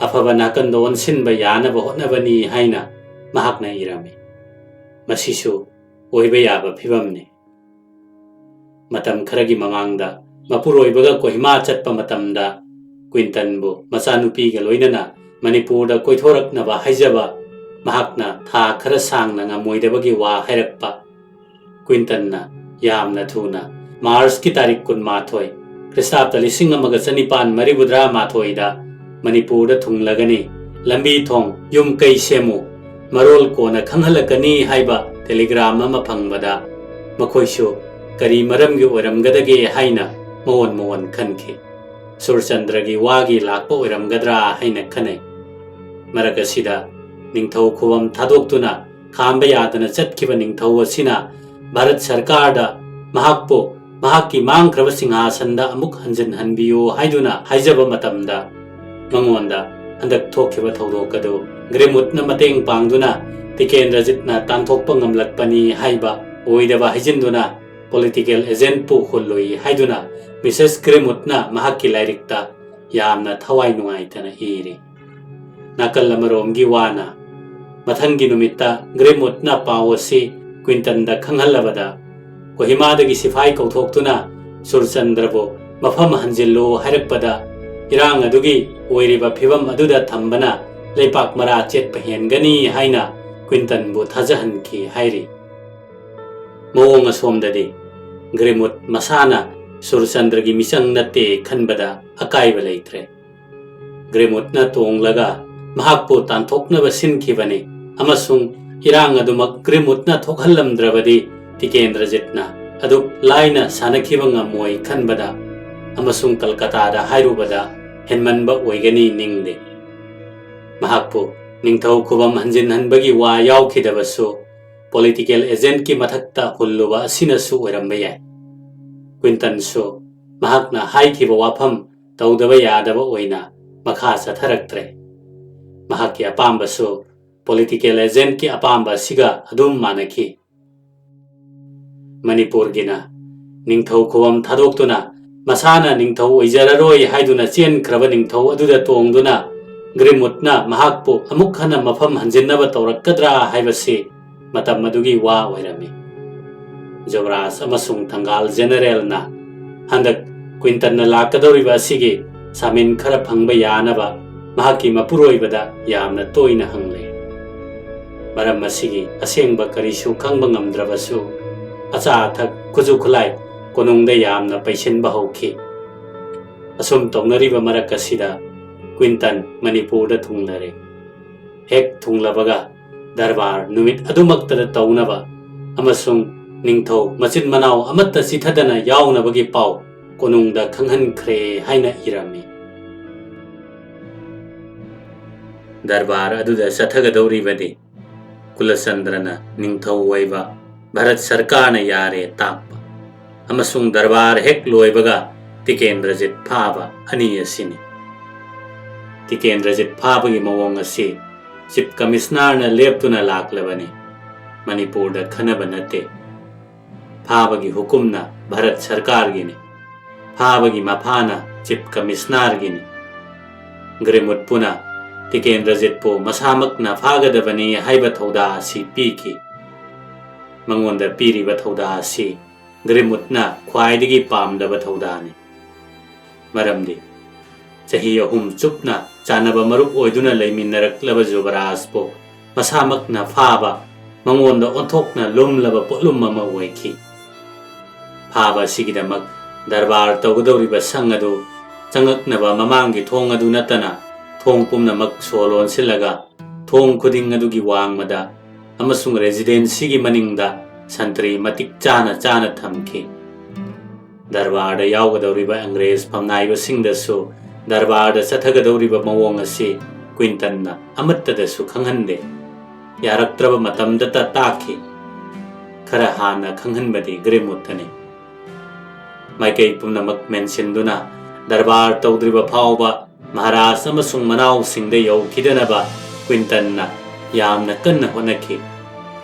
ꯑꯐꯕ ꯅꯥꯀꯟꯗ ꯑꯣꯟꯁꯤꯟꯕ ꯌꯥꯅꯕ ꯍꯣꯠꯅꯕꯅꯤ ꯍꯥꯏꯅ ꯃꯍꯥꯛꯅ ꯏꯔꯝꯃꯤ꯫ ꯃꯁꯤꯁꯨ ꯑꯣꯏꯕ ꯌꯥꯕ ꯐꯤꯕꯝꯅꯤ꯫ ꯃꯇꯝ ꯈꯔꯒꯤ ꯃꯃꯥꯡꯗ ꯃꯄꯨꯔꯣꯏꯕꯒ ꯀꯣꯍꯤꯃꯥ ꯆꯠꯄ ꯃꯇꯝꯗ ꯀ꯭ꯋꯤꯟꯇꯟꯕꯨ ꯃꯆꯥꯅꯨꯄꯤꯒ ꯂꯣꯏꯅꯅ ꯃꯅꯤꯄꯨꯔꯗ ꯀꯣꯏꯊꯣꯔꯛꯅꯕ ꯍꯥꯏꯖꯕ ꯃꯍꯥꯛꯅ ꯊꯥ ꯈꯔ ꯁꯥꯡꯅ ꯉꯝꯃꯣꯏꯗꯕꯒꯤ ꯋꯥ ꯍꯥꯏꯔꯛꯄ꯫ ꯀ꯭ꯋꯤꯟꯇꯟꯅ ꯌꯥꯝꯅ ꯊꯨꯅ ꯃꯥꯔꯆꯀꯤ ꯇꯥꯔꯤꯛ ꯀꯨꯟꯃꯥꯊꯣꯏ, ꯈ꯭ꯔꯤꯁꯇꯥꯕꯇ ꯂꯤꯁꯤꯡ ꯑꯃꯒ ꯆꯅꯤꯄꯥꯟ ꯃꯔꯤꯐꯨꯇꯔꯥ ꯃꯥꯊꯣꯏꯗ ꯃꯅꯤꯄꯨꯔꯗ ꯊꯨꯡꯂꯒꯅꯤ, ꯂꯝꯕꯤ ꯊꯣꯡ, ꯌꯨꯝ ꯀꯩ ꯁꯦꯝꯃꯨ, ꯃꯔꯣꯜ ꯀꯣꯟꯅ ꯈꯪꯍꯜꯂꯛꯀꯅꯤ ꯍꯥꯏꯕ ꯇꯦꯂꯤꯒ꯭ꯔꯥꯝ ꯑꯃ ꯐꯪꯕꯗ ꯃꯈꯣꯏꯁꯨ ꯀꯔꯤ ꯃꯔꯝꯒꯤ ꯑꯣꯏꯔꯝꯒꯗꯒꯦ ꯍꯥꯏꯅ ꯃꯑꯣꯟ ꯃꯑꯣꯟ ꯈꯟꯈꯤ꯫ ꯁꯨꯔꯆꯟꯗ꯭ꯔꯒꯤ ꯋꯥꯒꯤ ꯂꯥꯛꯄ ꯑꯣꯏꯔꯝꯒꯗ꯭ꯔꯥ ꯍꯥꯏꯅ ꯈꯟꯅꯩ꯫ ꯃꯔꯛ ꯑꯁꯤꯗ ꯅꯤꯡꯊꯧ ꯈꯨꯕꯝ ꯊꯥꯗꯣꯛꯇꯨꯅ ꯈꯥꯝꯕ ꯌꯥꯗꯅ ꯆꯠꯈꯤꯕ ꯅꯤꯡꯊꯧ ꯑꯁꯤꯅ ꯚꯥꯔꯠ ꯁꯔꯀꯥꯔꯗ ꯃꯍꯥꯛꯄꯨ ꯃꯍꯥꯛꯀꯤ ꯃꯥꯡꯈ꯭ꯔꯕ ꯁꯤꯡꯍꯥꯁꯟꯗ ꯑꯃꯨꯛ ꯍꯟꯖꯤꯟꯍꯟꯕꯤꯌꯨ ꯍꯥꯏꯗꯨꯅ ꯍꯥꯏꯖꯕ ꯃꯇꯝꯗ, ꯃꯉꯣꯟꯗ ꯍꯟꯗꯛ ꯊꯣꯛꯈꯤꯕ ꯊꯧꯗꯣꯛ ꯑꯗꯨ ꯒ꯭ꯔꯤꯝꯎꯗꯅ ꯃꯇꯦꯡ ꯄꯥꯡꯗꯨꯅ ꯇꯤꯀꯦꯟꯗ꯭ꯔꯖꯤꯠꯅ ꯇꯥꯟꯊꯣꯛꯄ ꯉꯝꯂꯛꯄꯅꯤ ꯍꯥꯏꯕ ꯑꯣꯏꯗꯕ ꯍꯥꯏꯖꯤꯟꯗꯨꯅ ꯄꯣꯂꯤꯇꯤꯀꯦꯜ ꯑꯦꯖꯦꯟꯠꯄꯨ ꯍꯨꯜꯂꯨꯏ ꯍꯥꯏꯗꯨꯅ ꯃꯤꯁꯦꯁ ꯒ꯭ꯔꯤꯝꯎꯗꯅ ꯃꯍꯥꯛꯀꯤ ꯂꯥꯏꯔꯤꯛꯇ ꯌꯥꯝꯅ ꯊꯋꯥꯏ ꯅꯨꯡꯉꯥꯏꯇꯅ ꯏꯔꯤ꯫ ꯅꯥꯀꯜ ꯑꯃꯔꯣꯝꯒꯤ ꯋꯥꯅ ꯃꯊꯪꯒꯤ ꯅꯨꯃꯤꯠꯇ ꯒ꯭ꯔꯤꯝꯎꯗꯅ ꯄꯥꯎ ꯑꯁꯤ ꯀ꯭ꯋꯤꯟꯇꯟꯗ ꯈꯪꯍꯜꯂꯕꯗ, ꯀꯣꯍꯤꯃꯥꯗꯒꯤ ꯁꯤꯐꯥꯏ ꯀꯧꯊꯣꯛꯇꯨꯅ ꯁꯨꯔꯆꯟꯗ꯭ꯔꯕꯨ ꯃꯐꯝ ꯍꯟꯖꯤꯜꯂꯨ ꯍꯥꯏꯔꯛꯄꯗ, ꯏꯔꯥꯡ ꯑꯗꯨꯒꯤ ꯑꯣꯏꯔꯤꯕ ꯐꯤꯕꯝ ꯑꯗꯨꯗ ꯊꯝꯕꯅ ꯂꯩꯄꯥꯛ ꯃꯔꯥ ꯆꯦꯠꯄ ꯍꯦꯟꯒꯅꯤ ꯍꯥꯏꯅ ꯀ꯭ꯋꯤꯟꯇꯟꯕꯨ ꯊꯥꯖꯍꯟꯈꯤ ꯍꯥꯏꯔꯤ꯫ ꯃꯑꯣꯡ ꯑꯁꯣꯝꯗꯗꯤ ꯒ꯭ꯔꯤꯝꯎꯗ ꯃꯁꯥꯅ ꯁꯨꯔꯆꯟꯗ꯭ꯔꯒꯤ ꯃꯤꯆꯪ ꯅꯠꯇꯦ ꯈꯟꯕꯗ ꯑꯀꯥꯏꯕ ꯂꯩꯇ꯭ꯔꯦ꯫ ꯒ꯭ꯔꯤꯝꯎꯗꯅ ꯇꯣꯡꯂꯒ ꯃꯍꯥꯛꯄꯨ ꯇꯥꯟꯊꯣꯛꯅꯕ ꯁꯤꯟꯈꯤꯕꯅꯤ ꯑꯃꯁꯨꯡ ꯏꯔꯥꯡ ꯑꯗꯨꯃꯛ ꯒ꯭ꯔꯤꯝꯎꯗꯅ ꯊꯣꯛꯍꯜꯂꯝꯗ꯭ꯔꯕꯗꯤ ꯇꯤꯀꯦꯟꯗ꯭ꯔꯖꯤꯠꯅ ꯑꯗꯨꯛ ꯂꯥꯏꯅ ꯁꯥꯟꯅꯈꯤꯕ ꯉꯝꯃꯣꯏ ꯈꯟꯕꯗ ꯑꯃꯁꯨꯡ ꯀꯜꯀꯇꯥꯗ ꯍꯥꯏꯔꯨꯕꯗ ꯍꯦꯟꯃꯟꯕ ꯑꯣꯏꯒꯅꯤ ꯅꯤꯡꯂꯤ꯫ ꯃꯍꯥꯛꯄꯨ ꯅꯤꯡꯊꯧ ꯈꯨꯕꯝ ꯍꯟꯖꯤꯟꯍꯟꯕꯒꯤ ꯋꯥ ꯌꯥꯎꯈꯤꯗꯕꯁꯨ ꯄꯣꯂꯤꯇꯤꯀꯦꯜ ꯑꯦꯖꯦꯟꯠꯀꯤ ꯃꯊꯛꯇ ꯍꯨꯜꯂꯨꯕ ꯑꯁꯤꯅꯁꯨ ꯑꯣꯏꯔꯝꯕ ꯌꯥꯏ꯫ ꯀ꯭ꯋꯤꯟꯇꯟꯁꯨ ꯃꯍꯥꯛꯅ ꯍꯥꯏꯈꯤꯕ ꯋꯥꯐꯝ ꯇꯧꯗꯕ ꯌꯥꯗꯕ ꯑꯣꯏꯅ ꯃꯈꯥ ꯆꯠꯊꯔꯛꯇ꯭ꯔꯦ꯫ ꯃꯍꯥꯛꯀꯤ ꯑꯄꯥꯝꯕꯁꯨ ꯄꯣꯂꯤꯇꯤꯀꯦꯜ ꯑꯦꯖꯦꯟꯠꯀꯤ ꯑꯄꯥꯝꯕ ꯑꯁꯤꯒ ꯑꯗꯨꯝ ꯃꯥꯟꯅꯈꯤ꯫ ꯃꯅꯤꯄꯨꯔꯒꯤꯅ ꯅꯤꯡꯊꯧ ꯈꯨꯕꯝ ꯊꯥꯗꯣꯛꯇꯨꯅ ꯃꯁꯥꯅ ꯅꯤꯡꯊꯧ ꯑꯣꯏꯖꯔꯔꯣꯏ ꯍꯥꯏꯗꯨꯅ ꯆꯦꯟꯈ꯭ꯔꯕ ꯅꯤꯡꯊꯧ ꯑꯗꯨꯗ ꯇꯣꯡꯗꯨꯅ ꯒ꯭ꯔꯤꯝꯎꯗꯅ ꯃꯍꯥꯛꯄꯨ ꯑꯃꯨꯛ ꯍꯟꯅ ꯃꯐꯝ ꯍꯟꯖꯤꯟꯅꯕ ꯇꯧꯔꯛꯀꯗ꯭ꯔꯥ ꯍꯥꯏꯕꯁꯤ ꯃꯇꯝ ꯑꯗꯨꯒꯤ ꯋꯥ ꯑꯣꯏꯔꯝꯃꯤ꯫ ꯖꯣꯕꯔꯥꯖ ꯑꯃꯁꯨꯡ ꯊꯪꯒꯥꯜ ꯖꯦꯅꯔꯦꯜꯅ ꯍꯟꯗꯛ ꯀ꯭ꯋꯤꯟꯇꯟꯅ ꯂꯥꯛꯀꯗꯧꯔꯤꯕ ꯑꯁꯤꯒꯤ ꯁꯥꯃꯤꯟ ꯈꯔ ꯐꯪꯕ ꯌꯥꯅꯕ ꯃꯍꯥꯛꯀꯤ ꯃꯄꯨꯔꯣꯏꯕꯗ ꯌꯥꯝꯅ ꯇꯣꯏꯅ ꯍꯪꯂꯤ꯫ ꯃꯔꯝ ꯑꯁꯤꯒꯤ ꯑꯁꯦꯡꯕ ꯀꯔꯤꯁꯨ ꯈꯪꯕ ꯉꯝꯗ꯭ꯔꯕꯁꯨ, ꯑꯆꯥ ꯑꯊꯛ, ꯈꯨꯠꯁꯨ ꯈꯨꯠꯂꯥꯏ ꯀꯣꯅꯨꯡꯗ ꯌꯥꯝꯅ ꯄꯩꯁꯤꯟꯕ ꯍꯧꯈꯤ꯫ ꯑꯁꯨꯝ ꯇꯧꯅꯔꯤꯕ ꯃꯔꯛ ꯑꯁꯤꯗ ꯀ꯭ꯋꯤꯟꯇꯟ ꯃꯅꯤꯄꯨꯔꯗ ꯊꯨꯡꯂꯔꯦ꯫ ꯍꯦꯛ ꯊꯨꯡꯂꯕꯒ ꯗꯔꯕꯥꯔ ꯅꯨꯃꯤꯠ ꯑꯗꯨꯃꯛꯇꯗ ꯇꯧꯅꯕ ꯑꯃꯁꯨꯡ ꯅꯤꯡꯊꯧ ꯃꯆꯤꯟ ꯃꯅꯥꯎ ꯑꯃꯠꯇ ꯆꯤꯊꯗꯅ ꯌꯥꯎꯅꯕꯒꯤ ꯄꯥꯎ ꯀꯣꯅꯨꯡꯗ ꯈꯪꯍꯟꯈ꯭ꯔꯦ ꯍꯥꯏꯅ ꯏꯔꯝꯃꯤ꯫ ꯗꯔꯕꯥꯔ ꯑꯗꯨꯗ ꯆꯠꯊꯒꯗꯧꯔꯤꯕꯗꯤ ꯀꯨꯂꯆꯟꯗ꯭ꯔꯅ ꯅꯤꯡꯊꯧ ꯑꯣꯏꯕ ꯚꯥꯔꯠ ꯁꯔꯀꯥꯔꯅ ꯌꯥꯔꯦ ꯇꯥꯛꯄ ꯑꯃꯁꯨꯡ ꯗꯔꯕꯥꯔ ꯍꯦꯛ ꯂꯣꯏꯕꯒ ꯇꯤꯀꯦꯟꯗ꯭ꯔꯖꯤꯠ ꯐꯥꯕ ꯑꯅꯤ ꯑꯁꯤꯅꯤ꯫ ꯇꯤꯀꯦꯟꯗ꯭ꯔꯖꯤꯠ ꯐꯥꯕꯒꯤ ꯃꯑꯣꯡ ꯑꯁꯤ ꯆꯤꯐ ꯀꯃꯤꯁꯅꯔꯅ ꯂꯦꯞꯇꯨꯅ ꯂꯥꯛꯂꯕꯅꯤ꯫ ꯃꯅꯤꯄꯨꯔꯗ ꯈꯟꯅꯕ ꯅꯠꯇꯦ꯫ ꯐꯥꯕꯒꯤ ꯍꯨꯀꯨꯝꯅ ꯚꯥꯔꯠ ꯁꯔꯀꯥꯔꯒꯤꯅꯤ꯫ ꯐꯥꯕꯒꯤ ꯃꯐꯥꯅ ꯆꯤꯐ ꯀꯃꯤꯁꯅꯔꯒꯤꯅꯤ꯫ ꯒ꯭ꯔꯤꯃꯨꯠꯄꯨꯅ ꯇꯤꯀꯦꯟꯗ꯭ꯔꯖꯤꯠꯄꯨ ꯃꯁꯥꯃꯛꯅ ꯐꯥꯒꯗꯕꯅꯤ ꯍꯥꯏꯕ ꯊꯧꯗꯥ ꯑꯁꯤ ꯄꯤꯈꯤ꯫ ꯃꯉꯣꯟꯗ ꯄꯤꯔꯤꯕ ꯊꯧꯗꯥ ꯑꯁꯤ ꯒ꯭ꯔꯤꯃꯨꯠꯅ ꯈ꯭ꯋꯥꯏꯗꯒꯤ ꯄꯥꯝꯗꯕ ꯊꯧꯗꯥꯅꯤ꯫ ꯃꯔꯝꯗꯤ ꯆꯍꯤ ꯑꯍꯨꯝ ꯆꯨꯞꯅ ꯆꯥꯟꯅꯕ ꯃꯔꯨꯞ ꯑꯣꯏꯗꯨꯅ ꯂꯩꯃꯤꯟꯅꯔꯛꯂꯕ ꯖꯨꯕꯔꯥꯖꯄꯨ ꯃꯁꯥꯃꯛꯅ ꯐꯥꯕ, ꯃꯉꯣꯟꯗ ꯑꯣꯟꯊꯣꯛꯅ ꯂꯨꯝꯂꯕ ꯄꯣꯠꯂꯨꯝ ꯑꯃ ꯑꯣꯏꯈꯤ꯫ ꯐꯥꯕ ꯑꯁꯤꯒꯤꯗꯃꯛ ꯗꯔꯕꯥꯔ ꯇꯧꯒꯗꯧꯔꯤꯕ ꯁꯪ ꯑꯗꯨ ꯆꯪꯉꯛꯅꯕ ꯃꯃꯥꯡꯒꯤ ꯊꯣꯡ ꯑꯗꯨ ꯅꯠꯇꯅ ꯊꯣꯡ ꯄꯨꯝꯅꯃꯛ ꯁꯣ ꯂꯣꯟꯁꯤꯜꯂꯒ ꯊꯣꯡ ꯈꯨꯗꯤꯡ ꯑꯗꯨꯒꯤ ꯋꯥꯡꯃꯗ ꯑꯃꯁꯨꯡ ꯔꯦꯖꯤꯗꯦꯟꯁꯤꯒꯤ ꯃꯅꯤꯡꯗ ꯁꯟꯇ꯭ꯔꯤ ꯃꯇꯤꯛ ꯆꯥꯅ ꯆꯥꯅ ꯊꯝꯈꯤ꯫ ꯗꯔꯕꯥꯔꯗ ꯌꯥꯎꯒꯗꯧꯔꯤꯕ ꯑꯪꯒ꯭ꯔꯦꯖ ꯐꯝꯅꯥꯏꯕꯁꯤꯡꯗꯁꯨ ꯗꯔꯕꯥꯔꯗ ꯆꯠꯊꯒꯗꯧꯔꯤꯕ ꯃꯑꯣꯡ ꯑꯁꯤ ꯀ꯭ꯋꯤꯟꯇꯟꯅ ꯑꯃꯠꯇꯗꯁꯨ ꯈꯪꯍꯟꯗꯦ꯫ ꯌꯥꯔꯛꯇ꯭ꯔꯕ ꯃꯇꯝꯗꯇ ꯇꯥꯛꯈꯤ꯫ ꯈꯔ ꯍꯥꯟꯅ ꯈꯪꯍꯟꯕꯗꯤ ꯒ꯭ꯔꯤꯃꯨꯠꯇꯅꯤ꯫ ꯃꯥꯏꯀꯩ ꯄꯨꯝꯅꯃꯛ ꯃꯦꯟꯁꯤꯟꯗꯨꯅ ꯗꯔꯕꯥꯔ ꯇꯧꯗ꯭ꯔꯤꯕ ꯐꯥꯎꯕ ꯃꯍꯥꯔꯥꯖ ꯑꯃꯁꯨꯡ ꯃꯅꯥꯎꯁꯤꯡꯗ ꯌꯧꯈꯤꯗꯅꯕ ꯀ꯭ꯋꯤꯟꯇꯟꯅ ꯌꯥꯝꯅ ꯀꯟꯅ ꯍꯣꯠꯅꯈꯤ꯫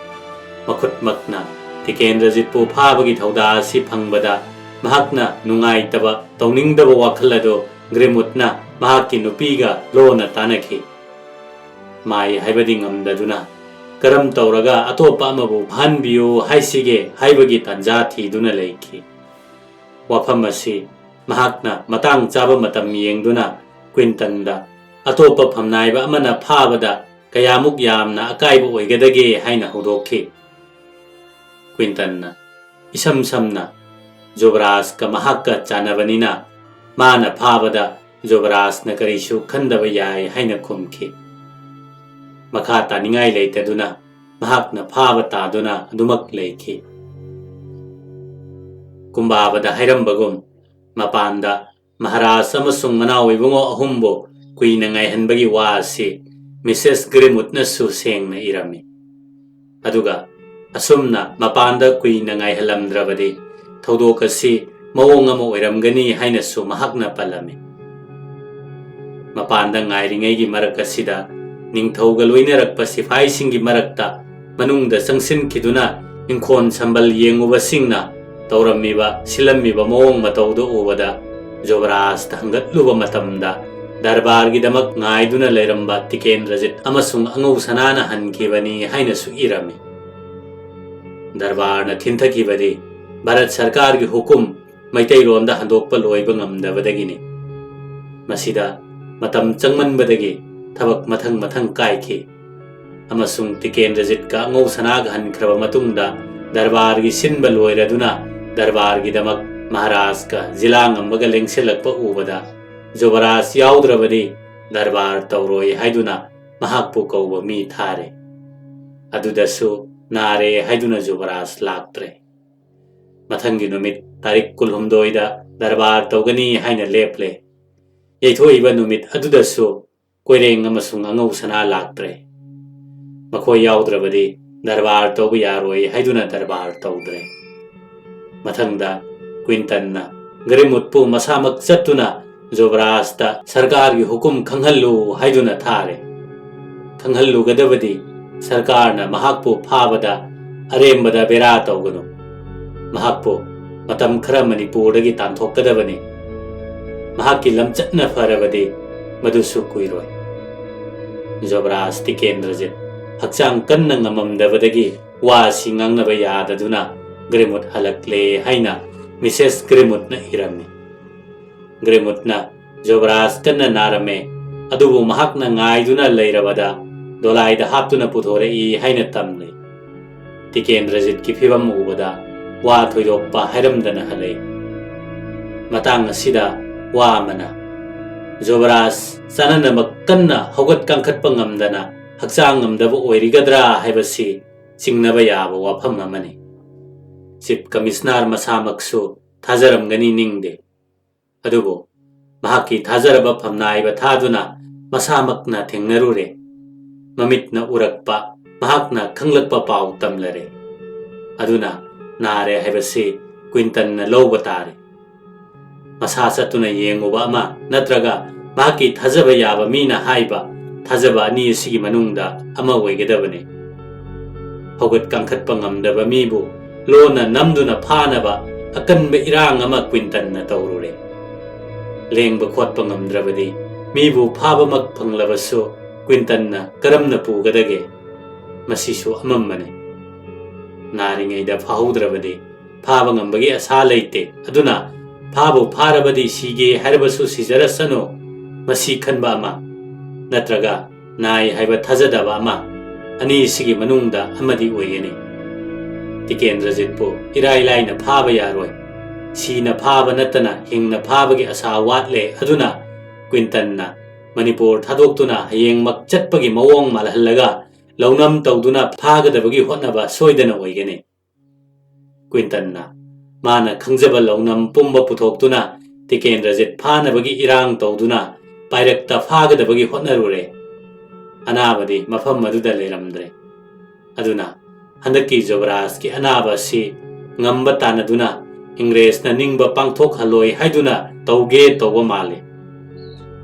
ꯃꯈꯨꯠꯃꯛꯅ ꯇꯤꯀꯦꯟꯗ꯭ꯔꯖꯤꯠꯄꯨ ꯐꯥꯕꯒꯤ ꯊꯧꯗꯥ ꯑꯁꯤ ꯐꯪꯕꯗ ꯃꯍꯥꯛꯅ ꯅꯨꯡꯉꯥꯏꯇꯕ, ꯇꯧꯅꯤꯡꯗꯕ ꯋꯥꯈꯜ ꯑꯗꯨ ꯒ꯭ꯔꯤꯃꯨꯠꯅ ꯃꯍꯥꯛꯀꯤ ꯅꯨꯄꯤꯒ ꯂꯣꯟꯅ ꯇꯥꯟꯅꯈꯤ꯫ ꯃꯥꯏ ꯍꯥꯏꯕꯗꯤ ꯉꯝꯗꯗꯨꯅ ꯀꯔꯝ ꯇꯧꯔꯒ ꯑꯇꯣꯞꯄ ꯑꯃꯕꯨ ꯐꯥꯍꯟꯕꯤꯌꯨ ꯍꯥꯏꯁꯤꯒꯦ ꯍꯥꯏꯕꯒꯤ ꯇꯥꯟꯖꯥ ꯊꯤꯗꯨꯅ ꯂꯩꯈꯤ꯫ ꯋꯥꯐꯝ ꯑꯁꯤ ꯃꯍꯥꯛꯅ ꯃꯇꯥꯡ ꯆꯥꯕ ꯃꯇꯝ ꯌꯦꯡꯗꯨꯅ ꯀ꯭ꯋꯤꯟꯇꯟꯗ ꯑꯇꯣꯞꯄ ꯐꯝꯅꯥꯏꯕ ꯑꯃꯅ ꯐꯥꯕꯗ ꯀꯌꯥꯃꯨꯛ ꯌꯥꯝꯅ ꯑꯀꯥꯏꯕ ꯑꯣꯏꯒꯗꯒꯦ ꯍꯥꯏꯅ ꯍꯧꯗꯣꯛꯈꯤ꯫ ꯀ꯭ꯋꯤꯟꯇꯟꯅ, "ꯏꯁꯝ ꯁꯝꯅ ꯖꯨꯕꯔꯥꯖꯀ ꯃꯍꯥꯛꯀ ꯆꯥꯟꯅꯕꯅꯤꯅ ꯃꯥꯅ ꯐꯥꯕꯗ ꯖꯨꯕꯔꯥꯖꯅ ꯀꯔꯤꯁꯨ ꯈꯟꯗꯕ ꯌꯥꯏ" ꯍꯥꯏꯅ ꯈꯨꯝꯈꯤ꯫ ꯃꯈꯥ ꯇꯥꯅꯤꯡꯉꯥꯏ ꯂꯩꯇꯗꯨꯅ ꯃꯍꯥꯛꯅ ꯐꯥꯕ ꯇꯥꯗꯨꯅ ꯑꯗꯨꯃꯛ ꯂꯩꯈꯤ꯫ ꯀꯨꯝꯕꯥꯕꯗ ꯍꯥꯏꯔꯝꯕꯒꯨꯝ, ꯃꯄꯥꯟꯗ ꯃꯍꯥꯔꯥꯖ ꯑꯃꯁꯨꯡ ꯃꯅꯥꯎ ꯏꯕꯨꯡꯉꯣ ꯑꯍꯨꯝꯕꯨ ꯀꯨꯏꯅ ꯉꯥꯏꯍꯟꯕꯒꯤ ꯋꯥ ꯑꯁꯤ ꯃꯤꯁꯦꯁ ꯒ꯭ꯔꯤꯝꯎꯠꯅꯁꯨ ꯁꯦꯡꯅ ꯏꯔꯝꯃꯤ꯫ ꯑꯗꯨꯒ ꯑꯁꯨꯝꯅ ꯃꯄꯥꯟꯗ ꯀꯨꯏꯅ ꯉꯥꯏꯍꯜꯂꯝꯗ꯭ꯔꯕꯗꯤ ꯊꯧꯗꯣꯛ ꯑꯁꯤ ꯃꯑꯣꯡ ꯑꯃ ꯑꯣꯏꯔꯝꯒꯅꯤ ꯍꯥꯏꯅꯁꯨ ꯃꯍꯥꯛꯅ ꯄꯜꯂꯝꯃꯤ꯫ ꯃꯄꯥꯟꯗ ꯉꯥꯏꯔꯤꯉꯩꯒꯤ ꯃꯔꯛ ꯑꯁꯤꯗ ꯅꯤꯡꯊꯧꯒ ꯂꯣꯏꯅꯔꯛꯄ ꯁꯤꯐꯥꯏꯁꯤꯡꯒꯤ ꯃꯔꯛꯇ ꯃꯅꯨꯡꯗ ꯆꯪꯁꯤꯟꯈꯤꯗꯨꯅ ꯏꯪꯈꯣꯜ ꯁꯝꯕꯜ ꯌꯦꯡꯉꯨꯕꯁꯤꯡꯅ ꯇꯧꯔꯝꯃꯤꯕ, ꯁꯤꯜꯂꯝꯃꯤꯕ ꯃꯑꯣꯡ ꯃꯇꯧꯗꯨ ꯎꯕꯗ ꯖꯨꯕꯔꯥꯖꯇ ꯍꯪꯒꯠꯂꯨꯕ ꯃꯇꯝꯗ ꯗꯔꯕꯥꯔꯒꯤꯗꯃꯛ ꯉꯥꯏꯗꯨꯅ ꯂꯩꯔꯝꯕ ꯇꯤꯀꯦꯟꯗ꯭ꯔꯖꯤꯠ ꯑꯃꯁꯨꯡ ꯑꯉꯧ ꯁꯅꯥꯅ ꯍꯟꯈꯤꯕꯅꯤ ꯍꯥꯏꯅꯁꯨ ꯏꯔꯝꯃꯤ꯫ ꯗꯔꯕꯥꯔꯅ ꯊꯤꯟꯊꯈꯤꯕꯗꯤ ꯚꯥꯔꯠ ꯁꯔꯀꯥꯔꯒꯤ ꯍꯨꯀꯨꯝ ꯃꯩꯇꯩꯂꯣꯟꯗ ꯍꯟꯗꯣꯛꯄ ꯂꯣꯏꯕ ꯉꯝꯗꯕꯗꯒꯤꯅꯤ꯫ ꯃꯁꯤꯗ ꯃꯇꯝ ꯆꯪꯃꯟꯕꯗꯒꯤ ꯊꯕꯛ ꯃꯊꯪ ꯃꯊꯪ ꯀꯥꯏꯈꯤ ꯑꯃꯁꯨꯡ ꯇꯤꯀꯦꯟꯗ꯭ꯔꯖꯤꯠꯀ ꯑꯉꯧ ꯁꯅꯥꯒ ꯍꯟꯈ꯭ꯔꯕ ꯃꯇꯨꯡꯗ ꯗꯔꯕꯥꯔꯒꯤ ꯁꯤꯟꯕ ꯂꯣꯏꯔꯗꯨꯅ ꯗꯔꯕꯥꯔꯒꯤꯗꯃꯛ ꯃꯍꯥꯔꯥꯖꯀ ꯖꯤꯂꯥ ꯉꯝꯕꯒ ꯂꯦꯡꯁꯤꯜꯂꯛꯄ ꯎꯕꯗ ꯖꯨꯕꯔꯥꯖ ꯌꯥꯎꯗ꯭ꯔꯕꯗꯤ ꯗꯔꯕꯥꯔ ꯇꯧꯔꯣꯏ ꯍꯥꯏꯗꯨꯅ ꯃꯍꯥꯛꯄꯨ ꯀꯧꯕ ꯃꯤ ꯊꯥꯔꯦ꯫ ꯑꯗꯨꯗꯁꯨ ꯅꯥꯔꯦ ꯍꯥꯏꯗꯨꯅ ꯖꯨꯕꯔꯥꯖ ꯂꯥꯛꯇ꯭ꯔꯦ꯫ ꯃꯊꯪꯒꯤ ꯅꯨꯃꯤꯠ ꯇꯥꯔꯤꯛ ꯀꯨꯟꯍꯨꯝꯗꯣꯏꯗ ꯗꯔꯕꯥꯔ ꯇꯧꯒꯅꯤ ꯍꯥꯏꯅ ꯂꯦꯞꯂꯦ꯫ ꯌꯩꯊꯣꯛꯏꯕ ꯅꯨꯃꯤꯠ ꯑꯗꯨꯗꯁꯨ ꯀꯣꯏꯔꯦꯡ ꯑꯃꯁꯨꯡ ꯑꯉꯧ ꯁꯅꯥ ꯂꯥꯛꯇ꯭ꯔꯦ꯫ ꯃꯈꯣꯏ ꯌꯥꯎꯗ꯭ꯔꯕꯗꯤ ꯗꯔꯕꯥꯔ ꯇꯧꯕ ꯌꯥꯔꯣꯏ ꯍꯥꯏꯗꯨꯅ ꯗꯔꯕꯥꯔ ꯇꯧꯗ꯭ꯔꯦ꯫ ꯃꯊꯪꯗ ꯀ꯭ꯋꯤꯟꯇꯟꯅ ꯒ꯭ꯔꯤꯝꯎꯠꯄꯨ ꯃꯁꯥꯃꯛ ꯆꯠꯇꯨꯅ ꯖꯨꯕꯔꯥꯖꯇ ꯁꯔꯀꯥꯔꯒꯤ ꯍꯨꯀꯨꯝ ꯈꯪꯍꯜꯂꯨ ꯍꯥꯏꯗꯨꯅ ꯊꯥꯔꯦ꯫ ꯈꯪꯍꯜꯂꯨꯒꯗꯕꯗꯤ ꯁꯔꯀꯥꯔꯅ ꯃꯍꯥꯛꯄꯨ ꯐꯥꯕꯗ ꯑꯔꯦꯝꯕꯗ ꯕꯦꯔꯥ ꯇꯧꯒꯅꯨ꯫ ꯃꯍꯥꯛꯄꯨ ꯃꯇꯝ ꯈꯔ ꯃꯅꯤꯄꯨꯔꯗꯒꯤ ꯇꯥꯟꯊꯣꯛꯀꯗꯕꯅꯤ꯫ ꯃꯍꯥꯛꯀꯤ ꯂꯝꯆꯠꯅ ꯐꯔꯕꯗꯤ ꯃꯗꯨꯁꯨ ꯀꯨꯏꯔꯣꯏ꯫ ꯖꯣꯕꯔꯥꯖ ꯇꯤꯀꯦꯟꯗ꯭ꯔꯖꯤꯠ ꯍꯛꯆꯥꯡ ꯀꯟꯅ ꯉꯝꯃꯝꯗꯕꯗꯒꯤ ꯋꯥ ꯑꯁꯤ ꯉꯥꯡꯅꯕ ꯌꯥꯗꯗꯨꯅ ꯒ꯭ꯔꯤꯝꯎꯠ ꯍꯜꯂꯛꯂꯦ ꯍꯥꯏꯅ ꯃꯤꯁꯦꯁ ꯒ꯭ꯔꯤꯝꯎꯠꯅ ꯏꯔꯝꯃꯤ꯫ ꯒ꯭ꯔꯤꯝꯎꯠꯅ ꯖꯣꯕꯔꯥꯖ ꯀꯟꯅ ꯅꯥꯔꯝꯃꯦ, ꯑꯗꯨꯕꯨ ꯃꯍꯥꯛꯅ ꯉꯥꯏꯗꯨꯅ ꯂꯩꯔꯕꯗ ꯗꯣꯂꯥꯏꯗ ꯍꯥꯞꯇꯨꯅ ꯄꯨꯊꯣꯔꯛꯏ ꯍꯥꯏꯅ ꯇꯝꯂꯦ꯫ ꯇꯤꯀꯦꯟꯗ꯭ꯔꯖꯤꯠꯀꯤ ꯐꯤꯕꯝ ꯎꯕꯗ ꯋꯥ ꯊꯣꯏꯗꯣꯛꯄ ꯍꯥꯏꯔꯝꯗꯅ ꯍꯜꯂꯛꯏ꯫ ꯃꯇꯥꯡ ꯑꯁꯤꯗ ꯋꯥ ꯑꯃꯅ, ꯖꯣꯕꯔꯥꯖ ꯆꯥꯅꯅꯕ ꯀꯟꯅ ꯍꯧꯒꯠ ꯀꯥꯡꯈꯠꯄ ꯉꯝꯗꯅ ꯍꯛꯆꯥꯡ ꯉꯝꯗꯕ ꯑꯣꯏꯔꯤꯒꯗ꯭ꯔꯥ ꯍꯥꯏꯕꯁꯤ ꯆꯤꯡꯅꯕ ꯌꯥꯕ ꯋꯥꯐꯝ ꯑꯃꯅꯤ꯫ ꯆꯤꯐ ꯀꯃꯤꯁꯅꯔ ꯃꯁꯥꯃꯛꯁꯨ ꯊꯥꯖꯔꯝꯒꯅꯤ ꯅꯤꯡꯗꯦ꯫ ꯑꯗꯨꯕꯨ ꯃꯍꯥꯛꯀꯤ ꯊꯥꯖꯔꯕ ꯐꯝꯅꯥꯏꯕ ꯊꯥꯗꯨꯅ ꯃꯁꯥꯃꯛꯅ ꯊꯦꯡꯅꯔꯨꯔꯦ꯫ ꯃꯃꯤꯠꯅ ꯎꯔꯛꯄ, ꯃꯍꯥꯛꯅ ꯈꯪꯂꯛꯄ ꯄꯥꯎ ꯇꯝꯂꯔꯦ꯫ ꯑꯗꯨꯅ ꯅꯥꯔꯦ ꯍꯥꯏꯕꯁꯤ ꯀ꯭ꯋꯤꯟꯇꯟꯅ ꯂꯧꯕ ꯇꯥꯔꯦ꯫ ꯃꯁꯥ ꯆꯠꯇꯨꯅ ꯌꯦꯡꯉꯨꯕ ꯑꯃ ꯅꯠꯇ꯭ꯔꯒ ꯃꯍꯥꯛꯀꯤ ꯊꯥꯖꯕ ꯌꯥꯕ ꯃꯤꯅ ꯍꯥꯏꯕ, ꯊꯥꯖꯕ ꯑꯅꯤ ꯑꯁꯤꯒꯤ ꯃꯅꯨꯡꯗ ꯑꯃ ꯑꯣꯏꯒꯗꯕꯅꯤ꯫ ꯍꯧꯒꯠ ꯀꯥꯡꯈꯠꯄ ꯉꯝꯗꯕ ꯃꯤꯕꯨ ꯂꯣꯟꯅ ꯅꯝꯗꯨꯅ ꯐꯥꯅꯕ ꯑꯀꯟꯕ ꯏꯔꯥꯡ ꯑꯃ ꯀ꯭ꯋꯤꯟꯇꯟꯅ ꯇꯧꯔꯨꯔꯦ꯫ ꯂꯦꯡꯕ ꯈꯣꯠꯄ ꯉꯝꯗ꯭ꯔꯕꯗꯤ ꯃꯤꯕꯨ ꯐꯥꯕꯃꯛ ꯐꯪꯂꯕꯁꯨ ꯀ꯭ꯋꯤꯟꯇꯟꯅ ꯀꯔꯝꯅ ꯄꯨꯒꯗꯒꯦ? ꯃꯁꯤꯁꯨ ꯑꯃꯝꯕꯅꯤ꯫ ꯅꯥꯔꯤꯉꯩꯗ ꯐꯥꯍꯧꯗ꯭ꯔꯕꯗꯤ ꯐꯥꯕ ꯉꯝꯕꯒꯤ ꯑꯁꯥ ꯂꯩꯇꯦ꯫ ꯑꯗꯨꯅ ꯐꯥꯕꯨ ꯐꯥꯔꯕꯗꯤ ꯁꯤꯒꯦ ꯍꯥꯏꯔꯕꯁꯨ ꯁꯤꯖꯔꯁꯅꯨ, ꯃꯁꯤ ꯈꯟꯕ ꯑꯃ, ꯅꯠꯇ꯭ꯔꯒ ꯅꯥꯏ ꯍꯥꯏꯕ ꯊꯥꯖꯗꯕ ꯑꯃ, ꯑꯅꯤꯁꯤꯒꯤ ꯃꯅꯨꯡꯗ ꯑꯃꯗꯤ ꯑꯣꯏꯒꯅꯤ꯫ ꯇꯤꯀꯦꯟꯗ꯭ꯔꯖꯤꯠꯄꯨ ꯏꯔꯥꯏ ꯂꯥꯏꯅ ꯐꯥꯕ ꯌꯥꯔꯣꯏ꯫ ꯁꯤꯅ ꯐꯥꯕ ꯅꯠꯇꯅ ꯍꯤꯡꯅ ꯐꯥꯕꯒꯤ ꯑꯁꯥ ꯋꯥꯠꯂꯦ꯫ ꯑꯗꯨꯅ ꯀ꯭ꯋꯤꯟꯇꯟꯅ ꯃꯅꯤꯄꯨꯔ ꯊꯥꯗꯣꯛꯇꯨꯅ ꯍꯌꯦꯡꯃꯛ ꯆꯠꯄꯒꯤ ꯃꯑꯣꯡ ꯃꯥꯜꯍꯜꯂꯒ ꯂꯧꯅꯝ ꯇꯧꯗꯨꯅ ꯐꯥꯒꯗꯕꯒꯤ ꯍꯣꯠꯅꯕ ꯁꯣꯏꯗꯅ ꯑꯣꯏꯒꯅꯤ꯫ ꯀ꯭ꯋꯤꯟꯇꯟꯅ ꯃꯥꯅ ꯈꯪꯖꯕ ꯂꯧꯅꯝ ꯄꯨꯝꯕ ꯄꯨꯊꯣꯛꯇꯨꯅ ꯇꯤꯀꯦꯟꯗ꯭ꯔꯖꯤꯠ ꯐꯥꯅꯕꯒꯤ ꯏꯔꯥꯡ ꯇꯧꯗꯨꯅ ꯄꯥꯏꯔꯛꯇ ꯐꯥꯒꯗꯕꯒꯤ ꯍꯣꯠꯅꯔꯨꯔꯦ꯫ ꯑꯅꯥꯕꯗꯤ ꯃꯐꯝ ꯑꯗꯨꯗ ꯂꯩꯔꯝꯗ꯭ꯔꯦ꯫ ꯑꯗꯨꯅ ꯍꯟꯗꯛꯀꯤ ꯖꯣꯕꯔꯥꯖꯀꯤ ꯑꯅꯥꯕ ꯑꯁꯤ ꯉꯝꯕ ꯇꯥꯟꯅꯗꯨꯅ ꯏꯪꯒ꯭ꯔꯦꯖꯅ ꯅꯤꯡꯕ ꯄꯥꯡꯊꯣꯛꯍꯜꯂꯣꯏ ꯍꯥꯏꯗꯨꯅ ꯇꯧꯒꯦ ꯇꯧꯕ ꯃꯥꯜꯂꯤ꯫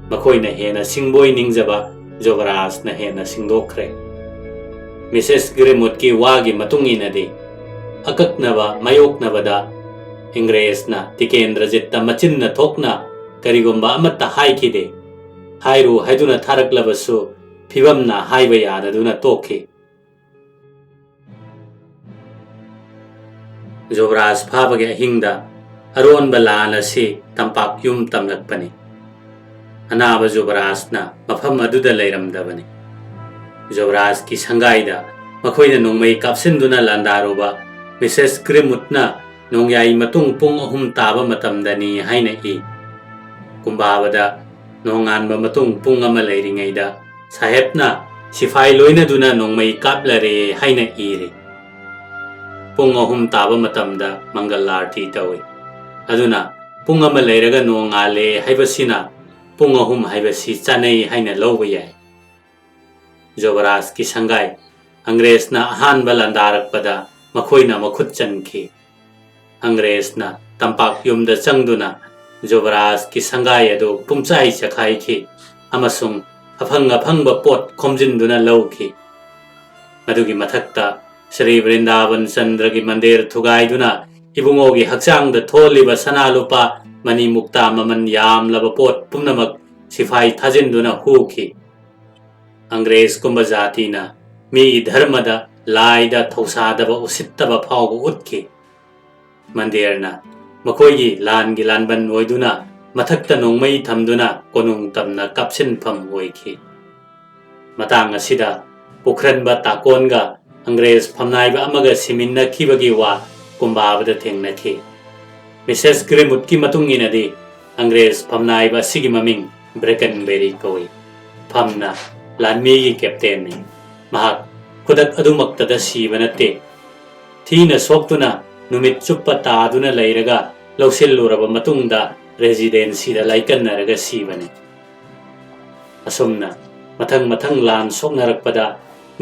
ꯃꯈꯣꯏꯅ ꯍꯦꯟꯅ ꯁꯤꯡꯕꯣꯏ ꯅꯤꯡꯖꯕ ꯖꯣꯕꯔꯥꯖꯅ ꯍꯦꯟꯅ ꯁꯤꯡꯗꯣꯛꯈ꯭ꯔꯦ꯫ ꯃꯤꯁꯦꯁ ꯒ꯭ꯔꯤꯃꯨꯠꯀꯤ ꯋꯥꯒꯤ ꯃꯇꯨꯡ ꯏꯟꯅꯗꯤ, ꯑꯀꯛꯅꯕ ꯃꯥꯌꯣꯛꯅꯕꯗ ꯏꯪꯒ꯭ꯔꯦꯖꯅ ꯇꯤꯀꯦꯟꯗ꯭ꯔꯖꯤꯠꯇ ꯃꯆꯤꯟꯅ ꯊꯣꯛꯅ ꯀꯔꯤꯒꯨꯝꯕ ꯑꯃꯠꯇ ꯍꯥꯏꯈꯤꯗꯦ꯫ ꯍꯥꯏꯔꯨ ꯍꯥꯏꯗꯨꯅ ꯊꯥꯔꯛꯂꯕꯁꯨ ꯐꯤꯕꯝꯅ ꯍꯥꯏꯕ ꯌꯥꯗꯗꯨꯅ ꯇꯣꯛꯈꯤ꯫ ꯖꯨꯕꯔꯥꯖ ꯐꯥꯕꯒꯤ ꯑꯍꯤꯡꯗ ꯑꯔꯣꯟꯕ ꯂꯥꯟ ꯑꯁꯤ ꯇꯝꯄꯥꯛ ꯌꯨꯝ ꯇꯝꯂꯛꯄꯅꯤ꯫ ꯑꯅꯥꯕ ꯖꯨꯕꯔꯥꯖꯅ ꯃꯐꯝ ꯑꯗꯨꯗ ꯂꯩꯔꯝꯗꯕꯅꯤ꯫ ꯖꯨꯕꯔꯥꯖꯀꯤ ꯁꯪꯒꯥꯏꯗ ꯃꯈꯣꯏꯅ ꯅꯣꯡꯃꯩ ꯀꯥꯞꯁꯤꯟꯗꯨꯅ ꯂꯥꯟꯗꯥꯔꯨꯕ ꯃꯤꯁꯦꯁ ꯒ꯭ꯔꯤꯝꯋꯨꯗꯅ ꯅꯣꯡꯌꯥꯏ ꯃꯇꯨꯡ ꯄꯨꯡ ꯑꯍꯨꯝ ꯇꯥꯕ ꯃꯇꯝꯗꯅꯤ ꯍꯥꯏꯅ ꯏ꯫ ꯀꯨꯝꯕꯥꯕꯗ ꯅꯣꯡꯉꯥꯟꯕ ꯃꯇꯨꯡ ꯄꯨꯡ ꯑꯃ ꯂꯩꯔꯤꯉꯩꯗ ꯁꯥꯍꯦꯕꯅ ꯁꯤꯐꯥꯏ ꯂꯣꯏꯅꯗꯨꯅ ꯅꯣꯡꯃꯩ ꯀꯥꯞꯂꯔꯦ ꯍꯥꯏꯅ ꯏꯔꯤ꯫ ꯄꯨꯡ ꯑꯍꯨꯝ ꯇꯥꯕ ꯃꯇꯝꯗ ꯃꯪꯒꯜ ꯑꯥꯔꯇꯤ ꯇꯧꯏ꯫ ꯑꯗꯨꯅ ꯄꯨꯡ ꯑꯃ ꯂꯩꯔꯒ ꯅꯣꯡꯉꯥꯜꯂꯦ ꯍꯥꯏꯕꯁꯤꯅ ꯄꯨꯡ ꯑꯍꯨꯝ ꯍꯥꯏꯕꯁꯤ ꯆꯥꯅꯩ ꯍꯥꯏꯅ ꯂꯧꯕ ꯌꯥꯏ꯫ ꯖꯣꯕꯔꯥꯖꯀꯤ ꯁꯪꯒꯥꯏ ꯑꯪꯒ꯭ꯔꯦꯖꯅ ꯑꯍꯥꯟꯕ ꯂꯥꯟꯗꯥꯔꯛꯄꯗ ꯃꯈꯣꯏꯅ ꯃꯈꯨꯠ ꯆꯟꯈꯤ꯫ ꯑꯪꯒ꯭ꯔꯦꯖꯅ ꯇꯝꯄꯥꯛ ꯌꯨꯝꯗ ꯆꯪꯗꯨꯅ ꯖꯣꯕꯔꯥꯖꯀꯤ ꯁꯪꯒꯥꯏ ꯑꯗꯨ ꯄꯨꯝꯆꯥꯏ ꯆꯈꯥꯏꯈꯤ ꯑꯃꯁꯨꯡ ꯑꯐꯪ ꯑꯐꯪꯕ ꯄꯣꯠ ꯈꯣꯝꯖꯤꯟꯗꯨꯅ ꯂꯧꯈꯤ꯫ ꯃꯗꯨꯒꯤ ꯃꯊꯛꯇ ꯁ꯭ꯔꯤ ꯕ꯭ꯔꯤꯟꯗꯥꯕꯟ ꯆꯟꯗ꯭ꯔꯒꯤ ꯃꯟꯗꯤꯔ ꯊꯨꯒꯥꯏꯗꯨꯅ ꯏꯕꯨꯡꯉꯣꯒꯤ ꯍꯛꯆꯥꯡꯗ ꯊꯣꯜꯂꯤꯕ ꯁꯅꯥ ꯂꯨꯄꯥ ꯃꯅꯤ ꯃꯨꯛꯇꯥ ꯃꯃꯜ ꯌꯥꯝꯂꯕ ꯄꯣꯠ ꯄꯨꯝꯅꯃꯛ ꯁꯤꯐꯥꯏ ꯊꯥꯖꯤꯟꯗꯨꯅ ꯍꯨꯈꯤ꯫ ꯑꯪꯒ꯭ꯔꯦꯖꯀꯨꯝꯕ ꯖꯥꯇꯤꯅ ꯃꯤꯒꯤ ꯙꯔꯃꯗ, ꯂꯥꯏꯗ ꯊꯧꯁꯥꯗꯕ, ꯎꯁꯤꯠꯇꯕ ꯐꯥꯎꯕ ꯎꯠꯈꯤ꯫ ꯃꯟꯗꯤꯔꯅ ꯃꯈꯣꯏꯒꯤ ꯂꯥꯟꯒꯤ ꯂꯥꯟꯕꯟ ꯑꯣꯏꯗꯨꯅ ꯃꯊꯛꯇ ꯅꯣꯡꯃꯩ ꯊꯝꯗꯨꯅ ꯀꯣꯅꯨꯡ ꯇꯝꯅ ꯀꯥꯞꯁꯤꯟꯐꯝ ꯑꯣꯏꯈꯤ꯫ ꯃꯇꯥꯡ ꯑꯁꯤꯗ ꯄꯨꯈ꯭ꯔꯟꯕ ꯇꯥꯀꯣꯟꯒ ꯑꯪꯒ꯭ꯔꯦꯖ ꯐꯝꯅꯥꯏꯕ ꯑꯃꯒ ꯁꯤꯃꯤꯟꯅꯈꯤꯕꯒꯤ ꯋꯥ ꯀꯨꯝꯕꯥꯕꯗ ꯊꯦꯡꯅꯈꯤ꯫ ꯃꯤꯁꯦꯁ ꯒ꯭ꯔꯤꯝꯋꯨꯗꯀꯤ ꯃꯇꯨꯡ ꯏꯟꯅꯗꯤ ꯑꯪꯒ꯭ꯔꯦꯖ ꯐꯝꯅꯥꯏꯕ ꯑꯁꯤꯒꯤ ꯃꯃꯤꯡ ꯕ꯭ꯔꯦꯀꯟꯕꯦꯔꯤ ꯀꯧꯏ꯫ ꯐꯝꯅ ꯂꯥꯟꯃꯤꯒꯤ ꯀꯦꯞꯇꯦꯟꯅꯤ꯫ ꯃꯍꯥꯛ ꯈꯨꯗꯛ ꯑꯗꯨꯃꯛꯇꯗ ꯁꯤꯕ ꯅꯠꯇꯦ꯫ ꯊꯤꯅ ꯁꯣꯛꯇꯨꯅ ꯅꯨꯃꯤꯠ ꯆꯨꯞꯄ ꯇꯥꯗꯨꯅ ꯂꯩꯔꯒ ꯂꯧꯁꯤꯜꯂꯨꯔꯕ ꯃꯇꯨꯡꯗ ꯔꯦꯖꯤꯗꯦꯟꯁꯤꯗ ꯂꯥꯏꯀꯠꯅꯔꯒ ꯁꯤꯕꯅꯤ꯫ ꯑꯁꯨꯝꯅ ꯃꯊꯪ ꯃꯊꯪ ꯂꯥꯟ ꯁꯣꯛꯅꯔꯛꯄꯗ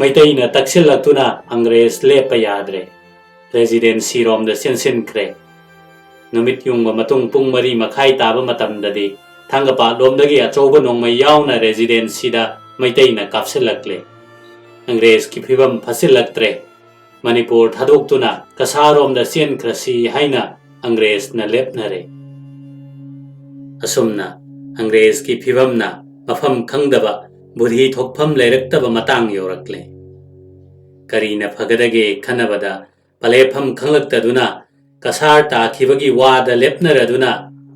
ꯃꯩꯇꯩꯅ ꯇꯛꯁꯤꯜꯂꯛꯇꯨꯅ ꯑꯪꯒ꯭ꯔꯦꯖ ꯂꯦꯞꯄ ꯌꯥꯗ꯭ꯔꯦ꯫ ꯔꯦꯖꯤꯗꯦꯟꯁꯤꯔꯣꯝꯗ ꯆꯦꯟꯁꯤꯟꯈ꯭ꯔꯦ꯫ ꯅꯨꯃꯤꯠ ꯌꯨꯡꯕ ꯃꯇꯨꯡ ꯄꯨꯡ ꯃꯔꯤ ꯃꯈꯥꯏ ꯇꯥꯕ ꯃꯇꯝꯗꯗꯤ ꯊꯥꯡꯒꯄꯥꯠꯂꯣꯝꯗꯒꯤ ꯑꯆꯧꯕ ꯅꯣꯡꯃꯩ ꯌꯥꯎꯅ ꯔꯦꯖꯤꯗꯦꯟꯁꯤꯗ ꯃꯩꯇꯩꯅ ꯀꯥꯞꯁꯤꯜꯂꯛꯂꯦ꯫ ꯑꯪꯒ꯭ꯔꯦꯖꯀꯤ ꯐꯤꯕꯝ ꯐꯠꯆꯤꯜꯂꯛꯇ꯭ꯔꯦ꯫ ꯃꯅꯤꯄꯨꯔ ꯊꯥꯗꯣꯛꯇꯨꯅ ꯀꯁꯥꯔꯣꯝꯗ ꯆꯦꯟꯈ꯭ꯔꯁꯤ ꯍꯥꯏꯅ ꯑꯪꯒ꯭ꯔꯦꯖꯅ ꯂꯦꯞꯅꯔꯦ꯫ ꯑꯁꯨꯝꯅ ꯑꯪꯒ꯭ꯔꯦꯖꯀꯤ ꯐꯤꯕꯝꯅ ꯃꯐꯝ ꯈꯪꯗꯕ, ꯕꯨꯙꯤ ꯊꯣꯛꯐꯝ ꯂꯩꯔꯛꯇꯕ ꯃꯇꯥꯡ ꯌꯧꯔꯛꯂꯦ꯫ ꯀꯔꯤꯅ ꯐꯒꯗꯒꯦ ꯈꯟꯅꯕꯗ ꯄꯂꯦꯐꯝ ꯈꯪꯂꯛꯇꯗꯨꯅ ꯀꯁꯥꯔ ꯇꯥꯈꯤꯕꯒꯤ ꯋꯥꯗ ꯂꯦꯞꯅꯔꯗꯨꯅ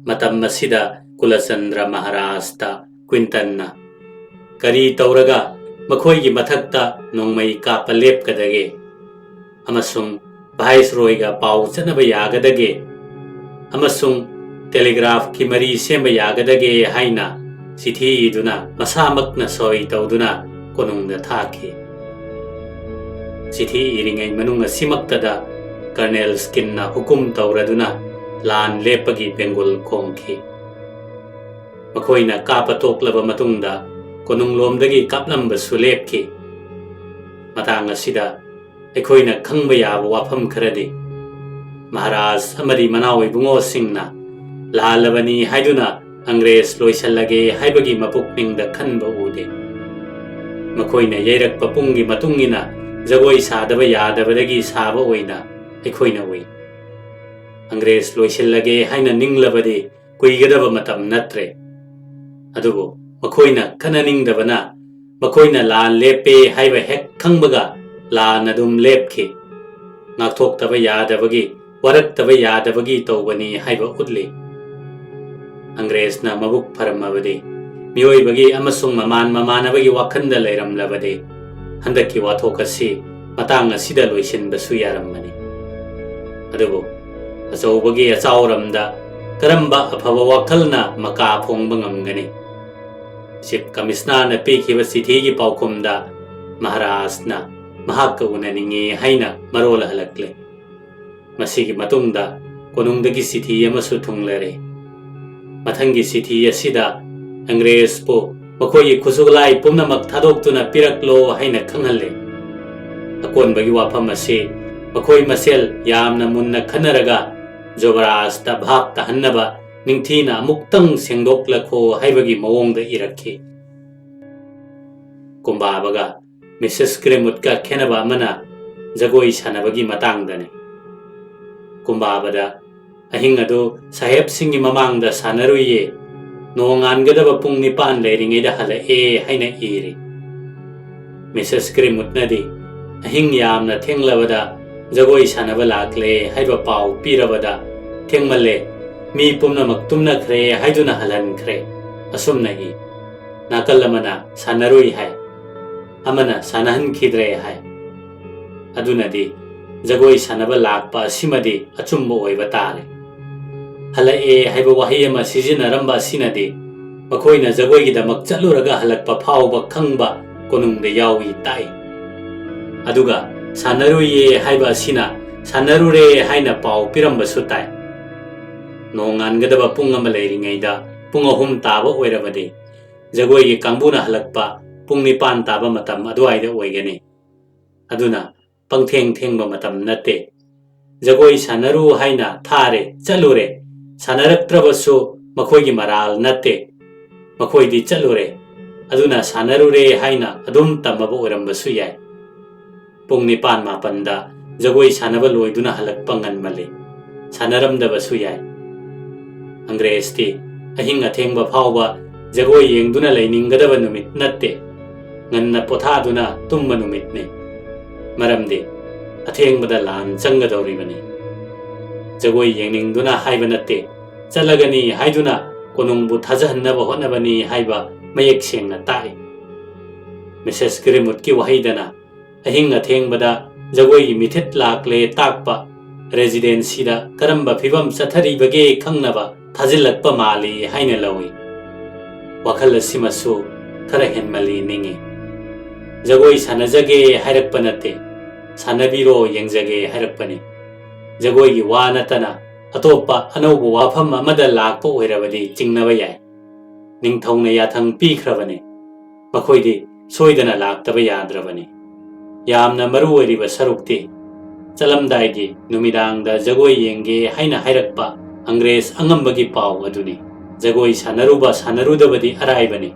ꯃꯇꯝ ꯑꯁꯤꯗ ꯀꯨꯂꯆꯟꯗ꯭ꯔ ꯃꯍꯥꯔꯥꯖꯇ ꯀ꯭ꯋꯤꯟꯇꯟꯅ ꯀꯔꯤ ꯇꯧꯔꯒ ꯃꯈꯣꯏꯒꯤ ꯃꯊꯛꯇ ꯅꯣꯡꯃꯩ ꯀꯥꯞꯄ ꯂꯦꯞꯀꯗꯒꯦ ꯑꯃꯁꯨꯡ ꯚꯥꯏꯁꯔꯣꯏꯒ ꯄꯥꯎ ꯆꯠꯅꯕ ꯌꯥꯒꯗꯒꯦ ꯑꯃꯁꯨꯡ ꯇꯦꯂꯤꯒ꯭ꯔꯥꯐꯀꯤ ꯃꯔꯤ ꯁꯦꯝꯕ ꯌꯥꯒꯗꯒꯦ ꯍꯥꯏꯅ ꯆꯤꯊꯤ ꯏꯗꯨꯅ ꯃꯁꯥꯃꯛꯅ ꯁꯣꯏ ꯇꯧꯗꯨꯅ ꯀꯣꯅꯨꯡꯗ ꯊꯥꯈꯤ꯫ ꯆꯤꯊꯤ ꯏꯔꯤꯉꯩ ꯃꯅꯨꯡ ꯑꯁꯤꯃꯛꯇꯗ ꯀꯔꯅꯦꯜ ꯁ꯭ꯀꯤꯟꯅ ꯍꯨꯀꯨꯝ ꯇꯧꯔꯗꯨꯅ ꯂꯥꯟ ꯂꯦꯞꯄꯒꯤ ꯕꯦꯡꯒꯨꯜ ꯈꯣꯡꯈꯤ꯫ ꯃꯈꯣꯏꯅ ꯀꯥꯞꯄ ꯇꯣꯛꯂꯕ ꯃꯇꯨꯡꯗ ꯀꯣꯅꯨꯡꯂꯣꯝꯗꯒꯤ ꯀꯥꯞꯂꯝꯕꯁꯨ ꯂꯦꯞꯈꯤ꯫ ꯃꯇꯥꯡ ꯑꯁꯤꯗ ꯑꯩꯈꯣꯏꯅ ꯈꯪꯕ ꯌꯥꯕ ꯋꯥꯐꯝ ꯈꯔꯗꯤ, ꯃꯍꯥꯔꯥꯖ ꯑꯃꯗꯤ ꯃꯅꯥꯎ ꯏꯕꯨꯡꯉꯣꯁꯤꯡꯅ ꯂꯥꯜꯂꯕꯅꯤ ꯍꯥꯏꯗꯨꯅ ꯑꯪꯒ꯭ꯔꯦꯖ ꯂꯣꯏꯁꯤꯜꯂꯒꯦ ꯍꯥꯏꯕꯒꯤ ꯃꯄꯨꯛꯅꯤꯡꯗ ꯈꯟꯕ ꯎꯗꯦ꯫ ꯃꯈꯣꯏꯅ ꯌꯩꯔꯛꯄ ꯄꯨꯡꯒꯤ ꯃꯇꯨꯡ ꯏꯟꯅ ꯖꯒꯣꯏ ꯁꯥꯗꯕ ꯌꯥꯗꯕꯗꯒꯤ ꯁꯥꯕ ꯑꯣꯏꯅ ꯑꯩꯈꯣꯏꯅ ꯎꯏ꯫ ꯑꯪꯒ꯭ꯔꯦꯖ ꯂꯣꯏꯁꯤꯜꯂꯒꯦ ꯍꯥꯏꯅ ꯅꯤꯡꯂꯕꯗꯤ ꯀꯨꯏꯒꯗꯕ ꯃꯇꯝ ꯅꯠꯇ꯭ꯔꯦ꯫ ꯑꯗꯨꯕꯨ ꯃꯈꯣꯏꯅ ꯈꯟꯅꯅꯤꯡꯗꯕꯅ ꯃꯈꯣꯏꯅ ꯂꯥꯟ ꯂꯦꯞꯄꯦ ꯍꯥꯏꯕ ꯍꯦꯛ ꯈꯪꯕꯒ ꯂꯥꯟ ꯑꯗꯨꯝ ꯂꯦꯞꯈꯤ꯫ ꯉꯥꯛꯊꯣꯛꯇꯕ ꯌꯥꯗꯕꯒꯤ, ꯋꯥꯔꯛꯇꯕ ꯌꯥꯗꯕꯒꯤ ꯇꯧꯕꯅꯤ ꯍꯥꯏꯕ ꯎꯠꯂꯤ꯫ ꯑꯪꯒ꯭ꯔꯦꯖꯅ ꯃꯕꯨꯛ ꯐꯔꯝꯃꯕꯗꯤ, ꯃꯤꯑꯣꯏꯕꯒꯤ ꯑꯃꯁꯨꯡ ꯃꯃꯥꯟ ꯃꯃꯥꯟꯅꯕꯒꯤ ꯋꯥꯈꯜꯗ ꯂꯩꯔꯝꯂꯕꯗꯤ, ꯍꯟꯗꯛꯀꯤ ꯋꯥꯊꯣꯛ ꯑꯁꯤ ꯃꯇꯥꯡ ꯑꯁꯤꯗ ꯂꯣꯏꯁꯤꯟꯕꯁꯨ ꯌꯥꯔꯝꯃꯅꯤ꯫ ꯑꯗꯨꯕꯨ ꯑꯆꯧꯕꯒꯤ ꯑꯆꯥꯎꯔꯝꯗ ꯀꯔꯝꯕ ꯑꯐꯕ ꯋꯥꯈꯜꯅ ꯃꯀꯥ ꯐꯣꯡꯕ ꯉꯝꯒꯅꯤ? ꯆꯤꯐ ꯀꯃꯤꯁꯅꯔꯅ ꯄꯤꯈꯤꯕ ꯆꯤꯊꯤꯒꯤ ꯄꯥꯎꯈꯨꯝꯗ ꯃꯍꯥꯔꯥꯖꯅ ꯃꯍꯥꯛꯀ ꯎꯅꯅꯤꯡꯉꯤ ꯍꯥꯏꯅ ꯃꯔꯣꯜ ꯍꯜꯂꯛꯂꯦ꯫ ꯃꯁꯤꯒꯤ ꯃꯇꯨꯡꯗ ꯀꯣꯅꯨꯡꯗꯒꯤ ꯆꯤꯊꯤ ꯑꯃꯁꯨ ꯊꯨꯡꯂꯔꯦ꯫ ꯃꯊꯪꯒꯤ ꯆꯤꯊꯤ ꯑꯁꯤꯗ ꯑꯪꯒ꯭ꯔꯦꯖꯄꯨ ꯃꯈꯣꯏꯒꯤ ꯈꯨꯠꯁꯨ ꯈꯨꯠꯂꯥꯏ ꯄꯨꯝꯅꯃꯛ ꯊꯥꯗꯣꯛꯇꯨꯅ ꯄꯤꯔꯛꯂꯣ ꯍꯥꯏꯅ ꯈꯪꯍꯜꯂꯦ꯫ ꯑꯀꯣꯟꯕꯒꯤ ꯋꯥꯐꯝ ꯑꯁꯤ ꯃꯈꯣꯏ ꯃꯁꯦꯜ ꯌꯥꯝꯅ ꯃꯨꯟꯅ ꯈꯟꯅꯔꯒ ꯖꯣꯕꯔꯥꯖꯇ ꯚꯥꯞ ꯇꯥꯍꯟꯅꯕ ꯅꯤꯡꯊꯤꯅ ꯑꯃꯨꯛꯇꯪ ꯁꯦꯡꯗꯣꯛꯂꯈꯣ ꯍꯥꯏꯕꯒꯤ ꯃꯑꯣꯡꯗ ꯏꯔꯛꯈꯤ꯫ ꯀꯨꯝꯕꯥꯕꯒ ꯃꯤꯁꯦꯁ ꯒ꯭ꯔꯦꯃꯨꯠꯀ ꯈꯦꯟꯅꯕ ꯑꯃꯅ ꯖꯒꯣꯏ ꯁꯥꯟꯅꯕꯒꯤ ꯃꯇꯥꯡꯗꯅꯤ꯫ ꯀꯨꯝꯕꯥꯕꯗ "ꯑꯍꯤꯡ ꯑꯗꯨ ꯁꯥꯍꯦꯕꯁꯤꯡꯒꯤ ꯃꯃꯥꯡꯗ ꯁꯥꯟꯅꯔꯨꯏꯌꯦ, ꯅꯣꯡꯉꯥꯟꯒꯗꯕ ꯄꯨꯡ ꯅꯤꯄꯥꯟ ꯂꯩꯔꯤꯉꯩꯗ ꯍꯜꯂꯛꯑꯦ" ꯍꯥꯏꯅ ꯏꯔꯤ꯫ ꯃꯤꯁꯦꯁ ꯒ꯭ꯔꯦꯃꯨꯠꯅꯗꯤ "ꯑꯍꯤꯡ ꯌꯥꯝꯅ ꯊꯦꯡꯂꯕꯗ ꯖꯒꯣꯏ ꯁꯥꯟꯅꯕ ꯂꯥꯛꯂꯦ" ꯍꯥꯏꯕ ꯄꯥꯎ ꯄꯤꯔꯕꯗ "ꯊꯦꯡꯃꯜꯂꯦ, ꯃꯤ ꯄꯨꯝꯅꯃꯛ ꯇꯨꯝꯅꯈ꯭ꯔꯦ" ꯍꯥꯏꯗꯨꯅ ꯍꯜꯍꯟꯈ꯭ꯔꯦ꯫ ꯑꯁꯨꯝꯅ ꯏ꯫ ꯅꯥꯀꯜ ꯑꯃꯅ "ꯁꯥꯟꯅꯔꯨꯏ" ꯍꯥꯏ꯫ ꯑꯃꯅ ꯁꯥꯟꯅꯍꯟꯈꯤꯗ꯭ꯔꯦ ꯍꯥꯏ꯫ ꯑꯗꯨꯅꯗꯤ ꯖꯒꯣꯏ ꯁꯥꯟꯅꯕ ꯂꯥꯛꯄ ꯑꯁꯤꯃꯗꯤ ꯑꯆꯨꯝꯕ ꯑꯣꯏꯕ ꯇꯥꯔꯦ꯫ ꯍꯜꯂꯛꯑꯦ ꯍꯥꯏꯕ ꯋꯥꯍꯩ ꯑꯃ ꯁꯤꯖꯤꯟꯅꯔꯝꯕ ꯑꯁꯤꯅꯗꯤ ꯃꯈꯣꯏꯅ ꯖꯒꯣꯏꯒꯤꯗꯃꯛ ꯆꯠꯂꯨꯔꯒ ꯍꯜꯂꯛꯄ ꯐꯥꯎꯕ ꯈꯪꯕ ꯀꯣꯅꯨꯡꯗ ꯌꯥꯎꯏ ꯇꯥꯛꯏ꯫ ꯑꯗꯨꯒ ꯁꯥꯟꯅꯔꯨꯏꯌꯦ ꯍꯥꯏꯕ ꯑꯁꯤꯅ ꯁꯥꯟꯅꯔꯨꯔꯦ ꯍꯥꯏꯅ ꯄꯥꯎ ꯄꯤꯔꯝꯕꯁꯨ ꯇꯥꯏ꯫ ꯅꯣꯡꯉꯥꯟꯒꯗꯕ ꯄꯨꯡ ꯑꯃ ꯂꯩꯔꯤꯉꯩꯗ ꯄꯨꯡ ꯑꯍꯨꯝ ꯇꯥꯕ ꯑꯣꯏꯔꯕꯗꯤ ꯖꯒꯣꯏꯒꯤ ꯀꯥꯡꯕꯨꯅ ꯍꯜꯂꯛꯄ ꯄꯨꯡ ꯅꯤꯄꯥꯟ ꯇꯥꯕ ꯃꯇꯝ ꯑꯗꯨꯋꯥꯏꯗ ꯑꯣꯏꯒꯅꯤ꯫ ꯑꯗꯨꯅ ꯄꯪꯊꯦꯡ ꯊꯦꯡꯕ ꯃꯇꯝ ꯅꯠꯇꯦ꯫ ꯖꯒꯣꯏ ꯁꯥꯟꯅꯔꯨ ꯍꯥꯏꯅ ꯊꯥꯔꯦ, ꯆꯠꯂꯨꯔꯦ, ꯁꯥꯟꯅꯔꯛꯇ꯭ꯔꯕꯁꯨ ꯃꯈꯣꯏꯒꯤ ꯃꯔꯥꯜ ꯅꯠꯇꯦ꯫ ꯃꯈꯣꯏꯗꯤ ꯆꯠꯂꯨꯔꯦ, ꯑꯗꯨꯅ ꯁꯥꯟꯅꯔꯨꯔꯦ ꯍꯥꯏꯅ ꯑꯗꯨꯝ ꯇꯝꯃꯕ ꯑꯣꯏꯔꯝꯕꯁꯨ ꯌꯥꯏ꯫ ꯄꯨꯡ ꯅꯤꯄꯥꯟ ꯃꯥꯄꯟꯗ ꯖꯒꯣꯏ ꯁꯥꯟꯅꯕ ꯂꯣꯏꯗꯨꯅ ꯍꯜꯂꯛꯄ ꯉꯟꯃꯜꯂꯤ꯫ ꯁꯥꯟꯅꯔꯝꯗꯕꯁꯨ ꯌꯥꯏ꯫ ꯑꯪꯒ꯭ꯔꯦꯖꯇꯤ ꯑꯍꯤꯡ ꯑꯊꯦꯡꯕ ꯐꯥꯎꯕ ꯖꯒꯣꯏ ꯌꯦꯡꯗꯨꯅ ꯂꯩꯅꯤꯡꯒꯗꯕ ꯅꯨꯃꯤꯠ ꯅꯠꯇꯦ꯫ ꯉꯟꯅ ꯄꯣꯊꯥꯗꯨꯅ ꯇꯨꯝꯕ ꯅꯨꯃꯤꯠꯅꯤ꯫ ꯃꯔꯝꯗꯤ ꯑꯊꯦꯡꯕꯗ ꯂꯥꯟ ꯆꯪꯒꯗꯧꯔꯤꯕꯅꯤ꯫ ꯖꯒꯣꯏ ꯌꯦꯡꯅꯤꯡꯗꯨꯅ ꯍꯥꯏꯕ ꯅꯠꯇꯦ, ꯆꯠꯂꯒꯅꯤ ꯍꯥꯏꯗꯨꯅ ꯀꯣꯅꯨꯡꯕꯨ ꯊꯥꯖꯍꯟꯅꯕ ꯍꯣꯠꯅꯕꯅꯤ ꯍꯥꯏꯕ ꯃꯌꯦꯛ ꯁꯦꯡꯅ ꯇꯥꯛꯏ꯫ ꯃꯤꯁꯦꯁ ꯒ꯭ꯔꯤꯝꯋꯨꯗꯀꯤ ꯋꯥꯍꯩꯗꯅ ꯑꯍꯤꯡ ꯑꯊꯦꯡꯕꯗ ꯖꯒꯣꯏꯒꯤ ꯃꯤꯊꯤꯠ ꯂꯥꯛꯂꯦ ꯇꯥꯛꯄ, ꯔꯦꯖꯤꯗꯦꯟꯁꯤꯗ ꯀꯔꯝꯕ ꯐꯤꯕꯝ ꯆꯠꯊꯔꯤꯕꯒꯦ ꯈꯪꯅꯕ ꯊꯥꯖꯤꯜꯂꯛꯄ ꯃꯥꯜꯂꯤ ꯍꯥꯏꯅ ꯂꯧꯏ꯫ ꯋꯥꯈꯜ ꯑꯁꯤꯃꯁꯨ ꯈꯔ ꯍꯦꯟꯃꯜꯂꯤ ꯅꯤꯡꯏ꯫ ꯖꯒꯣꯏ ꯁꯥꯟꯅꯖꯒꯦ ꯍꯥꯏꯔꯛꯄ ꯅꯠꯇꯦ, ꯁꯥꯟꯅꯕꯤꯔꯣ ꯌꯦꯡꯖꯒꯦ ꯍꯥꯏꯔꯛꯄꯅꯤ꯫ ꯖꯒꯣꯏꯒꯤ ꯋꯥ ꯅꯠꯇꯅ ꯑꯇꯣꯞꯄ ꯑꯅꯧꯕ ꯋꯥꯐꯝ ꯑꯃꯗ ꯂꯥꯛꯄ ꯑꯣꯏꯔꯕꯗꯤ ꯆꯤꯡꯅꯕ ꯌꯥꯏ꯫ ꯅꯤꯡꯊꯧꯅ ꯌꯥꯊꯪ ꯄꯤꯈ꯭ꯔꯕꯅꯤ꯫ ꯃꯈꯣꯏꯗꯤ ꯁꯣꯏꯗꯅ ꯂꯥꯛꯇꯕ ꯌꯥꯗ꯭ꯔꯕꯅꯤ꯫ ꯌꯥꯝꯅ ꯃꯔꯨ ꯑꯣꯏꯔꯤꯕ ꯁꯔꯨꯛꯇꯤ ꯆꯠꯂꯝꯗꯥꯏꯒꯤ ꯅꯨꯃꯤꯗꯥꯡꯗ ꯖꯒꯣꯏ ꯌꯦꯡꯒꯦ ꯍꯥꯏꯅ ꯍꯥꯏꯔꯛꯄ ꯑꯪꯒ꯭ꯔꯦꯖ ꯑꯉꯝꯕꯒꯤ ꯄꯥꯎ ꯑꯗꯨꯅꯤ꯫ ꯖꯒꯣꯏ ꯁꯥꯟꯅꯔꯨꯕ ꯁꯥꯟꯅꯔꯨꯗꯕꯗꯤ ꯑꯔꯥꯏꯕꯅꯤ꯫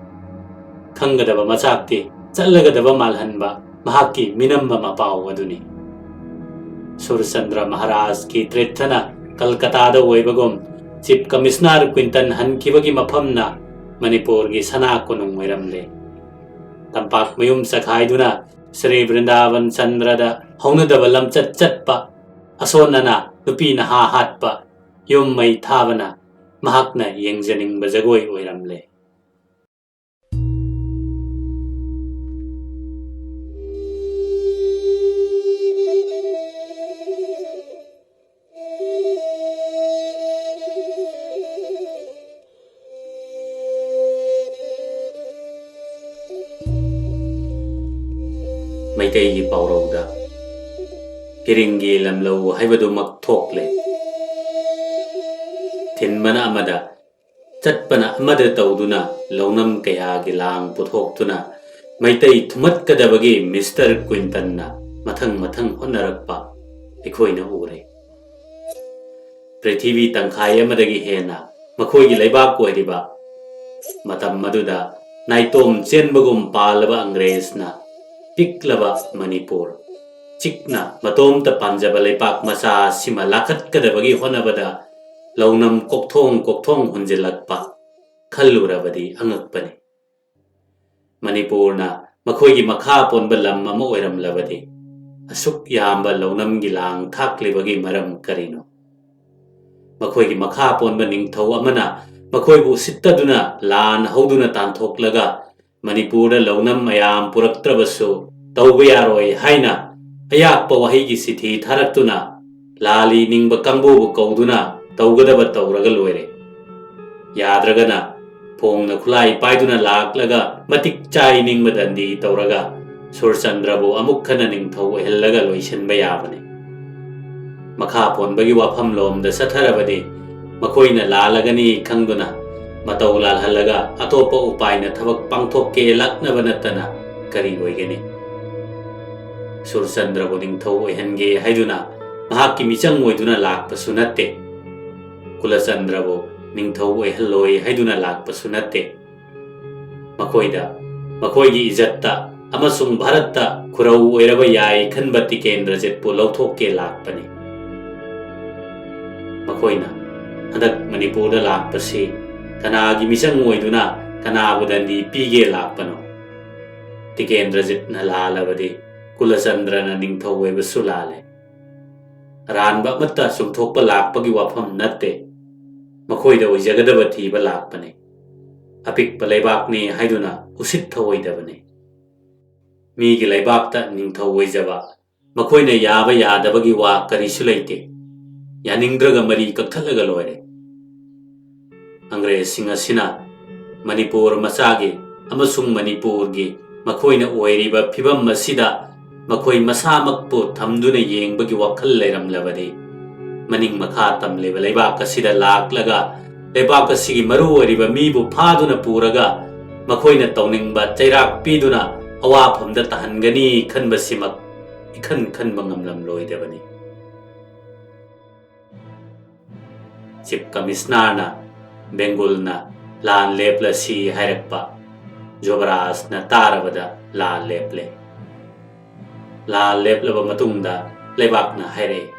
ꯈꯪꯒꯗꯕ ꯃꯆꯥꯛꯇꯤ ꯆꯠꯂꯒꯗꯕ ꯃꯥꯜꯍꯟꯕ ꯃꯍꯥꯛꯀꯤ ꯃꯤꯅꯝꯕ ꯃꯄꯥꯎ ꯑꯗꯨꯅꯤ꯫ ꯁꯨꯔꯆꯟꯗ꯭ꯔ ꯃꯍꯥꯔꯥꯖꯀꯤ ꯇ꯭ꯔꯤꯠꯊꯅ ꯀꯜꯀꯇꯥꯗ ꯑꯣꯏꯕꯒꯨꯝ, ꯆꯤꯐ ꯀꯃꯤꯁꯅꯔ ꯀ꯭ꯋꯤꯟꯇꯟ ꯍꯟꯈꯤꯕꯒꯤ ꯃꯐꯝꯅ ꯃꯅꯤꯄꯨꯔꯒꯤ ꯁꯅꯥ ꯀꯣꯅꯨꯡ ꯑꯣꯏꯔꯝꯂꯦ꯫ ꯇꯝꯄꯥꯛ ꯃꯌꯨꯝ ꯆꯈꯥꯏꯗꯨꯅ ꯁ꯭ꯔꯤ ꯕ꯭ꯔꯤꯟꯗꯥꯕꯟ ꯆꯟꯗ꯭ꯔꯗ ꯍꯧꯅꯗꯕ ꯂꯝꯆꯠ ꯆꯠꯄ, ꯑꯁꯣꯟ ꯑꯅꯥ, ꯅꯨꯄꯤ ꯅꯍꯥ ꯍꯥꯠꯄ, ꯌꯨꯝ ꯃꯩ ꯊꯥꯕꯅ ꯃꯍꯥꯛꯅ ꯌꯦꯡꯖꯅꯤꯡꯕ ꯖꯒꯣꯏ ꯑꯣꯏꯔꯝꯂꯦ꯫ ꯃꯩꯇꯩꯒꯤ ꯄꯥꯎꯔꯧꯗ ꯐꯤꯔꯤꯡꯒꯤ ꯂꯝꯂꯧ ꯍꯥꯏꯕꯗꯨꯃꯛ ꯊꯣꯛꯂꯦ꯫ ꯊꯤꯟꯕꯅ ꯑꯃꯗ, ꯆꯠꯄꯅ ꯑꯃꯗ ꯇꯧꯗꯨꯅ ꯂꯧꯅꯝ ꯀꯌꯥꯒꯤ ꯂꯥꯡ ꯄꯨꯊꯣꯛꯇꯨꯅ ꯃꯩꯇꯩ ꯊꯨꯝꯍꯠꯀꯗꯕꯒꯤ ꯃꯤꯁꯇꯔ ꯀ꯭ꯋꯤꯟꯇꯟꯅ ꯃꯊꯪ ꯃꯊꯪ ꯍꯣꯠꯅꯔꯛꯄ ꯑꯩꯈꯣꯏꯅ ꯎꯔꯦ꯫ ꯄ꯭ꯔꯤꯊꯤꯕꯤ ꯇꯪꯈꯥꯏ ꯑꯃꯗꯒꯤ ꯍꯦꯟꯅ ꯃꯈꯣꯏꯒꯤ ꯂꯩꯕꯥꯛ ꯑꯣꯏꯔꯤꯕ, ꯃꯇꯝ ꯑꯗꯨꯗ ꯅꯥꯏꯇꯣꯝ ꯆꯦꯟꯕꯒꯨꯝ ꯄꯥꯜꯂꯕ ꯑꯪꯒ꯭ꯔꯦꯖꯅ ꯄꯤꯛꯂꯕ ꯃꯅꯤꯄꯨꯔ, ꯆꯤꯛꯅ ꯃꯇꯣꯝꯇ ꯄꯥꯟꯖꯕ ꯂꯩꯄꯥꯛ ꯃꯆꯥ ꯑꯁꯤꯃ ꯂꯥꯈꯠꯀꯗꯕꯒꯤ ꯍꯣꯠꯅꯕꯗ ꯂꯧꯅꯝ ꯀꯣꯛꯊꯣꯡ ꯀꯣꯛꯊꯣꯡ ꯍꯨꯟꯖꯤꯜꯂꯛꯄ ꯈꯜꯂꯨꯔꯕꯗꯤ ꯑꯉꯛꯄꯅꯤ꯫ ꯃꯅꯤꯄꯨꯔꯅ ꯃꯈꯣꯏꯒꯤ ꯃꯈꯥ ꯄꯣꯟꯕ ꯂꯝ ꯑꯃ ꯑꯣꯏꯔꯝꯂꯕꯗꯤ ꯑꯁꯨꯛ ꯌꯥꯝꯕ ꯂꯧꯅꯝꯒꯤ ꯂꯥꯡ ꯊꯥꯛꯂꯤꯕꯒꯤ ꯃꯔꯝ ꯀꯔꯤꯅꯣ? ꯃꯈꯣꯏꯒꯤ ꯃꯈꯥ ꯄꯣꯟꯕ ꯅꯤꯡꯊꯧ ꯑꯃꯅ ꯃꯈꯣꯏꯕꯨ ꯎꯁꯤꯠꯇꯗꯨꯅ ꯂꯥꯟ ꯍꯧꯗꯨꯅ ꯇꯥꯟꯊꯣꯛꯂꯒ ꯃꯅꯤꯄꯨꯔꯗ ꯂꯧꯅꯝ ꯃꯌꯥꯝ ꯄꯨꯔꯛꯇ꯭ꯔꯕꯁꯨ ꯇꯧꯕ ꯌꯥꯔꯣꯏ ꯍꯥꯏꯅ ꯑꯌꯥꯛꯄ ꯋꯥꯍꯩꯒꯤ ꯆꯤꯊꯤ ꯊꯥꯔꯛꯇꯨꯅ ꯂꯥꯜꯂꯤ ꯅꯤꯡꯕ ꯀꯥꯡꯕꯨꯕꯨ ꯀꯧꯗꯨꯅ ꯇꯧꯒꯗꯕ ꯇꯧꯔꯒ ꯂꯣꯏꯔꯦ꯫ ꯌꯥꯗ꯭ꯔꯒꯅ ꯐꯣꯡꯅ ꯈꯨꯠꯂꯥꯏ ꯄꯥꯏꯗꯨꯅ ꯂꯥꯛꯂꯒ ꯃꯇꯤꯛ ꯆꯥꯏ ꯅꯤꯡꯕ ꯗꯟꯗꯤ ꯇꯧꯔꯒ ꯁꯨꯔꯆꯟꯗ꯭ꯔꯕꯨ ꯑꯃꯨꯛ ꯍꯟꯅ ꯅꯤꯡꯊꯧ ꯑꯣꯏꯍꯜꯂꯒ ꯂꯣꯏꯁꯤꯟꯕ ꯌꯥꯕꯅꯤ꯫ ꯃꯈꯥ ꯄꯣꯟꯕꯒꯤ ꯋꯥꯐꯝꯂꯣꯝꯗ ꯆꯠꯊꯔꯕꯗꯤ ꯃꯈꯣꯏꯅ ꯂꯥꯜꯂꯒꯅꯤ ꯈꯪꯗꯨꯅ ꯃꯇꯧ ꯂꯥꯜꯍꯜꯂꯒ ꯑꯇꯣꯞꯄ ꯎꯄꯥꯏꯅ ꯊꯕꯛ ꯄꯥꯡꯊꯣꯛꯀꯦ ꯂꯥꯛꯅꯕ ꯅꯠꯇꯅ ꯀꯔꯤ ꯑꯣꯏꯒꯅꯤ? ꯁꯨꯔꯆꯟꯗ꯭ꯔꯕꯨ ꯅꯤꯡꯊꯧ ꯑꯣꯏꯍꯟꯒꯦ ꯍꯥꯏꯗꯨꯅ ꯃꯍꯥꯛꯀꯤ ꯃꯤꯆꯪ ꯑꯣꯏꯗꯨꯅ ꯂꯥꯛꯄꯁꯨ ꯅꯠꯇꯦ꯫ ꯀꯨꯂꯆꯟꯗ꯭ꯔꯕꯨ ꯅꯤꯡꯊꯧ ꯑꯣꯏꯍꯜꯂꯣꯏ ꯍꯥꯏꯗꯨꯅ ꯂꯥꯛꯄꯁꯨ ꯅꯠꯇꯦ꯫ ꯃꯈꯣꯏꯗ, ꯃꯈꯣꯏꯒꯤ ꯏꯖꯠꯇ ꯑꯃꯁꯨꯡ ꯚꯥꯔꯠꯇ ꯈꯨꯔꯧ ꯑꯣꯏꯔꯕ ꯌꯥꯏ ꯈꯟꯕ ꯇꯤꯀꯦꯟꯗ꯭ꯔꯖꯤꯠꯄꯨ ꯂꯧꯊꯣꯛꯀꯦ ꯂꯥꯛꯄꯅꯤ꯫ ꯃꯈꯣꯏꯅ ꯍꯟꯗꯛ ꯃꯅꯤꯄꯨꯔꯗ ꯂꯥꯛꯄꯁꯤ ꯀꯅꯥꯒꯤ ꯃꯤꯆꯪ ꯑꯣꯏꯗꯨꯅ ꯀꯅꯥꯕꯨ ꯗꯟꯗꯤ ꯄꯤꯒꯦ ꯂꯥꯛꯄꯅꯣ? ꯇꯤꯀꯦꯟꯗ꯭ꯔꯖꯤꯠꯅ ꯂꯥꯜꯂꯕꯗꯤ ꯀꯨꯂꯆꯟꯗ꯭ꯔꯅ ꯅꯤꯡꯊꯧ ꯑꯣꯏꯕꯁꯨ ꯂꯥꯜꯂꯦ꯫ ꯑꯔꯥꯟꯕ ꯑꯃꯠꯇ ꯆꯨꯝꯊꯣꯛꯄ ꯂꯥꯛꯄꯒꯤ ꯋꯥꯐꯝ ꯅꯠꯇꯦ꯫ ꯃꯈꯣꯏꯗ ꯑꯣꯏꯖꯒꯗꯕ ꯊꯤꯕ ꯂꯥꯛꯄꯅꯤ꯫ ꯑꯄꯤꯛꯄ ꯂꯩꯕꯥꯛꯅꯤ ꯍꯥꯏꯗꯨꯅ ꯎꯁꯤꯠ ꯊꯑꯣꯏꯗꯕꯅꯤ꯫ ꯃꯤꯒꯤ ꯂꯩꯕꯥꯛꯇ ꯅꯤꯡꯊꯧ ꯑꯣꯏꯖꯕ ꯃꯈꯣꯏꯅ ꯌꯥꯕ ꯌꯥꯗꯕꯒꯤ ꯋꯥ ꯀꯔꯤꯁꯨ ꯂꯩꯇꯦ꯫ ꯌꯥꯅꯤꯡꯗ꯭ꯔꯒ ꯃꯔꯤ ꯀꯛꯊꯠꯂꯒ ꯂꯣꯏꯔꯦ꯫ ꯑꯪꯒ꯭ꯔꯦꯖꯁꯤꯡ ꯑꯁꯤꯅ ꯃꯅꯤꯄꯨꯔ ꯃꯆꯥꯒꯤ ꯑꯃꯁꯨꯡ ꯃꯅꯤꯄꯨꯔꯒꯤ ꯃꯈꯣꯏꯅ ꯑꯣꯏꯔꯤꯕ ꯐꯤꯕꯝ ꯑꯁꯤꯗ ꯃꯈꯣꯏ ꯃꯁꯥꯃꯛꯄꯨ ꯊꯝꯗꯨꯅ ꯌꯦꯡꯕꯒꯤ ꯋꯥꯈꯜ ꯂꯩꯔꯝꯂꯕꯗꯤ, ꯃꯅꯤꯡ ꯃꯈꯥ ꯇꯝꯂꯤꯕ ꯂꯩꯕꯥꯛ ꯑꯁꯤꯗ ꯂꯥꯛꯂꯒ ꯂꯩꯕꯥꯛ ꯑꯁꯤꯒꯤ ꯃꯔꯨ ꯑꯣꯏꯔꯤꯕ ꯃꯤꯕꯨ ꯐꯥꯗꯨꯅ ꯄꯨꯔꯒ ꯃꯈꯣꯏꯅ ꯇꯧꯅꯤꯡꯕ ꯆꯩꯔꯥꯛ ꯄꯤꯗꯨꯅ ꯑꯋꯥꯐꯝꯗ ꯇꯥꯍꯟꯒꯅꯤ ꯈꯟꯕꯁꯤꯃꯛ ꯏꯈꯟ ꯈꯟꯕ ꯉꯝꯂꯝꯂꯣꯏꯗꯕꯅꯤ꯫ ꯆꯤꯐ ꯀꯃꯤꯁꯅꯔꯅ ꯕꯦꯡꯒꯨꯜꯅ ꯂꯥꯟ ꯂꯦꯞꯂꯁꯤ ꯍꯥꯏꯔꯛꯄ ꯖꯨꯕꯔꯥꯖꯅ ꯇꯥꯔꯕꯗ ꯂꯥꯟ ꯂꯦꯞꯂꯦ꯫ ꯂꯥꯟ ꯂꯦꯞꯂꯕ ꯃꯇꯨꯡꯗ ꯂꯩꯕꯥꯛꯅ ꯍꯥꯏꯔꯛꯏ,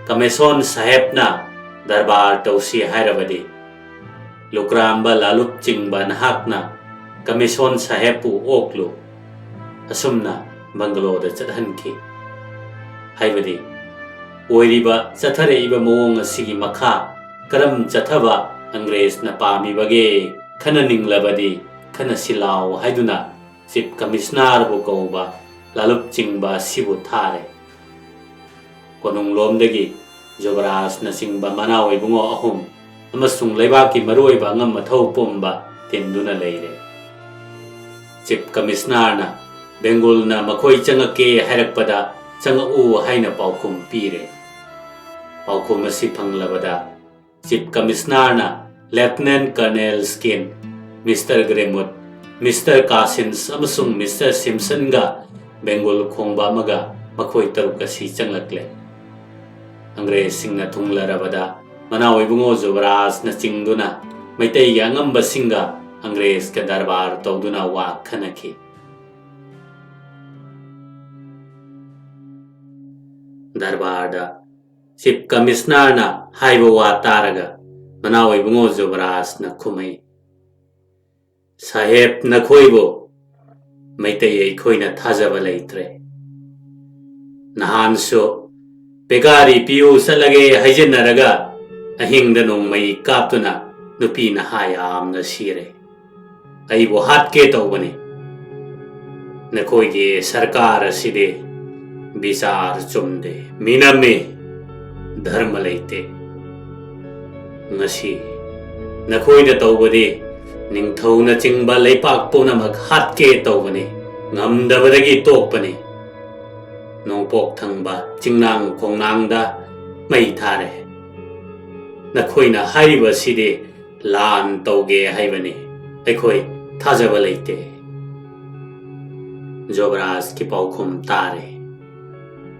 "ꯀꯃꯤꯁꯣꯟ ꯁꯥꯍꯦꯕꯅ ꯗꯔꯕꯥꯔ ꯇꯧꯁꯤ ꯍꯥꯏꯔꯕꯗꯤ, ꯂꯨꯀ꯭ꯔꯥꯝꯕ ꯂꯥꯂꯨꯞ ꯆꯤꯡꯕ ꯅꯍꯥꯛꯅ ꯀꯃꯤꯁꯣꯟ ꯁꯥꯍꯦꯕꯄꯨ ꯑꯣꯛꯂꯨ꯫" ꯑꯁꯨꯝꯅ ꯕꯪꯒꯂꯣꯗ ꯆꯠꯍꯟꯈꯤ꯫ ꯍꯥꯏꯕꯗꯤ, ꯑꯣꯏꯔꯤꯕ ꯆꯠꯊꯔꯛꯏꯕ ꯃꯑꯣꯡ ꯑꯁꯤꯒꯤ ꯃꯈꯥ ꯀꯔꯝ ꯆꯠꯊꯕ ꯑꯪꯒ꯭ꯔꯦꯖꯅ ꯄꯥꯝꯃꯤꯕꯒꯦ ꯈꯟꯅꯅꯤꯡꯂꯕꯗꯤ ꯈꯟꯅꯁꯤ ꯂꯥꯎ ꯍꯥꯏꯗꯨꯅ ꯆꯤꯐ ꯀꯃꯤꯁꯅꯔꯕꯨ ꯀꯧꯕ ꯂꯥꯂꯨꯞ ꯆꯤꯡꯕ ꯑꯁꯤꯕꯨ ꯊꯥꯔꯦ꯫ ꯀꯣꯅꯨꯡꯂꯣꯝꯗꯒꯤ ꯖꯨꯕꯔꯥꯖꯅꯆꯤꯡꯕ ꯃꯅꯥꯎ ꯏꯕꯨꯡꯉꯣ ꯑꯍꯨꯝ ꯑꯃꯁꯨꯡ ꯂꯩꯕꯥꯛꯀꯤ ꯃꯔꯨꯑꯣꯏꯕ ꯑꯉꯝ ꯑꯊꯧ ꯄꯨꯝꯕ ꯇꯤꯟꯗꯨꯅ ꯂꯩꯔꯦ꯫ ꯆꯤꯐ ꯀꯃꯤꯁꯅꯔꯅ ꯕꯦꯡꯒꯨꯜꯅ ꯃꯈꯣꯏ ꯆꯪꯉꯛꯀꯦ ꯍꯥꯏꯔꯛꯄꯗ ꯆꯪꯉꯛꯎ ꯍꯥꯏꯅ ꯄꯥꯎꯈꯨꯝ ꯄꯤꯔꯦ꯫ ꯄꯥꯎꯈꯨꯝ ꯑꯁꯤ ꯐꯪꯂꯕꯗ ꯆꯤꯐ ꯀꯃꯤꯁꯅꯔꯅ lieutenant colonel Skene, mister Grimwood, mister Cossins ꯑꯃꯁꯨꯡ ꯃꯤꯁꯇꯔ ꯁꯤꯝꯁꯟꯒ ꯕꯦꯡꯒꯨꯜ ꯈꯣꯡꯕ ꯑꯃꯒ ꯃꯈꯣꯏ ꯇꯔꯨꯛ ꯑꯁꯤ ꯆꯪꯂꯛꯂꯦ꯫ ꯑꯪꯒ꯭ꯔꯦꯖꯁꯤꯡꯅ ꯊꯨꯡꯂꯔꯕꯗ ꯃꯅꯥꯎ ꯏꯕꯨꯡꯉꯣ ꯖꯨꯕꯔꯥꯖꯅ ꯆꯤꯡꯗꯨꯅ ꯃꯩꯇꯩꯒꯤ ꯑꯉꯝꯕꯁꯤꯡꯒ ꯑꯪꯒ꯭ꯔꯦꯖꯀ ꯗꯔꯕꯥꯔ ꯇꯧꯗꯨꯅ ꯋꯥ ꯈꯟꯅꯈꯤ꯫ ꯗꯔꯕꯥꯔꯗ ꯆꯤꯐ ꯀꯃꯤꯁꯅꯔꯅ ꯍꯥꯏꯕ ꯋꯥ ꯇꯥꯔꯒ ꯃꯅꯥꯎ ꯏꯕꯨꯡꯉꯣ ꯖꯨꯕꯔꯥꯖꯅ ꯈꯨꯝꯃꯛꯏ, "ꯁꯥꯍꯦꯕ, ꯅꯈꯣꯏꯕꯨ ꯃꯩꯇꯩ ꯑꯩꯈꯣꯏꯅ ꯊꯥꯖꯕ ꯂꯩꯇ꯭ꯔꯦ꯫ ꯅꯍꯥꯟꯁꯨ ꯄꯦꯒꯥꯔꯤ ꯄꯤꯌꯨ ꯆꯠꯂꯒꯦ ꯍꯥꯏꯖꯤꯟꯅꯔꯒ ꯑꯍꯤꯡꯗ ꯅꯣꯡꯃꯩ ꯀꯥꯞꯇꯨꯅ ꯅꯨꯄꯤ ꯅꯍꯥ ꯌꯥꯝꯅ ꯁꯤꯔꯦ꯫ ꯑꯩꯕꯨ ꯍꯥꯠꯀꯦ ꯇꯧꯕꯅꯤ꯫ ꯅꯈꯣꯏꯒꯤ ꯁꯔꯀꯥꯔ ꯑꯁꯤꯗꯤ ꯕꯤꯆꯥꯔ ꯆꯨꯝꯗꯦ, ꯃꯤꯅꯝꯃꯤ, ꯙꯔꯃ ꯂꯩꯇꯦ꯫ ꯉꯁꯤ ꯅꯈꯣꯏꯅ ꯇꯧꯕꯗꯤ ꯅꯤꯡꯊꯧꯅꯆꯤꯡꯕ ꯂꯩꯄꯥꯛ ꯄꯨꯝꯅꯃꯛ ꯍꯥꯠꯀꯦ ꯇꯧꯕꯅꯤ꯫ ꯉꯝꯗꯕꯗꯒꯤ ꯇꯣꯛꯄꯅꯤ꯫ ꯅꯣꯡꯄꯣꯛ ꯊꯪꯕ ꯆꯤꯡꯅꯥꯡ ꯈꯣꯡꯅꯥꯡꯗ ꯃꯩ ꯊꯥꯔꯦ꯫ ꯅꯈꯣꯏꯅ ꯍꯥꯏꯔꯤꯕꯁꯤꯗꯤ ꯂꯥꯟ ꯇꯧꯒꯦ ꯍꯥꯏꯕꯅꯤ꯫ ꯑꯩꯈꯣꯏ ꯊꯥꯖꯕ ꯂꯩꯇꯦ꯫ ꯖꯣꯕꯔꯥꯖꯀꯤ ꯄꯥꯎꯈꯨꯝ ꯇꯥꯔꯦ꯫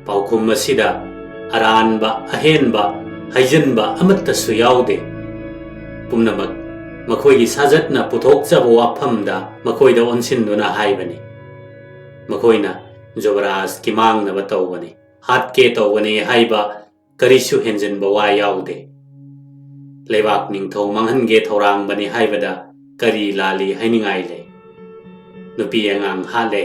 ꯄꯥꯎꯈꯨꯝ ꯑꯁꯤꯗ ꯑꯔꯥꯟꯕ, ꯑꯍꯦꯟꯕ, ꯍꯩꯖꯤꯟꯕ ꯑꯃꯠꯇꯁꯨ ꯌꯥꯎꯗꯦ꯫ ꯄꯨꯝꯅꯃꯛ ꯃꯈꯣꯏꯒꯤ ꯁꯥꯖꯠꯅ ꯄꯨꯊꯣꯛꯆꯕ ꯋꯥꯐꯝꯗ ꯃꯈꯣꯏꯗ ꯑꯣꯟꯁꯤꯟꯗꯨꯅ ꯍꯥꯏꯕꯅꯤ꯫ ꯃꯈꯣꯏꯅ ꯖꯣꯕꯔꯥꯖꯀꯤ ꯃꯥꯡꯅꯕ ꯇꯧꯕꯅꯤ, ꯍꯥꯠꯀꯦ ꯇꯧꯕꯅꯤ ꯍꯥꯏꯕ ꯀꯔꯤꯁꯨ ꯍꯦꯟꯖꯤꯟꯕ ꯋꯥ ꯌꯥꯎꯗꯦ꯫ ꯂꯩꯕꯥꯛ ꯅꯤꯡꯊꯧ ꯃꯥꯡꯍꯟꯒꯦ ꯊꯧꯔꯥꯡꯕꯅꯤ ꯍꯥꯏꯕꯗ ꯀꯔꯤ ꯂꯥꯜꯂꯤ ꯍꯥꯏꯅꯤꯡꯉꯥꯏ ꯂꯩ? ꯅꯨꯄꯤ ꯑꯉꯥꯡ ꯍꯥꯠꯂꯦ,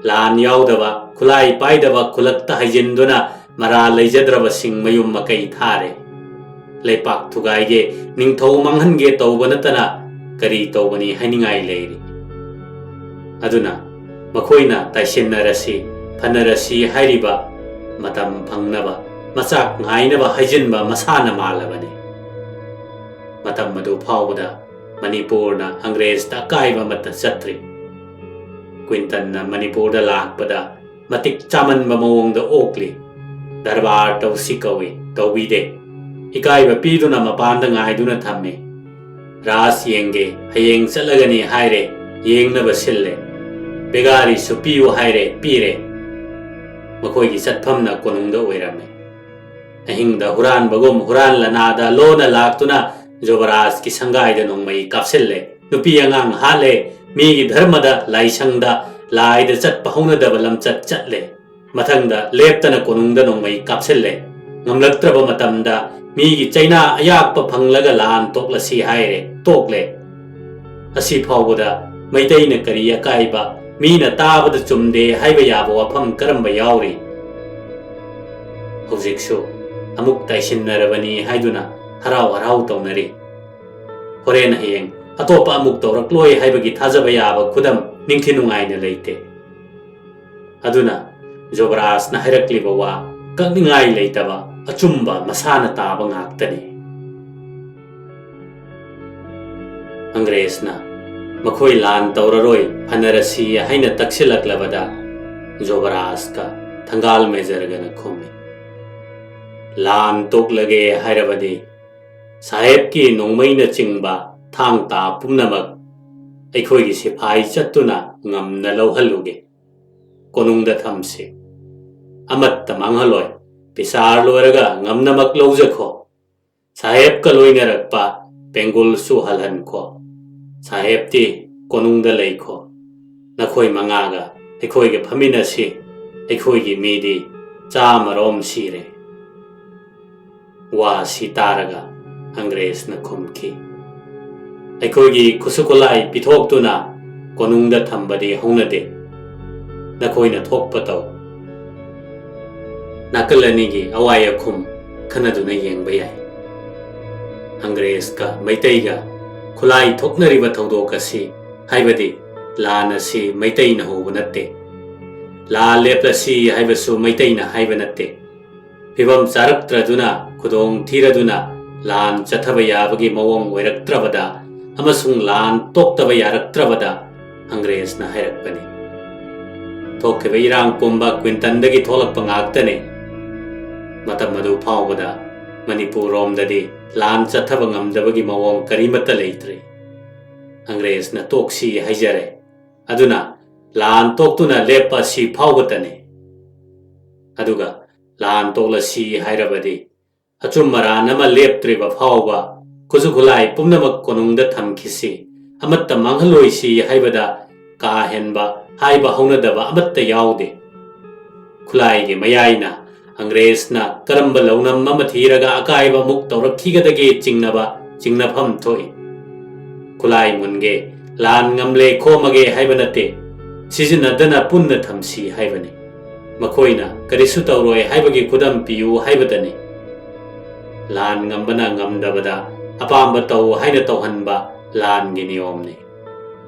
ꯂꯥꯟ ꯌꯥꯎꯗꯕ, ꯈꯨꯠꯂꯥꯏ ꯄꯥꯏꯗꯕ ꯈꯨꯜꯂꯛꯇ ꯍꯩꯖꯤꯟꯗꯨꯅ ꯃꯔꯥꯜ ꯂꯩꯖꯗ꯭ꯔꯕꯁꯤꯡ ꯃꯌꯨꯝ ꯃꯀꯩ ꯊꯥꯔꯦ꯫ ꯂꯩꯄꯥꯛ ꯊꯨꯒꯥꯏꯒꯦ, ꯅꯤꯡꯊꯧ ꯃꯥꯡꯍꯟꯒꯦ ꯇꯧꯕ ꯅꯠꯇꯅ ꯀꯔꯤ ꯇꯧꯕꯅꯤ ꯍꯥꯏꯅꯤꯡꯉꯥꯏ ꯂꯩꯔꯤ? ꯑꯗꯨꯅ ꯃꯈꯣꯏꯅ ꯇꯥꯏꯁꯤꯟꯅꯔꯁꯤ, ꯐꯅꯔꯁꯤ ꯍꯥꯏꯔꯤꯕ ꯃꯇꯝ ꯐꯪꯅꯕ ꯃꯆꯥꯛ ꯉꯥꯏꯅꯕ ꯍꯥꯏꯖꯤꯟꯕ ꯃꯁꯥꯅ ꯃꯥꯜꯂꯕꯅꯤ꯫ ꯃꯇꯝ ꯑꯗꯨ ꯐꯥꯎꯕꯗ ꯃꯅꯤꯄꯨꯔꯅ ꯑꯪꯒ꯭ꯔꯦꯖꯇ ꯑꯀꯥꯏꯕ ꯑꯃꯠꯇ ꯆꯠꯇ꯭ꯔꯤ꯫ ꯀ꯭ꯋꯤꯟꯇꯟꯅ ꯃꯅꯤꯄꯨꯔꯗ ꯂꯥꯛꯄꯗ ꯃꯇꯤꯛ ꯆꯥꯃꯟꯕ ꯃꯑꯣꯡꯗ ꯑꯣꯛꯂꯤ꯫ ꯗꯔꯕꯥꯔ ꯇꯧꯁꯤ ꯀꯧꯏ, ꯇꯧꯕꯤꯗꯦ꯫ ꯏꯀꯥꯏꯕ ꯄꯤꯗꯨꯅ ꯃꯄꯥꯟꯗ ꯉꯥꯏꯗꯨꯅ ꯊꯝꯃꯤ꯫ ꯔꯥꯁ ꯌꯦꯡꯒꯦ, ꯍꯌꯦꯡ ꯆꯠꯂꯒꯅꯤ ꯍꯥꯏꯔꯦ, ꯌꯦꯡꯅꯕ ꯁꯤꯜꯂꯦ꯫ ꯕꯦꯒꯥꯔꯤꯁꯨ ꯄꯤꯌꯨ ꯍꯥꯏꯔꯦ, ꯄꯤꯔꯦ꯫ ꯃꯈꯣꯏꯒꯤ ꯆꯠꯐꯝꯅ ꯀꯣꯅꯨꯡꯗ ꯑꯣꯏꯔꯝꯃꯤ꯫ ꯑꯍꯤꯡꯗ ꯍꯨꯔꯥꯟꯕꯒꯨꯝ ꯍꯨꯔꯥꯟ ꯂꯅꯥꯗ ꯂꯣꯟꯅ ꯂꯥꯛꯇꯨꯅ ꯖꯣꯕꯔꯥꯖꯀꯤ ꯁꯪꯒꯥꯏꯗ ꯅꯣꯡꯃꯩ ꯀꯥꯞꯁꯤꯜꯂꯦ꯫ ꯅꯨꯄꯤ ꯑꯉꯥꯡ ꯍꯥꯠꯂꯦ꯫ ꯃꯤꯒꯤ ꯙꯔꯃꯗ, ꯂꯥꯏꯁꯪꯗ, ꯂꯥꯏꯗ ꯆꯠꯄ ꯍꯧꯅꯗꯕ ꯂꯝꯆꯠ ꯆꯠꯂꯦ꯫ ꯃꯊꯪꯗ ꯂꯦꯞꯇꯅ ꯀꯣꯅꯨꯡꯗ ꯅꯣꯡꯃꯩ ꯀꯥꯞꯁꯤꯜꯂꯦ꯫ ꯉꯝꯂꯛꯇ꯭ꯔꯕ ꯃꯇꯝꯗ ꯃꯤꯒꯤ ꯆꯩꯅꯥ ꯑꯌꯥꯛꯄ ꯐꯪꯂꯒ ꯂꯥꯟ ꯇꯣꯛꯂꯁꯤ ꯍꯥꯏꯔꯦ, ꯇꯣꯛꯂꯦ꯫ ꯑꯁꯤ ꯐꯥꯎꯕꯗ ꯃꯩꯇꯩꯅ ꯀꯔꯤ ꯑꯀꯥꯏꯕ, ꯃꯤꯅ ꯇꯥꯕꯗ ꯆꯨꯝꯗꯦ ꯍꯥꯏꯕ ꯌꯥꯕ ꯋꯥꯐꯝ ꯀꯔꯝꯕ ꯌꯥꯎꯔꯤ? ꯍꯧꯖꯤꯛꯁꯨ ꯑꯃꯨꯛ ꯇꯥꯏꯁꯤꯟꯅꯔꯕꯅꯤ ꯍꯥꯏꯗꯨꯅ ꯍꯔꯥꯎ ꯍꯔꯥꯎ ꯇꯧꯅꯔꯤ꯫ ꯍꯣꯔꯦꯟ ꯍꯌꯦꯡ ꯑꯇꯣꯞꯄ ꯑꯃꯨꯛ ꯇꯧꯔꯛꯂꯣꯏ ꯍꯥꯏꯕꯒꯤ ꯊꯥꯖꯕ ꯌꯥꯕ ꯈꯨꯗꯝ ꯅꯤꯡꯊꯤ ꯅꯨꯡꯉꯥꯏꯅ ꯂꯩꯇꯦ꯫ ꯑꯗꯨꯅ ꯖꯣꯕꯔꯥꯖꯅ ꯍꯥꯏꯔꯛꯂꯤꯕ ꯋꯥ ꯀꯛꯅꯤꯡꯉꯥꯏ ꯂꯩꯇꯕ ꯑꯆꯨꯝꯕ ꯃꯁꯥꯅ ꯇꯥꯕ ꯉꯥꯛꯇꯅꯤ꯫ ꯑꯪꯒ꯭ꯔꯦꯖꯅ ꯃꯈꯣꯏ ꯂꯥꯟ ꯇꯧꯔꯔꯣꯏ, ꯐꯅꯔꯁꯤ ꯍꯥꯏꯅ ꯇꯛꯁꯤꯜꯂꯛꯂꯕꯗ ꯖꯣꯕꯔꯥꯖꯀ ꯊꯪꯒꯥꯜ ꯃꯦꯖꯔꯒꯅ ꯈꯨꯝꯃꯤ, "ꯂꯥꯟ ꯇꯣꯛꯂꯒꯦ ꯍꯥꯏꯔꯕꯗꯤ ꯁꯥꯍꯦꯕꯀꯤ ꯅꯣꯡꯃꯩꯅꯆꯤꯡꯕ ꯊꯥꯡ ꯇꯥ ꯄꯨꯝꯅꯃꯛ ꯑꯩꯈꯣꯏꯒꯤ ꯁꯤꯐꯥꯏ ꯆꯠꯇꯨꯅ ꯉꯝꯅ ꯂꯧꯍꯜꯂꯨꯒꯦ꯫ ꯀꯣꯅꯨꯡꯗ ꯊꯝꯁꯤ꯫ ꯑꯃꯠꯇ ꯃꯥꯡꯍꯜꯂꯣꯏ꯫ ꯕꯤꯆꯥꯔ ꯂꯣꯏꯔꯒ ꯉꯝꯅꯃꯛ ꯂꯧꯖꯈꯣ꯫ ꯁꯥꯍꯦꯕꯀ ꯂꯣꯏꯅꯔꯛꯄ ꯄꯦꯡꯒꯨꯜꯁꯨ ꯍꯜꯍꯟꯈꯣ꯫ ꯁꯥꯍꯦꯕꯇꯤ ꯀꯣꯅꯨꯡꯗ ꯂꯩꯈꯣ꯫ ꯅꯈꯣꯏ ꯃꯉꯥꯒ ꯑꯩꯈꯣꯏꯒ ꯐꯝꯃꯤꯟꯅꯁꯤ꯫ ꯑꯩꯈꯣꯏꯒꯤ ꯃꯤꯗꯤ ꯆꯥꯃꯔꯣꯝ ꯁꯤꯔꯦ꯫" ꯋꯥ ꯑꯁꯤ ꯇꯥꯔꯒ ꯑꯪꯒ꯭ꯔꯦꯖꯅ ꯈꯨꯝꯈꯤ, "ꯑꯩꯈꯣꯏꯒꯤ ꯈꯨꯠꯁꯨ ꯈꯨꯠꯂꯥꯏ ꯄꯤꯊꯣꯛꯇꯨꯅ ꯀꯣꯅꯨꯡꯗ ꯊꯝꯕꯗꯤ ꯍꯧꯅꯗꯦ꯫ ꯅꯈꯣꯏꯅ ꯊꯣꯛꯄ ꯇꯧ꯫" ꯅꯥꯀꯜ ꯑꯅꯤꯒꯤ ꯑꯋꯥꯏ ꯑꯈꯨꯝ ꯈꯟꯅꯗꯨꯅ ꯌꯦꯡꯕ ꯌꯥꯏ꯫ ꯑꯪꯒ꯭ꯔꯦꯖꯀ ꯃꯩꯇꯩꯒ ꯈꯨꯠꯂꯥꯏ ꯊꯣꯛꯅꯔꯤꯕ ꯊꯧꯗꯣꯛ ꯑꯁꯤ, ꯍꯥꯏꯕꯗꯤ ꯂꯥꯟ ꯑꯁꯤ ꯃꯩꯇꯩꯅ ꯍꯧꯕ ꯅꯠꯇꯦ꯫ ꯂꯥꯟ ꯂꯦꯞꯂꯁꯤ ꯍꯥꯏꯕꯁꯨ ꯃꯩꯇꯩꯅ ꯍꯥꯏꯕ ꯅꯠꯇꯦ꯫ ꯐꯤꯕꯝ ꯆꯥꯔꯛꯇ꯭ꯔꯗꯨꯅ, ꯈꯨꯗꯣꯡ ꯊꯤꯔꯗꯨꯅ ꯂꯥꯟ ꯆꯠꯊꯕ ꯌꯥꯕꯒꯤ ꯃꯑꯣꯡ ꯑꯣꯏꯔꯛꯇ꯭ꯔꯕꯗ ꯑꯃꯁꯨꯡ ꯂꯥꯟ ꯇꯣꯛꯇꯕ ꯌꯥꯔꯛꯇ꯭ꯔꯕꯗ ꯑꯪꯒ꯭ꯔꯦꯖꯅ ꯍꯥꯏꯔꯛꯄꯅꯤ꯫ ꯊꯣꯛꯈꯤꯕ ꯏꯔꯥꯡ ꯄꯨꯝꯕ ꯀ꯭ꯋꯤꯟꯇꯟꯗꯒꯤ ꯊꯣꯛꯂꯛꯄ ꯉꯥꯛꯇꯅꯤ꯫ ꯃꯇꯝ ꯑꯗꯨ ꯐꯥꯎꯕꯗ ꯃꯅꯤꯄꯨꯔ ꯔꯣꯝꯗꯗꯤ ꯂꯥꯟ ꯆꯠꯊꯕ ꯉꯝꯗꯕꯒꯤ ꯃꯑꯣꯡ ꯀꯔꯤꯃꯠꯇ ꯂꯩꯇ꯭ꯔꯤ꯫ ꯑꯪꯒ꯭ꯔꯦꯖꯅ ꯇꯣꯛꯁꯤ ꯍꯥꯏꯖꯔꯦ꯫ ꯑꯗꯨꯅ ꯂꯥꯟ ꯇꯣꯛꯇꯨꯅ ꯂꯦꯞꯄ ꯑꯁꯤ ꯐꯥꯎꯕꯇꯅꯤ꯫ ꯑꯗꯨꯒ ꯂꯥꯟ ꯇꯣꯛꯂꯁꯤ ꯍꯥꯏꯔꯕꯗꯤ ꯑꯆꯨꯝ ꯑꯔꯥꯟ ꯑꯃ ꯂꯦꯞꯇ꯭ꯔꯤꯕ ꯐꯥꯎꯕ ꯈꯨꯠꯁꯨ ꯈꯨꯠꯂꯥꯏ ꯄꯨꯝꯅꯃꯛ ꯀꯣꯅꯨꯡꯗ ꯊꯝꯈꯤꯁꯤ, ꯑꯃꯠꯇ ꯃꯥꯡꯍꯜꯂꯣꯏꯁꯤ ꯍꯥꯏꯕꯗ ꯀꯥ ꯍꯦꯟꯕ ꯍꯥꯏꯕ ꯍꯧꯅꯗꯕ ꯑꯃꯠꯇ ꯌꯥꯎꯗꯦ꯫ ꯈꯨꯠꯂꯥꯏꯒꯤ ꯃꯌꯥꯏꯅ ꯑꯪꯒ꯭ꯔꯦꯖꯅ ꯀꯔꯝꯕ ꯂꯧꯅꯝ ꯑꯃ ꯊꯤꯔꯒ ꯑꯀꯥꯏꯕ ꯑꯃꯨꯛ ꯇꯧꯔꯛꯈꯤꯒꯗꯒꯦ ꯆꯤꯡꯅꯕ ꯆꯤꯡꯅꯐꯝ ꯊꯣꯛꯏ꯫ ꯈꯨꯠꯂꯥꯏ ꯃꯨꯟꯒꯦ, ꯂꯥꯟ ꯉꯝꯂꯦ ꯈꯣꯝꯃꯒꯦ ꯍꯥꯏꯕ ꯅꯠꯇꯦ, ꯁꯤꯖꯤꯟꯅꯗꯅ ꯄꯨꯟꯅ ꯊꯝꯁꯤ ꯍꯥꯏꯕꯅꯤ꯫ ꯃꯈꯣꯏꯅ ꯀꯔꯤꯁꯨ ꯇꯧꯔꯣꯏ ꯍꯥꯏꯕꯒꯤ ꯈꯨꯗꯝ ꯄꯤꯌꯨ ꯍꯥꯏꯕꯗꯅꯤ꯫ ꯂꯥꯟ ꯉꯝꯕꯅ ꯉꯝꯗꯕꯗ ꯑꯄꯥꯝꯕ ꯇꯧ ꯍꯥꯏꯅ ꯇꯧꯍꯟꯕ ꯂꯥꯟꯒꯤ ꯅꯤꯌꯣꯝꯅꯤ꯫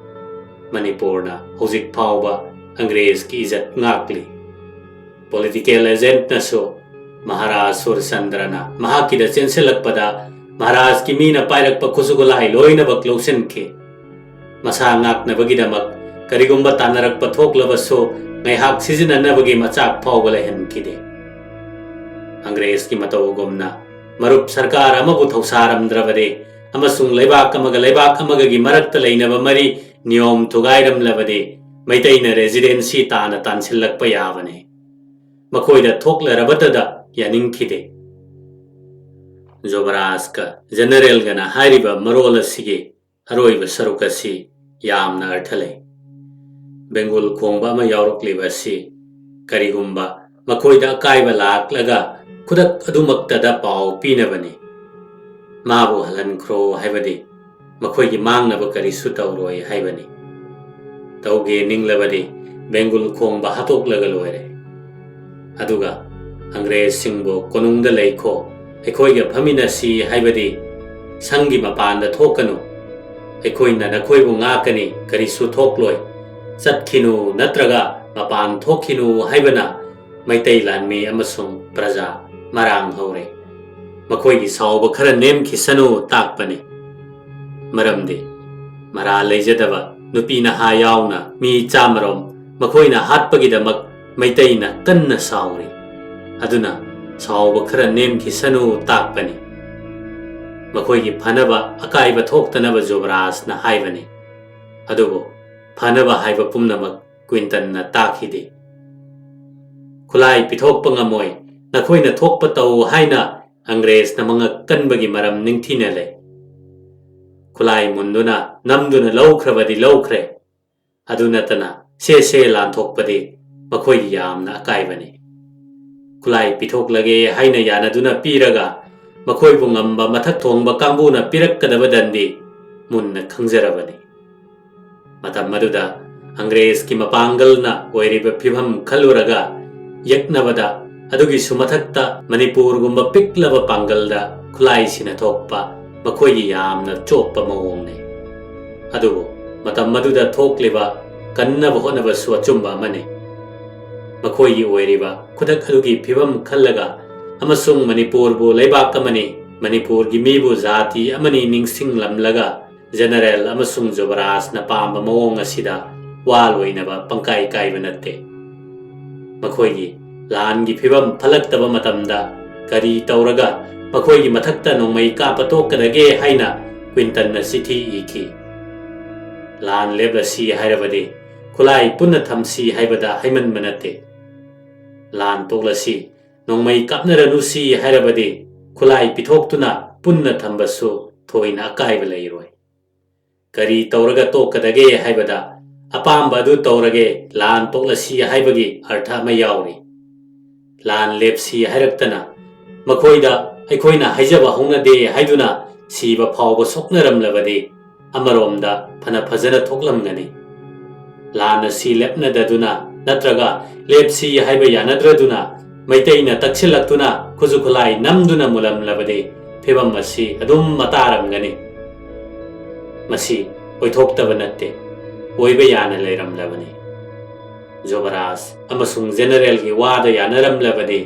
ꯃꯅꯤꯄꯨꯔꯅ ꯍꯧꯖꯤꯛ ꯐꯥꯎꯕ ꯑꯪꯒ꯭ꯔꯦꯖꯀꯤ ꯏꯖꯠ ꯉꯥꯛꯂꯤ꯫ ꯄꯣꯂꯤꯇꯤꯀꯦꯜ ꯑꯦꯖꯦꯟꯠꯅꯁꯨ ꯃꯍꯥꯔꯥꯖ ꯁꯨꯔꯆꯟꯗ꯭ꯔꯅ ꯃꯍꯥꯛꯀꯤꯗ ꯆꯦꯟꯁꯤꯜꯂꯛꯄꯗ ꯃꯍꯥꯔꯥꯖꯀꯤ ꯃꯤꯅ ꯄꯥꯏꯔꯛꯄ ꯈꯨꯠꯁꯨ ꯈꯨꯠꯂꯥꯏ ꯂꯣꯏꯅꯃꯛ ꯂꯧꯁꯤꯟꯈꯤ꯫ ꯃꯁꯥ ꯉꯥꯛꯅꯕꯒꯤꯗꯃꯛ ꯀꯔꯤꯒꯨꯝꯕ ꯇꯥꯟꯅꯔꯛꯄ ꯊꯣꯛꯂꯕꯁꯨ ꯉꯥꯏꯍꯥꯛ ꯁꯤꯖꯤꯟꯅꯅꯕꯒꯤ ꯃꯆꯥꯛ ꯐꯥꯎꯕ ꯂꯩꯍꯟꯈꯤꯗꯦ꯫ ꯑꯪꯒ꯭ꯔꯦꯖꯀꯤ ꯃꯇꯧꯒꯨꯝꯅ ꯃꯔꯨꯞ ꯁꯔꯀꯥꯔ ꯑꯃꯕꯨ ꯊꯧꯁꯥꯔꯝꯗ꯭ꯔꯕꯗꯤ ꯑꯃꯁꯨꯡ ꯂꯩꯕꯥꯛ ꯑꯃꯒ ꯂꯩꯕꯥꯛ ꯑꯃꯒꯒꯤ ꯃꯔꯛꯇ ꯂꯩꯅꯕ ꯃꯔꯤ ꯅꯤꯌꯣꯝ ꯊꯨꯒꯥꯏꯔꯝꯂꯕꯗꯤ ꯃꯩꯇꯩꯅ ꯔꯦꯁꯤꯗꯦꯟꯁꯤ ꯇꯥꯅ ꯇꯥꯟꯁꯤꯜꯂꯛꯄ ꯌꯥꯕꯅꯤ꯫ ꯃꯈꯣꯏꯗ ꯊꯣꯛꯂꯔꯕꯇꯗ ꯌꯥꯅꯤꯡꯈꯤꯗꯦ꯫ ꯖꯣꯕꯔꯥꯖꯀ ꯖꯦꯅꯔꯦꯜꯒꯅ ꯍꯥꯏꯔꯤꯕ ꯃꯔꯣꯜ ꯑꯁꯤꯒꯤ ꯑꯔꯣꯏꯕ ꯁꯔꯨꯛ ꯑꯁꯤ ꯌꯥꯝꯅ ꯑꯔꯊ ꯂꯩ꯫ ꯕꯦꯡꯒꯨꯜ ꯈꯣꯡꯕ ꯑꯃ ꯌꯥꯎꯔꯛꯂꯤꯕ ꯑꯁꯤ ꯀꯔꯤꯒꯨꯝꯕ ꯃꯈꯣꯏꯗ ꯑꯀꯥꯏꯕ ꯂꯥꯛꯂꯒ ꯈꯨꯗꯛ ꯑꯗꯨꯃꯛꯇꯗ ꯄꯥꯎ ꯄꯤꯅꯕꯅꯤ꯫ ꯃꯥꯕꯨ ꯍꯜꯍꯟꯈ꯭ꯔꯣ ꯍꯥꯏꯕꯗꯤ ꯃꯈꯣꯏꯒꯤ ꯃꯥꯡꯅꯕ ꯀꯔꯤꯁꯨ ꯇꯧꯔꯣꯏ ꯍꯥꯏꯕꯅꯤ꯫ ꯇꯧꯒꯦ ꯅꯤꯡꯂꯕꯗꯤ ꯕꯦꯡꯒꯨꯜ ꯈꯣꯡꯕ ꯍꯥꯠꯇꯣꯛꯂꯒ ꯂꯣꯏꯔꯦ꯫ ꯑꯗꯨꯒ ꯑꯪꯒ꯭ꯔꯦꯖꯁꯤꯡꯕꯨ ꯀꯣꯅꯨꯡꯗ ꯂꯩꯈꯣ, ꯑꯩꯈꯣꯏꯒ ꯐꯝꯃꯤꯟꯅꯁꯤ ꯍꯥꯏꯕꯗꯤ ꯁꯪꯒꯤ ꯃꯄꯥꯟꯗ ꯊꯣꯛꯀꯅꯨ, ꯑꯩꯈꯣꯏꯅ ꯅꯈꯣꯏꯕꯨ ꯉꯥꯛꯀꯅꯤ, ꯀꯔꯤꯁꯨ ꯊꯣꯛꯂꯣꯏ, ꯆꯠꯈꯤꯅꯨ ꯅꯠꯇ꯭ꯔꯒ ꯃꯄꯥꯟ ꯊꯣꯛꯈꯤꯅꯨ ꯍꯥꯏꯕꯅ ꯃꯩꯇꯩ ꯂꯥꯟꯃꯤ ꯑꯃꯁꯨꯡ ꯄ꯭ꯔꯖꯥ ꯃꯔꯥꯡ ꯍꯧꯔꯦ꯫ ꯃꯈꯣꯏꯒꯤ ꯁꯥꯎꯕ ꯈꯔ ꯅꯦꯝꯈꯤꯁꯅꯨ ꯇꯥꯛꯄꯅꯤ꯫ ꯃꯔꯝꯗꯤ ꯃꯔꯥꯜ ꯂꯩꯖꯗꯕ ꯅꯨꯄꯤ ꯅꯍꯥ ꯌꯥꯎꯅ ꯃꯤ ꯆꯥꯃꯔꯣꯝ ꯃꯈꯣꯏꯅ ꯍꯥꯠꯄꯒꯤꯗꯃꯛ ꯃꯩꯇꯩꯅ ꯀꯟꯅ ꯁꯥꯎꯔꯤ꯫ ꯑꯗꯨꯅ ꯁꯥꯎꯕ ꯈꯔ ꯅꯦꯝꯈꯤꯁꯅꯨ ꯇꯥꯛꯄꯅꯤ꯫ ꯃꯈꯣꯏꯒꯤ ꯐꯅꯕ ꯑꯀꯥꯏꯕ ꯊꯣꯛꯇꯅꯕ ꯖꯨꯕꯔꯥꯖꯅ ꯍꯥꯏꯕꯅꯤ꯫ ꯑꯗꯨꯕꯨ ꯐꯅꯕ ꯍꯥꯏꯕ ꯄꯨꯝꯅꯃꯛ ꯀ꯭ꯋꯤꯟꯇꯟꯅ ꯇꯥꯛꯈꯤꯗꯦ꯫ ꯈꯨꯠꯂꯥꯏ ꯄꯤꯊꯣꯛꯄ ꯉꯝꯃꯣꯏ, ꯅꯈꯣꯏꯅ ꯊꯣꯛꯄ ꯇꯧ ꯍꯥꯏꯅ ꯑꯪꯒ꯭ꯔꯦꯖꯅ ꯃꯉꯛ ꯀꯟꯕꯒꯤ ꯃꯔꯝ ꯅꯤꯡꯊꯤꯅ ꯂꯩ꯫ ꯈꯨꯠꯂꯥꯏ ꯃꯨꯟꯗꯨꯅ ꯅꯝꯗꯨꯅ ꯂꯧꯈ꯭ꯔꯕꯗꯤ ꯂꯧꯈ꯭ꯔꯦ, ꯑꯗꯨ ꯅꯠꯇꯅ ꯁꯦ ꯁꯦ ꯂꯥꯟꯊꯣꯛꯄꯗꯤ ꯃꯈꯣꯏꯒꯤ ꯌꯥꯝꯅ ꯑꯀꯥꯏꯕꯅꯤ꯫ ꯈꯨꯠꯂꯥꯏ ꯄꯤꯊꯣꯛꯂꯒꯦ ꯍꯥꯏꯅ ꯌꯥꯅꯗꯨꯅ ꯄꯤꯔꯒ ꯃꯈꯣꯏꯕꯨ ꯉꯝꯕ ꯃꯊꯛ ꯊꯣꯡꯕ ꯀꯥꯡꯕꯨꯅ ꯄꯤꯔꯛꯀꯗꯕ ꯗꯟꯗꯤ ꯃꯨꯟꯅ ꯈꯪꯖꯔꯕꯅꯤ꯫ ꯃꯇꯝ ꯑꯗꯨꯗ ꯑꯪꯒ꯭ꯔꯦꯖꯀꯤ ꯃꯄꯥꯡꯒꯜꯅ ꯑꯣꯏꯔꯤꯕ ꯐꯤꯕꯝ ꯈꯜꯂꯨꯔꯒ ꯌꯦꯛꯅꯕꯗ ꯑꯗꯨꯒꯤꯁꯨ ꯃꯊꯛꯇ ꯃꯅꯤꯄꯨꯔꯒꯨꯝꯕ ꯄꯤꯛꯂꯕ ꯄꯥꯡꯒꯜꯗ ꯈꯨꯠꯂꯥꯏ ꯁꯤꯅ ꯊꯣꯛꯄ ꯃꯈꯣꯏꯒꯤ ꯌꯥꯝꯅ ꯆꯣꯞꯄ ꯃꯑꯣꯡꯅꯤ꯫ ꯑꯗꯨꯕꯨ ꯃꯇꯝ ꯑꯗꯨꯗ ꯊꯣꯛꯂꯤꯕ ꯀꯟꯅꯕ ꯍꯣꯠꯅꯕꯁꯨ ꯑꯆꯨꯝꯕ ꯑꯃꯅꯤ꯫ ꯃꯈꯣꯏꯒꯤ ꯑꯣꯏꯔꯤꯕ ꯈꯨꯗꯛ ꯑꯗꯨꯒꯤ ꯐꯤꯕꯝ ꯈꯜꯂꯒ ꯑꯃꯁꯨꯡ ꯃꯅꯤꯄꯨꯔꯕꯨ ꯂꯩꯕꯥꯛ ꯑꯃꯅꯤ, ꯃꯅꯤꯄꯨꯔꯒꯤ ꯃꯤꯕꯨ ꯖꯥꯇꯤ ꯑꯃꯅꯤ ꯅꯤꯡꯁꯤꯡꯂꯝꯂꯒ ꯖꯦꯅꯔꯦꯜ ꯑꯃꯁꯨꯡ ꯖꯨꯕꯔꯥꯖꯅ ꯄꯥꯝꯕ ꯃꯑꯣꯡ ꯑꯁꯤꯗ ꯋꯥ ꯂꯣꯏꯅꯕ ꯄꯪꯀꯥꯏ ꯀꯥꯏꯕ ꯅꯠꯇꯦ꯫ ꯃꯈꯣꯏꯒꯤ ꯂꯥꯟꯒꯤ ꯐꯤꯕꯝ ꯐꯠꯂꯛꯇꯕ ꯃꯇꯝꯗ ꯀꯔꯤ ꯇꯧꯔꯒ ꯃꯈꯣꯏꯒꯤ ꯃꯊꯛꯇ ꯅꯣꯡꯃꯩ ꯀꯥꯞꯄ ꯇꯣꯛꯀꯗꯒꯦ ꯍꯥꯏꯅ ꯀ꯭ꯋꯤꯟꯇꯟꯅ ꯆꯤꯊꯤ ꯏꯈꯤ꯫ ꯂꯥꯟ ꯂꯦꯞꯂꯁꯤ ꯍꯥꯏꯔꯕꯗꯤ ꯈꯨꯠꯂꯥꯏ ꯄꯨꯟꯅ ꯊꯝꯁꯤ ꯍꯥꯏꯕꯗ ꯍꯩꯃꯟꯕ ꯅꯠꯇꯦ꯫ ꯂꯥꯟ ꯇꯣꯛꯂꯁꯤ, ꯅꯣꯡꯃꯩ ꯀꯥꯞꯅꯔꯅꯨꯁꯤ ꯍꯥꯏꯔꯕꯗꯤ ꯈꯨꯠꯂꯥꯏ ꯄꯤꯊꯣꯛꯇꯨꯅ ꯄꯨꯟꯅ ꯊꯝꯕꯁꯨ ꯊꯣꯏꯅ ꯑꯀꯥꯏꯕ ꯂꯩꯔꯣꯏ꯫ ꯀꯔꯤ ꯇꯧꯔꯒ ꯇꯣꯛꯀꯗꯒꯦ ꯍꯥꯏꯕꯗ ꯑꯄꯥꯝꯕ ꯑꯗꯨ ꯇꯧꯔꯒꯦ, ꯂꯥꯟ ꯇꯣꯛꯂꯁꯤ ꯍꯥꯏꯕꯒꯤ ꯑꯔꯊ ꯑꯃ ꯌꯥꯎꯔꯤ꯫ ꯂꯥꯟ ꯂꯦꯞꯁꯤ ꯍꯥꯏꯔꯛꯇꯅ ꯃꯈꯣꯏꯗ ꯑꯩꯈꯣꯏꯅ ꯍꯥꯏꯖꯕ ꯍꯧꯅꯗꯦ ꯍꯥꯏꯗꯨꯅ ꯁꯤꯕ ꯐꯥꯎꯕ ꯁꯣꯛꯅꯔꯝꯂꯕꯗꯤ ꯑꯃꯔꯣꯝꯗ ꯐꯅ ꯐꯖꯅ ꯊꯣꯛꯂꯝꯒꯅꯤ꯫ ꯂꯥꯟ ꯑꯁꯤ ꯂꯦꯞꯅꯗꯗꯨꯅ ꯅꯠꯇ꯭ꯔꯒ ꯂꯦꯞꯁꯤ ꯍꯥꯏꯕ ꯌꯥꯅꯗ꯭ꯔꯗꯨꯅ ꯃꯩꯇꯩꯅ ꯇꯛꯁꯤꯜꯂꯛꯇꯨꯅ ꯈꯨꯠꯁꯨ ꯈꯨꯠꯂꯥꯏ ꯅꯝꯗꯨꯅ ꯃꯨꯜꯂꯝꯂꯕꯗꯤ ꯐꯤꯕꯝ ꯑꯁꯤ ꯑꯗꯨꯝ ꯃꯇꯥꯔꯝꯒꯅꯤ꯫ ꯃꯁꯤ ꯑꯣꯏꯊꯣꯛꯇꯕ ꯅꯠꯇꯦ, ꯑꯣꯏꯕ ꯌꯥꯅ ꯂꯩꯔꯝꯂꯕꯅꯤ꯫ ꯖꯣꯕꯔꯥꯖ ꯑꯃꯁꯨꯡ ꯖꯦꯅꯔꯦꯜꯒꯤ ꯋꯥꯗ ꯌꯥꯅꯔꯝꯂꯕꯗꯤ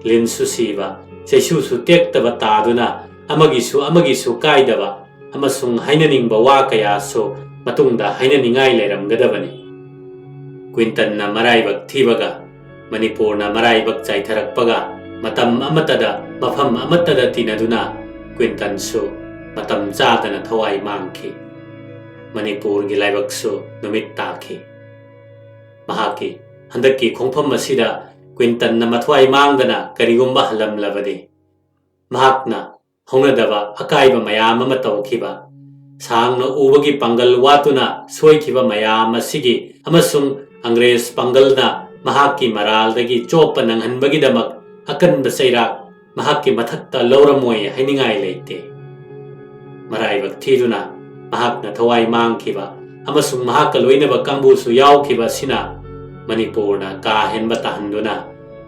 ꯂꯤꯟꯁꯨ ꯁꯤꯕ, ꯆꯩꯁꯨꯁꯨ ꯇꯦꯛꯇꯕ ꯇꯥꯗꯨꯅ ꯑꯃꯒꯤꯁꯨ ꯑꯃꯒꯤꯁꯨ ꯀꯥꯏꯗꯕ ꯑꯃꯁꯨꯡ ꯍꯥꯏꯅꯅꯤꯡꯕ ꯋꯥ ꯀꯌꯥꯁꯨ ꯃꯇꯨꯡꯗ ꯍꯥꯏꯅꯅꯤꯡꯉꯥꯏ ꯂꯩꯔꯝꯒꯗꯕꯅꯤ꯫ ꯀ꯭ꯋꯤꯟꯇꯟꯅ ꯃꯔꯥꯏꯕꯛ ꯊꯤꯕꯒ ꯃꯅꯤꯄꯨꯔꯅ ꯃꯔꯥꯏꯕꯛ ꯆꯥꯏꯊꯔꯛꯄꯒ ꯃꯇꯝ ꯑꯃꯠꯇꯗ ꯃꯐꯝ ꯑꯃꯠꯇꯗ ꯇꯤꯟꯅꯗꯨꯅ ꯀ꯭ꯋꯤꯟꯇꯟꯁꯨ ꯃꯇꯝ ꯆꯥꯗꯅ ꯊꯋꯥꯏ ꯃꯥꯡꯈꯤ꯫ ꯃꯅꯤꯄꯨꯔꯒꯤ ꯂꯥꯏꯕꯛꯁꯨ ꯅꯨꯃꯤꯠ ꯇꯥꯈꯤ꯫ ꯃꯍꯥꯛꯀꯤ ꯍꯟꯗꯛꯀꯤ ꯈꯣꯡꯐꯝ ꯑꯁꯤꯗ ꯀ꯭ꯋꯤꯟꯇꯟꯅ ꯃꯊ꯭ꯋꯥꯏ ꯃꯥꯡꯗꯅ ꯀꯔꯤꯒꯨꯝꯕ ꯍꯜꯂꯝꯂꯕꯗꯤ, ꯃꯍꯥꯛꯅ ꯍꯧꯅꯗꯕ ꯑꯀꯥꯏꯕ ꯃꯌꯥꯝ ꯑꯃ ꯇꯧꯈꯤꯕ, ꯁꯥꯡꯅ ꯎꯕꯒꯤ ꯄꯥꯡꯒꯜ ꯋꯥꯠꯇꯨꯅ ꯁꯣꯏꯈꯤꯕ ꯃꯌꯥꯝ ꯑꯁꯤꯒꯤ ꯑꯃꯁꯨꯡ ꯑꯪꯒ꯭ꯔꯦꯖ ꯄꯥꯡꯒꯜꯅ ꯃꯍꯥꯛꯀꯤ ꯃꯔꯥꯜꯗꯒꯤ ꯆꯣꯞꯄ ꯅꯪꯍꯟꯕꯒꯤꯗꯃꯛ ꯑꯀꯟꯕ ꯆꯩꯔꯥꯛ ꯃꯍꯥꯛꯀꯤ ꯃꯊꯛꯇ ꯂꯧꯔꯝꯃꯣꯏ ꯍꯥꯏꯅꯤꯡꯉꯥꯏ ꯂꯩꯇꯦ꯫ ꯃꯔꯥꯏꯕꯛ ꯊꯤꯗꯨꯅ ꯃꯍꯥꯛꯅ ꯊꯋꯥꯏ ꯃꯥꯡꯈꯤꯕ ꯑꯃꯁꯨꯡ ꯃꯍꯥꯛꯀ ꯂꯣꯏꯅꯕ ꯀꯥꯡꯕꯨꯁꯨ ꯌꯥꯎꯈꯤꯕ ꯑꯁꯤꯅ ꯃꯅꯤꯄꯨꯔꯅ ꯀꯥ ꯍꯦꯟꯕ ꯇꯥꯍꯟꯗꯨꯅ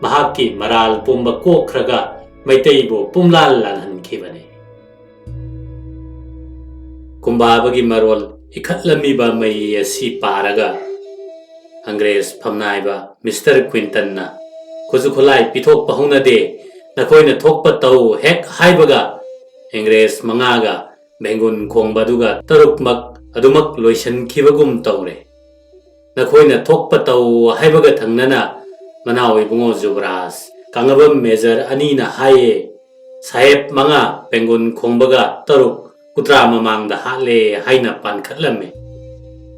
ꯃꯍꯥꯛꯀꯤ ꯃꯔꯥꯜ ꯄꯨꯝꯕ ꯀꯣꯛꯈ꯭ꯔꯒ ꯃꯩꯇꯩꯕꯨ ꯄꯨꯝꯂꯥꯜ ꯂꯥꯜꯍꯟꯈꯤꯕꯅꯤ꯫ ꯀꯨꯝꯕꯥꯕꯒꯤ ꯃꯔꯣꯜ ꯏꯈꯠꯂꯝꯃꯤꯕ ꯃꯩ ꯑꯁꯤ ꯄꯥꯔꯒ ꯑꯪꯒ꯭ꯔꯦꯖ ꯐꯝꯅꯥꯏꯕ ꯃꯤꯁꯇꯔ ꯀ꯭ꯋꯤꯟꯇꯟꯅ ꯈꯨꯠꯁꯨ ꯈꯨꯠꯂꯥꯏ ꯄꯤꯊꯣꯛꯄ ꯍꯧꯅꯗꯦ, ꯅꯈꯣꯏꯅ ꯊꯣꯛꯄ ꯇꯧ ꯍꯦꯛ ꯍꯥꯏꯕꯒ ꯑꯪꯒ꯭ꯔꯦꯖ ꯃꯉꯥꯒ ꯕꯦꯡꯒꯨꯟ ꯈꯣꯡꯕ ꯑꯗꯨꯒ ꯇꯔꯨꯛꯃꯛ ꯑꯗꯨꯃꯛ ꯂꯣꯏꯁꯤꯟꯈꯤꯕꯒꯨꯝ ꯇꯧꯔꯦ꯫ ꯅꯈꯣꯏꯅ ꯊꯣꯛꯄ ꯇꯧ ꯍꯥꯏꯕꯒ ꯊꯪꯅꯅ ꯃꯅꯥꯎ ꯏꯕꯨꯡꯉꯣ ꯖꯨꯕꯔꯥꯖ, ꯀꯥꯡꯉꯕꯝ ꯃꯦꯖꯔ ꯑꯅꯤꯅ ꯍꯥꯏꯌꯦ, ꯁꯥꯍꯦꯕ ꯃꯉꯥ, ꯕꯦꯡꯒꯨꯟ ꯈꯣꯡꯕꯒ ꯇꯔꯨꯛ ꯎꯇ꯭ꯔꯥ ꯃꯃꯥꯡꯗ ꯍꯥꯠꯂꯦ ꯍꯥꯏꯅ ꯄꯥꯟꯈꯠꯂꯝꯃꯤ꯫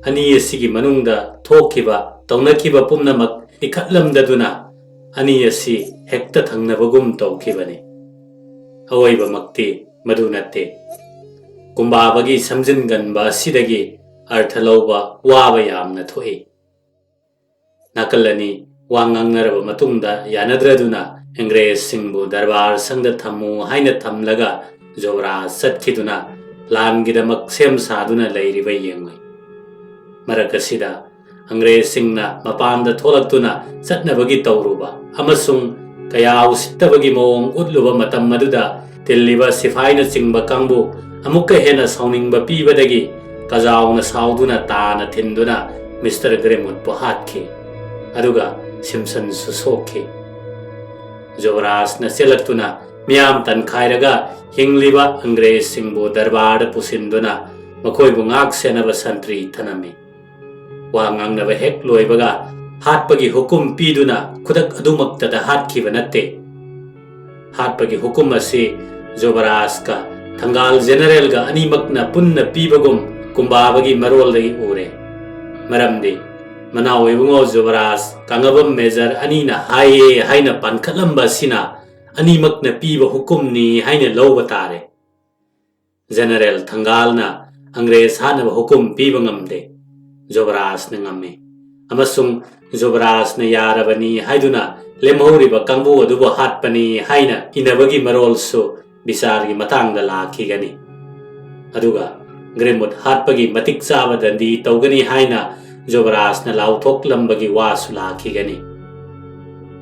ꯑꯅꯤ ꯑꯁꯤꯒꯤ ꯃꯅꯨꯡꯗ ꯊꯣꯛꯈꯤꯕ, ꯇꯧꯅꯈꯤꯕ ꯄꯨꯝꯅꯃꯛ ꯏꯈꯠꯂꯝꯗꯗꯨꯅ ꯑꯅꯤ ꯑꯁꯤ ꯍꯦꯛꯇ ꯊꯪꯅꯕꯒꯨꯝ ꯇꯧꯈꯤꯕꯅꯤ꯫ ꯑꯑꯣꯏꯕꯃꯛꯇꯤ ꯃꯗꯨ ꯅꯠꯇꯦ꯫ ꯀꯨꯝꯕꯥꯕꯒꯤ ꯁꯝꯖꯤꯟꯒꯟꯕ ꯑꯁꯤꯗꯒꯤ ꯑꯔꯊ ꯂꯧꯕ ꯋꯥꯕ ꯌꯥꯝꯅ ꯊꯣꯛꯏ꯫ ꯅꯥꯀꯜ ꯑꯅꯤ ꯋꯥ ꯉꯥꯡꯅꯔꯕ ꯃꯇꯨꯡꯗ ꯌꯥꯅꯗ꯭ꯔꯗꯨꯅ ꯑꯪꯒ꯭ꯔꯦꯖꯁꯤꯡꯕꯨ ꯗꯔꯕꯥꯔ ꯁꯪꯗ ꯊꯝꯃꯨ ꯍꯥꯏꯅ ꯊꯝꯂꯒ ꯖꯣꯕꯔꯥꯖ ꯆꯠꯈꯤꯗꯨꯅ ꯂꯥꯟꯒꯤꯗꯃꯛ ꯁꯦꯝ ꯁꯥꯗꯨꯅ ꯂꯩꯔꯤꯕ ꯌꯦꯡꯂꯤ꯫ ꯃꯔꯛ ꯑꯁꯤꯗ ꯑꯪꯒ꯭ꯔꯦꯖꯁꯤꯡꯅ ꯃꯄꯥꯟꯗ ꯊꯣꯛꯂꯛꯇꯨꯅ ꯆꯠꯅꯕꯒꯤ ꯇꯧꯔꯨꯕ ꯑꯃꯁꯨꯡ ꯀꯌꯥ ꯎꯁꯤꯠꯇꯕꯒꯤ ꯃꯑꯣꯡ ꯎꯠꯂꯨꯕ ꯃꯇꯝ ꯑꯗꯨꯗ ꯇꯤꯜꯂꯤꯕ ꯁꯤꯐꯥꯏꯅꯆꯤꯡꯕ ꯀꯥꯡꯕꯨ ꯑꯃꯨꯛꯀ ꯍꯦꯟꯅ ꯁꯥꯎꯅꯤꯡꯕ ꯄꯤꯕꯗꯒꯤ ꯀꯖꯥꯎꯅ ꯁꯥꯎꯗꯨꯅ ꯇꯥꯅ ꯊꯤꯟꯗꯨꯅ ꯃꯤꯁꯇꯔ ꯒ꯭ꯔꯦꯃꯨꯠꯄꯨ ꯍꯥꯠꯈꯤ꯫ ꯑꯗꯨꯒ ꯁꯤꯝꯁꯟꯁꯨ ꯁꯣꯛꯈꯤ꯫ ꯖꯣꯕꯔꯥꯖꯅ ꯆꯦꯜꯂꯛꯇꯨꯅ ꯃꯤꯌꯥꯝ ꯇꯟꯈꯥꯏꯔꯒ ꯍꯤꯡꯂꯤꯕ ꯑꯪꯒ꯭ꯔꯦꯖꯁꯤꯡꯕꯨ ꯗꯔꯕꯥꯔꯗ ꯄꯨꯁꯤꯟꯗꯨꯅ ꯃꯈꯣꯏꯕꯨ ꯉꯥꯛ ꯁꯦꯟꯅꯕ ꯁꯟꯇ꯭ꯔꯤ ꯊꯅꯝꯃꯤ꯫ ꯋꯥ ꯉꯥꯡꯅꯕ ꯍꯦꯛ ꯂꯣꯏꯕꯒ ꯍꯥꯠꯄꯒꯤ ꯍꯨꯀꯨꯝ ꯄꯤꯗꯨꯅ ꯈꯨꯗꯛ ꯑꯗꯨꯃꯛꯇꯗ ꯍꯥꯠꯈꯤꯕ ꯅꯠꯇꯦ꯫ ꯍꯥꯠꯄꯒꯤ ꯍꯨꯀꯨꯝ ꯑꯁꯤ ꯖꯣꯕꯔꯥꯖꯀ ꯊꯪꯒꯥꯜ ꯖꯦꯅꯔꯦꯜꯒ ꯑꯅꯤꯃꯛꯅ ꯄꯨꯟꯅ ꯄꯤꯕꯒꯨꯝ ꯀꯨꯝꯕꯥꯕꯒꯤ ꯃꯔꯣꯜꯗꯒꯤ ꯎꯔꯦ꯫ ꯃꯔꯝꯗꯤ ꯃꯅꯥꯎ ꯏꯕꯨꯡꯉꯣ ꯖꯣꯕꯔꯥꯖ ꯀꯥꯡꯉꯕꯝ ꯃꯦꯖꯔ ꯑꯅꯤꯅ ꯍꯥꯏꯌꯦ ꯍꯥꯏꯅ ꯄꯥꯟꯈꯠꯂꯝꯕ ꯑꯁꯤꯅ ꯑꯅꯤꯃꯛꯅ ꯄꯤꯕ ꯍꯨꯀꯨꯝꯅꯤ ꯍꯥꯏꯅ ꯂꯧꯕ ꯇꯥꯔꯦ꯫ ꯖꯦꯅꯔꯦꯜ ꯊꯪꯒꯥꯜꯅ ꯑꯪꯒ꯭ꯔꯦꯖ ꯍꯥꯠꯅꯕ ꯍꯨꯀꯨꯝ ꯄꯤꯕ ꯉꯝꯗꯦ꯫ ꯖꯣꯕꯔꯥꯖꯅ ꯉꯝꯃꯤ꯫ ꯑꯃꯁꯨꯡ ꯖꯣꯕꯔꯥꯖꯅ ꯌꯥꯔꯕꯅꯤ ꯍꯥꯏꯗꯨꯅ ꯂꯦꯝꯍꯧꯔꯤꯕ ꯀꯥꯡꯕꯨ ꯑꯗꯨꯕꯨ ꯍꯥꯠꯄꯅꯤ ꯍꯥꯏꯅ ꯏꯅꯕꯒꯤ ꯃꯔꯣꯜꯁꯨ ꯕꯤꯆꯥꯔꯒꯤ ꯃꯇꯥꯡꯗ ꯂꯥꯛꯈꯤꯒꯅꯤ꯫ ꯑꯗꯨꯒ ꯒ꯭ꯔꯦꯃꯨꯠ ꯍꯥꯠꯄꯒꯤ ꯃꯇꯤꯛ ꯆꯥꯕ ꯗꯟꯗꯤ ꯇꯧꯒꯅꯤ ꯍꯥꯏꯅ ꯖꯣꯕꯔꯥꯖꯅ ꯂꯥꯎꯊꯣꯛꯂꯝꯕꯒꯤ ꯋꯥꯁꯨ ꯂꯥꯛꯈꯤꯒꯅꯤ꯫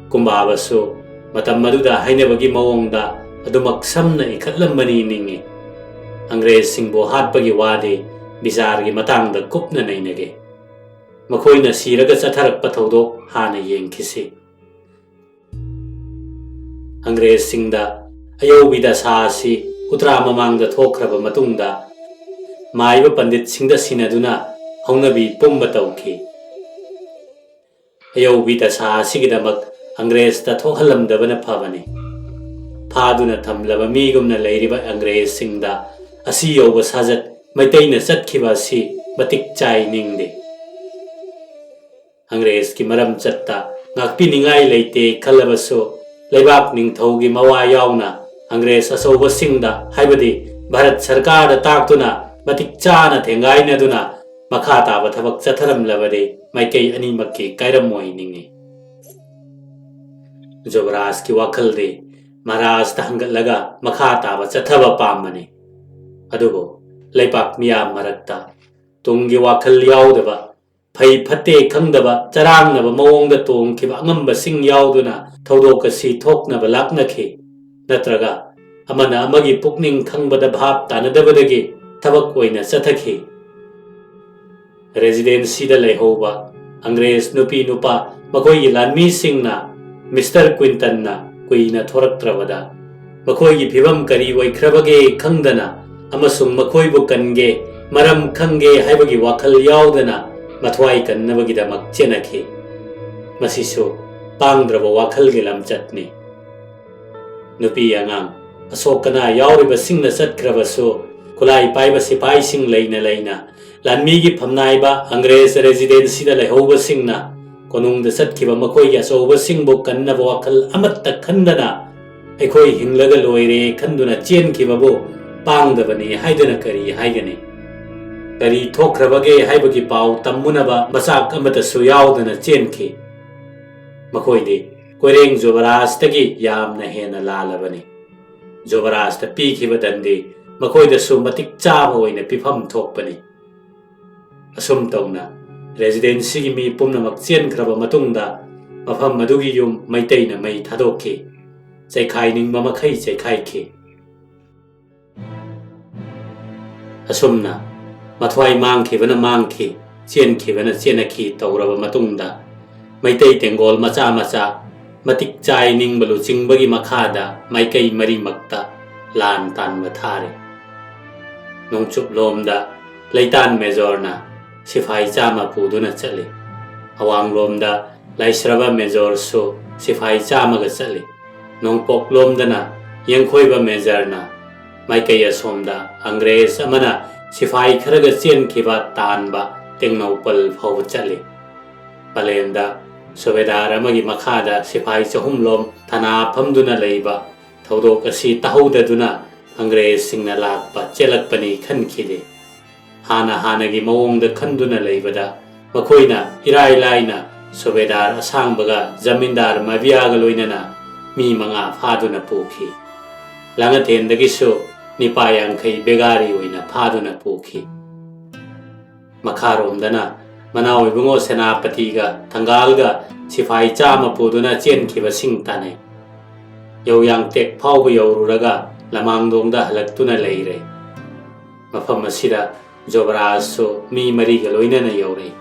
ꯀꯨꯝꯕꯥꯕꯁꯨ ꯃꯇꯝ ꯑꯗꯨꯗ ꯍꯥꯏꯅꯕꯒꯤ ꯃꯑꯣꯡꯗ ꯑꯗꯨꯃꯛ ꯁꯝꯅ ꯏꯈꯠꯂꯝꯕꯅꯤ ꯅꯤꯡꯏ꯫ ꯑꯪꯒ꯭ꯔꯦꯖꯁꯤꯡꯕꯨ ꯍꯥꯠꯄꯒꯤ ꯋꯥꯗꯤ ꯕꯤꯆꯥꯔꯒꯤ ꯃꯇꯥꯡꯗ ꯀꯨꯞꯅ ꯅꯩꯅꯒꯦ꯫ ꯃꯈꯣꯏꯅ ꯁꯤꯔꯒ ꯆꯠꯊꯔꯛꯄ ꯊꯧꯗꯣꯛ ꯍꯥꯟꯅ ꯌꯦꯡꯈꯤꯁꯤ꯫ ꯑꯪꯒ꯭ꯔꯦꯖꯁꯤꯡꯗ ꯑꯌꯧꯕꯤ ꯗꯁꯥ ꯑꯁꯤ ꯎꯇ꯭ꯔꯥ ꯃꯃꯥꯡꯗ ꯊꯣꯛꯈ꯭ꯔꯕ ꯃꯇꯨꯡꯗ ꯃꯥꯏꯕ ꯄꯟꯗꯤꯠꯁꯤꯡꯗ ꯁꯤꯟꯅꯗꯨꯅ ꯍꯧꯅꯕꯤ ꯄꯨꯝꯕ ꯇꯧꯈꯤ꯫ ꯑꯌꯧꯕꯤ ꯗꯁꯥ ꯑꯁꯤꯒꯤꯗꯃꯛ ꯑꯪꯒ꯭ꯔꯦꯖꯇ ꯊꯣꯛꯍꯜꯂꯝꯗꯕꯅ ꯐꯕꯅꯤ꯫ ꯐꯥꯗꯨꯅ ꯊꯝꯂꯕ ꯃꯤꯒꯨꯝꯅ ꯂꯩꯔꯤꯕ ꯑꯪꯒ꯭ꯔꯦꯖꯁꯤꯡꯗ ꯑꯁꯤ ꯌꯧꯕ ꯁꯥꯖꯠ ꯃꯩꯇꯩꯅ ꯆꯠꯈꯤꯕ ꯑꯁꯤ ꯃꯇꯤꯛ ꯆꯥꯏ ꯅꯤꯡꯗꯦ꯫ ꯑꯪꯒ꯭ꯔꯦꯖꯀꯤ ꯃꯔꯝ ꯆꯠꯇ ꯉꯥꯛꯄꯤꯅꯤꯡꯉꯥꯏ ꯂꯩꯇꯦ ꯈꯜꯂꯕꯁꯨ, ꯂꯩꯕꯥꯛ ꯅꯤꯡꯊꯧꯒꯤ ꯃꯋꯥ ꯌꯥꯎꯅ ꯑꯪꯒ꯭ꯔꯦꯖ ꯑꯆꯧꯕꯁꯤꯡꯗ, ꯍꯥꯏꯕꯗꯤ ꯚꯥꯔꯠ ꯁꯔꯀꯥꯔꯗ ꯇꯥꯛꯇꯨꯅ ꯃꯇꯤꯛ ꯆꯥꯅ ꯊꯦꯡꯒꯥꯏꯅꯗꯨꯅ ꯃꯈꯥ ꯇꯥꯕ ꯊꯕꯛ ꯆꯠꯊꯔꯝꯂꯕꯗꯤ ꯃꯥꯏꯀꯩ ꯑꯅꯤꯃꯛꯀꯤ ꯀꯥꯏꯔꯝꯃꯣꯏ ꯅꯤꯡꯏ꯫ ꯖꯨꯕꯔꯥꯖꯀꯤ ꯋꯥꯈꯜꯗꯤ ꯃꯍꯥꯔꯥꯖꯇ ꯍꯪꯒꯠꯂꯒ ꯃꯈꯥ ꯇꯥꯕ ꯆꯠꯊꯕ ꯄꯥꯝꯕꯅꯤ꯫ ꯑꯗꯨꯕꯨ ꯂꯩꯄꯥꯛ ꯃꯤꯌꯥꯝ ꯃꯔꯛꯇ ꯇꯨꯡꯒꯤ ꯋꯥꯈꯜ ꯌꯥꯎꯗꯕ, ꯐꯩ ꯐꯠꯇꯦ ꯈꯪꯗꯕ, ꯆꯔꯥꯡꯅꯕ ꯃꯑꯣꯡꯗ ꯇꯣꯡꯈꯤꯕ ꯑꯉꯝꯕꯁꯤꯡ ꯌꯥꯎꯗꯨꯅ ꯊꯧꯗꯣꯛ ꯑꯁꯤ ꯊꯣꯛꯅꯕ ꯂꯥꯛꯅꯈꯤ꯫ ꯅꯠꯇ꯭ꯔꯒ ꯑꯃꯅ ꯑꯃꯒꯤ ꯄꯨꯛꯅꯤꯡ ꯈꯪꯕꯗ ꯚꯥꯞ ꯇꯥꯅꯗꯕꯗꯒꯤ ꯊꯕꯛ ꯑꯣꯏꯅ ꯆꯠꯊꯈꯤ꯫ ꯔꯦꯖꯤꯗꯦꯟꯁꯤꯗ ꯂꯩꯍꯧꯕ ꯑꯪꯒ꯭ꯔꯦꯖ ꯅꯨꯄꯤ ꯅꯨꯄꯥ ꯃꯈꯣꯏꯒꯤ ꯂꯥꯟꯃꯤꯁꯤꯡꯅ ꯃꯤꯁꯇꯔ ꯀ꯭ꯋꯤꯟꯇꯟꯅ ꯀꯨꯏꯅ ꯊꯣꯔꯛꯇ꯭ꯔꯕꯗ ꯃꯈꯣꯏꯒꯤ ꯐꯤꯕꯝ ꯀꯔꯤ ꯑꯣꯏꯈ꯭ꯔꯕꯒꯦ ꯈꯪꯗꯅ ꯑꯃꯁꯨꯡ ꯃꯈꯣꯏꯕꯨ ꯀꯟꯒꯦ, ꯃꯔꯝ ꯈꯪꯒꯦ ꯍꯥꯏꯕꯒꯤ ꯋꯥꯈꯜ ꯌꯥꯎꯗꯅ ꯃꯊ꯭ꯋꯥꯏ ꯀꯟꯅꯕꯒꯤꯗꯃꯛ ꯆꯦꯟꯅꯈꯤ꯫ ꯃꯁꯤꯁꯨ ꯄꯥꯡꯗ꯭ꯔꯕ ꯋꯥꯈꯜꯒꯤ ꯂꯝꯆꯠꯅꯤ꯫ ꯅꯨꯄꯤ ꯑꯉꯥꯡ, ꯑꯁꯣꯛ ꯑꯅꯥ ꯌꯥꯎꯔꯤꯕꯁꯤꯡꯅ ꯆꯠꯈ꯭ꯔꯕꯁꯨ, ꯈꯨꯠꯂꯥꯏ ꯄꯥꯏꯕ ꯁꯤꯐꯥꯏꯁꯤꯡ ꯂꯩꯅ ꯂꯩꯅ ꯂꯥꯟꯃꯤꯒꯤ ꯐꯝꯅꯥꯏꯕ ꯑꯪꯒ꯭ꯔꯦꯖ ꯔꯦꯖꯤꯗꯦꯟꯁꯤꯗ ꯂꯩꯍꯧꯕꯁꯤꯡꯅ ꯀꯣꯅꯨꯡꯗ ꯆꯠꯈꯤꯕ ꯃꯈꯣꯏꯒꯤ ꯑꯆꯧꯕꯁꯤꯡꯕꯨ ꯀꯟꯅꯕ ꯋꯥꯈꯜ ꯑꯃꯠꯇ ꯈꯟꯗꯅ, ꯑꯩꯈꯣꯏ ꯍꯤꯡꯂꯒ ꯂꯣꯏꯔꯦ ꯈꯟꯗꯨꯅ ꯆꯦꯟꯈꯤꯕꯕꯨ ꯄꯥꯡꯗꯕꯅꯤ ꯍꯥꯏꯗꯨꯅ ꯀꯔꯤ ꯍꯥꯏꯒꯅꯤ? ꯀꯔꯤ ꯊꯣꯛꯈ꯭ꯔꯕꯒꯦ ꯍꯥꯏꯕꯒꯤ ꯄꯥꯎ ꯇꯝꯃꯨꯅꯕ ꯃꯆꯥꯛ ꯑꯃꯠꯇꯁꯨ ꯌꯥꯎꯗꯅ ꯆꯦꯟꯈꯤ꯫ ꯃꯈꯣꯏꯗꯤ ꯀꯣꯏꯔꯦꯡ ꯖꯨꯕꯔꯥꯖꯇꯒꯤ ꯌꯥꯝꯅ ꯍꯦꯟꯅ ꯂꯥꯜꯂꯕꯅꯤ꯫ ꯖꯨꯕꯔꯥꯖꯇ ꯄꯤꯈꯤꯕ ꯗꯟꯗꯤ ꯃꯈꯣꯏꯗꯁꯨ ꯃꯇꯤꯛ ꯆꯥꯕ ꯑꯣꯏꯅ ꯄꯤꯐꯝ ꯊꯣꯛꯄꯅꯤ꯫ ꯑꯁꯨꯝ ꯇꯧꯅ ꯔꯦꯖꯤꯗꯦꯟꯁꯤꯒꯤ ꯃꯤ ꯄꯨꯝꯅꯃꯛ ꯆꯦꯟꯈ꯭ꯔꯕ ꯃꯇꯨꯡꯗ, ꯃꯐꯝ ꯑꯗꯨꯒꯤ ꯌꯨꯝ ꯃꯩꯇꯩꯅ ꯃꯩ ꯊꯥꯗꯣꯛꯈꯤ꯫ ꯆꯩꯈꯥꯏꯅꯤꯡꯕ ꯃꯈꯩ ꯆꯩꯈꯥꯏꯈꯤ꯫ ꯑꯁꯨꯝꯅ ꯃꯊ꯭ꯋꯥꯏ ꯃꯥꯡꯈꯤꯕꯅ ꯃꯥꯡꯈꯤ, ꯆꯦꯟꯈꯤꯕꯅ ꯆꯦꯟꯅꯈꯤ ꯇꯧꯔꯕ ꯃꯇꯨꯡꯗ, ꯃꯩꯇꯩ ꯇꯦꯡꯒꯣꯜ ꯃꯆꯥ ꯃꯆꯥ ꯃꯇꯤꯛ ꯆꯥꯏ ꯅꯤꯡꯕ ꯂꯨꯆꯤꯡꯕꯒꯤ ꯃꯈꯥꯗ ꯃꯥꯏꯀꯩ ꯃꯔꯤꯃꯛꯇ ꯂꯥꯟ ꯇꯥꯟꯕ ꯊꯥꯔꯤ꯫ ꯅꯣꯡꯆꯨꯞꯂꯣꯝꯗ ꯂꯩꯇꯥꯟ ꯃꯦꯖꯣꯔꯅ ꯁꯤꯐꯥꯏ ꯆꯥꯝꯃ ꯄꯨꯗꯨꯅ ꯆꯠꯂꯤ꯫ ꯑꯋꯥꯡꯂꯣꯝꯗ ꯂꯥꯏꯁ꯭ꯔꯕ ꯃꯦꯖꯣꯔꯁꯨ ꯁꯤꯐꯥꯏ ꯆꯥꯝꯃꯒ ꯆꯠꯂꯤ꯫ ꯅꯣꯡꯄꯣꯛꯂꯣꯝꯗꯅ ꯌꯦꯡꯈꯣꯏꯕ ꯃꯦꯖꯔꯅ, ꯃꯥꯏꯀꯩ ꯑꯁꯣꯝꯗ ꯑꯪꯒ꯭ꯔꯦꯖ ꯑꯃꯅ ꯁꯤꯐꯥꯏ ꯈꯔꯒ ꯆꯦꯟꯈꯤꯕ ꯇꯥꯟꯕ ꯇꯦꯡꯅꯧꯄꯜ ꯐꯥꯎꯕ ꯆꯠꯂꯤ꯫ ꯄꯂꯦꯟꯗ ꯁꯨꯕꯦꯗꯥꯔ ꯑꯃꯒꯤ ꯃꯈꯥꯗ ꯁꯤꯐꯥꯏ ꯆꯍꯨꯝꯂꯣꯝ ꯊꯅꯥ ꯐꯝꯗꯨꯅ ꯂꯩꯕ ꯊꯧꯗꯣꯛ ꯑꯁꯤ ꯇꯥꯍꯧꯗꯗꯨꯅ ꯑꯪꯒ꯭ꯔꯦꯖꯁꯤꯡꯅ ꯂꯥꯛꯄ ꯆꯦꯜꯂꯛꯄꯅꯤ ꯈꯟꯈꯤꯗꯦ꯫ ꯍꯥꯟꯅ ꯍꯥꯟꯅꯒꯤ ꯃꯑꯣꯡꯗ ꯈꯟꯗꯨꯅ ꯂꯩꯕꯗ ꯃꯈꯣꯏꯅ ꯏꯔꯥꯏ ꯂꯥꯏꯅ ꯁꯨꯕꯦꯗꯥꯔ ꯑꯁꯥꯡꯕꯒ ꯖꯃꯤꯟꯗꯥꯔ ꯃꯕꯤꯌꯥꯒ ꯂꯣꯏꯅꯅ ꯃꯤ ꯃꯉꯥ ꯐꯥꯗꯨꯅ ꯄꯨꯈꯤ꯫ ꯂꯥꯡꯉꯊꯦꯟꯗꯒꯤꯁꯨ ꯅꯤꯄꯥ ꯌꯥꯡꯈꯩ ꯕꯦꯒꯥꯔꯤ ꯑꯣꯏꯅ ꯐꯥꯗꯨꯅ ꯄꯨꯈꯤ꯫ ꯃꯈꯥꯔꯣꯝꯗꯅ ꯃꯅꯥꯎ ꯏꯕꯨꯡꯉꯣ ꯁꯦꯅꯥꯄꯇꯤꯒ ꯊꯪꯒꯥꯜꯒ ꯁꯤꯐꯥꯏ ꯆꯥꯝꯃ ꯄꯨꯗꯨꯅ ꯆꯦꯟꯈꯤꯕꯁꯤꯡ ꯇꯥꯟꯅꯩ꯫ ꯌꯧꯌꯥꯡꯇꯦꯛ ꯐꯥꯎꯕ ꯌꯧꯔꯨꯔꯒ ꯂꯃꯥꯡꯗꯣꯡꯗ ꯍꯜꯂꯛꯇꯨꯅ ꯂꯩꯔꯦ꯫ ꯃꯐꯝ ꯑꯁꯤꯗ ꯖꯣꯕꯔꯥꯖꯁꯨ ꯃꯤ ꯃꯔꯤꯒ ꯂꯣꯏꯅꯅ ꯌꯧꯔꯛꯏ꯫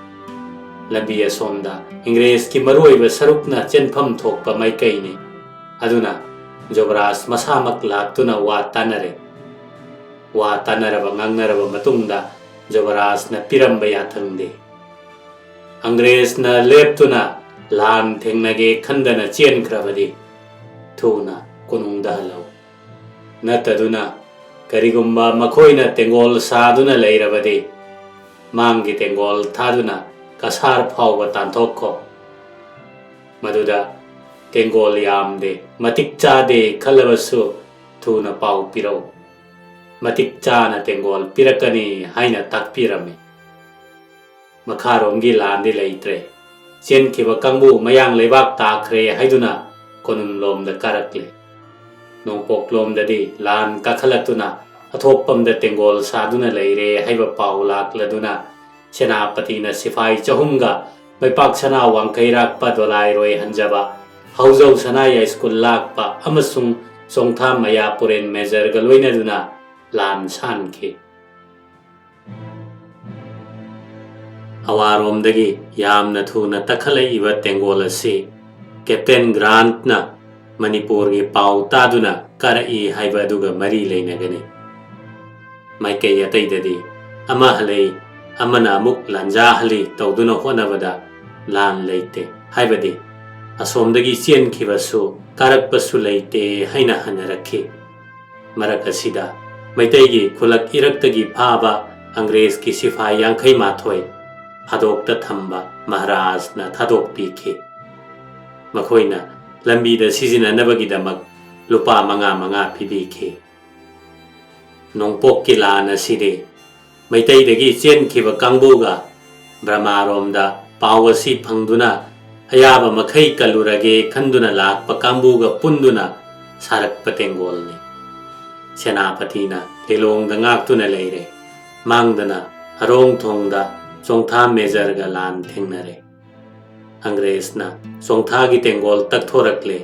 ꯂꯝꯕꯤ ꯑꯁꯣꯝꯗ ꯏꯪꯒ꯭ꯔꯦꯖꯀꯤ ꯃꯔꯨꯑꯣꯏꯕ ꯁꯔꯨꯛꯅ ꯆꯦꯟꯐꯝ ꯊꯣꯛꯄ ꯃꯥꯏꯀꯩꯅꯤ꯫ ꯑꯗꯨꯅ ꯖꯣꯕꯔꯥꯖ ꯃꯁꯥꯃꯛ ꯂꯥꯛꯇꯨꯅ ꯋꯥ ꯇꯥꯅꯔꯦ꯫ ꯋꯥ ꯇꯥꯅꯔꯕ ꯉꯥꯡꯅꯔꯕ ꯃꯇꯨꯡꯗ ꯖꯣꯕꯔꯥꯖꯅ ꯄꯤꯔꯝꯕ ꯌꯥꯊꯪꯗꯤ, ꯑꯪꯒ꯭ꯔꯦꯖꯅ ꯂꯦꯞꯇꯨꯅ ꯂꯥꯟ ꯊꯦꯡꯅꯒꯦ ꯈꯟꯗꯅ ꯆꯦꯟꯈ꯭ꯔꯕꯗꯤ ꯊꯨꯅ ꯀꯣꯅꯨꯡꯗ ꯍꯜꯂꯛꯎ꯫ ꯅꯠꯇꯗꯨꯅ ꯀꯔꯤꯒꯨꯝꯕ ꯃꯈꯣꯏꯅ ꯇꯦꯡꯒꯣꯜ ꯁꯥꯗꯨꯅ ꯂꯩꯔꯕꯗꯤ ꯃꯥꯡꯒꯤ ꯇꯦꯡꯒꯣꯜ ꯊꯥꯗꯨꯅ ꯀꯁꯥꯔ ꯐꯥꯎꯕ ꯇꯥꯟꯊꯣꯛꯈꯣ꯫ ꯃꯗꯨꯗ ꯇꯦꯡꯒꯣꯜ ꯌꯥꯝꯗꯦ, ꯃꯇꯤꯛ ꯆꯥꯗꯦ ꯈꯜꯂꯕꯁꯨ ꯊꯨꯅ ꯄꯥꯎ ꯄꯤꯔꯛꯎ꯫ ꯃꯇꯤꯛ ꯆꯥꯅ ꯇꯦꯡꯒꯣꯜ ꯄꯤꯔꯛꯀꯅꯤ ꯍꯥꯏꯅ ꯇꯥꯛꯄꯤꯔꯝꯃꯤ꯫ ꯃꯈꯥꯔꯣꯝꯒꯤ ꯂꯥꯟꯗꯤ ꯂꯩꯇ꯭ꯔꯦ꯫ ꯆꯦꯟꯈꯤꯕ ꯀꯥꯡꯕꯨ ꯃꯌꯥꯡ ꯂꯩꯕꯥꯛ ꯇꯥꯈ꯭ꯔꯦ ꯍꯥꯏꯗꯨꯅ ꯀꯣꯅꯨꯡꯂꯣꯝꯗ ꯀꯥꯔꯛꯂꯦ꯫ ꯅꯣꯡꯄꯣꯛꯂꯣꯝꯗꯗꯤ ꯂꯥꯟ ꯀꯥꯈꯠꯂꯛꯇꯨꯅ ꯑꯊꯣꯛꯄꯝꯗ ꯇꯦꯡꯒꯣꯜ ꯁꯥꯗꯨꯅ ꯂꯩꯔꯦ ꯍꯥꯏꯕ ꯄꯥꯎ ꯂꯥꯛꯂꯗꯨꯅ ꯁꯦꯅꯥꯄꯇꯤꯅ ꯁꯤꯐꯥꯏ ꯆꯍꯨꯝꯒ ꯃꯩꯄꯥꯛ ꯁꯅꯥ ꯋꯥꯡꯈꯩꯔꯥꯛꯄ ꯗꯣꯂꯥꯏꯔꯣꯏ ꯍꯟꯖꯕ, ꯍꯧꯖꯧ ꯁꯅꯥ ꯌꯥꯏꯁ꯭ꯀꯨꯜ ꯂꯥꯛꯄ ꯑꯃꯁꯨꯡ ꯆꯣꯡꯊꯥꯝ ꯃꯌꯥ ꯄꯨꯔꯦꯟ ꯃꯦꯖꯔꯒ ꯂꯣꯏꯅꯗꯨꯅ ꯂꯥꯟ ꯁꯥꯟꯈꯤ꯫ ꯑꯋꯥꯔꯣꯝꯗꯒꯤ ꯌꯥꯝꯅ ꯊꯨꯅ ꯇꯛꯈꯠꯂꯛꯏꯕ ꯇꯦꯡꯒꯣꯜ ꯑꯁꯤ ꯀꯦꯞꯇꯦꯟ ꯒ꯭ꯔꯥꯟꯠꯅ ꯃꯅꯤꯄꯨꯔꯒꯤ ꯄꯥꯎ ꯇꯥꯗꯨꯅ ꯀꯥꯔꯛꯏ ꯍꯥꯏꯕ ꯑꯗꯨꯒ ꯃꯔꯤ ꯂꯩꯅꯒꯅꯤ꯫ ꯃꯥꯏꯀꯩ ꯑꯇꯩꯗꯗꯤ ꯑꯃ ꯍꯜꯂꯤ, ꯑꯃꯅ ꯑꯃꯨꯛ ꯂꯥꯟꯖꯥ ꯍꯜꯂꯤ ꯇꯧꯗꯨꯅ ꯍꯣꯠꯅꯕꯗ ꯂꯥꯟ ꯂꯩꯇꯦ, ꯍꯥꯏꯕꯗꯤ ꯑꯁꯣꯝꯗꯒꯤ ꯆꯦꯟꯈꯤꯕꯁꯨ ꯀꯥꯔꯛꯄꯁꯨ ꯂꯩꯇꯦ ꯍꯥꯏꯅ ꯍꯟꯅꯔꯛꯈꯤ꯫ ꯃꯔꯛ ꯑꯁꯤꯗ ꯃꯩꯇꯩꯒꯤ ꯈꯨꯂꯛ ꯏꯔꯛꯇꯒꯤ ꯐꯥꯕ ꯑꯪꯒ꯭ꯔꯦꯖꯀꯤ ꯁꯤꯐꯥꯏ ꯌꯥꯡꯈꯩ ꯃꯥꯊꯣꯏ ꯐꯥꯗꯣꯛꯇ ꯊꯝꯕ ꯃꯍꯥꯔꯥꯖꯅ ꯊꯥꯗꯣꯛꯄꯤꯈꯤ꯫ ꯃꯈꯣꯏꯅ ꯂꯝꯕꯤꯗ ꯁꯤꯖꯤꯟꯅꯅꯕꯒꯤꯗꯃꯛ ꯂꯨꯄꯥ ꯃꯉꯥ ꯃꯉꯥ ꯄꯤꯕꯤꯈꯤ꯫ ꯅꯣꯡꯄꯣꯛꯀꯤ ꯂꯥꯟ ꯑꯁꯤꯗꯤ ꯃꯩꯇꯩꯗꯒꯤ ꯆꯦꯟꯈꯤꯕ ꯀꯥꯡꯕꯨꯒ ꯕ꯭ꯔꯃꯥꯔꯣꯝꯗ ꯄꯥꯎ ꯑꯁꯤ ꯐꯪꯗꯨꯅ ꯑꯌꯥꯕ ꯃꯈꯩ ꯀꯜꯂꯨꯔꯒꯦ ꯈꯟꯗꯨꯅ ꯂꯥꯛꯄ ꯀꯥꯡꯕꯨꯒ ꯄꯨꯟꯗꯨꯅ ꯁꯥꯔꯛꯄ ꯇꯦꯡꯒꯣꯜꯅꯤ꯫ ꯁꯦꯅꯥꯄꯇꯤꯅ ꯂꯤꯂꯣꯡꯗ ꯉꯥꯛꯇꯨꯅ ꯂꯩꯔꯦ꯫ ꯃꯥꯡꯗꯅ ꯍꯔꯣꯡ ꯊꯣꯡꯗ ꯆꯣꯡꯊꯥ ꯃꯦꯖꯔꯒ ꯂꯥꯟ ꯊꯦꯡꯅꯔꯦ꯫ ꯑꯪꯒ꯭ꯔꯦꯖꯅ ꯆꯣꯡꯊꯥꯒꯤ ꯇꯦꯡꯒꯣꯜ ꯇꯛꯊꯣꯔꯛꯂꯦ꯫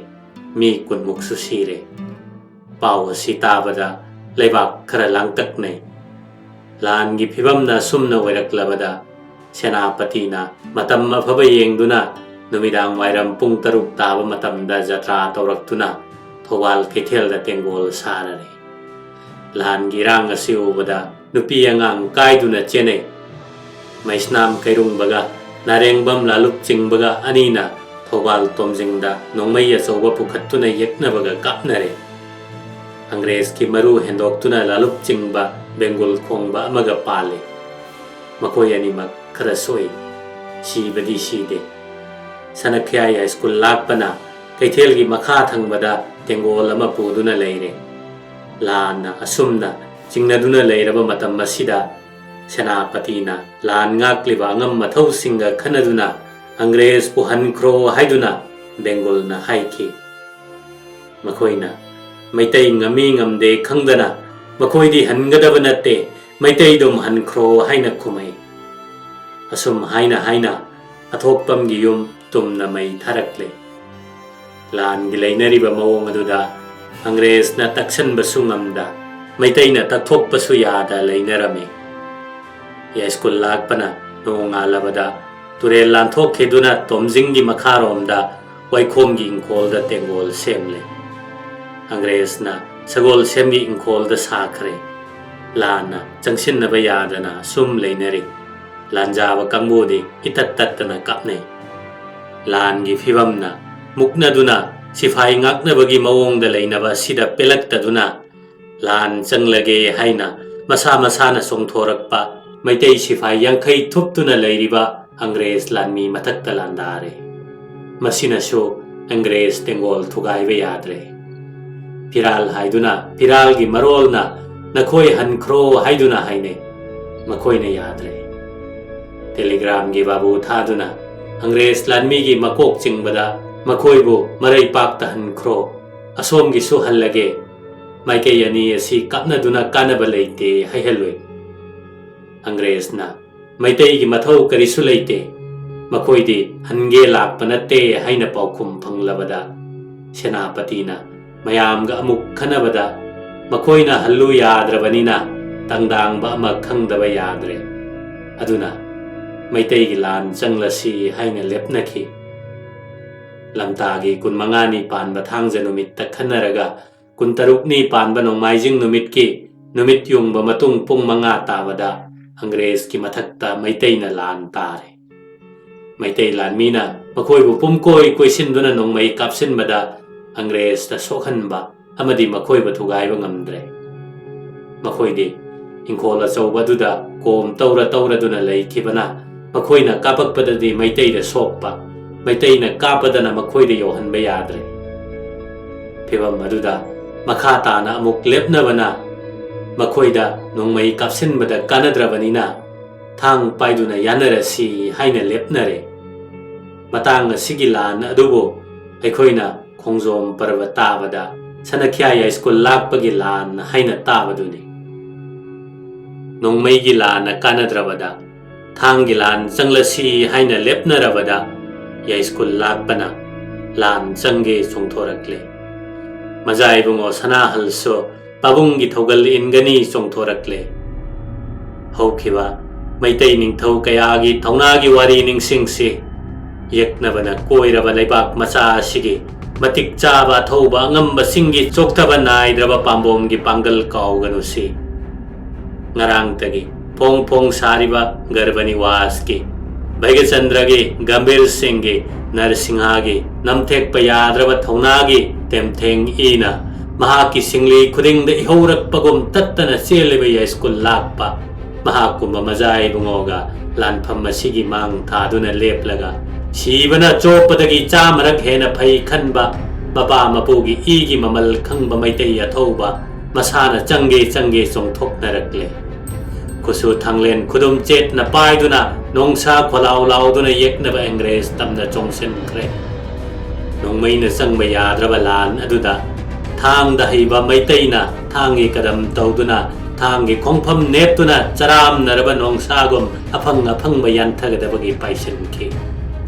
ꯃꯤ ꯀꯨꯟꯃꯨꯛꯁꯨ ꯁꯤꯔꯦ꯫ ꯄꯥꯎ ꯑꯁꯤ ꯇꯥꯕꯗ ꯂꯩꯕꯥꯛ ꯈꯔ ꯂꯥꯡꯇꯛꯅꯩ꯫ ꯂꯥꯟꯒꯤ ꯐꯤꯕꯝꯅ ꯑꯁꯨꯝꯅ ꯑꯣꯏꯔꯛꯂꯕꯗ ꯁꯦꯅꯥꯄꯇꯤꯅ ꯃꯇꯝ ꯑꯐꯕ ꯌꯦꯡꯗꯨꯅ ꯅꯨꯃꯤꯗꯥꯡ ꯋꯥꯏꯔꯝ ꯄꯨꯡ ꯇꯔꯨꯛ ꯇꯥꯕ ꯃꯇꯝꯗ ꯖꯇ꯭ꯔꯥ ꯇꯧꯔꯛꯇꯨꯅ ꯊꯧꯕꯥꯜ ꯀꯩꯊꯦꯜꯗ ꯇꯦꯡꯒꯣꯜ ꯁꯥꯔꯔꯦ꯫ ꯂꯥꯟꯒꯤ ꯏꯔꯥꯡ ꯑꯁꯤ ꯎꯕꯗ ꯅꯨꯄꯤ ꯑꯉꯥꯡ ꯀꯥꯏꯗꯨꯅ ꯆꯦꯟꯅꯩ꯫ ꯃꯩꯁꯅꯥꯝ ꯀꯩꯔꯨꯡꯕꯒ ꯅꯥꯔꯦꯡꯕꯝ ꯂꯥꯂꯨꯞ ꯆꯤꯡꯕꯒ ꯑꯅꯤꯅ ꯊꯧꯕꯥꯜ ꯇꯣꯝꯖꯤꯡꯗ ꯅꯣꯡꯃꯩ ꯑꯆꯧꯕ ꯄꯨꯈꯠꯇꯨꯅ ꯌꯦꯛꯅꯕꯒ ꯀꯥꯞꯅꯔꯦ꯫ ꯑꯪꯒ꯭ꯔꯦꯖꯀꯤ ꯃꯔꯨ ꯍꯦꯟꯗꯣꯛꯇꯨꯅ ꯂꯥꯂꯨꯞ ꯆꯤꯡꯕ ꯕꯦꯡꯒꯨꯜ ꯈꯣꯡꯕ ꯑꯃꯒ ꯄꯥꯜꯂꯤ꯫ ꯃꯈꯣꯏ ꯑꯅꯤꯃꯛ ꯈꯔ ꯁꯣꯛꯏ꯫ ꯁꯤꯕꯗꯤ ꯁꯤꯗꯦ꯫ ꯁꯅꯈ꯭ꯌꯥꯏ ꯍꯥꯏ ꯁ꯭ꯀꯨꯜ ꯂꯥꯛꯄꯅ ꯀꯩꯊꯦꯜꯒꯤ ꯃꯈꯥ ꯊꯪꯕꯗ ꯇꯦꯡꯒꯣꯜ ꯑꯃ ꯄꯨꯗꯨꯅ ꯂꯩꯔꯦ꯫ ꯂꯥꯟꯅ ꯑꯁꯨꯝꯅ ꯆꯤꯡꯅꯗꯨꯅ ꯂꯩꯔꯕ ꯃꯇꯝ ꯑꯁꯤꯗ ꯁꯦꯅꯥꯄꯇꯤꯅ ꯂꯥꯟ ꯉꯥꯛꯂꯤꯕ ꯑꯉꯝ ꯃꯊꯧꯁꯤꯡꯒ ꯈꯟꯅꯗꯨꯅ ꯑꯪꯒ꯭ꯔꯦꯖꯄꯨ ꯍꯟꯈ꯭ꯔꯣ ꯍꯥꯏꯗꯨꯅ ꯕꯦꯡꯒꯨꯜꯅ ꯍꯥꯏꯈꯤ꯫ ꯃꯈꯣꯏꯅ ꯃꯩꯇꯩ ꯉꯝꯃꯤ ꯉꯝꯗꯦ ꯈꯪꯗꯅ ꯃꯈꯣꯏꯗꯤ ꯍꯟꯒꯗꯕ ꯅꯠꯇꯦ, ꯃꯩꯇꯩꯗꯨꯝ ꯍꯟꯈ꯭ꯔꯣ ꯍꯥꯏꯅ ꯈꯨꯝꯃꯩ꯫ ꯑꯁꯨꯝ ꯍꯥꯏꯅ ꯍꯥꯏꯅ ꯑꯊꯣꯛꯄꯝꯒꯤ ꯌꯨꯝ ꯇꯨꯝꯅ ꯃꯩ ꯊꯥꯔꯛꯂꯦ꯫ ꯂꯥꯟꯒꯤ ꯂꯩꯅꯔꯤꯕ ꯃꯑꯣꯡ ꯑꯗꯨꯗ ꯑꯪꯒ꯭ꯔꯦꯖꯅ ꯇꯛꯁꯟꯕꯁꯨ ꯉꯝꯗ, ꯃꯩꯇꯩꯅ ꯇꯛꯊꯣꯛꯄꯁꯨ ꯌꯥꯗ ꯂꯩꯅꯔꯝꯃꯤ꯫ ꯌꯥꯏꯁ꯭ꯀꯨꯜ ꯂꯥꯛꯄꯅ ꯅꯣꯡꯉꯥꯜꯂꯕꯗ ꯇꯨꯔꯦꯜ ꯂꯥꯟꯊꯣꯛꯈꯤꯗꯨꯅ ꯇꯣꯝꯖꯤꯡꯒꯤ ꯃꯈꯥꯔꯣꯝꯗ ꯋꯥꯏꯈꯣꯡꯒꯤ ꯏꯪꯈꯣꯜꯗ ꯇꯦꯡꯒꯣꯜ ꯁꯦꯝꯂꯦ꯫ ꯑꯪꯒ꯭ꯔꯦꯖꯅ ꯁꯒꯣꯜꯁꯦꯝꯒꯤ ꯏꯪꯈꯣꯜꯗ ꯁꯥꯈ꯭ꯔꯦ꯫ ꯂꯥꯟꯅ ꯆꯪꯁꯤꯟꯅꯕ ꯌꯥꯗꯅ ꯁꯨꯝ ꯂꯩꯅꯔꯤ꯫ ꯂꯥꯟꯖꯥꯕ ꯀꯥꯡꯕꯨꯗꯤ ꯏꯇꯠ ꯇꯠꯇꯅ ꯀꯥꯞꯅꯩ꯫ ꯂꯥꯟꯒꯤ ꯐꯤꯕꯝꯅ ꯃꯨꯛꯅꯗꯨꯅ ꯁꯤꯐꯥꯏ ꯉꯥꯛꯅꯕꯒꯤ ꯃꯑꯣꯡꯗ ꯂꯩꯅꯕ ꯑꯁꯤꯗ ꯄꯦꯜꯂꯛꯇꯗꯨꯅ ꯂꯥꯟ ꯆꯪꯂꯒꯦ ꯍꯥꯏꯅ ꯃꯁꯥ ꯃꯁꯥꯅ ꯆꯣꯡꯊꯣꯔꯛꯄ ꯃꯩꯇꯩ ꯁꯤꯐꯥꯏ ꯌꯥꯡꯈꯩ ꯊꯨꯞꯇꯨꯅ ꯂꯩꯔꯤꯕ ꯑꯪꯒ꯭ꯔꯦꯖ ꯂꯥꯟꯃꯤ ꯃꯊꯛꯇ ꯂꯥꯟꯗꯥꯔꯦ꯫ ꯃꯁꯤꯅꯁꯨ ꯑꯪꯒ꯭ꯔꯦꯖ ꯇꯦꯡꯒꯣꯜ ꯊꯨꯒꯥꯏꯕ ꯌꯥꯗ꯭ꯔꯦ꯫ ꯐꯤꯔꯥꯜ ꯍꯥꯏꯗꯨꯅ, ꯐꯤꯔꯥꯜꯒꯤ ꯃꯔꯣꯜꯅ "ꯅꯈꯣꯏ ꯍꯟꯈ꯭ꯔꯣ" ꯍꯥꯏꯗꯨꯅ ꯍꯥꯏꯅꯩ꯫ ꯃꯈꯣꯏꯅ ꯌꯥꯗ꯭ꯔꯦ꯫ ꯇꯦꯂꯤꯒ꯭ꯔꯥꯝꯒꯤ ꯕꯥꯕꯨ ꯊꯥꯗꯨꯅ ꯑꯪꯒ꯭ꯔꯦꯖ ꯂꯥꯟꯃꯤꯒꯤ ꯃꯀꯣꯛ ꯆꯤꯡꯕꯗ "ꯃꯈꯣꯏꯕꯨ ꯃꯔꯩꯄꯥꯛꯇ ꯍꯟꯈ꯭ꯔꯣ, ꯑꯁꯣꯝꯒꯤꯁꯨ ꯍꯜꯂꯒꯦ, ꯃꯥꯏꯀꯩ ꯑꯅꯤ ꯑꯁꯤ ꯀꯥꯞꯅꯗꯨꯅ ꯀꯥꯟꯅꯕ ꯂꯩꯇꯦ" ꯍꯥꯏꯍꯜꯂꯨꯏ꯫ ꯑꯪꯒ꯭ꯔꯦꯖꯅ "ꯃꯩꯇꯩꯒꯤ ꯃꯊꯧ ꯀꯔꯤꯁꯨ ꯂꯩꯇꯦ, ꯃꯈꯣꯏꯗꯤ ꯍꯟꯒꯦ ꯂꯥꯛꯄ ꯅꯠꯇꯦ" ꯍꯥꯏꯅ ꯄꯥꯎꯈꯨꯝ ꯐꯪꯂꯕꯗ, ꯁꯦꯅꯥꯄꯇꯤꯅ ꯃꯌꯥꯝꯒ ꯑꯃꯨꯛ ꯈꯟꯅꯕꯗ, "ꯃꯈꯣꯏꯅ ꯍꯜꯂꯨ ꯌꯥꯗ꯭ꯔꯕꯅꯤꯅ ꯇꯪꯗꯥꯡꯕ ꯑꯃ ꯈꯪꯗꯕ ꯌꯥꯗ꯭ꯔꯦ꯫ ꯑꯗꯨꯅ ꯃꯩꯇꯩꯒꯤ ꯂꯥꯟ ꯆꯪꯂꯁꯤ" ꯍꯥꯏꯅ ꯂꯦꯞꯅꯈꯤ꯫ ꯂꯝꯇꯥꯒꯤ ꯀꯨꯟꯃꯉꯥꯅꯤ ꯄꯥꯟꯕ ꯊꯥꯡꯖ ꯅꯨꯃꯤꯠꯇ ꯈꯟꯅꯔꯒ, ꯀꯨꯟꯇꯔꯨꯛꯅꯤ ꯄꯥꯟꯕ ꯅꯣꯡꯃꯥꯏꯖꯤꯡ ꯅꯨꯃꯤꯠꯀꯤ ꯅꯨꯃꯤꯠ ꯌꯨꯡꯕ ꯃꯇꯨꯡ ꯄꯨꯡ ꯃꯉꯥ ꯇꯥꯕꯗ ꯑꯪꯒ꯭ꯔꯦꯖꯀꯤ ꯃꯊꯛꯇ ꯃꯩꯇꯩꯅ ꯂꯥꯟ ꯇꯥꯔꯦ꯫ ꯃꯩꯇꯩ ꯂꯥꯟꯃꯤꯅ ꯃꯈꯣꯏꯕꯨ ꯄꯨꯝꯀꯣꯏ ꯀꯣꯏꯁꯤꯟꯗꯨꯅ ꯅꯣꯡꯃꯩ ꯀꯥꯞꯁꯤꯟꯕꯗ ꯑꯪꯒ꯭ꯔꯦꯖꯇ ꯁꯣꯛꯍꯟꯕ ꯑꯃꯗꯤ ꯃꯈꯣꯏꯕꯨ ꯊꯨꯒꯥꯏꯕ ꯉꯝꯗ꯭ꯔꯦ꯫ ꯃꯈꯣꯏꯗꯤ ꯏꯪꯈꯣꯜ ꯑꯆꯧꯕ ꯑꯗꯨꯗ ꯀꯣꯝ ꯇꯧꯔ ꯇꯧꯔꯗꯨꯅ ꯂꯩꯈꯤꯕꯅ ꯃꯈꯣꯏꯅ ꯀꯥꯞꯄꯛꯄꯗꯗꯤ ꯃꯩꯇꯩꯗ ꯁꯣꯛꯄ, ꯃꯩꯇꯩꯅ ꯀꯥꯞꯄꯗꯅ ꯃꯈꯣꯏꯗ ꯌꯧꯍꯟꯕ ꯌꯥꯗ꯭ꯔꯦ꯫ ꯐꯤꯚꯝ ꯑꯗꯨꯗ ꯃꯈꯥ ꯇꯥꯅ ꯑꯃꯨꯛ ꯂꯦꯞꯅꯕꯅ ꯃꯈꯣꯏꯗ ꯅꯣꯡꯃꯩ ꯀꯥꯞꯁꯤꯟꯕꯗ ꯀꯥꯟꯅꯗ꯭ꯔꯕꯅꯤꯅ ꯊꯥꯡ ꯄꯥꯏꯗꯨꯅ ꯌꯥꯅꯔꯁꯤ ꯍꯥꯏꯅ ꯂꯦꯞꯅꯔꯦ꯫ ꯃꯇꯥꯡ ꯑꯁꯤꯒꯤ ꯂꯥꯟ ꯑꯗꯨꯕꯨ ꯑꯩꯈꯣꯏꯅ ꯈꯣꯡꯖꯣꯝ ꯄꯔꯕ ꯇꯥꯕꯗ ꯁꯅꯈ꯭ꯌꯥ ꯌꯥꯏꯁ꯭ꯀꯨꯜ ꯂꯥꯛꯄꯒꯤ ꯂꯥꯟ ꯍꯥꯏꯅ ꯇꯥꯕꯗꯨꯅꯤ꯫ ꯅꯣꯡꯃꯩꯒꯤ ꯂꯥꯟꯅ ꯀꯥꯟꯅꯗ꯭ꯔꯕꯗ ꯊꯥꯡꯒꯤ ꯂꯥꯟ ꯆꯪꯂꯁꯤ ꯍꯥꯏꯅ ꯂꯦꯞꯅꯔꯕꯗ ꯌꯥꯏꯁ꯭ꯀꯨꯜ ꯂꯥꯛꯄꯅ ꯂꯥꯟ ꯆꯪꯒꯦ ꯆꯣꯡꯊꯣꯔꯛꯂꯦ꯫ ꯃꯖꯥ ꯏꯕꯨꯡꯉꯣ ꯁꯅꯥꯍꯜꯁꯨ ꯄꯥꯕꯨꯡꯒꯤ ꯊꯧꯒꯜ ꯏꯟꯒꯅꯤ ꯆꯣꯡꯊꯣꯔꯛꯂꯦ꯫ ꯍꯧꯈꯤꯕ ꯃꯩꯇꯩ ꯅꯤꯡꯊꯧ ꯀꯌꯥꯒꯤ ꯊꯧꯅꯥꯒꯤ ꯋꯥꯔꯤ ꯅꯤꯡꯁꯤꯡꯁꯤ꯫ ꯌꯦꯛꯅꯕꯅ ꯀꯣꯏꯔꯕ ꯂꯩꯕꯥꯛ ꯃꯆꯥ ꯑꯁꯤꯒꯤ ꯃꯇꯤꯛ ꯆꯥꯕ ꯑꯊꯧꯕ ꯑꯉꯝꯕꯁꯤꯡꯒꯤ ꯆꯣꯛꯊꯕ ꯅꯥꯏꯗ꯭ꯔꯕ ꯄꯥꯝꯕꯣꯝꯒꯤ ꯄꯥꯡꯒꯜ ꯀꯥꯎꯒꯅꯨꯁꯤ꯫ ꯉꯔꯥꯡꯇꯒꯤ ꯐꯣꯡ ꯐꯣꯡ ꯁꯥꯔꯤꯕ ꯒꯔꯚꯅꯤꯋꯥꯁꯀꯤ, ꯚꯩꯒꯆꯟꯗ꯭ꯔꯒꯤ, ꯒꯝꯚꯤꯔ ꯁꯤꯡꯒꯤ, ꯅꯔꯁꯤꯡꯍꯒꯤ ꯅꯝꯊꯦꯛꯄ ꯌꯥꯗ꯭ꯔꯕ ꯊꯧꯅꯥꯒꯤ ꯇꯦꯝꯊꯦꯡ ꯏꯅ ꯃꯍꯥꯛꯀꯤ ꯁꯤꯡꯂꯤ ꯈꯨꯗꯤꯡꯗ ꯏꯍꯧꯔꯛꯄꯒꯨꯝ ꯇꯠꯇꯅ ꯆꯦꯜꯂꯤꯕ ꯌꯥꯏꯁ꯭ꯀꯨꯜ ꯂꯥꯛꯄ ꯃꯍꯥꯛꯀꯨꯝꯕ ꯃꯖꯥ ꯏꯕꯨꯡꯉꯣꯒ ꯂꯥꯟꯐꯝ ꯑꯁꯤꯒꯤ ꯃꯥꯡ ꯊꯥꯗꯨꯅ ꯂꯦꯞꯂꯒ ꯁꯤꯕꯅ ꯆꯣꯞꯄꯗꯒꯤ ꯆꯥꯝꯃꯔꯛ ꯍꯦꯟꯅ ꯐꯩ ꯈꯟꯕ ꯃꯄꯥ ꯃꯄꯨꯒꯤ ꯏꯒꯤ ꯃꯃꯜ ꯈꯪꯕ ꯃꯩꯇꯩ ꯑꯊꯧꯕ ꯃꯁꯥꯅ ꯆꯪꯒꯦ ꯆꯪꯒꯦ ꯆꯣꯡꯊꯣꯛꯅꯔꯛꯂꯦ꯫ ꯈꯨꯠꯁꯨ ꯊꯥꯡꯂꯦꯟ ꯈꯨꯗꯨꯝ ꯆꯦꯠꯅ ꯄꯥꯏꯗꯨꯅ ꯅꯣꯡꯁꯥ ꯈꯣꯂꯥꯎ ꯂꯥꯎꯗꯨꯅ ꯌꯦꯛꯅꯕ ꯑꯪꯒ꯭ꯔꯦꯖ ꯇꯝꯅ ꯆꯣꯡꯁꯤꯟꯈ꯭ꯔꯦ꯫ ꯅꯣꯡꯃꯩꯅ ꯆꯪꯕ ꯌꯥꯗ꯭ꯔꯕ ꯂꯥꯟ ꯑꯗꯨꯗ ꯊꯥꯡꯗ ꯍꯩꯕ ꯃꯩꯇꯩꯅ ꯊꯥꯡꯒꯤ ꯀꯗꯝ ꯇꯧꯗꯨꯅ ꯊꯥꯡꯒꯤ ꯈꯣꯡꯐꯝ ꯅꯦꯠꯇꯨꯅ ꯆꯔꯥꯝꯅꯔꯕ ꯅꯣꯡꯁꯥꯒꯨꯝ ꯑꯐꯪ ꯑꯐꯪꯕ ꯌꯥꯟꯊꯒꯗꯕꯒꯤ ꯄꯥꯏꯁꯤꯟꯈꯤ꯫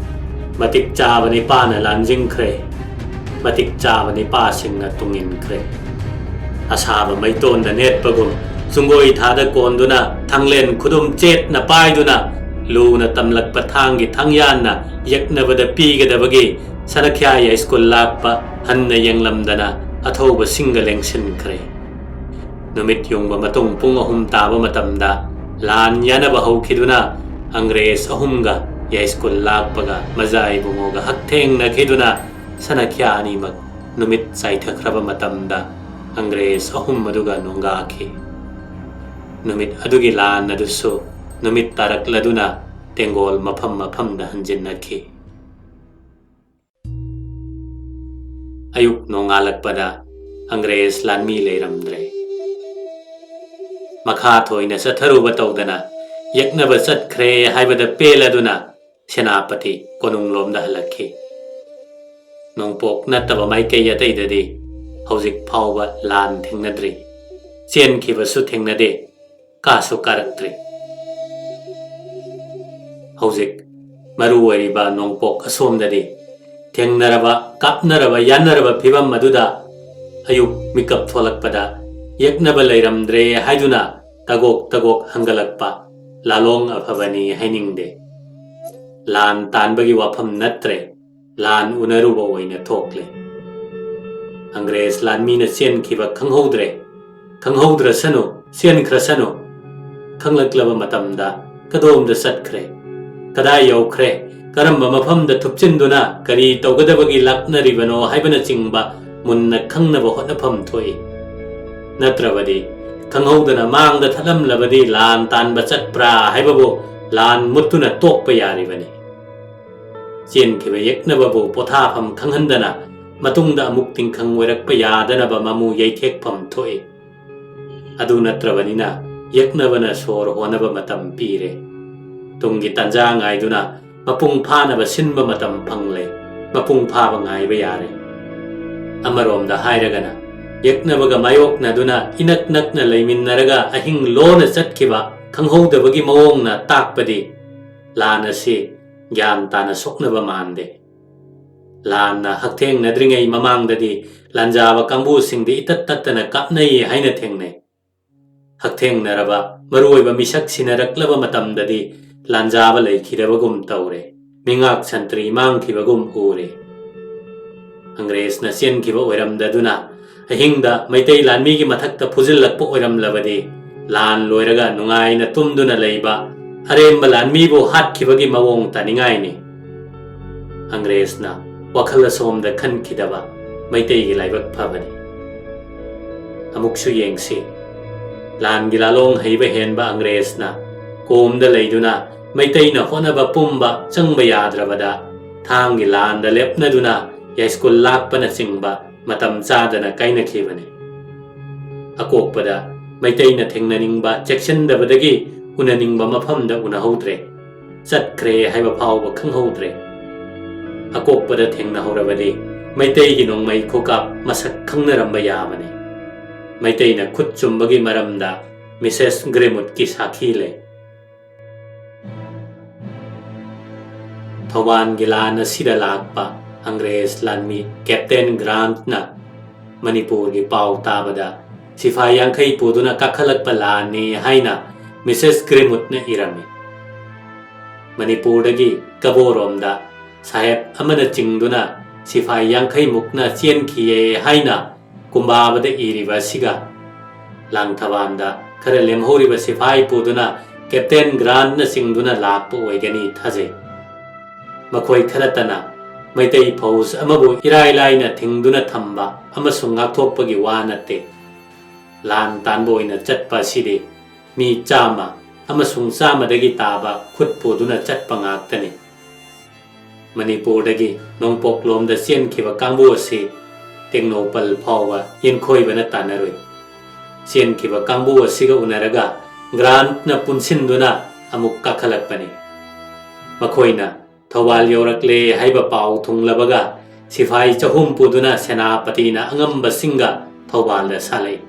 ꯃꯇꯤꯛ ꯆꯥꯕ ꯅꯤꯄꯥꯅ ꯂꯥꯟꯖꯤꯡꯈ꯭ꯔꯦ꯫ ꯃꯇꯤꯛ ꯆꯥꯕ ꯅꯤꯄꯥꯁꯤꯡꯅ ꯇꯨꯡꯏꯟꯈ꯭ꯔꯦ꯫ ꯑꯁꯥꯕ ꯃꯩꯇꯣꯟꯗ ꯅꯦꯠꯄꯒꯨꯝ ꯆꯨꯡꯒꯣꯏ ꯊꯥꯗ ꯀꯣꯟꯗꯨꯅ ꯊꯥꯡꯂꯦꯟ ꯈꯨꯗꯨꯝ ꯆꯦꯠꯅ ꯄꯥꯏꯗꯨꯅ ꯂꯨꯅ ꯇꯝꯂꯛꯄ ꯊꯥꯡꯒꯤ ꯊꯥꯡꯌꯥꯟꯅ ꯌꯦꯛꯅꯕꯗ ꯄꯤꯒꯗꯕꯒꯤ ꯁꯅꯈ꯭ꯌꯥ ꯌꯥꯏꯁ꯭ꯀꯨꯜ ꯂꯥꯛꯄ ꯍꯟꯅ ꯌꯦꯡꯂꯝꯗꯅ ꯑꯊꯧꯕꯁꯤꯡꯒ ꯂꯦꯡꯁꯤꯟꯈ꯭ꯔꯦ꯫ ꯅꯨꯃꯤꯠ ꯌꯨꯡꯕ ꯃꯇꯨꯡ ꯄꯨꯡ ꯑꯍꯨꯝ ꯇꯥꯕ ꯃꯇꯝꯗ ꯂꯥꯟ ꯌꯥꯅꯕ ꯍꯧꯈꯤꯗꯨꯅ ꯑꯪꯒ꯭ꯔꯦꯖ ꯑꯍꯨꯝꯒ ꯌꯥꯏꯁ꯭ꯀꯨꯜ ꯂꯥꯛꯄꯒ ꯃꯖꯥ ꯏꯕꯨꯡꯉꯣꯒ ꯍꯛꯊꯦꯡꯅꯈꯤꯗꯨꯅ ꯁꯅꯈ꯭ꯌꯥ ꯑꯅꯤꯃꯛ ꯅꯨꯃꯤꯠ ꯆꯥꯏꯊꯈ꯭ꯔꯕ ꯃꯇꯝꯗ ꯑꯪꯒ꯭ꯔꯦꯖ ꯑꯍꯨꯝ ꯑꯗꯨꯒ ꯅꯣꯡꯒꯥꯈꯤ꯫ ꯅꯨꯃꯤꯠ ꯑꯗꯨꯒꯤ ꯂꯥꯟ ꯑꯗꯨꯁꯨ ꯅꯨꯃꯤꯠ ꯇꯥꯔꯛꯂꯗꯨꯅ ꯇꯦꯡꯒꯣꯜ ꯃꯐꯝ ꯃꯐꯝꯗ ꯍꯟꯖꯤꯟꯅꯈꯤ꯫ ꯑꯌꯨꯛ ꯅꯣꯡꯉꯥꯜꯂꯛꯄꯗ ꯑꯪꯒ꯭ꯔꯦꯖ ꯂꯥꯟꯃꯤ ꯂꯩꯔꯝꯗ꯭ꯔꯦ꯫ ꯃꯈꯥ ꯊꯣꯏꯅ ꯆꯠꯊꯔꯨꯕ ꯇꯧꯗꯅ ꯌꯦꯛꯅꯕ ꯆꯠꯈ꯭ꯔꯦ ꯍꯥꯏꯕꯗ ꯄꯦꯜꯂꯗꯨꯅ ꯁꯦꯅꯥꯄꯇꯤ ꯀꯣꯅꯨꯡꯂꯣꯝꯗ ꯍꯜꯂꯛꯈꯤ꯫ ꯅꯣꯡꯄꯣꯛ ꯅꯠꯇꯕ ꯃꯥꯏꯀꯩ ꯑꯇꯩꯗꯗꯤ ꯍꯧꯖꯤꯛ ꯐꯥꯎꯕ ꯂꯥꯟ ꯊꯦꯡꯅꯗ꯭ꯔꯤ꯫ ꯆꯦꯟꯈꯤꯕꯁꯨ ꯊꯦꯡꯅꯗꯦ꯫ ꯀꯥꯁꯨ ꯀꯥꯔꯛꯇ꯭ꯔꯤ꯫ ꯍꯧꯖꯤꯛ ꯃꯔꯨ ꯑꯣꯏꯔꯤꯕ ꯅꯣꯡꯄꯣꯛ ꯑꯁꯣꯝꯗꯗꯤ ꯊꯦꯡꯅꯔꯕ, ꯀꯥꯞꯅꯔꯕ, ꯌꯥꯟꯅꯔꯕ ꯐꯤꯕꯝ ꯑꯗꯨꯗ ꯑꯌꯨꯛ ꯃꯤꯀꯞ ꯊꯣꯛꯂꯛꯄꯗ ꯌꯦꯛꯅꯕ ꯂꯩꯔꯝꯗ꯭ꯔꯦ ꯍꯥꯏꯗꯨꯅ ꯇꯒꯣꯛ ꯇꯒꯣꯛ ꯍꯪꯒꯠꯂꯛꯄ ꯂꯥꯂꯣꯡ ꯑꯐꯕꯅꯤ ꯍꯥꯏꯅꯤꯡꯗꯦ꯫ ꯂꯥꯟ ꯇꯥꯟꯕꯒꯤ ꯋꯥꯐꯝ ꯅꯠꯇ꯭ꯔꯦ, ꯂꯥꯟ ꯎꯅꯔꯨꯕ ꯑꯣꯏꯅ ꯊꯣꯛꯂꯦ꯫ ꯑꯪꯒ꯭ꯔꯦꯖ ꯂꯥꯟꯃꯤꯅ ꯆꯦꯟꯈꯤꯕ ꯈꯪꯍꯧꯗ꯭ꯔꯦ꯫ ꯈꯪꯍꯧꯗ꯭ꯔꯁꯅꯨ, ꯆꯦꯟꯈ꯭ꯔꯁꯅꯨ꯫ ꯈꯪꯂꯛꯂꯕ ꯃꯇꯝꯗ ꯀꯗꯣꯝꯗ ꯆꯠꯈ꯭ꯔꯦ, ꯀꯗꯥꯏ ꯌꯧꯈ꯭ꯔꯦ, ꯀꯔꯝꯕ ꯃꯐꯝꯗ ꯊꯨꯞꯆꯤꯟꯗꯨꯅ ꯀꯔꯤ ꯇꯧꯒꯗꯕꯒꯤ ꯂꯥꯛꯅꯔꯤꯕꯅꯣ ꯍꯥꯏꯕꯅꯆꯤꯡꯕ ꯃꯨꯟꯅ ꯈꯪꯅꯕ ꯍꯣꯠꯅꯐꯝ ꯊꯣꯛꯏ꯫ ꯅꯠꯇ꯭ꯔꯕꯗꯤ ꯈꯪꯍꯧꯗꯅ ꯃꯥꯡꯗ ꯊꯠꯂꯝꯂꯕꯗꯤ ꯂꯥꯟ ꯇꯥꯟꯕ ꯆꯠꯄ꯭ꯔꯥ ꯍꯥꯏꯕꯕꯨ ꯂꯥꯟ ꯃꯨꯠꯇꯨꯅ ꯇꯣꯛꯄ ꯌꯥꯔꯤꯕꯅꯤ꯫ ꯆꯦꯟꯈꯤꯕ ꯌꯦꯛꯅꯕꯕꯨ ꯄꯣꯊꯥꯐꯝ ꯈꯪꯍꯟꯗꯅ ꯃꯇꯨꯡꯗ ꯑꯃꯨꯛ ꯇꯤꯡꯈꯪ ꯑꯣꯏꯔꯛꯄ ꯌꯥꯗꯅꯕ ꯃꯃꯨ ꯌꯩꯊꯦꯛꯐꯝ ꯊꯣꯛꯏ꯫ ꯑꯗꯨ ꯅꯠꯇ꯭ꯔꯕꯅꯤꯅ ꯌꯦꯛꯅꯕꯅ ꯁꯣꯔ ꯍꯣꯟꯅꯕ ꯃꯇꯝ ꯄꯤꯔꯦ꯫ ꯇꯨꯡꯒꯤ ꯇꯥꯟꯖꯥ ꯉꯥꯏꯗꯨꯅ ꯃꯄꯨꯡ ꯐꯥꯅꯕ ꯁꯤꯟꯕ ꯃꯇꯝ ꯐꯪꯂꯦ꯫ ꯃꯄꯨꯡ ꯐꯥꯕ ꯉꯥꯏꯕ ꯌꯥꯔꯦ꯫ ꯑꯃꯔꯣꯝꯗ ꯍꯥꯏꯔꯒꯅ, ꯌꯦꯛꯅꯕꯒ ꯃꯥꯌꯣꯛꯅꯗꯨꯅ ꯏꯅꯛ ꯅꯛꯅ ꯂꯩꯃꯤꯟꯅꯔꯒ ꯑꯍꯤꯡ ꯂꯣꯟꯅ ꯆꯠꯈꯤꯕ ꯈꯪꯍꯧꯗꯕꯒꯤ ꯃꯑꯣꯡꯅ ꯇꯥꯛꯄꯗꯤ ꯂꯥꯟ ꯑꯁꯤ ꯒ꯭ꯌꯥꯟ ꯇꯥꯅ ꯁꯣꯛꯅꯕ ꯃꯥꯟꯗꯦ꯫ ꯂꯥꯟꯅ ꯍꯛꯊꯦꯡꯅꯗ꯭ꯔꯤꯉꯩ ꯃꯃꯥꯡꯗꯗꯤ ꯂꯥꯟꯖꯥꯕ ꯀꯥꯡꯕꯨꯁꯤꯡꯗꯤ ꯏꯇꯠ ꯇꯠꯇꯅ ꯀꯥꯞꯅꯩ ꯍꯥꯏꯅ ꯊꯦꯡꯅꯩ꯫ ꯍꯛꯊꯦꯡꯅꯔꯕ ꯃꯔꯨꯑꯣꯏꯕ ꯃꯤꯁꯛ ꯁꯤꯟꯅꯔꯛꯂꯕ ꯃꯇꯝꯗꯗꯤ ꯂꯥꯟꯖꯥꯕ ꯂꯩꯈꯤꯗꯕꯒꯨꯝ ꯇꯧꯔꯦ꯫ ꯃꯤꯉꯥꯛ ꯁꯟꯇ꯭ꯔꯤ ꯃꯥꯡꯈꯤꯕꯒꯨꯝ ꯎꯔꯦ꯫ ꯑꯪꯒ꯭ꯔꯦꯖꯅ ꯆꯦꯟꯈꯤꯕ ꯑꯣꯏꯔꯝꯗꯗꯨꯅ ꯑꯍꯤꯡꯗ ꯃꯩꯇꯩ ꯂꯥꯟꯃꯤꯒꯤ ꯃꯊꯛꯇ ꯐꯨꯖꯤꯜꯂꯛꯄ ꯑꯣꯏꯔꯝꯂꯕꯗꯤ ꯂꯥꯟ ꯂꯣꯏꯔꯒ ꯅꯨꯡꯉꯥꯏꯅ ꯇꯨꯝꯗꯨꯅ ꯂꯩꯕ ꯑꯔꯦꯝꯕ ꯂꯥꯟꯃꯤꯕꯨ ꯍꯥꯠꯈꯤꯕꯒꯤ ꯃꯑꯣꯡ ꯇꯥꯅꯤꯡꯉꯥꯏꯅꯤ꯫ ꯑꯪꯒ꯭ꯔꯦꯖꯅ ꯋꯥꯈꯜ ꯑꯁꯣꯝꯗ ꯈꯟꯈꯤꯗꯕ ꯃꯩꯇꯩꯒꯤ ꯂꯥꯏꯕꯛ ꯐꯕꯅꯤ꯫ ꯑꯃꯨꯛꯁꯨ ꯌꯦꯡꯁꯤ꯫ ꯂꯥꯟꯒꯤ ꯂꯥꯂꯣꯡ ꯍꯩꯕ ꯍꯦꯟꯕ ꯑꯪꯒ꯭ꯔꯦꯖꯅ ꯀꯣꯝꯗ ꯂꯩꯗꯨꯅ ꯃꯩꯇꯩꯅ ꯍꯣꯠꯅꯕ ꯄꯨꯝꯕ ꯆꯪꯕ ꯌꯥꯗ꯭ꯔꯕꯗ ꯊꯥꯡꯒꯤ ꯂꯥꯟꯗ ꯂꯦꯞꯅꯗꯨꯅ ꯌꯥꯏꯁ꯭ꯀꯨꯜ ꯂꯥꯛꯄꯅꯆꯤꯡꯕ ꯃꯇꯝ ꯆꯥꯗꯅ ꯀꯥꯏꯅꯈꯤꯕꯅꯤ꯫ ꯑꯀꯣꯛꯄꯗ ꯃꯩꯇꯩꯅ ꯊꯦꯡꯅꯅꯤꯡꯕ ꯆꯦꯛꯁꯤꯟꯗꯕꯗꯒꯤ ꯎꯅꯅꯤꯡꯕ ꯃꯐꯝꯗ ꯎꯅꯍꯧꯗ꯭ꯔꯦ꯫ ꯆꯠꯈ꯭ꯔꯦ ꯍꯥꯏꯕ ꯐꯥꯎꯕ ꯈꯪꯍꯧꯗ꯭ꯔꯦ꯫ ꯑꯀꯣꯛꯄꯗ ꯊꯦꯡꯅꯍꯧꯔꯕꯗꯤ ꯃꯩꯇꯩꯒꯤ ꯅꯣꯡꯃꯩ ꯈꯨꯀꯥꯞ ꯃꯁꯛ ꯈꯪꯅꯔꯝꯕ ꯌꯥꯕꯅꯤ꯫ ꯃꯩꯇꯩꯅ ꯈꯨꯠ ꯆꯨꯝꯕꯒꯤ ꯃꯔꯝꯗ ꯃꯤꯁꯦꯁ ꯒ꯭ꯔꯦꯃꯨꯠꯀꯤ ꯁꯥꯈꯤ ꯂꯩ꯫ ꯊꯧꯕꯥꯜꯒꯤ ꯂꯥꯟ ꯑꯁꯤꯗ ꯂꯥꯛꯄ ꯑꯪꯒ꯭ꯔꯦꯖ ꯂꯥꯟꯃꯤ ꯀꯦꯞꯇꯦꯟ ꯒ꯭ꯔꯥꯟꯠꯅ ꯃꯅꯤꯄꯨꯔꯒꯤ ꯄꯥꯎ ꯇꯥꯕꯗ ꯁꯤꯐꯥꯏ ꯌꯥꯡꯈꯩ ꯄꯨꯗꯨꯅ ꯀꯥꯈꯠꯂꯛꯄ ꯂꯥꯟꯅꯤ ꯍꯥꯏꯅ ꯃꯤꯁꯦꯁ ꯒ꯭ꯔꯦꯃꯨꯠꯅ ꯏꯔꯝꯃꯤ꯫ ꯃꯅꯤꯄꯨꯔꯗꯒꯤ ꯀꯕꯣꯔꯣꯝꯗ ꯁꯥꯍꯦꯕ ꯑꯃꯅ ꯆꯤꯡꯗꯨꯅ ꯁꯤꯐꯥꯏ ꯌꯥꯡꯈꯩ ꯃꯨꯛꯅ ꯆꯦꯟꯈꯤꯌꯦ ꯍꯥꯏꯅ ꯀꯨꯝꯕꯥꯕꯗ ꯏꯔꯤꯕ ꯑꯁꯤꯒ ꯂꯥꯡꯊꯕꯥꯜꯗ ꯈꯔ ꯂꯦꯝꯍꯧꯔꯤꯕ ꯁꯤꯐꯥꯏ ꯄꯨꯗꯨꯅ ꯀꯦꯞꯇꯦꯟ ꯒ꯭ꯔꯥꯟꯠꯅ ꯆꯤꯡꯗꯨꯅ ꯂꯥꯛꯄ ꯑꯣꯏꯒꯅꯤ ꯊꯥꯖꯩ꯫ ꯃꯈꯣꯏ ꯈꯔꯇꯅ ꯃꯩꯇꯩ ꯐꯧꯖ ꯑꯃꯕꯨ ꯏꯔꯥꯏ ꯂꯥꯏꯅ ꯊꯤꯡꯗꯨꯅ ꯊꯝꯕ ꯑꯃꯁꯨꯡ ꯉꯥꯛꯊꯣꯛꯄꯒꯤ ꯋꯥ ꯅꯠꯇꯦ꯫ ꯂꯥꯟ ꯇꯥꯟꯕ ꯑꯣꯏꯅ ꯆꯠꯄ ꯑꯁꯤꯗꯤ ꯃꯤ ꯆꯥꯝꯃ ꯑꯃꯁꯨꯡ ꯆꯥꯝꯃꯗꯒꯤ ꯇꯥꯕ ꯈꯨꯠ ꯄꯨꯗꯨꯅ ꯆꯠꯄ ꯉꯥꯛꯇꯅꯤ꯫ ꯃꯅꯤꯄꯨꯔꯗꯒꯤ ꯅꯣꯡꯄꯣꯛꯂꯣꯝꯗ ꯆꯦꯟꯈꯤꯕ ꯀꯥꯡꯕꯨ ꯑꯁꯤ ꯇꯦꯡꯅꯧꯄꯜ ꯐꯥꯎꯕ ꯌꯦꯟꯈꯣꯏꯕꯅ ꯇꯥꯟꯅꯔꯨꯏ꯫ ꯆꯦꯟꯈꯤꯕ ꯀꯥꯡꯕꯨ ꯑꯁꯤꯒ ꯎꯅꯔꯒ ꯒ꯭ꯔꯥꯟꯠꯅ ꯄꯨꯟꯁꯤꯟꯗꯨꯅ ꯑꯃꯨꯛ ꯀꯥꯈꯠꯂꯛꯄꯅꯤ꯫ ꯃꯈꯣꯏꯅ ꯊꯧꯕꯥꯜ ꯌꯧꯔꯛꯂꯦ ꯍꯥꯏꯕ ꯄꯥꯎ ꯊꯨꯡꯂꯕꯒ ꯁꯤꯐꯥꯏ ꯆꯍꯨꯝ ꯄꯨꯗꯨꯅ ꯁꯦꯅꯥꯄꯇꯤꯅ ꯑꯉꯝꯕꯁꯤꯡꯒ ꯊꯧꯕꯥꯜꯗ ꯁꯥꯠꯂꯛꯏ꯫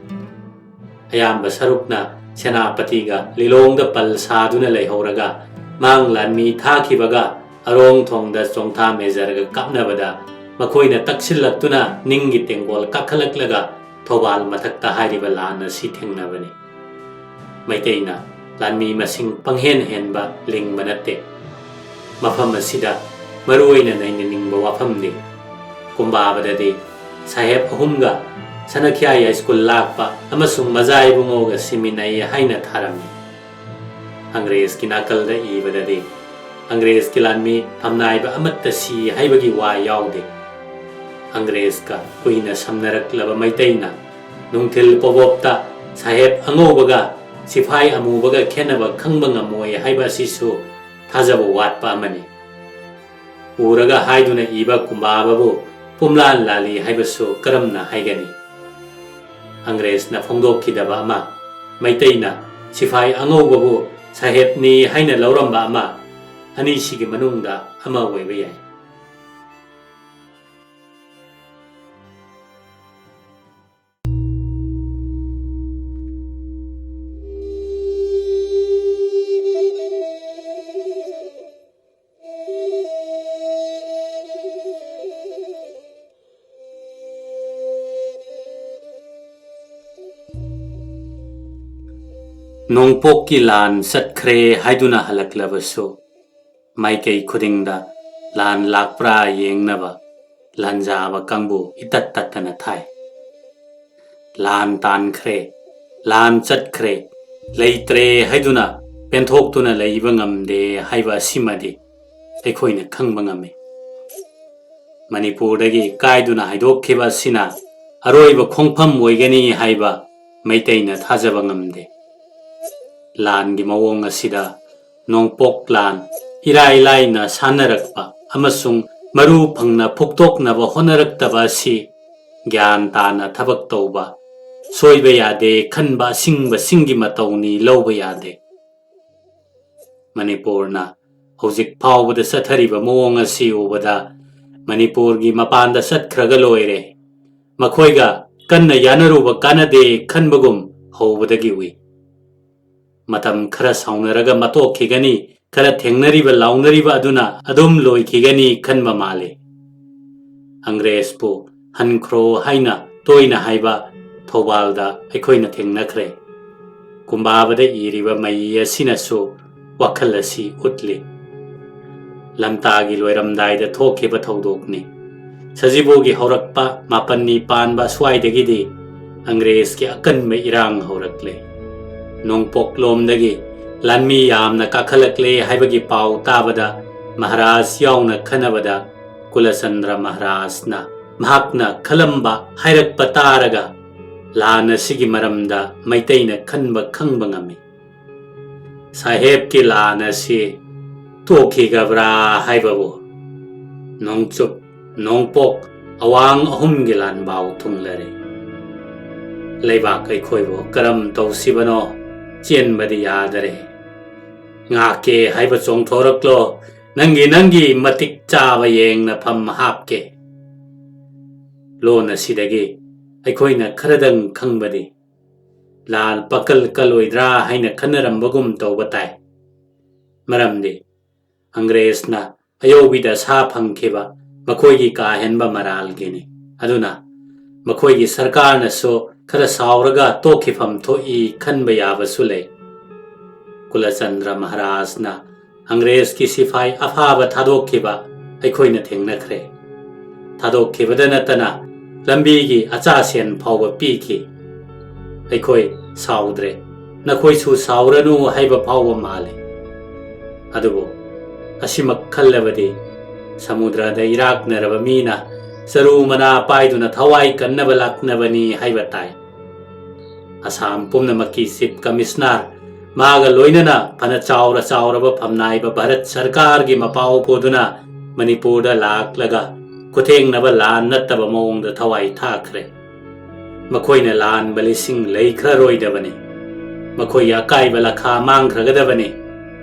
ꯑꯌꯥꯝꯕ ꯁꯔꯨꯛꯅ ꯁꯦꯅꯥꯄꯇꯤꯒ ꯂꯤꯂꯣꯡꯗ ꯄꯜ ꯁꯥꯗꯨꯅ ꯂꯩꯍꯧꯔꯒ ꯃꯥꯡ ꯂꯥꯟꯃꯤ ꯊꯥꯈꯤꯕꯒ ꯑꯔꯣꯡ ꯊꯣꯡꯗ ꯆꯣꯡꯊꯥ ꯃꯦꯖꯔꯒ ꯀꯥꯞꯅꯕꯗ ꯃꯈꯣꯏꯅ ꯇꯛꯁꯤꯜꯂꯛꯇꯨꯅ ꯅꯤꯡꯒꯤ ꯇꯦꯡꯒꯣꯜ ꯀꯥꯈꯠꯂꯛꯂꯒ ꯊꯧꯕꯥꯜ ꯃꯊꯛꯇ ꯍꯥꯏꯔꯤꯕ ꯂꯥꯟ ꯑꯁꯤ ꯊꯦꯡꯅꯕꯅꯤ꯫ ꯃꯩꯇꯩꯅ ꯂꯥꯟꯃꯤ ꯃꯁꯤꯡ ꯄꯪꯍꯦꯟ ꯍꯦꯟꯕ ꯂꯤꯡꯕ ꯅꯠꯇꯦ꯫ ꯃꯐꯝ ꯑꯁꯤꯗ ꯃꯔꯨꯑꯣꯏꯅ ꯅꯩꯅꯅꯤꯡꯕ ꯋꯥꯐꯝꯗꯤ ꯀꯨꯝꯕꯥꯕꯗꯗꯤ ꯁꯥꯍꯦꯕ ꯑꯍꯨꯝꯒ ꯁꯅꯈ꯭ꯌꯥ ꯌꯥꯏꯁ꯭ꯀꯨꯜ ꯂꯥꯛꯄ ꯑꯃꯁꯨꯡ ꯃꯖꯥ ꯏꯕꯨꯡꯉꯣꯒ ꯁꯤꯃꯤꯟꯅꯩ ꯍꯥꯏꯅ ꯊꯥꯔꯝꯃꯤ꯫ ꯑꯪꯒ꯭ꯔꯦꯖꯀꯤ ꯅꯥꯀꯜꯗ ꯏꯕꯗꯗꯤ ꯑꯪꯒ꯭ꯔꯦꯖꯀꯤ ꯂꯥꯟꯃꯤ ꯐꯝꯅꯥꯏꯕ ꯑꯃꯠꯇ ꯁꯤ ꯍꯥꯏꯕꯒꯤ ꯋꯥ ꯌꯥꯎꯗꯦ꯫ ꯑꯪꯒ꯭ꯔꯦꯖꯀ ꯀꯨꯏꯅ ꯁꯝꯅꯔꯛꯂꯕ ꯃꯩꯇꯩꯅ ꯅꯨꯡꯊꯤꯜ ꯄꯣꯕꯣꯞꯇ ꯁꯥꯍꯦꯕ ꯑꯉꯧꯕꯒ ꯁꯤꯐꯥꯏ ꯑꯃꯨꯕꯒ ꯈꯦꯠꯅꯕ ꯈꯪꯕ ꯉꯝꯃꯣꯏ ꯍꯥꯏꯕ ꯑꯁꯤꯁꯨ ꯊꯥꯖꯕ ꯋꯥꯠꯄ ꯑꯃꯅꯤ꯫ ꯎꯔꯒ ꯍꯥꯏꯗꯨꯅ ꯏꯕ ꯀꯨꯝꯕꯥꯕꯕꯨ ꯄꯨꯝꯂꯥꯟ ꯂꯥꯜꯂꯤ ꯍꯥꯏꯕꯁꯨ ꯀꯔꯝꯅ ꯍꯥꯏꯒꯅꯤ? ꯑꯪꯒ꯭ꯔꯦꯖꯅ ꯐꯣꯡꯗꯣꯛꯈꯤꯗꯕ ꯑꯃ, ꯃꯩꯇꯩꯅ ꯁꯤꯐꯥꯏ ꯑꯉꯧꯕꯕꯨ ꯁꯥꯍꯦꯕꯅꯤ ꯍꯥꯏꯅ ꯂꯧꯔꯝꯕ ꯑꯃ, ꯑꯅꯤꯁꯤꯒꯤ ꯃꯅꯨꯡꯗ ꯑꯃ ꯑꯣꯏꯕ ꯌꯥꯏ꯫ ꯅꯣꯡꯄꯣꯛꯀꯤ ꯂꯥꯟ ꯆꯠꯈ꯭ꯔꯦ ꯍꯥꯏꯗꯨꯅ ꯍꯜꯂꯛꯂꯕꯁꯨ, ꯃꯥꯏꯀꯩ ꯈꯨꯗꯤꯡꯗ ꯂꯥꯟ ꯂꯥꯛꯄ꯭ꯔꯥ ꯌꯦꯡꯅꯕ ꯂꯥꯟꯖꯥꯕ ꯀꯥꯡꯕꯨ ꯏꯇꯠ ꯇꯠꯇꯅ ꯊꯥꯏ꯫ ꯂꯥꯟ ꯇꯥꯟꯈ꯭ꯔꯦ, ꯂꯥꯟ ꯆꯠꯈ꯭ꯔꯦ, ꯂꯩꯇ꯭ꯔꯦ ꯍꯥꯏꯗꯨꯅ ꯄꯦꯟꯊꯣꯛꯇꯨꯅ ꯂꯩꯕ ꯉꯝꯗꯦ ꯍꯥꯏꯕ ꯑꯁꯤꯃꯗꯤ ꯑꯩꯈꯣꯏꯅ ꯈꯪꯕ ꯉꯝꯃꯤ꯫ ꯃꯅꯤꯄꯨꯔꯗꯒꯤ ꯀꯥꯏꯗꯨꯅ ꯍꯥꯏꯗꯣꯛꯈꯤꯕ ꯑꯁꯤꯅ ꯑꯔꯣꯏꯕ ꯈꯣꯡꯐꯝ ꯑꯣꯏꯒꯅꯤ ꯍꯥꯏꯕ ꯃꯩꯇꯩꯅ ꯊꯥꯖꯕ ꯉꯝꯗꯦ꯫ ꯂꯥꯟꯒꯤ ꯃꯑꯣꯡ ꯑꯁꯤꯗ ꯅꯣꯡꯄꯣꯛ ꯂꯥꯟ ꯏꯔꯥꯏ ꯂꯥꯏꯅ ꯁꯥꯟꯅꯔꯛꯄ ꯑꯃꯁꯨꯡ ꯃꯔꯨ ꯐꯪꯅ ꯐꯨꯛꯇꯣꯛꯅꯕ ꯍꯣꯠꯅꯔꯛꯇꯕ ꯑꯁꯤ ꯒ꯭ꯌꯥꯟ ꯇꯥꯅ ꯊꯕꯛ ꯇꯧꯕ, ꯁꯣꯏꯕ ꯌꯥꯗꯦ ꯈꯟꯕ ꯑꯁꯤꯡꯕꯁꯤꯡꯒꯤ ꯃꯇꯧꯅꯤ, ꯂꯧꯕ ꯌꯥꯗꯦ꯫ ꯃꯅꯤꯄꯨꯔꯅ ꯍꯧꯖꯤꯛ ꯐꯥꯎꯕꯗ ꯆꯠꯊꯔꯤꯕ ꯃꯑꯣꯡ ꯑꯁꯤ ꯎꯕꯗ ꯃꯅꯤꯄꯨꯔꯒꯤ ꯃꯄꯥꯟꯗ ꯆꯠꯈ꯭ꯔꯒ ꯂꯣꯏꯔꯦ, ꯃꯈꯣꯏꯒ ꯀꯟꯅ ꯌꯥꯅꯔꯨꯕ ꯀꯥꯟꯅꯗꯦ ꯈꯟꯕꯒꯨꯝ ꯍꯧꯕꯗꯒꯤ ꯎꯏ꯫ ꯃꯇꯝ ꯈꯔ ꯁꯥꯎꯅꯔꯒ ꯃꯇꯣꯛꯈꯤꯒꯅꯤ, ꯈꯔ ꯊꯦꯡꯅꯔꯤꯕ ꯂꯥꯎꯅꯔꯤꯕ ꯑꯗꯨꯅ ꯑꯗꯨꯝ ꯂꯣꯏꯈꯤꯒꯅꯤ ꯈꯟꯕ ꯃꯥꯜꯂꯤ꯫ ꯑꯪꯒ꯭ꯔꯦꯖꯄꯨ ꯍꯟꯈ꯭ꯔꯣ ꯍꯥꯏꯅ ꯇꯣꯏꯅ ꯍꯥꯏꯕ ꯊꯧꯕꯥꯜꯗ ꯑꯩꯈꯣꯏꯅ ꯊꯦꯡꯅꯈ꯭ꯔꯦ꯫ ꯀꯨꯝꯕꯥꯕꯗ ꯏꯔꯤꯕ ꯃꯌꯤ ꯑꯁꯤꯅꯁꯨ ꯋꯥꯈꯜ ꯑꯁꯤ ꯎꯠꯂꯤ꯫ ꯂꯝꯇꯥꯒꯤ ꯂꯣꯏꯔꯝꯗꯥꯏꯗ ꯊꯣꯛꯈꯤꯕ ꯊꯧꯗꯣꯛꯅꯤ꯫ ꯁꯖꯤꯕꯨꯒꯤ ꯍꯧꯔꯛꯄ ꯃꯥꯄꯟꯅꯤ ꯄꯥꯟꯕ ꯁ꯭ꯋꯥꯏꯗꯒꯤꯗꯤ ꯑꯪꯒ꯭ꯔꯦꯖꯀꯤ ꯑꯀꯟꯕ ꯏꯔꯥꯡ ꯍꯧꯔꯛꯂꯦ꯫ ꯅꯣꯡꯄꯣꯛꯂꯣꯝꯗꯒꯤ ꯂꯥꯟꯃꯤ ꯌꯥꯝꯅ ꯀꯥꯈꯠꯂꯛꯂꯦ ꯍꯥꯏꯕꯒꯤ ꯄꯥꯎ ꯇꯥꯕꯗ ꯃꯍꯥꯔꯥꯖ ꯌꯥꯎꯅ ꯈꯟꯅꯕꯗ ꯀꯨꯂꯆꯟꯗ꯭ꯔ ꯃꯍꯥꯔꯥꯖꯅ ꯃꯍꯥꯛꯅ ꯈꯜꯂꯝꯕ ꯍꯥꯏꯔꯛꯄ ꯇꯥꯔꯒ ꯂꯥꯟ ꯑꯁꯤꯒꯤ ꯃꯔꯝꯗ ꯃꯩꯇꯩꯅ ꯈꯟꯕ ꯈꯪꯕ ꯉꯝꯃꯤ꯫ ꯁꯥꯍꯦꯕꯀꯤ ꯂꯥꯟ ꯑꯁꯤ ꯇꯣꯛꯈꯤꯒꯕ꯭ꯔꯥ ꯍꯥꯏꯕꯕꯨ ꯅꯣꯡꯆꯨꯞ, ꯅꯣꯡꯄꯣꯛ, ꯑꯋꯥꯡ ꯑꯍꯨꯝꯒꯤ ꯂꯥꯟꯕꯥꯎ ꯊꯨꯡꯂꯔꯦ꯫ ꯂꯩꯕꯥꯛ ꯑꯩꯈꯣꯏꯕꯨ ꯀꯔꯝ ꯇꯧꯁꯤꯕꯅꯣ? ꯆꯦꯟꯕꯗꯤ ꯌꯥꯗꯔꯦ꯫ ꯉꯥꯛꯀꯦ ꯍꯥꯏꯕ ꯆꯣꯡꯊꯣꯔꯛꯂꯣ, ꯅꯪꯒꯤ ꯅꯪꯒꯤ ꯃꯇꯤꯛ ꯆꯥꯕ ꯌꯦꯡꯅ ꯐꯝ ꯍꯥꯞꯀꯦ꯫ ꯂꯣꯟ ꯑꯁꯤꯗꯒꯤ ꯑꯩꯈꯣꯏꯅ ꯈꯔꯗꯪ ꯈꯪꯕꯗꯤ ꯂꯥꯜ ꯄꯥꯀꯜ ꯀꯜꯂꯣꯏꯗ꯭ꯔꯥ ꯍꯥꯏꯅ ꯈꯟꯅꯔꯝꯕꯒꯨꯝ ꯇꯧꯕ ꯇꯥꯏ꯫ ꯃꯔꯝꯗꯤ ꯑꯪꯒ꯭ꯔꯦꯖꯅ ꯑꯌꯧꯕꯤꯗ ꯁꯥ ꯐꯪꯈꯤꯕ ꯃꯈꯣꯏꯒꯤ ꯀꯥ ꯍꯦꯟꯕ ꯃꯔꯥꯜꯒꯤꯅꯤ꯫ ꯑꯗꯨꯅ ꯃꯈꯣꯏꯒꯤ ꯁꯔꯀꯥꯔꯅꯁꯨ ꯈꯔ ꯁꯥꯎꯔꯒ ꯇꯣꯛꯈꯤꯐꯝ ꯊꯣꯛꯏ ꯈꯟꯕ ꯌꯥꯕꯁꯨ ꯂꯩ꯫ ꯀꯨꯂꯆꯟꯗ꯭ꯔ ꯃꯍꯥꯔꯥꯖꯅ ꯑꯪꯒ꯭ꯔꯦꯖꯀꯤ ꯁꯤꯐꯥꯏ ꯑꯐꯥꯕ ꯊꯥꯗꯣꯛꯈꯤꯕ ꯑꯩꯈꯣꯏꯅ ꯊꯦꯡꯅꯈ꯭ꯔꯦ꯫ ꯊꯥꯗꯣꯛꯈꯤꯕꯗ ꯅꯠꯇꯅ ꯂꯝꯕꯤꯒꯤ ꯑꯆꯥ ꯁꯦꯟ ꯐꯥꯎꯕ ꯄꯤꯈꯤ꯫ ꯑꯩꯈꯣꯏ ꯁꯥꯎꯗ꯭ꯔꯦ, ꯅꯈꯣꯏꯁꯨ ꯁꯥꯎꯔꯅꯨ ꯍꯥꯏꯕ ꯐꯥꯎꯕ ꯃꯥꯜꯂꯤ꯫ ꯑꯗꯨꯕꯨ ꯑꯁꯤꯃꯛ ꯈꯜꯂꯕꯗꯤ ꯁꯃꯨꯗ꯭ꯔꯗ ꯏꯔꯥꯛꯅꯔꯕ ꯃꯤꯅ ꯆꯔꯨ ꯃꯅꯥ ꯄꯥꯏꯗꯨꯅ ꯊꯋꯥꯏ ꯀꯟꯅꯕ ꯂꯥꯛꯅꯕꯅꯤ ꯍꯥꯏꯕ ꯇꯥꯏ꯫ ꯑꯁꯥꯝ ꯄꯨꯝꯅꯃꯛꯀꯤ ꯆꯤꯐ ꯀꯃꯤꯁꯅꯔ ꯃꯥꯒ ꯂꯣꯏꯅꯅ ꯐꯅ ꯆꯥꯎꯔ ꯆꯥꯎꯔꯕ ꯐꯝꯅꯥꯏꯕ ꯚꯥꯔꯠ ꯁꯔꯀꯥꯔꯒꯤ ꯃꯄꯥꯎ ꯄꯨꯗꯨꯅ ꯃꯅꯤꯄꯨꯔꯗ ꯂꯥꯛꯂꯒ ꯈꯨꯊꯦꯡꯅꯕ ꯂꯥꯟ ꯅꯠꯇꯕ ꯃꯑꯣꯡꯗ ꯊꯋꯥꯏ ꯊꯥꯈ꯭ꯔꯦ꯫ ꯃꯈꯣꯏꯅ ꯂꯥꯟꯕ ꯂꯤꯁꯤꯡ ꯂꯩꯈ꯭ꯔꯔꯣꯏꯗꯕꯅꯤ꯫ ꯃꯈꯣꯏꯒꯤ ꯑꯀꯥꯏꯕ ꯂꯈꯥ ꯃꯥꯡꯈ꯭ꯔꯒꯗꯕꯅꯤ꯫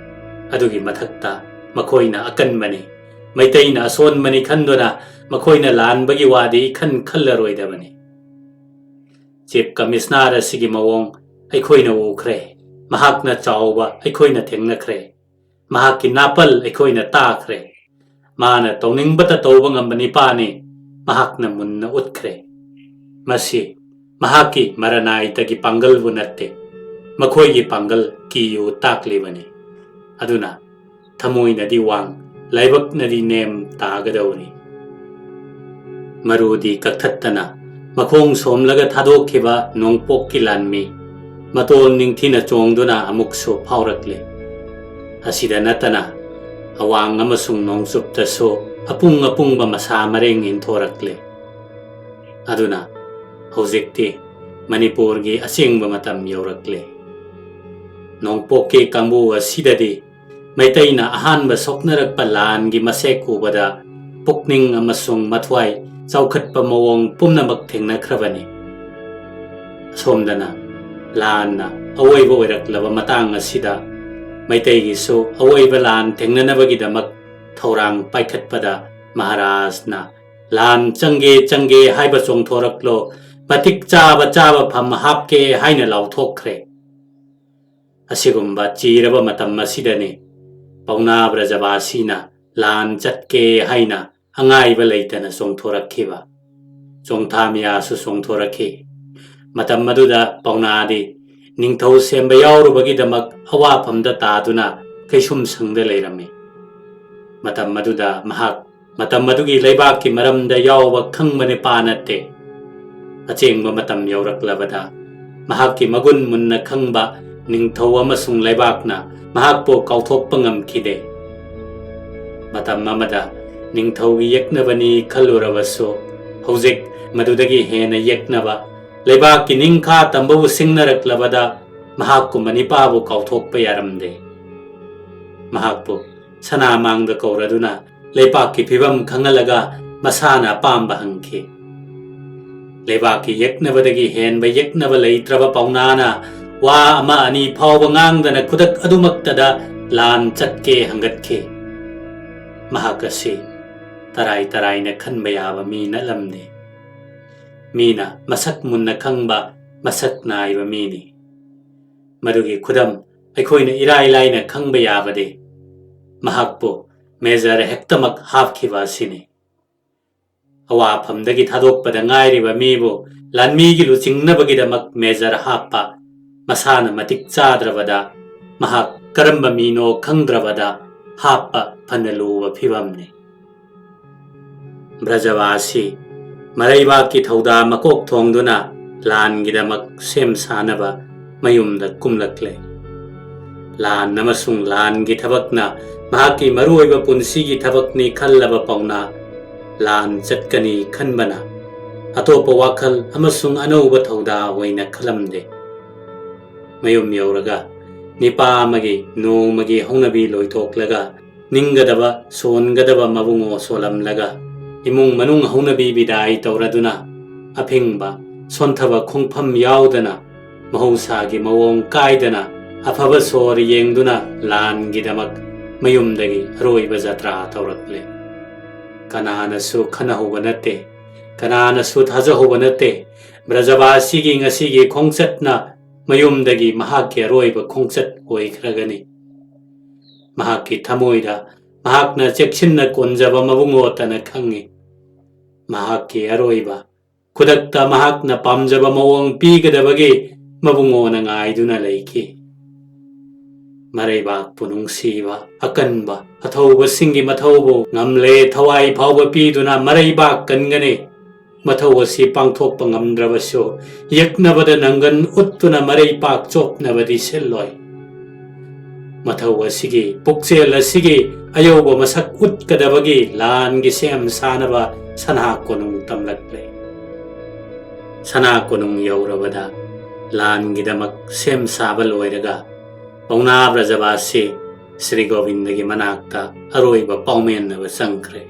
ꯑꯗꯨꯒꯤ ꯃꯊꯛꯇ ꯃꯈꯣꯏꯅ ꯑꯀꯟꯕꯅꯤ, ꯃꯩꯇꯩꯅ ꯑꯁꯣꯟꯕꯅꯤ ꯈꯟꯗꯨꯅ ꯃꯈꯣꯏꯅ ꯂꯥꯟꯕꯒꯤ ꯋꯥꯗꯤ ꯏꯈꯟ ꯈꯜꯂꯔꯣꯏꯗꯕꯅꯤ꯫ ꯆꯤꯐ ꯀꯃꯤꯁꯅꯔ ꯑꯁꯤꯒꯤ ꯃꯑꯣꯡ ꯑꯩꯈꯣꯏꯅ ꯎꯈ꯭ꯔꯦ꯫ ꯃꯍꯥꯛꯅ ꯆꯥꯎꯕ ꯑꯩꯈꯣꯏꯅ ꯊꯦꯡꯅꯈ꯭ꯔꯦ꯫ ꯃꯍꯥꯛꯀꯤ ꯅꯥꯄꯜ ꯑꯩꯈꯣꯏꯅ ꯇꯥꯈ꯭ꯔꯦ꯫ ꯃꯥꯅ ꯇꯧꯅꯤꯡꯕꯇ ꯇꯧꯕ ꯉꯝꯕ ꯅꯤꯄꯥꯅꯤ꯫ ꯃꯍꯥꯛꯅ ꯃꯨꯟꯅ ꯎꯠꯈ꯭ꯔꯦ꯫ ꯃꯁꯤ ꯃꯍꯥꯛꯀꯤ ꯃꯔꯅꯥꯏꯇꯒꯤ ꯄꯥꯡꯒꯜꯕꯨ ꯅꯠꯇꯦ, ꯃꯈꯣꯏꯒꯤ ꯄꯥꯡꯒꯜ ꯀꯤꯌꯨ ꯇꯥꯛꯂꯤꯕꯅꯤ꯫ ꯑꯗꯨꯅ ꯊꯃꯣꯏꯅꯗꯤ ꯋꯥꯡ, ꯂꯥꯏꯕꯛꯅꯗꯤ ꯅꯦꯝ ꯇꯥꯒꯗꯧꯔꯤ꯫ ꯃꯔꯨꯗꯤ ꯀꯛꯊꯠꯇꯅ ꯃꯈꯣꯡ ꯁꯣꯝꯂꯒ ꯊꯥꯗꯣꯛꯈꯤꯕ ꯅꯣꯡꯄꯣꯛꯀꯤ ꯂꯥꯟꯃꯤ ꯃꯇꯣꯜ ꯅꯤꯡꯊꯤꯅ ꯆꯣꯡꯗꯨꯅ ꯑꯃꯨꯛꯁꯨ ꯐꯥꯎꯔꯛꯂꯦ꯫ ꯑꯁꯤꯗ ꯅꯠꯇꯅ ꯑꯋꯥꯡ ꯑꯃꯁꯨꯡ ꯅꯣꯡꯆꯨꯞꯇꯁꯨ ꯑꯄꯨꯡ ꯑꯄꯨꯡꯕ ꯃꯁꯥ ꯃꯔꯦꯡ ꯏꯟꯊꯣꯔꯛꯂꯦ꯫ ꯑꯗꯨꯅ ꯍꯧꯖꯤꯛꯇꯤ ꯃꯅꯤꯄꯨꯔꯒꯤ ꯑꯁꯦꯡꯕ ꯃꯇꯝ ꯌꯧꯔꯛꯂꯦ꯫ ꯅꯣꯡꯄꯣꯛꯀꯤ ꯀꯥꯡꯕꯨ ꯑꯁꯤꯗꯗꯤ ꯃꯩꯇꯩꯅ ꯑꯍꯥꯟꯕ ꯁꯣꯛꯅꯔꯛꯄ ꯂꯥꯟꯒꯤ ꯃꯁꯦꯛ ꯎꯕꯗ ꯄꯨꯛꯅꯤꯡ ꯑꯃꯁꯨꯡ ꯃꯊ꯭ꯋꯥꯏ ꯆꯥꯎꯈꯠꯄ ꯃꯑꯣꯡ ꯄꯨꯝꯅꯃꯛ ꯊꯦꯡꯅꯈ꯭ꯔꯕꯅꯤ꯫ ꯑꯁꯣꯝꯗꯅ ꯂꯥꯟꯅ ꯑꯋꯣꯏꯕ ꯑꯣꯏꯔꯛꯂꯕ ꯃꯇꯥꯡ ꯑꯁꯤꯗ ꯃꯩꯇꯩꯒꯤꯁꯨ ꯑꯋꯣꯏꯕ ꯂꯥꯟ ꯊꯦꯡꯅꯅꯕꯒꯤꯗꯃꯛ ꯊꯧꯔꯥꯡ ꯄꯥꯏꯈꯠꯄꯗ ꯃꯍꯥꯔꯥꯖꯅ "ꯂꯥꯟ ꯆꯪꯒꯦ ꯆꯪꯒꯦ ꯍꯥꯏꯕ ꯆꯣꯡꯊꯣꯔꯛꯂꯣ, ꯃꯇꯤꯛ ꯆꯥꯕ ꯆꯥꯕ ꯐꯝ ꯍꯥꯞꯀꯦ" ꯍꯥꯏꯅ ꯂꯥꯎꯊꯣꯛꯈ꯭ꯔꯦ꯫ ꯑꯁꯤꯒꯨꯝꯕ ꯆꯤꯔꯕ ꯃꯇꯝ ꯑꯁꯤꯗꯅꯤ ꯄꯥꯎꯅꯥ ꯕ꯭ꯔꯖꯕꯥꯁꯤꯅ ꯂꯥꯟ ꯆꯠꯀꯦ ꯍꯥꯏꯅ ꯑꯉꯥꯏꯕ ꯂꯩꯇꯅ ꯆꯣꯡꯊꯣꯔꯛꯈꯤꯕ꯫ ꯆꯣꯡꯊꯥ ꯃꯤꯌꯥꯁꯨ ꯆꯣꯡꯊꯣꯔꯛꯈꯤ꯫ ꯃꯇꯝ ꯑꯗꯨꯗ ꯄꯥꯎꯅꯥꯗꯤ ꯅꯤꯡꯊꯧ ꯁꯦꯝꯕ ꯌꯥꯎꯔꯨꯕꯒꯤꯗꯃꯛ ꯑꯋꯥꯐꯝꯗ ꯇꯥꯗꯨꯅ ꯀꯩꯁꯨꯝꯁꯪꯗ ꯂꯩꯔꯝꯃꯤ꯫ ꯃꯇꯝ ꯑꯗꯨꯗ ꯃꯍꯥꯛ ꯃꯇꯝ ꯑꯗꯨꯒꯤ ꯂꯩꯕꯥꯛꯀꯤ ꯃꯔꯝꯗ ꯌꯥꯎꯕ ꯈꯪꯕ ꯅꯤꯄꯥ ꯅꯠꯇꯦ꯫ ꯑꯆꯦꯡꯕ ꯃꯇꯝ ꯌꯧꯔꯛꯂꯕꯗ ꯃꯍꯥꯛꯀꯤ ꯃꯒꯨꯟ ꯃꯨꯟꯅ ꯈꯪꯕ ꯅꯤꯡꯊꯧ ꯑꯃꯁꯨꯡ ꯂꯩꯕꯥꯛꯅ ꯃꯍꯥꯛꯄꯨ ꯀꯥꯎꯊꯣꯛꯄ ꯉꯝꯈꯤꯗꯦ꯫ ꯃꯇꯝ ꯑꯃꯗ ꯅꯤꯡꯊꯧꯒꯤ ꯌꯦꯛꯅꯕꯅꯤ ꯈꯜꯂꯨꯔꯕꯁꯨ, ꯍꯧꯖꯤꯛ ꯃꯗꯨꯗꯒꯤ ꯍꯦꯟꯅ ꯌꯦꯛꯅꯕ ꯂꯩꯕꯥꯛꯀꯤ ꯅꯤꯡꯈꯥ ꯇꯝꯕꯕꯨ ꯁꯤꯡꯅꯔꯛꯂꯕꯗ ꯃꯍꯥꯛꯀꯨꯝꯕ ꯅꯤꯄꯥꯕꯨ ꯀꯥꯎꯊꯣꯛꯄ ꯌꯥꯔꯝꯗꯦ꯫ ꯃꯍꯥꯛꯄꯨ ꯁꯅꯥꯃꯥꯡꯗ ꯀꯧꯔꯗꯨꯅ ꯂꯩꯕꯥꯛꯀꯤ ꯐꯤꯕꯝ ꯈꯪꯍꯜꯂꯒ ꯃꯁꯥꯅ ꯑꯄꯥꯝꯕ ꯍꯪꯈꯤ꯫ ꯂꯩꯕꯥꯛꯀꯤ ꯌꯦꯛꯅꯕꯗꯒꯤ ꯍꯦꯟꯕ ꯌꯦꯛꯅꯕ ꯂꯩꯇ꯭ꯔꯕ ꯄꯥꯎꯅꯥꯅ ꯋꯥ ꯑꯃ ꯑꯅꯤ ꯐꯥꯎꯕ ꯉꯥꯡꯗꯅ ꯈꯨꯗꯛ ꯑꯗꯨꯃꯛꯇꯗ ꯂꯥꯟ ꯆꯠꯀꯦ ꯍꯪꯒꯠꯈꯤ꯫ ꯃꯍꯥꯛ ꯑꯁꯤ ꯇꯔꯥꯏ ꯇꯔꯥꯏꯅ ꯈꯟꯕ ꯌꯥꯕ ꯃꯤ ꯅꯠꯂꯝꯗꯦ꯫ ꯃꯤꯅ ꯃꯁꯛ ꯃꯨꯟꯅ ꯈꯪꯕ ꯃꯁꯛ ꯅꯥꯏꯕ ꯃꯤꯅꯤ꯫ ꯃꯗꯨꯒꯤ ꯈꯨꯗꯝ ꯑꯩꯈꯣꯏꯅ ꯏꯔꯥꯏ ꯂꯥꯏꯅ ꯈꯪꯕ ꯌꯥꯕꯗꯤ ꯃꯍꯥꯛꯄꯨ ꯃꯦꯖꯔ ꯍꯦꯛꯇꯃꯛ ꯍꯥꯞꯈꯤꯕ ꯑꯁꯤꯅꯤ꯫ ꯑꯋꯥꯐꯝꯗꯒꯤ ꯊꯥꯗꯣꯛꯄꯗ ꯉꯥꯏꯔꯤꯕ ꯃꯤꯕꯨ ꯂꯥꯟꯃꯤꯒꯤ ꯂꯨꯆꯤꯡꯅꯕꯒꯤꯗꯃꯛ ꯃꯦꯖꯔ ꯍꯥꯞꯄ ꯃꯁꯥꯅ ꯃꯇꯤꯛ ꯆꯥꯗ꯭ꯔꯕꯗ ꯃꯍꯥꯛ ꯀꯔꯝꯕ ꯃꯤꯅꯣ ꯈꯪꯗ꯭ꯔꯕꯗ ꯍꯥꯞꯄ ꯐꯅ ꯂꯨꯕ ꯐꯤꯕꯝꯅꯤ꯫ ꯕ꯭ꯔꯖꯕꯥꯁꯤ ꯃꯔꯩꯕꯥꯛꯀꯤ ꯊꯧꯗꯥ ꯃꯀꯣꯛ ꯊꯣꯡꯗꯨꯅ ꯂꯥꯟꯒꯤꯗꯃꯛ ꯁꯦꯝ ꯁꯥꯅꯕ ꯃꯌꯨꯝꯗ ꯀꯨꯝꯂꯛꯂꯦ꯫ ꯂꯥꯟ ꯑꯃꯁꯨꯡ ꯂꯥꯟꯒꯤ ꯊꯕꯛꯅ ꯃꯍꯥꯛꯀꯤ ꯃꯔꯨꯑꯣꯏꯕ ꯄꯨꯟꯁꯤꯒꯤ ꯊꯕꯛꯅꯤ ꯈꯜꯂꯕ ꯄꯥꯎꯅꯥ ꯂꯥꯟ ꯆꯠꯀꯅꯤ ꯈꯟꯕꯅ ꯑꯇꯣꯞꯄ ꯋꯥꯈꯜ ꯑꯃꯁꯨꯡ ꯑꯅꯧꯕ ꯊꯧꯗꯥ ꯑꯣꯏꯅ ꯈꯜꯂꯝꯗꯦ꯫ ꯃꯌꯨꯝ ꯌꯧꯔꯒ ꯅꯤꯄꯥ ꯑꯃꯒꯤ ꯅꯣꯡꯃꯒꯤ ꯍꯧꯅꯕꯤ ꯂꯣꯏꯊꯣꯛꯂꯒ ꯅꯤꯡꯒꯗꯕ ꯁꯣꯟꯒꯗꯕ ꯃꯕꯨꯡꯉꯣ ꯁꯣꯜꯂꯝꯂꯒ ꯏꯃꯨꯡ ꯃꯅꯨꯡ ꯍꯧꯅꯕꯤ ꯕꯤꯗꯥꯏ ꯇꯧꯔꯗꯨꯅ ꯑꯐꯤꯡꯕ ꯁꯣꯟꯊꯕ ꯈꯣꯡꯐꯝ ꯌꯥꯎꯗꯅ ꯃꯍꯧꯁꯥꯒꯤ ꯃꯑꯣꯡ ꯀꯥꯏꯗꯅ ꯑꯐꯕ ꯁꯣꯔ ꯌꯦꯡꯗꯨꯅ ꯂꯥꯟꯒꯤꯗꯃꯛ ꯃꯌꯨꯝꯗꯒꯤ ꯑꯔꯣꯏꯕ ꯖꯇ꯭ꯔꯥ ꯇꯧꯔꯛꯂꯦ꯫ ꯀꯅꯥꯅꯁꯨ ꯈꯟꯅꯍꯧꯕ ꯅꯠꯇꯦ, ꯀꯅꯥꯅꯁꯨ ꯊꯥꯖꯍꯧꯕ ꯅꯠꯇꯦ꯫ ꯕ꯭ꯔꯖꯕꯥꯁꯤꯒꯤ ꯉꯁꯤꯒꯤ ꯈꯣꯡꯆꯠꯅ ꯃꯌꯨꯝꯗꯒꯤ ꯃꯍꯥꯛꯀꯤ ꯑꯔꯣꯏꯕ ꯈꯣꯡꯆꯠ ꯑꯣꯏꯈ꯭ꯔꯒꯅꯤ꯫ ꯃꯍꯥꯛꯀꯤ ꯊꯃꯣꯏꯗ ꯃꯍꯥꯛꯅ ꯆꯦꯛꯁꯤꯟꯅ ꯀꯣꯟꯖꯕ ꯃꯕꯨꯡꯉꯣꯇꯅ ꯈꯪꯏ꯫ ꯃꯍꯥꯛꯀꯤ ꯑꯔꯣꯏꯕ ꯈꯨꯗꯛꯇ ꯃꯍꯥꯛꯅ ꯄꯥꯝꯖꯕ ꯃꯑꯣꯡ ꯄꯤꯒꯗꯕꯒꯤ ꯃꯕꯨꯡꯉꯣꯅ ꯉꯥꯏꯗꯨꯅ ꯂꯩꯈꯤ꯫ ꯃꯔꯩꯕꯥꯛꯄꯨ ꯅꯨꯡꯁꯤꯕ ꯑꯀꯟꯕ ꯑꯊꯧꯕꯁꯤꯡꯒꯤ ꯃꯊꯧꯕꯨ ꯉꯝꯂꯦ ꯊꯋꯥꯏ ꯐꯥꯎꯕ ꯄꯤꯗꯨꯅ ꯃꯔꯩꯕꯥꯛ ꯀꯟꯒꯅꯤ꯫ ꯃꯊꯧ ꯑꯁꯤ ꯄꯥꯡꯊꯣꯛꯄ ꯉꯝꯗ꯭ꯔꯕꯁꯨ, ꯌꯦꯛꯅꯕꯗ ꯅꯪꯒꯟ ꯎꯠꯇꯨꯅ ꯃꯔꯩꯄꯥꯛ ꯆꯣꯞꯅꯕꯗꯤ ꯁꯤꯜꯂꯣꯏ꯫ ꯃꯊꯧ ꯑꯁꯤꯒꯤ, ꯄꯨꯛꯆꯦꯜ ꯑꯁꯤꯒꯤ ꯑꯌꯧꯕ ꯃꯁꯛ ꯎꯠꯀꯗꯕꯒꯤ ꯂꯥꯟꯒꯤ ꯁꯦꯝ ꯁꯥꯅꯕ ꯁꯅꯥ ꯀꯣꯅꯨꯡ ꯇꯝꯂꯛꯂꯦ꯫ ꯁꯅꯥ ꯀꯣꯅꯨꯡ ꯌꯧꯔꯕꯗ ꯂꯥꯟꯒꯤꯗꯃꯛ ꯁꯦꯝ ꯁꯥꯕ ꯂꯣꯏꯔꯒ ꯄꯥꯎꯅꯥ ꯕ꯭ꯔꯖꯕꯥꯁꯤ ꯁ꯭ꯔꯤ ꯒꯣꯕꯤꯟꯗꯒꯤ ꯃꯅꯥꯛꯇ ꯑꯔꯣꯏꯕ ꯄꯥꯎꯃꯦꯟꯅꯕ ꯆꯪꯈ꯭ꯔꯦ꯫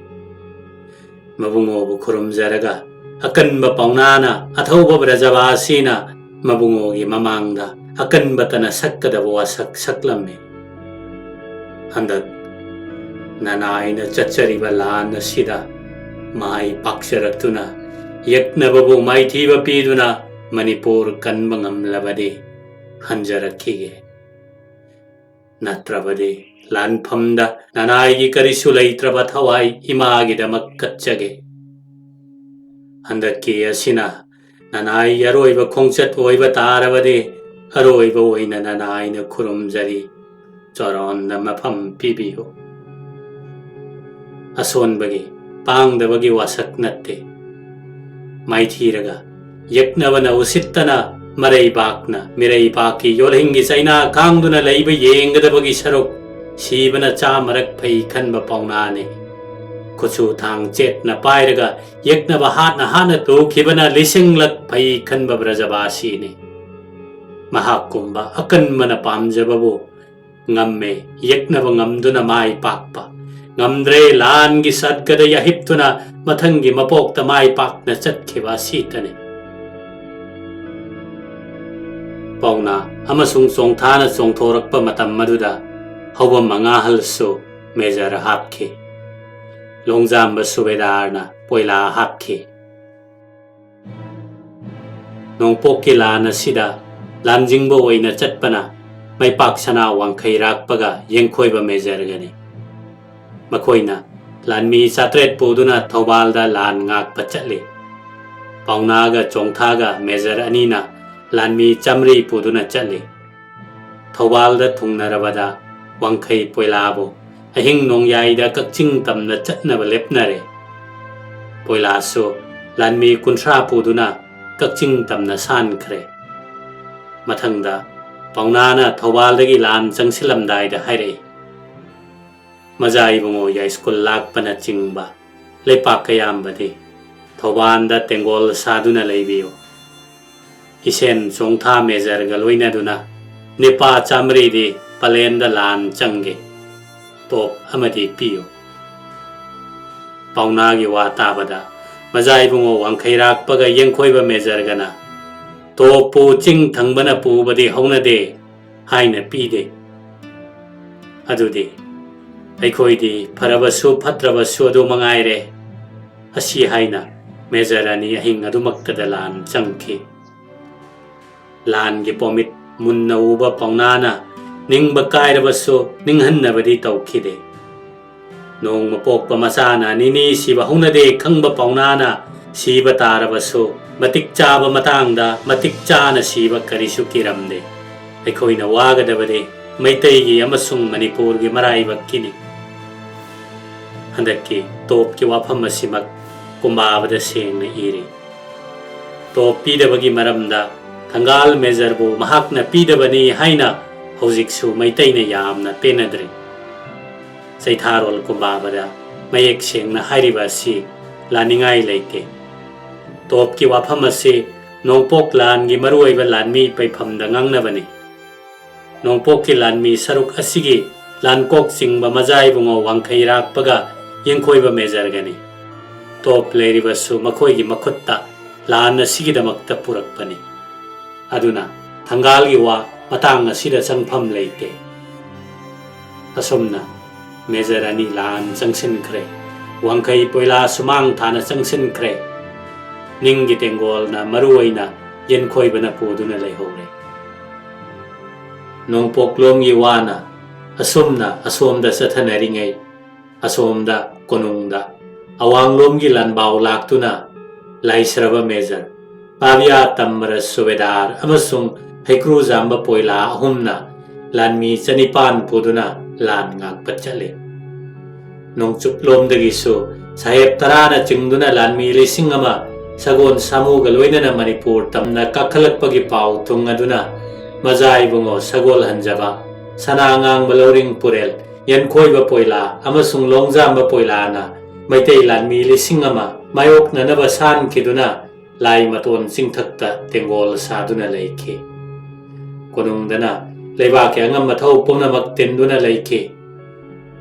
ꯃꯕꯨꯡꯉꯣꯕꯨ ꯈꯨꯔꯨꯝꯖꯔꯒ ꯑꯀꯟꯕ ꯄꯥꯎꯅꯥꯅ ꯑꯊꯧꯕ ꯕ꯭ꯔꯖꯕꯥꯁꯤꯅ ꯃꯕꯨꯡꯉꯣꯒꯤ ꯃꯃꯥꯡꯗ ꯑꯀꯟꯕꯇꯅ ꯁꯛꯀꯗꯕ ꯋꯥꯁꯛ ꯁꯛꯂꯝꯃꯤ꯫ ꯍꯟꯗꯛ ꯅꯅꯥꯏꯅ ꯆꯠꯆꯔꯤꯕ ꯂꯥꯟ ꯑꯁꯤꯗ ꯃꯥꯏ ꯄꯥꯛꯆꯔꯛꯇꯨꯅ ꯌꯦꯛꯅꯕꯕꯨ ꯃꯥꯏꯊꯤꯕ ꯄꯤꯗꯨꯅ ꯃꯅꯤꯄꯨꯔ ꯀꯟꯕ ꯉꯝꯂꯕꯗꯤ ꯍꯟꯖꯔꯛꯈꯤꯒꯦ꯫ ꯅꯠꯇ꯭ꯔꯕꯗꯤ ꯂꯥꯟꯐꯝꯗ ꯅꯅꯥꯏꯒꯤ ꯀꯔꯤꯁꯨ ꯂꯩꯇ꯭ꯔꯕ ꯊꯋꯥꯏ ꯏꯃꯥꯒꯤꯗꯃꯛ ꯀꯠꯆꯒꯦ꯫ ꯍꯟꯗꯛꯀꯤ ꯑꯁꯤꯅ ꯅꯅꯥꯏꯒꯤ ꯑꯔꯣꯏꯕ ꯈꯣꯡꯆꯠ ꯑꯣꯏꯕ ꯇꯥꯔꯕꯗꯤ ꯑꯔꯣꯏꯕ ꯑꯣꯏꯅ ꯅꯅꯥꯏꯅ ꯈꯨꯔꯨꯝꯖꯔꯤ꯫ ꯆꯣꯔꯣꯟꯗ ꯃꯐꯝ ꯄꯤꯕꯤꯌꯨ꯫ ꯑꯁꯣꯟꯕꯒꯤ, ꯄꯥꯡꯗꯕꯒꯤ ꯋꯥꯁꯛ ꯅꯠꯇꯦ꯫ ꯃꯥꯏꯊꯤꯔꯒ ꯌꯦꯛꯅꯕꯅ ꯎꯁꯤꯠꯇꯅ ꯃꯔꯩꯕꯥꯛꯅ ꯃꯤꯔꯩꯕꯥꯛꯀꯤ ꯌꯣꯜꯍꯤꯡꯒꯤ ꯆꯩꯅꯥ ꯈꯥꯡꯗꯨꯅ ꯂꯩꯕ ꯌꯦꯡꯒꯗꯕꯒꯤ ꯁꯔꯨꯛ ꯁꯤꯕꯅ ꯆꯥꯃꯔꯛ ꯐꯩ ꯈꯟꯕ ꯄꯥꯎꯅꯥꯅꯤ꯫ ꯈꯨꯠꯁꯨ ꯊꯥꯡ ꯆꯦꯠꯅ ꯄꯥꯏꯔꯒ ꯌꯦꯛꯅꯕ ꯍꯥꯠꯅ ꯍꯥꯠꯅ ꯇꯨꯈꯤꯕꯅ ꯂꯤꯁꯤꯡꯂꯛ ꯐꯩ ꯈꯟꯕ ꯕ꯭ꯔꯖꯕꯥꯁꯤꯅꯤ꯫ ꯃꯍꯥꯛꯀꯨꯝꯕ ꯑꯀꯟꯕꯅ ꯄꯥꯝꯖꯕꯕꯨ ꯉꯝꯃꯦ ꯌꯦꯛꯅꯕ ꯉꯝꯗꯨꯅ ꯃꯥꯏ ꯄꯥꯛꯄ, ꯉꯝꯗ꯭ꯔꯦ ꯂꯥꯟꯒꯤ ꯁꯗꯒꯗ ꯌꯥꯍꯤꯞꯇꯨꯅ ꯃꯊꯪꯒꯤ ꯃꯄꯣꯛꯇ ꯃꯥꯏ ꯄꯥꯛꯅ ꯆꯠꯈꯤꯕ ꯑꯁꯤꯇꯅꯤ꯫ ꯄꯥꯎꯅꯥ ꯑꯃꯁꯨꯡ ꯆꯣꯡꯊꯥꯅ ꯆꯣꯡꯊꯣꯔꯛꯄ ꯃꯇꯝ ꯑꯗꯨꯗ ꯍꯧꯕꯝ ꯃꯉꯥꯍꯜꯁꯨ ꯃꯦꯖꯔ ꯍꯥꯞꯈꯤ꯫ ꯂꯣꯡꯖꯥꯝꯕ ꯁꯨꯕꯦꯗꯥꯔꯅ ꯄꯣꯏꯂꯥ ꯍꯥꯞꯈꯤ꯫ ꯅꯣꯡꯄꯣꯛꯀꯤ ꯂꯥꯟ ꯑꯁꯤꯗ ꯂꯥꯟꯖꯤꯡꯕ ꯑꯣꯏꯅ ꯆꯠꯄꯅ ꯃꯩꯄꯥꯛ ꯁꯅꯥ ꯋꯥꯡꯈꯩꯔꯥꯛꯄꯒ ꯌꯦꯡꯈꯣꯏꯕ ꯃꯦꯖꯔꯒꯅꯤ꯫ ꯃꯈꯣꯏꯅ ꯂꯥꯟꯃꯤ ꯆꯥꯇ꯭ꯔꯦꯠ ꯄꯨꯗꯨꯅ ꯊꯧꯕꯥꯜꯗ ꯂꯥꯟ ꯉꯥꯛꯄ ꯆꯠꯂꯤ꯫ ꯄꯥꯎꯅꯥꯒ ꯆꯣꯡꯊꯥꯒ ꯃꯦꯖꯔ ꯑꯅꯤꯅ ꯂꯥꯟꯃꯤ ꯆꯥꯃꯔꯤ ꯄꯨꯗꯨꯅ ꯆꯠꯂꯤ꯫ ꯊꯧꯕꯥꯜꯗ ꯊꯨꯡꯅꯔꯕꯗ ꯋꯥꯡꯈꯩ ꯄꯣꯏꯂꯥꯕꯨ ꯑꯍꯤꯡ ꯅꯣꯡꯌꯥꯏꯗ ꯀꯛꯆꯤꯡ ꯇꯝꯅ ꯆꯠꯅꯕ ꯂꯦꯞꯅꯔꯦ꯫ ꯄꯣꯏꯂꯥꯁꯨ ꯂꯥꯟꯃꯤ ꯀꯨꯟꯊ꯭ꯔꯥ ꯄꯨꯗꯨꯅ ꯀꯛꯆꯤꯡ ꯇꯝꯅ ꯁꯥꯟꯈ꯭ꯔꯦ꯫ ꯃꯊꯪꯗ ꯄꯥꯎꯅꯥꯅ ꯊꯧꯕꯥꯜꯗꯒꯤ ꯂꯥꯟ ꯆꯪꯁꯤꯜꯂꯝꯗꯥꯏꯗ ꯍꯥꯏꯔꯛꯏ, ꯃꯖꯥ ꯏꯕꯨꯡꯉꯣ ꯌꯥꯏꯁ꯭ꯀꯨꯜ ꯂꯥꯛꯄꯅꯆꯤꯡꯕ ꯂꯩꯄꯥꯛ ꯀꯌꯥꯝꯕꯗꯤ ꯊꯧꯕꯥꯜꯗ ꯇꯦꯡꯒꯣꯜ ꯁꯥꯗꯨꯅ ꯂꯩꯕꯤꯌꯨ꯫ ꯏꯁꯦꯟ ꯆꯣꯡꯊꯥ ꯃꯦꯖꯔꯒ ꯂꯣꯏꯅꯗꯨꯅ ꯅꯤꯄꯥ ꯆꯥꯃꯔꯤꯗꯤ ꯄꯂꯦꯟꯗ ꯂꯥꯟ ꯆꯪꯒꯦ꯫ ꯇꯣꯞ ꯑꯃꯗꯤ ꯄꯤꯌꯨ꯫ ꯄꯥꯎꯅꯥꯒꯤ ꯋꯥ ꯇꯥꯕꯗ ꯃꯖꯥ ꯏꯕꯨꯡꯉꯣ ꯋꯥꯡꯈꯩꯔꯥꯛꯄꯒ ꯌꯦꯡꯈꯣꯏꯕ ꯃꯦꯖꯔꯒꯅ, "ꯇꯣꯞꯄꯨ ꯆꯤꯡ ꯊꯪꯕꯅ ꯄꯨꯕꯗꯤ ꯍꯧꯅꯗꯦ" ꯍꯥꯏꯅ ꯄꯤꯗꯦ꯫ ꯑꯗꯨꯗꯤ ꯑꯩꯈꯣꯏꯗꯤ ꯐꯔꯕꯁꯨ ꯐꯠꯇ꯭ꯔꯕꯁꯨ ꯑꯗꯨ ꯃꯉꯥꯏꯔꯦ꯫ ꯑꯁꯤ ꯍꯥꯏꯅ ꯃꯦꯖꯔ ꯑꯅꯤ ꯑꯍꯤꯡ ꯑꯗꯨꯃꯛꯇꯗ ꯂꯥꯟ ꯆꯪꯈꯤ꯫ ꯂꯥꯟꯒꯤ ꯄꯣꯃꯤꯠ ꯃꯨꯟꯅ ꯎꯕ ꯄꯥꯎꯅꯥꯅ ꯅꯤꯡꯕ ꯀꯥꯏꯔꯕꯁꯨ ꯅꯤꯡꯍꯟꯅꯕꯗꯤ ꯇꯧꯈꯤꯗꯦ꯫ ꯅꯣꯡꯃ ꯄꯣꯛꯄ ꯃꯆꯥꯅ ꯅꯤꯅꯤ ꯁꯤꯕ ꯍꯧꯅꯗꯦ ꯈꯪꯕ ꯄꯥꯎꯅꯥꯅ ꯁꯤꯕ ꯇꯥꯔꯕꯁꯨ ꯃꯇꯤꯛ ꯆꯥꯕ ꯃꯇꯥꯡꯗ ꯃꯇꯤꯛ ꯆꯥꯅ ꯁꯤꯕ ꯀꯔꯤꯁꯨ ꯀꯤꯔꯝꯗꯦ꯫ ꯑꯩꯈꯣꯏꯅ ꯋꯥꯒꯗꯕꯗꯤ ꯃꯩꯇꯩꯒꯤ ꯑꯃꯁꯨꯡ ꯃꯅꯤꯄꯨꯔꯒꯤ ꯃꯔꯥꯏꯕꯛꯀꯤꯅꯤ꯫ ꯍꯟꯗꯛꯀꯤ ꯇꯣꯞꯀꯤ ꯋꯥꯐꯝ ꯑꯁꯤꯃꯛ ꯀꯨꯝꯕꯥꯕꯗ ꯁꯦꯡꯅ ꯏꯔꯤ꯫ ꯇꯣꯞ ꯄꯤꯗꯕꯒꯤ ꯃꯔꯝꯗ ꯊꯪꯒꯥꯜ ꯃꯦꯖꯔꯕꯨ ꯃꯍꯥꯛꯅ ꯄꯤꯗꯕꯅꯤ ꯍꯥꯏꯅ ꯍꯧꯖꯤꯛꯁꯨ ꯃꯩꯇꯩꯅ ꯌꯥꯝꯅ ꯄꯦꯟꯅꯗ꯭ꯔꯤ꯫ ꯆꯩꯊꯥꯔꯣꯜ ꯀꯨꯝꯕꯥꯕꯗ ꯃꯌꯦꯛ ꯁꯦꯡꯅ ꯍꯥꯏꯔꯤꯕ ꯑꯁꯤ ꯂꯥꯟꯅꯤꯡꯉꯥꯏ ꯂꯩꯇꯦ꯫ ꯇꯣꯞꯀꯤ ꯋꯥꯐꯝ ꯑꯁꯤ ꯅꯣꯡꯄꯣꯛ ꯂꯥꯟꯒꯤ ꯃꯔꯨꯑꯣꯏꯕ ꯂꯥꯟꯃꯤ ꯄꯩꯐꯝꯗ ꯉꯥꯡꯅꯕꯅꯤ꯫ ꯅꯣꯡꯄꯣꯛꯀꯤ ꯂꯥꯟꯃꯤ ꯁꯔꯨꯛ ꯑꯁꯤꯒꯤ ꯂꯥꯟꯀꯣꯛ ꯆꯤꯡꯕ ꯃꯖꯥ ꯏꯕꯨꯡꯉꯣ ꯋꯥꯡꯈꯩꯔꯥꯛꯄꯒ ꯌꯦꯡꯈꯣꯏꯕ ꯃꯦꯖꯔꯒꯅꯤ꯫ ꯇꯣꯞ ꯂꯩꯔꯤꯕꯁꯨ ꯃꯈꯣꯏꯒꯤ ꯃꯈꯨꯠꯇ ꯂꯥꯟ ꯑꯁꯤꯒꯤꯗꯃꯛꯇ ꯄꯨꯔꯛꯄꯅꯤ꯫ ꯑꯗꯨꯅ ꯊꯪꯒꯥꯜꯒꯤ ꯋꯥ ꯃꯇꯥꯡ ꯑꯁꯤꯗ ꯆꯪꯐꯝ ꯂꯩꯇꯦ꯫ ꯑꯁꯨꯝꯅ ꯃꯦꯖꯔ ꯑꯅꯤ ꯂꯥꯟ ꯆꯪꯁꯤꯟꯈ꯭ꯔꯦ꯫ ꯋꯥꯡꯈꯩ ꯄꯣꯏꯂꯥ ꯁꯨꯃꯥꯡ ꯊꯥꯅ ꯆꯪꯁꯤꯟꯈ꯭ꯔꯦ꯫ ꯅꯤꯡꯒꯤ ꯇꯦꯡꯒꯣꯜꯅ ꯃꯔꯨ ꯑꯣꯏꯅ ꯌꯦꯟꯈꯣꯏꯕꯅ ꯄꯨꯗꯨꯅ ꯂꯩꯍꯧꯔꯦ꯫ ꯅꯣꯡꯄꯣꯛꯂꯣꯝꯒꯤ ꯋꯥꯅ ꯑꯁꯨꯝꯅ ꯑꯁꯣꯝꯗ ꯆꯠꯊꯅꯔꯤꯉꯩ, ꯑꯁꯣꯝꯗ ꯀꯣꯅꯨꯡꯗ ꯑꯋꯥꯡꯂꯣꯝꯒꯤ ꯂꯥꯟꯕꯥꯎ ꯂꯥꯛꯇꯨꯅ ꯂꯥꯏꯁ꯭ꯔꯕ ꯃꯦꯖꯔ, ꯄꯥꯕꯤꯌꯥ ꯇꯝꯕꯔ ꯁꯨꯕꯦꯗꯥꯔ ꯑꯃꯁꯨꯡ ꯍꯩꯀ꯭ꯔꯨꯖꯥꯝꯕ ꯄꯣꯏꯂꯥ ꯑꯍꯨꯝꯅ ꯂꯥꯟꯃꯤ ꯆꯅꯤꯄꯥꯟ ꯄꯨꯗꯨꯅ ꯂꯥꯟ ꯉꯥꯛꯄ ꯆꯠꯂꯤ꯫ ꯅꯣꯡꯆꯨꯞꯂꯣꯝꯗꯒꯤꯁꯨ ꯁꯥꯍꯦꯕ ꯇꯔꯥꯅ ꯆꯤꯡꯗꯨꯅ ꯂꯥꯟꯃꯤ ꯂꯤꯁꯤꯡ ꯑꯃ ꯁꯒꯣꯜ ꯁꯥꯃꯨꯒ ꯂꯣꯏꯅꯅ ꯃꯅꯤꯄꯨꯔ ꯇꯝꯅ ꯀꯥꯈꯠꯂꯛꯄꯒꯤ ꯄꯥꯎ ꯊꯨꯡ ꯑꯗꯨꯅ ꯃꯖꯥ ꯏꯕꯨꯡꯉꯣ ꯁꯒꯣꯜ ꯍꯟꯖꯕ, ꯁꯅꯥ ꯉꯥꯡꯕ ꯂꯧꯔꯤꯡ ꯄꯨꯔꯦꯜ, ꯌꯦꯟꯈꯣꯏꯕ ꯄꯣꯏꯂꯥ ꯑꯃꯁꯨꯡ ꯂꯣꯡꯖꯥꯝꯕ ꯄꯣꯏꯂꯥꯅ ꯃꯩꯇꯩ ꯂꯥꯟꯃꯤ ꯂꯤꯁꯤꯡ ꯑꯃ ꯃꯥꯌꯣꯛꯅꯅꯕ ꯁꯥꯟꯈꯤꯗꯨꯅ ꯂꯥꯏ ꯃꯇꯣꯟ ꯆꯤꯡꯊꯛꯇ ꯇꯦꯡꯒꯣꯜ ꯁꯥꯗꯨꯅ ꯂꯩꯈꯤ꯫ ꯀꯣꯅꯨꯡꯗꯅ ꯂꯩꯕꯥꯛꯀꯤ ꯑꯉꯝ ꯑꯊꯧ ꯄꯨꯝꯅꯃꯛ ꯇꯤꯟꯗꯨꯅ ꯂꯩꯈꯤ꯫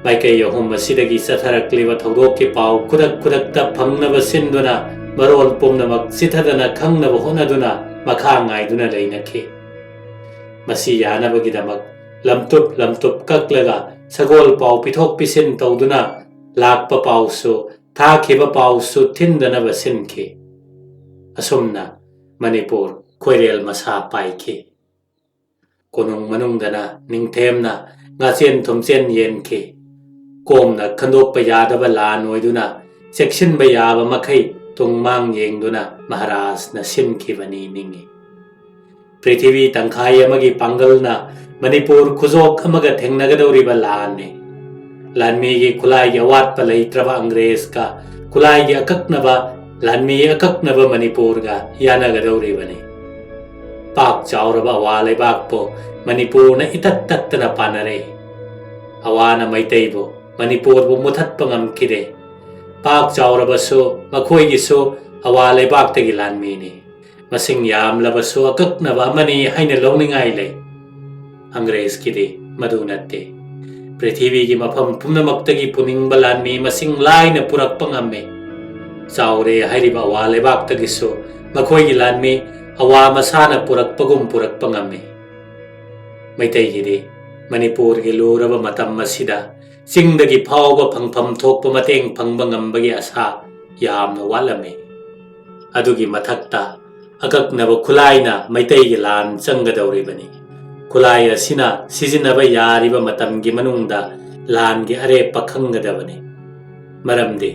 ꯃꯥꯏꯀꯩ ꯑꯍꯨꯝ ꯑꯁꯤꯗꯒꯤ ꯆꯠꯊꯔꯛꯂꯤꯕ ꯊꯧꯗꯣꯛꯀꯤ ꯄꯥꯎ ꯈꯨꯗꯛ ꯈꯨꯗꯛꯇ ꯐꯪꯅꯕ ꯁꯤꯟꯗꯨꯅ ꯃꯔꯣꯜ ꯄꯨꯝꯅꯃꯛ ꯆꯤꯊꯗꯅ ꯈꯪꯅꯕ ꯍꯣꯠꯅꯗꯨꯅ ꯃꯈꯥ ꯉꯥꯏꯗꯨꯅ ꯂꯩꯅꯈꯤ꯫ ꯃꯁꯤ ꯌꯥꯅꯕꯒꯤꯗꯃꯛ ꯂꯝꯇꯨꯞ ꯂꯝꯇꯨꯞ ꯀꯛꯂꯒ ꯁꯒꯣꯜ ꯄꯥꯎ ꯄꯤꯊꯣꯛ ꯄꯤꯁꯤꯟ ꯇꯧꯗꯨꯅ ꯂꯥꯛꯄ ꯄꯥꯎꯁꯨ, ꯊꯥꯈꯤꯕ ꯄꯥꯎꯁꯨ ꯊꯤꯟꯗꯅꯕ ꯁꯤꯟꯈꯤ꯫ ꯑꯁꯨꯝꯅ ꯃꯅꯤꯄꯨꯔ ꯈꯣꯏꯔꯦꯜ ꯃꯁꯥ ꯄꯥꯏꯈꯤ꯫ ꯀꯣꯅꯨꯡ ꯃꯅꯨꯡꯗꯅ ꯅꯤꯡꯊꯦꯝꯅ ꯉꯥꯆꯦꯟ ꯊꯨꯝꯆꯦꯟ ꯌꯦꯟꯈꯤ꯫ ꯀꯣꯝꯅ ꯈꯟꯗꯣꯛꯄ ꯌꯥꯗꯕ ꯂꯥꯟ ꯑꯣꯏꯗꯨꯅ ꯆꯦꯛꯁꯤꯟꯕ ꯌꯥꯕ ꯃꯈꯩ ꯇꯨꯡ ꯃꯥꯡ ꯌꯦꯡꯗꯨꯅ ꯃꯍꯥꯔꯥꯖꯅ ꯁꯤꯟꯈꯤꯕꯅꯤ ꯅꯤꯡꯏ꯫ ꯄ꯭ꯔꯤꯊꯤꯕꯤ ꯇꯪꯈꯥꯏ ꯑꯃꯒꯤ ꯄꯥꯡꯒꯜꯅ ꯃꯅꯤꯄꯨꯔ ꯈꯨꯖꯣꯛ ꯑꯃꯒ ꯊꯦꯡꯅꯒꯗꯧꯔꯤꯕ ꯂꯥꯟꯅꯤ꯫ ꯂꯥꯟꯃꯤꯒꯤ ꯈꯨꯠꯂꯥꯏꯒꯤ ꯑꯋꯥꯠꯄ ꯂꯩꯇ꯭ꯔꯕ ꯑꯪꯒ꯭ꯔꯦꯖꯀ ꯈꯨꯠꯂꯥꯏꯒꯤ ꯑꯀꯛꯅꯕ, ꯂꯥꯟꯃꯤ ꯑꯀꯛꯅꯕ ꯃꯅꯤꯄꯨꯔꯒ ꯌꯥꯅꯒꯗꯧꯔꯤꯕꯅꯤ꯫ ꯄꯥꯛ ꯆꯥꯎꯔꯕ ꯑꯋꯥ ꯂꯩꯕꯥꯛꯄꯨ ꯃꯅꯤꯄꯨꯔꯅ ꯏꯇꯠ ꯇꯠꯇꯅ ꯄꯥꯟꯅꯔꯦ꯫ ꯑꯋꯥꯅ ꯃꯩꯇꯩꯕꯨ, ꯃꯅꯤꯄꯨꯔꯕꯨ ꯃꯨꯊꯠꯄ ꯉꯝꯈꯤꯗꯦ꯫ ꯄꯥꯛ ꯆꯥꯎꯔꯕꯁꯨ ꯃꯈꯣꯏꯒꯤꯁꯨ ꯑꯋꯥ ꯂꯩꯕꯥꯛꯇꯒꯤ ꯂꯥꯟꯃꯤꯅꯤ꯫ ꯃꯁꯤꯡ ꯌꯥꯝꯂꯕꯁꯨ ꯑꯀꯛꯅꯕ ꯑꯃꯅꯤ ꯍꯥꯏꯅ ꯂꯧꯅꯤꯡꯉꯥꯏ ꯂꯩ꯫ ꯑꯪꯒ꯭ꯔꯦꯖꯀꯤꯗꯤ ꯃꯗꯨ ꯅꯠꯇꯦ꯫ ꯄ꯭ꯔꯤꯊꯤꯕꯤꯒꯤ ꯃꯐꯝ ꯄꯨꯝꯅꯃꯛꯇꯒꯤ ꯄꯨꯅꯤꯡꯕ ꯂꯥꯟꯃꯤ ꯃꯁꯤꯡ ꯂꯥꯏꯅ ꯄꯨꯔꯛꯄ ꯉꯝꯃꯤ꯫ ꯆꯥꯎꯔꯦ ꯍꯥꯏꯔꯤꯕ ꯑꯋꯥ ꯂꯩꯕꯥꯛꯇꯒꯤꯁꯨ ꯃꯈꯣꯏꯒꯤ ꯂꯥꯟꯃꯤ ꯑꯋꯥ ꯃꯁꯥꯅ ꯄꯨꯔꯛꯄꯒꯨꯝ ꯄꯨꯔꯛꯄ ꯉꯝꯃꯤ꯫ ꯃꯩꯇꯩꯒꯤꯗꯤ ꯃꯅꯤꯄꯨꯔꯒꯤ ꯂꯨꯔꯕ ꯃꯇꯝ ꯑꯁꯤꯗ ꯆꯤꯡꯗꯒꯤ ꯐꯥꯎꯕ ꯐꯪꯐꯝ ꯊꯣꯛꯄ ꯃꯇꯦꯡ ꯐꯪꯕ ꯉꯝꯕꯒꯤ ꯑꯁꯥ ꯌꯥꯝꯅ ꯋꯥꯠꯂꯝꯃꯤ꯫ ꯑꯗꯨꯒꯤ ꯃꯊꯛꯇ ꯑꯀꯛꯅꯕ ꯈꯨꯠꯂꯥꯏꯅ ꯃꯩꯇꯩꯒꯤ ꯂꯥꯟ ꯆꯪꯒꯗꯧꯔꯤꯕꯅꯤ꯫ ꯈꯨꯠꯂꯥꯏ ꯑꯁꯤꯅ ꯁꯤꯖꯤꯟꯅꯕ ꯌꯥꯔꯤꯕ ꯃꯇꯝꯒꯤ ꯃꯅꯨꯡꯗ ꯂꯥꯟꯒꯤ ꯑꯔꯦꯞꯄ ꯈꯪꯒꯗꯕꯅꯤ꯫ ꯃꯔꯝꯗꯤ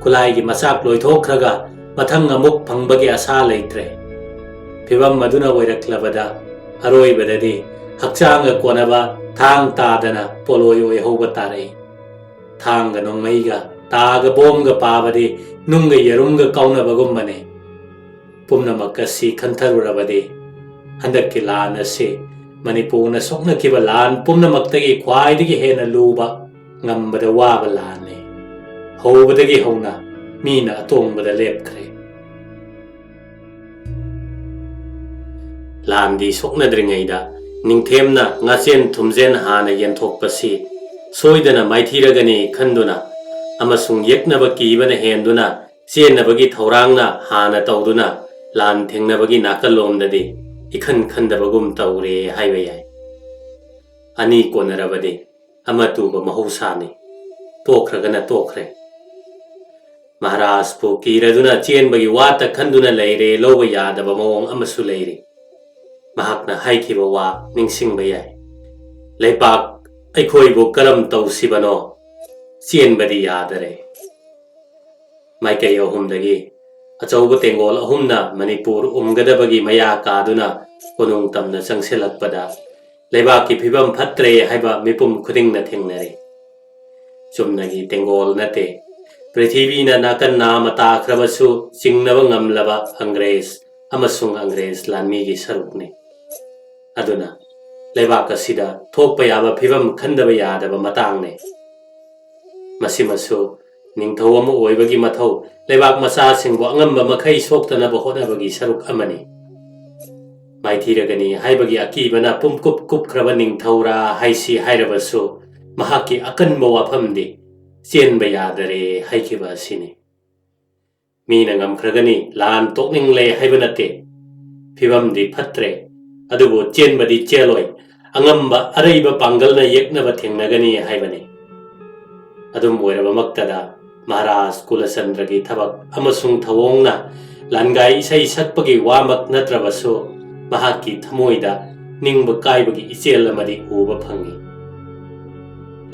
ꯈꯨꯠꯂꯥꯏꯒꯤ ꯃꯆꯥꯛ ꯂꯣꯏꯊꯣꯛꯈ꯭ꯔꯒ ꯃꯊꯪ ꯑꯃꯨꯛ ꯐꯪꯕꯒꯤ ꯑꯁꯥ ꯂꯩꯇ꯭ꯔꯦ꯫ ꯐꯤꯚꯝ ꯑꯗꯨꯅ ꯑꯣꯏꯔꯛꯂꯕꯗ ꯑꯔꯣꯏꯕꯗꯗꯤ ꯍꯛꯆꯥꯡꯒ ꯀꯣꯟꯅꯕ ꯊꯥꯡ ꯇꯥꯗꯅ ꯄꯣꯠꯂꯣꯏ ꯑꯣꯏꯍꯧꯕ ꯇꯥꯔꯛꯏ꯫ ꯊꯥꯡꯒ ꯅꯣꯡꯃꯩꯒ, ꯇꯥꯒ ꯕꯣꯝꯒ ꯄꯥꯕꯗꯤ ꯅꯨꯡꯒ ꯌꯦꯔꯨꯝꯒ ꯀꯥꯎꯅꯕꯒꯨꯝꯕꯅꯤ꯫ ꯄꯨꯝꯅꯃꯛ ꯑꯁꯤ ꯈꯟꯊꯔꯨꯔꯕꯗꯤ, ꯍꯟꯗꯛꯀꯤ ꯂꯥꯟ ꯑꯁꯤ ꯃꯅꯤꯄꯨꯔꯅ ꯁꯣꯛꯅꯈꯤꯕ ꯂꯥꯟ ꯄꯨꯝꯅꯃꯛꯇꯒꯤ ꯈ꯭ꯋꯥꯏꯗꯒꯤ ꯍꯦꯟꯅ ꯂꯨꯕ, ꯉꯝꯕꯗ ꯋꯥꯕ ꯂꯥꯟꯅꯤ꯫ ꯍꯧꯕꯗꯒꯤ ꯍꯧꯅ ꯃꯤꯅ ꯑꯇꯣꯡꯕꯗ ꯂꯦꯞꯈ꯭ꯔꯦ꯫ ꯂꯥꯟꯗꯤ ꯁꯣꯛꯅꯗ꯭ꯔꯤꯉꯩꯗ ꯅꯤꯡꯊꯦꯝꯅ ꯉꯥꯆꯦꯟ ꯊꯨꯝꯖꯦꯟ ꯍꯥꯟꯅ ꯌꯦꯟꯊꯣꯛꯄꯁꯤ ꯁꯣꯏꯗꯅ ꯃꯥꯏꯊꯤꯔꯒꯅꯤ ꯈꯟꯗꯨꯅ ꯑꯃꯁꯨꯡ ꯌꯦꯛꯅꯕ ꯀꯤꯕꯅ ꯍꯦꯟꯗꯨꯅ ꯆꯦꯟꯅꯕꯒꯤ ꯊꯧꯔꯥꯡꯅ ꯍꯥꯟꯅ ꯇꯧꯗꯨꯅ ꯂꯥꯟ ꯊꯦꯡꯅꯕꯒꯤ ꯅꯥꯀꯜꯂꯣꯝꯗꯗꯤ ꯏꯈꯟ ꯈꯟꯗꯕꯒꯨꯝ ꯇꯧꯔꯦ ꯍꯥꯏꯕ ꯌꯥꯏ꯫ ꯑꯅꯤ ꯀꯣꯟꯅꯔꯕꯗꯤ ꯑꯃ ꯇꯨꯕ ꯃꯍꯧꯁꯥꯅꯤ꯫ ꯇꯣꯛꯈ꯭ꯔꯒꯅ ꯇꯣꯛꯈ꯭ꯔꯦ꯫ ꯃꯍꯥꯔꯥꯖꯄꯨ ꯀꯤꯔꯗꯨꯅ ꯆꯦꯟꯕꯒꯤ ꯋꯥꯇ ꯈꯟꯗꯨꯅ ꯂꯩꯔꯦ ꯂꯧꯕ ꯌꯥꯗꯕ ꯃꯑꯣꯡ ꯑꯃꯁꯨ ꯂꯩꯔꯤ꯫ ꯃꯍꯥꯛꯅ ꯍꯥꯏꯈꯤꯕ ꯋꯥ ꯅꯤꯡꯁꯤꯡꯕ ꯌꯥꯏ꯫ "ꯂꯩꯕꯥꯛ ꯑꯩꯈꯣꯏꯕꯨ ꯀꯔꯝ ꯇꯧꯁꯤꯕꯅꯣ? ꯆꯦꯟꯕꯗꯤ ꯌꯥꯗꯔꯦ"꯫ ꯃꯥꯏꯀꯩ ꯑꯍꯨꯝꯗꯒꯤ ꯑꯆꯧꯕ ꯇꯦꯡꯒꯣꯜ ꯑꯍꯨꯝꯅ ꯃꯅꯤꯄꯨꯔ ꯎꯝꯒꯗꯕꯒꯤ ꯃꯌꯥ ꯀꯥꯗꯨꯅ ꯀꯣꯅꯨꯡ ꯇꯝꯅ ꯆꯪꯁꯤꯜꯂꯛꯄꯗ ꯂꯩꯕꯥꯛꯀꯤ ꯐꯤꯕꯝ ꯐꯠꯇ꯭ꯔꯦ ꯍꯥꯏꯕ ꯃꯤꯄꯨꯝ ꯈꯨꯗꯤꯡꯅ ꯊꯦꯡꯅꯔꯦ꯫ ꯆꯨꯝꯅꯒꯤ ꯇꯦꯡꯒꯣꯜ ꯅꯠꯇꯦ, ꯄ꯭ꯔꯤꯊꯤꯕꯤꯅ ꯅꯥꯀꯟ ꯅꯥꯝꯃ ꯇꯥꯈ꯭ꯔꯕꯁꯨ ꯆꯤꯡꯅꯕ ꯉꯝꯂꯕ ꯑꯪꯒ꯭ꯔꯦꯖ ꯑꯃꯁꯨꯡ ꯑꯪꯒ꯭ꯔꯦꯖ ꯂꯥꯟꯃꯤꯒꯤ ꯁꯔꯨꯛꯅꯤ꯫ ꯑꯗꯨꯅ ꯂꯩꯕꯥꯛ ꯑꯁꯤꯗ ꯊꯣꯛꯄ ꯌꯥꯕ ꯐꯤꯕꯝ ꯈꯟꯗꯕ ꯌꯥꯗꯕ ꯃꯇꯥꯡꯅꯤ꯫ ꯃꯁꯤꯃꯁꯨ ꯅꯤꯡꯊꯧ ꯑꯃ ꯑꯣꯏꯕꯒꯤ ꯃꯊꯧ, ꯂꯩꯕꯥꯛ ꯃꯆꯥꯁꯤꯡꯕꯨ ꯑꯉꯝꯕ ꯃꯈꯩ ꯁꯣꯛꯇꯅꯕ ꯍꯣꯠꯅꯕꯒꯤ ꯁꯔꯨꯛ ꯑꯃꯅꯤ꯫ ꯃꯥꯏꯊꯤꯔꯒꯅꯤ ꯍꯥꯏꯕꯒꯤ ꯑꯀꯤꯕꯅ ꯄꯨꯝꯀꯨꯞ ꯀꯨꯞꯈ꯭ꯔꯕ ꯅꯤꯡꯊꯧꯔꯥ ꯍꯥꯏꯁꯤ ꯍꯥꯏꯔꯕꯁꯨ, ꯃꯍꯥꯛꯀꯤ ꯑꯀꯟꯕ ꯋꯥꯐꯝꯗꯤ "ꯆꯦꯟꯕ ꯌꯥꯗꯔꯦ" ꯍꯥꯏꯈꯤꯕ ꯑꯁꯤꯅꯤ꯫ ꯃꯤꯅ ꯉꯝꯈ꯭ꯔꯒꯅꯤ, ꯂꯥꯟ ꯇꯣꯛꯅꯤꯡꯂꯦ ꯍꯥꯏꯕ ꯅꯠꯇꯦ꯫ ꯐꯤꯕꯝꯗꯤ ꯐꯠꯇ꯭ꯔꯦ, ꯑꯗꯨꯕꯨ ꯆꯦꯟꯕꯗꯤ ꯆꯦꯜꯂꯣꯏ, ꯑꯉꯝꯕ ꯑꯔꯩꯕ ꯄꯥꯡꯒꯜꯅ ꯌꯦꯛꯅꯕ ꯊꯦꯡꯅꯒꯅꯤ ꯍꯥꯏꯕꯅꯤ꯫ ꯑꯗꯨꯝ ꯑꯣꯏꯔꯕꯃꯛꯇꯗ, ꯃꯍꯥꯔꯥꯖ ꯀꯨꯂꯆꯟꯗ꯭ꯔꯒꯤ ꯊꯕꯛ ꯑꯃꯁꯨꯡ ꯊꯧꯑꯣꯡꯅ ꯂꯥꯟꯒꯥꯏ ꯏꯁꯩ ꯁꯛꯄꯒꯤ ꯋꯥꯃꯛ ꯅꯠꯇ꯭ꯔꯕꯁꯨ, ꯃꯍꯥꯛꯀꯤ ꯊꯃꯣꯏꯗ ꯅꯤꯡꯕ ꯀꯥꯏꯕꯒꯤ ꯏꯆꯦꯜ ꯑꯃꯗꯤ ꯎꯕ ꯐꯪꯏ꯫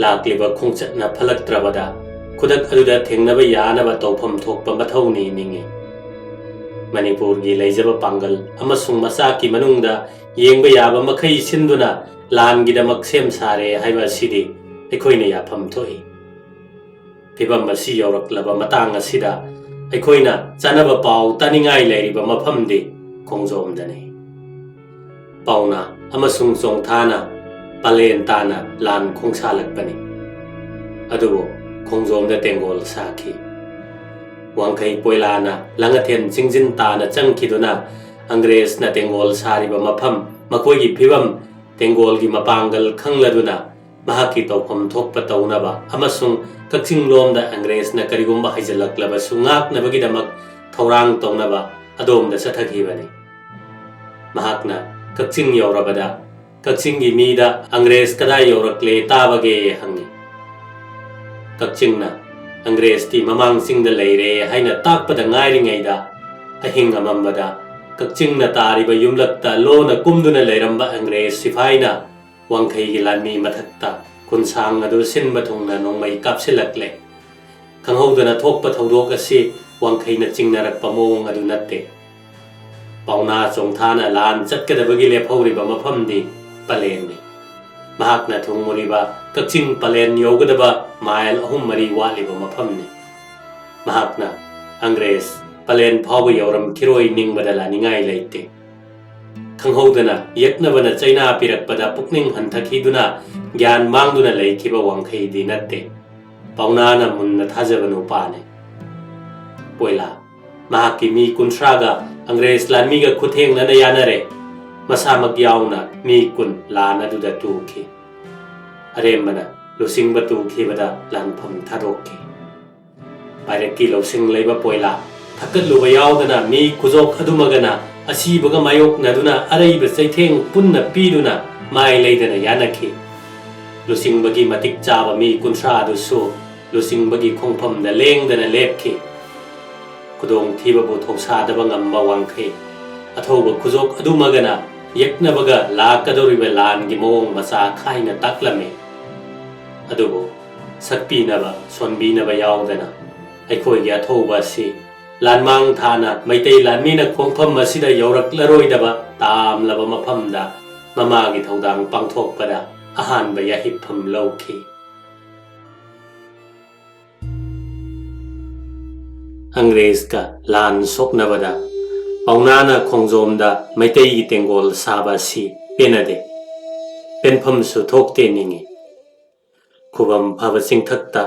ꯂꯥꯛꯂꯤꯕ ꯈꯣꯡꯆꯠꯅ ꯐꯠꯂꯛꯇ꯭ꯔꯕꯗ, ꯈꯨꯗꯛ ꯑꯗꯨꯗ ꯊꯦꯡꯅꯕ ꯌꯥꯅꯕ ꯇꯧꯐꯝ ꯊꯣꯛꯄ ꯃꯊꯧꯅꯤ ꯅꯤꯡꯏ꯫ ꯃꯅꯤꯄꯨꯔꯒꯤ ꯂꯩꯖꯕ ꯄꯥꯡꯒꯜ ꯑꯃꯁꯨꯡ ꯃꯆꯥꯛꯀꯤ ꯃꯅꯨꯡꯗ ꯌꯦꯡꯕ ꯌꯥꯕ ꯃꯈꯩ ꯁꯤꯟꯗꯨꯅ ꯂꯥꯟꯒꯤꯗꯃꯛ ꯁꯦꯝ ꯁꯥꯔꯦ ꯍꯥꯏꯕ ꯑꯁꯤꯗꯤ ꯑꯩꯈꯣꯏꯅ ꯌꯥꯐꯝ ꯊꯣꯛꯏ꯫ ꯐꯤꯚꯝ ꯑꯁꯤ ꯌꯧꯔꯛꯂꯕ ꯃꯇꯥꯡ ꯑꯁꯤꯗ ꯑꯩꯈꯣꯏꯅ ꯆꯥꯅꯕ ꯄꯥꯎ ꯇꯥꯅꯤꯡꯉꯥꯏ ꯂꯩꯔꯤꯕ ꯃꯐꯝꯗꯤ ꯈꯣꯡꯖꯣꯝꯗꯅꯤ꯫ ꯄꯥꯎꯅꯥ ꯑꯃꯁꯨꯡ ꯆꯣꯡꯊꯥꯅ ꯄꯂꯦꯟ ꯇꯥꯅ ꯂꯥꯟ ꯈꯣꯡꯁꯥꯜꯂꯛꯄꯅꯤ꯫ ꯑꯗꯨꯕꯨ ꯈꯣꯡꯖꯣꯝꯗ ꯇꯦꯡꯒꯣꯜ ꯁꯥꯈꯤ꯫ ꯋꯥꯡꯈꯩ ꯄꯣꯏꯂꯥꯅ ꯂꯥꯡꯉꯊꯦꯟ ꯆꯤꯡꯖꯤꯟ ꯇꯥꯅ ꯆꯪꯈꯤꯗꯨꯅ ꯑꯪꯒ꯭ꯔꯦꯖꯅ ꯇꯦꯡꯒꯣꯜ ꯁꯥꯔꯤꯕ ꯃꯐꯝ, ꯃꯈꯣꯏꯒꯤ ꯐꯤꯚꯝ, ꯇꯦꯡꯒꯣꯜꯒꯤ ꯃꯄꯥꯡꯒꯜ ꯈꯪꯂꯗꯨꯅ ꯃꯍꯥꯛꯀꯤ ꯇꯧꯐꯝ ꯊꯣꯛꯄ ꯇꯧꯅꯕ ꯑꯃꯁꯨꯡ ꯀꯛꯆꯤꯡꯂꯣꯝꯗ ꯑꯪꯒ꯭ꯔꯦꯖꯅ ꯀꯔꯤꯒꯨꯝꯕ ꯍꯩꯖꯤꯜꯂꯛꯂꯕꯁꯨ ꯉꯥꯛꯅꯕꯒꯤꯗꯃꯛ ꯊꯧꯔꯥꯡ ꯇꯧꯅꯕ ꯑꯗꯣꯝꯗ ꯆꯠꯊꯈꯤꯕꯅꯤ꯫ ꯃꯍꯥꯛꯅ ꯀꯛꯆꯤꯡ ꯌꯧꯔꯕꯗ ꯀꯛꯆꯤꯡꯒꯤ ꯃꯤꯗ "ꯑꯪꯒ꯭ꯔꯦꯖ ꯀꯗꯥꯏ ꯌꯧꯔꯛꯂꯦ ꯇꯥꯕꯒꯦ?" ꯍꯪꯉꯤ꯫ ꯀꯛꯆꯤꯡꯅ "ꯑꯪꯒ꯭ꯔꯦꯖꯇꯤ ꯃꯃꯥꯡ ꯆꯤꯡꯗ ꯂꯩꯔꯦ" ꯍꯥꯏꯅ ꯇꯥꯛꯄꯗ ꯉꯥꯏꯔꯤꯉꯩꯗ ꯑꯍꯤꯡ ꯑꯃꯝꯕꯗ ꯀꯛꯆꯤꯡꯅ ꯇꯥꯔꯤꯕ ꯌꯨꯝꯂꯛꯇ ꯂꯣꯟꯅ ꯀꯨꯝꯗꯨꯅ ꯂꯩꯔꯝꯕ ꯑꯪꯒ꯭ꯔꯦꯖ ꯁꯤꯐꯥꯏꯅ ꯋꯥꯡꯈꯩꯒꯤ ꯂꯥꯟꯃꯤ ꯃꯊꯛꯇ ꯈꯨꯟꯁꯥꯡ ꯑꯗꯨ ꯁꯤꯟꯕ ꯊꯨꯡꯅ ꯅꯣꯡꯃꯩ ꯀꯥꯞꯁꯤꯜꯂꯛꯂꯦ꯫ ꯈꯪꯍꯧꯗꯅ ꯊꯣꯛꯄ ꯊꯧꯗꯣꯛ ꯑꯁꯤ ꯋꯥꯡꯈꯩꯅ ꯆꯤꯡꯅꯔꯛꯄ ꯃꯑꯣꯡ ꯑꯗꯨ ꯅꯠꯇꯦ꯫ ꯄꯥꯎꯅꯥ ꯆꯣꯡꯊꯥꯅ ꯂꯥꯟ ꯆꯠꯀꯗꯕꯒꯤ ꯂꯦꯞꯍꯧꯔꯤꯕ ꯃꯐꯝꯗꯤ ꯄꯂꯦꯟꯅꯤ꯫ ꯃꯍꯥꯛꯅ ꯊꯨꯡꯉꯨꯔꯤꯕ ꯀꯛꯆꯤꯡ ꯄꯂꯦꯟ ꯌꯧꯒꯗꯕ ꯃꯥꯏꯜ ꯑꯍꯨꯝ ꯃꯔꯤ ꯋꯥꯠꯂꯤꯕ ꯃꯐꯝꯅꯤ꯫ ꯃꯍꯥꯛꯅ "ꯑꯪꯒ꯭ꯔꯦꯖ ꯄꯂꯦꯟ ꯐꯥꯎꯕ ꯌꯧꯔꯝꯈꯤꯔꯣꯏ ꯅꯤꯡꯕꯗ ꯂꯥꯅꯤꯡꯉꯥꯏ ꯂꯩꯇꯦ" ꯈꯪꯍꯧꯗꯅ ꯌꯦꯛꯅꯕꯅ ꯆꯩꯅꯥ ꯄꯤꯔꯛꯄꯗ ꯄꯨꯛꯅꯤꯡ ꯍꯟꯊꯈꯤꯗꯨꯅ ꯒ꯭ꯌꯥꯟ ꯃꯥꯡꯗꯨꯅ ꯂꯩꯈꯤꯕ ꯋꯥꯡꯈꯩꯗꯤ ꯅꯠꯇꯦ꯫ ꯄꯥꯎꯅꯥꯅ ꯃꯨꯟꯅ ꯊꯥꯖꯕ ꯅꯨꯄꯥꯅꯤ꯫ ꯄꯣꯏꯂꯥ ꯃꯍꯥꯛꯀꯤ ꯃꯤ ꯀꯨꯟꯊ꯭ꯔꯥꯒ ꯑꯪꯒ꯭ꯔꯦꯖ ꯂꯥꯟꯃꯤꯒ ꯈꯨꯠꯊꯦꯡꯅꯅ ꯌꯥꯅꯔꯦ꯫ ꯃꯁꯥꯃꯛ ꯌꯥꯎꯅ ꯃꯤ ꯀꯨꯟ ꯂꯥꯟ ꯑꯗꯨꯗ ꯇꯨꯈꯤ꯫ ꯑꯔꯦꯝꯕꯅ ꯂꯨꯆꯤꯡꯕ ꯇꯨꯈꯤꯕꯗ ꯂꯥꯟꯐꯝ ꯊꯥꯗꯣꯛꯈꯤ꯫ ꯄꯥꯏꯔꯛꯀꯤ ꯂꯧꯁꯤꯡ ꯂꯩꯕ ꯄꯣꯏꯂꯥ ꯊꯛꯀꯠꯂꯨꯕ ꯌꯥꯎꯗꯅ ꯃꯤ ꯈꯨꯖꯣꯛ ꯑꯗꯨꯃꯒꯅ ꯑꯁꯤꯕꯒ ꯃꯥꯌꯣꯛꯅꯗꯨꯅ ꯑꯔꯩꯕ ꯆꯩꯊꯦꯡ ꯄꯨꯟꯅ ꯄꯤꯗꯨꯅ ꯃꯥꯏ ꯂꯩꯗꯅ ꯌꯥꯅꯈꯤ꯫ ꯂꯨꯆꯤꯡꯕꯒꯤ ꯃꯇꯤꯛ ꯆꯥꯕ ꯃꯤ ꯀꯨꯟꯊ꯭ꯔꯥ ꯑꯗꯨꯁꯨ ꯂꯨꯆꯤꯡꯕꯒꯤ ꯈꯣꯡꯐꯝꯗ ꯂꯦꯡꯗꯅ ꯂꯦꯞꯈꯤ꯫ ꯈꯨꯗꯣꯡꯊꯤꯕꯕꯨ ꯊꯧꯁꯥꯗꯕ ꯉꯝꯕ ꯋꯥꯡꯈꯩ ꯑꯊꯧꯕ ꯈꯨꯖꯣꯛ ꯑꯗꯨꯃꯒꯅ ꯌꯦꯛꯅꯕꯒ ꯂꯥꯛꯀꯗꯧꯔꯤꯕ ꯂꯥꯟꯒꯤ ꯃꯑꯣꯡ ꯃꯆꯥ ꯈꯥꯏꯅ ꯇꯥꯛꯂꯝꯃꯤ꯫ ꯑꯗꯨꯕꯨ ꯁꯛꯄꯤꯅꯕ ꯁꯣꯟꯕꯤꯅꯕ ꯌꯥꯎꯗꯅ ꯑꯩꯈꯣꯏꯒꯤ ꯑꯊꯧꯕ ꯑꯁꯤ ꯂꯥꯟꯃꯥꯡ ꯊꯥꯅ ꯃꯩꯇꯩ ꯂꯥꯟꯃꯤꯅ ꯈꯣꯡꯐꯝ ꯑꯁꯤꯗ ꯌꯧꯔꯛꯂꯔꯣꯏꯗꯕ ꯇꯥꯝꯂꯕ ꯃꯐꯝꯗ ꯃꯃꯥꯒꯤ ꯊꯧꯗꯥꯡ ꯄꯥꯡꯊꯣꯛꯄꯗ ꯑꯍꯥꯟꯕ ꯌꯥꯍꯤꯞꯐꯝ ꯂꯧꯈꯤ꯫ ꯑꯪꯒ꯭ꯔꯦꯖꯀ ꯂꯥꯟ ꯁꯣꯛꯅꯕꯗ ꯄꯥꯎꯅꯥꯅ ꯈꯣꯡꯖꯣꯝꯗ ꯃꯩꯇꯩꯒꯤ ꯇꯦꯡꯒꯣꯜ ꯁꯥꯕ ꯑꯁꯤ ꯄꯦꯟꯅꯗꯦ, ꯄꯦꯟꯐꯝꯁꯨ ꯊꯣꯛꯇꯦ ꯅꯤꯡꯏ꯫ ꯈꯨꯕꯝ ꯐꯕ ꯆꯤꯡꯊꯛꯇ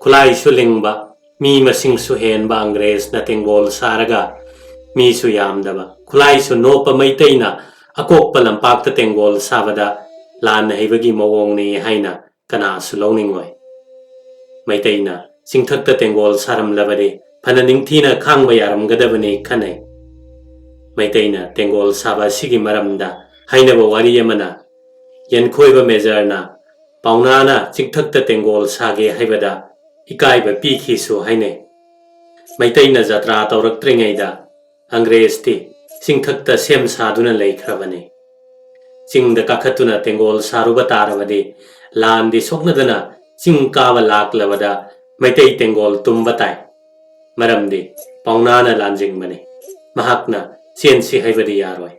ꯈꯨꯠꯂꯥꯏꯁꯨ ꯂꯤꯡꯕ, ꯃꯤ ꯃꯁꯤꯡꯁꯨ ꯍꯦꯟꯕ ꯑꯪꯒ꯭ꯔꯦꯖꯅ ꯇꯦꯡꯒꯣꯜ ꯁꯥꯔꯒ ꯃꯤꯁꯨ ꯌꯥꯝꯗꯕ, ꯈꯨꯠꯂꯥꯏꯁꯨ ꯅꯣꯞꯄ ꯃꯩꯇꯩꯅ ꯑꯀꯣꯛꯄ ꯂꯝꯄꯥꯛꯇ ꯇꯦꯡꯒꯣꯜ ꯁꯥꯕꯗ ꯂꯥꯟ ꯍꯩꯕꯒꯤ ꯃꯑꯣꯡꯅꯤ ꯍꯥꯏꯅ ꯀꯅꯥꯁꯨ ꯂꯧꯅꯤꯡꯉꯣꯏ꯫ ꯃꯩꯇꯩꯅ ꯆꯤꯡꯊꯛꯇ ꯇꯦꯡꯒꯣꯜ ꯁꯥꯔꯝꯂꯕꯗꯤ ꯐꯅ ꯅꯤꯡꯊꯤꯅ ꯈꯥꯡꯕ ꯌꯥꯔꯝꯒꯗꯕꯅꯤ ꯈꯟꯅꯩ꯫ ꯃꯩꯇꯩꯅ ꯇꯦꯡꯒꯣꯜ ꯁꯥꯕ ꯑꯁꯤꯒꯤ ꯃꯔꯝꯗ ꯍꯥꯏꯅꯕ ꯋꯥꯔꯤ ꯑꯃꯅ, ꯌꯦꯟꯈꯣꯏꯕ ꯃꯦꯖꯔꯅ ꯄꯥꯎꯅꯥꯅ ꯆꯤꯡꯊꯛꯇ ꯇꯦꯡꯒꯣꯜ ꯁꯥꯒꯦ ꯍꯥꯏꯕꯗ ꯏꯀꯥꯏꯕ ꯄꯤꯈꯤꯁꯨ ꯍꯥꯏꯅꯩ꯫ ꯃꯩꯇꯩꯅ ꯖꯇ꯭ꯔꯥ ꯇꯧꯔꯛꯇ꯭ꯔꯤꯉꯩꯗ ꯑꯪꯒ꯭ꯔꯦꯖꯇꯤ ꯆꯤꯡꯊꯛꯇ ꯁꯦꯝ ꯁꯥꯗꯨꯅ ꯂꯩꯈ꯭ꯔꯕꯅꯤ꯫ ꯆꯤꯡꯗ ꯀꯥꯈꯠꯇꯨꯅ ꯇꯦꯡꯒꯣꯜ ꯁꯥꯔꯨꯕ ꯇꯥꯔꯕꯗꯤ ꯂꯥꯟꯗꯤ ꯁꯣꯛꯅꯗꯅ ꯆꯤꯡ ꯀꯥꯕ ꯂꯥꯛꯂꯕꯗ ꯃꯩꯇꯩ ꯇꯦꯡꯒꯣꯜ ꯇꯨꯝꯕ ꯇꯥꯏ꯫ ꯃꯔꯝꯗꯤ ꯄꯥꯎꯅꯥꯅ ꯂꯥꯟꯖꯤꯡꯕꯅꯤ꯫ ꯃꯍꯥꯛꯅ ꯆꯦꯟꯁꯤ ꯍꯥꯏꯕꯗꯤ ꯌꯥꯔꯣꯏ꯫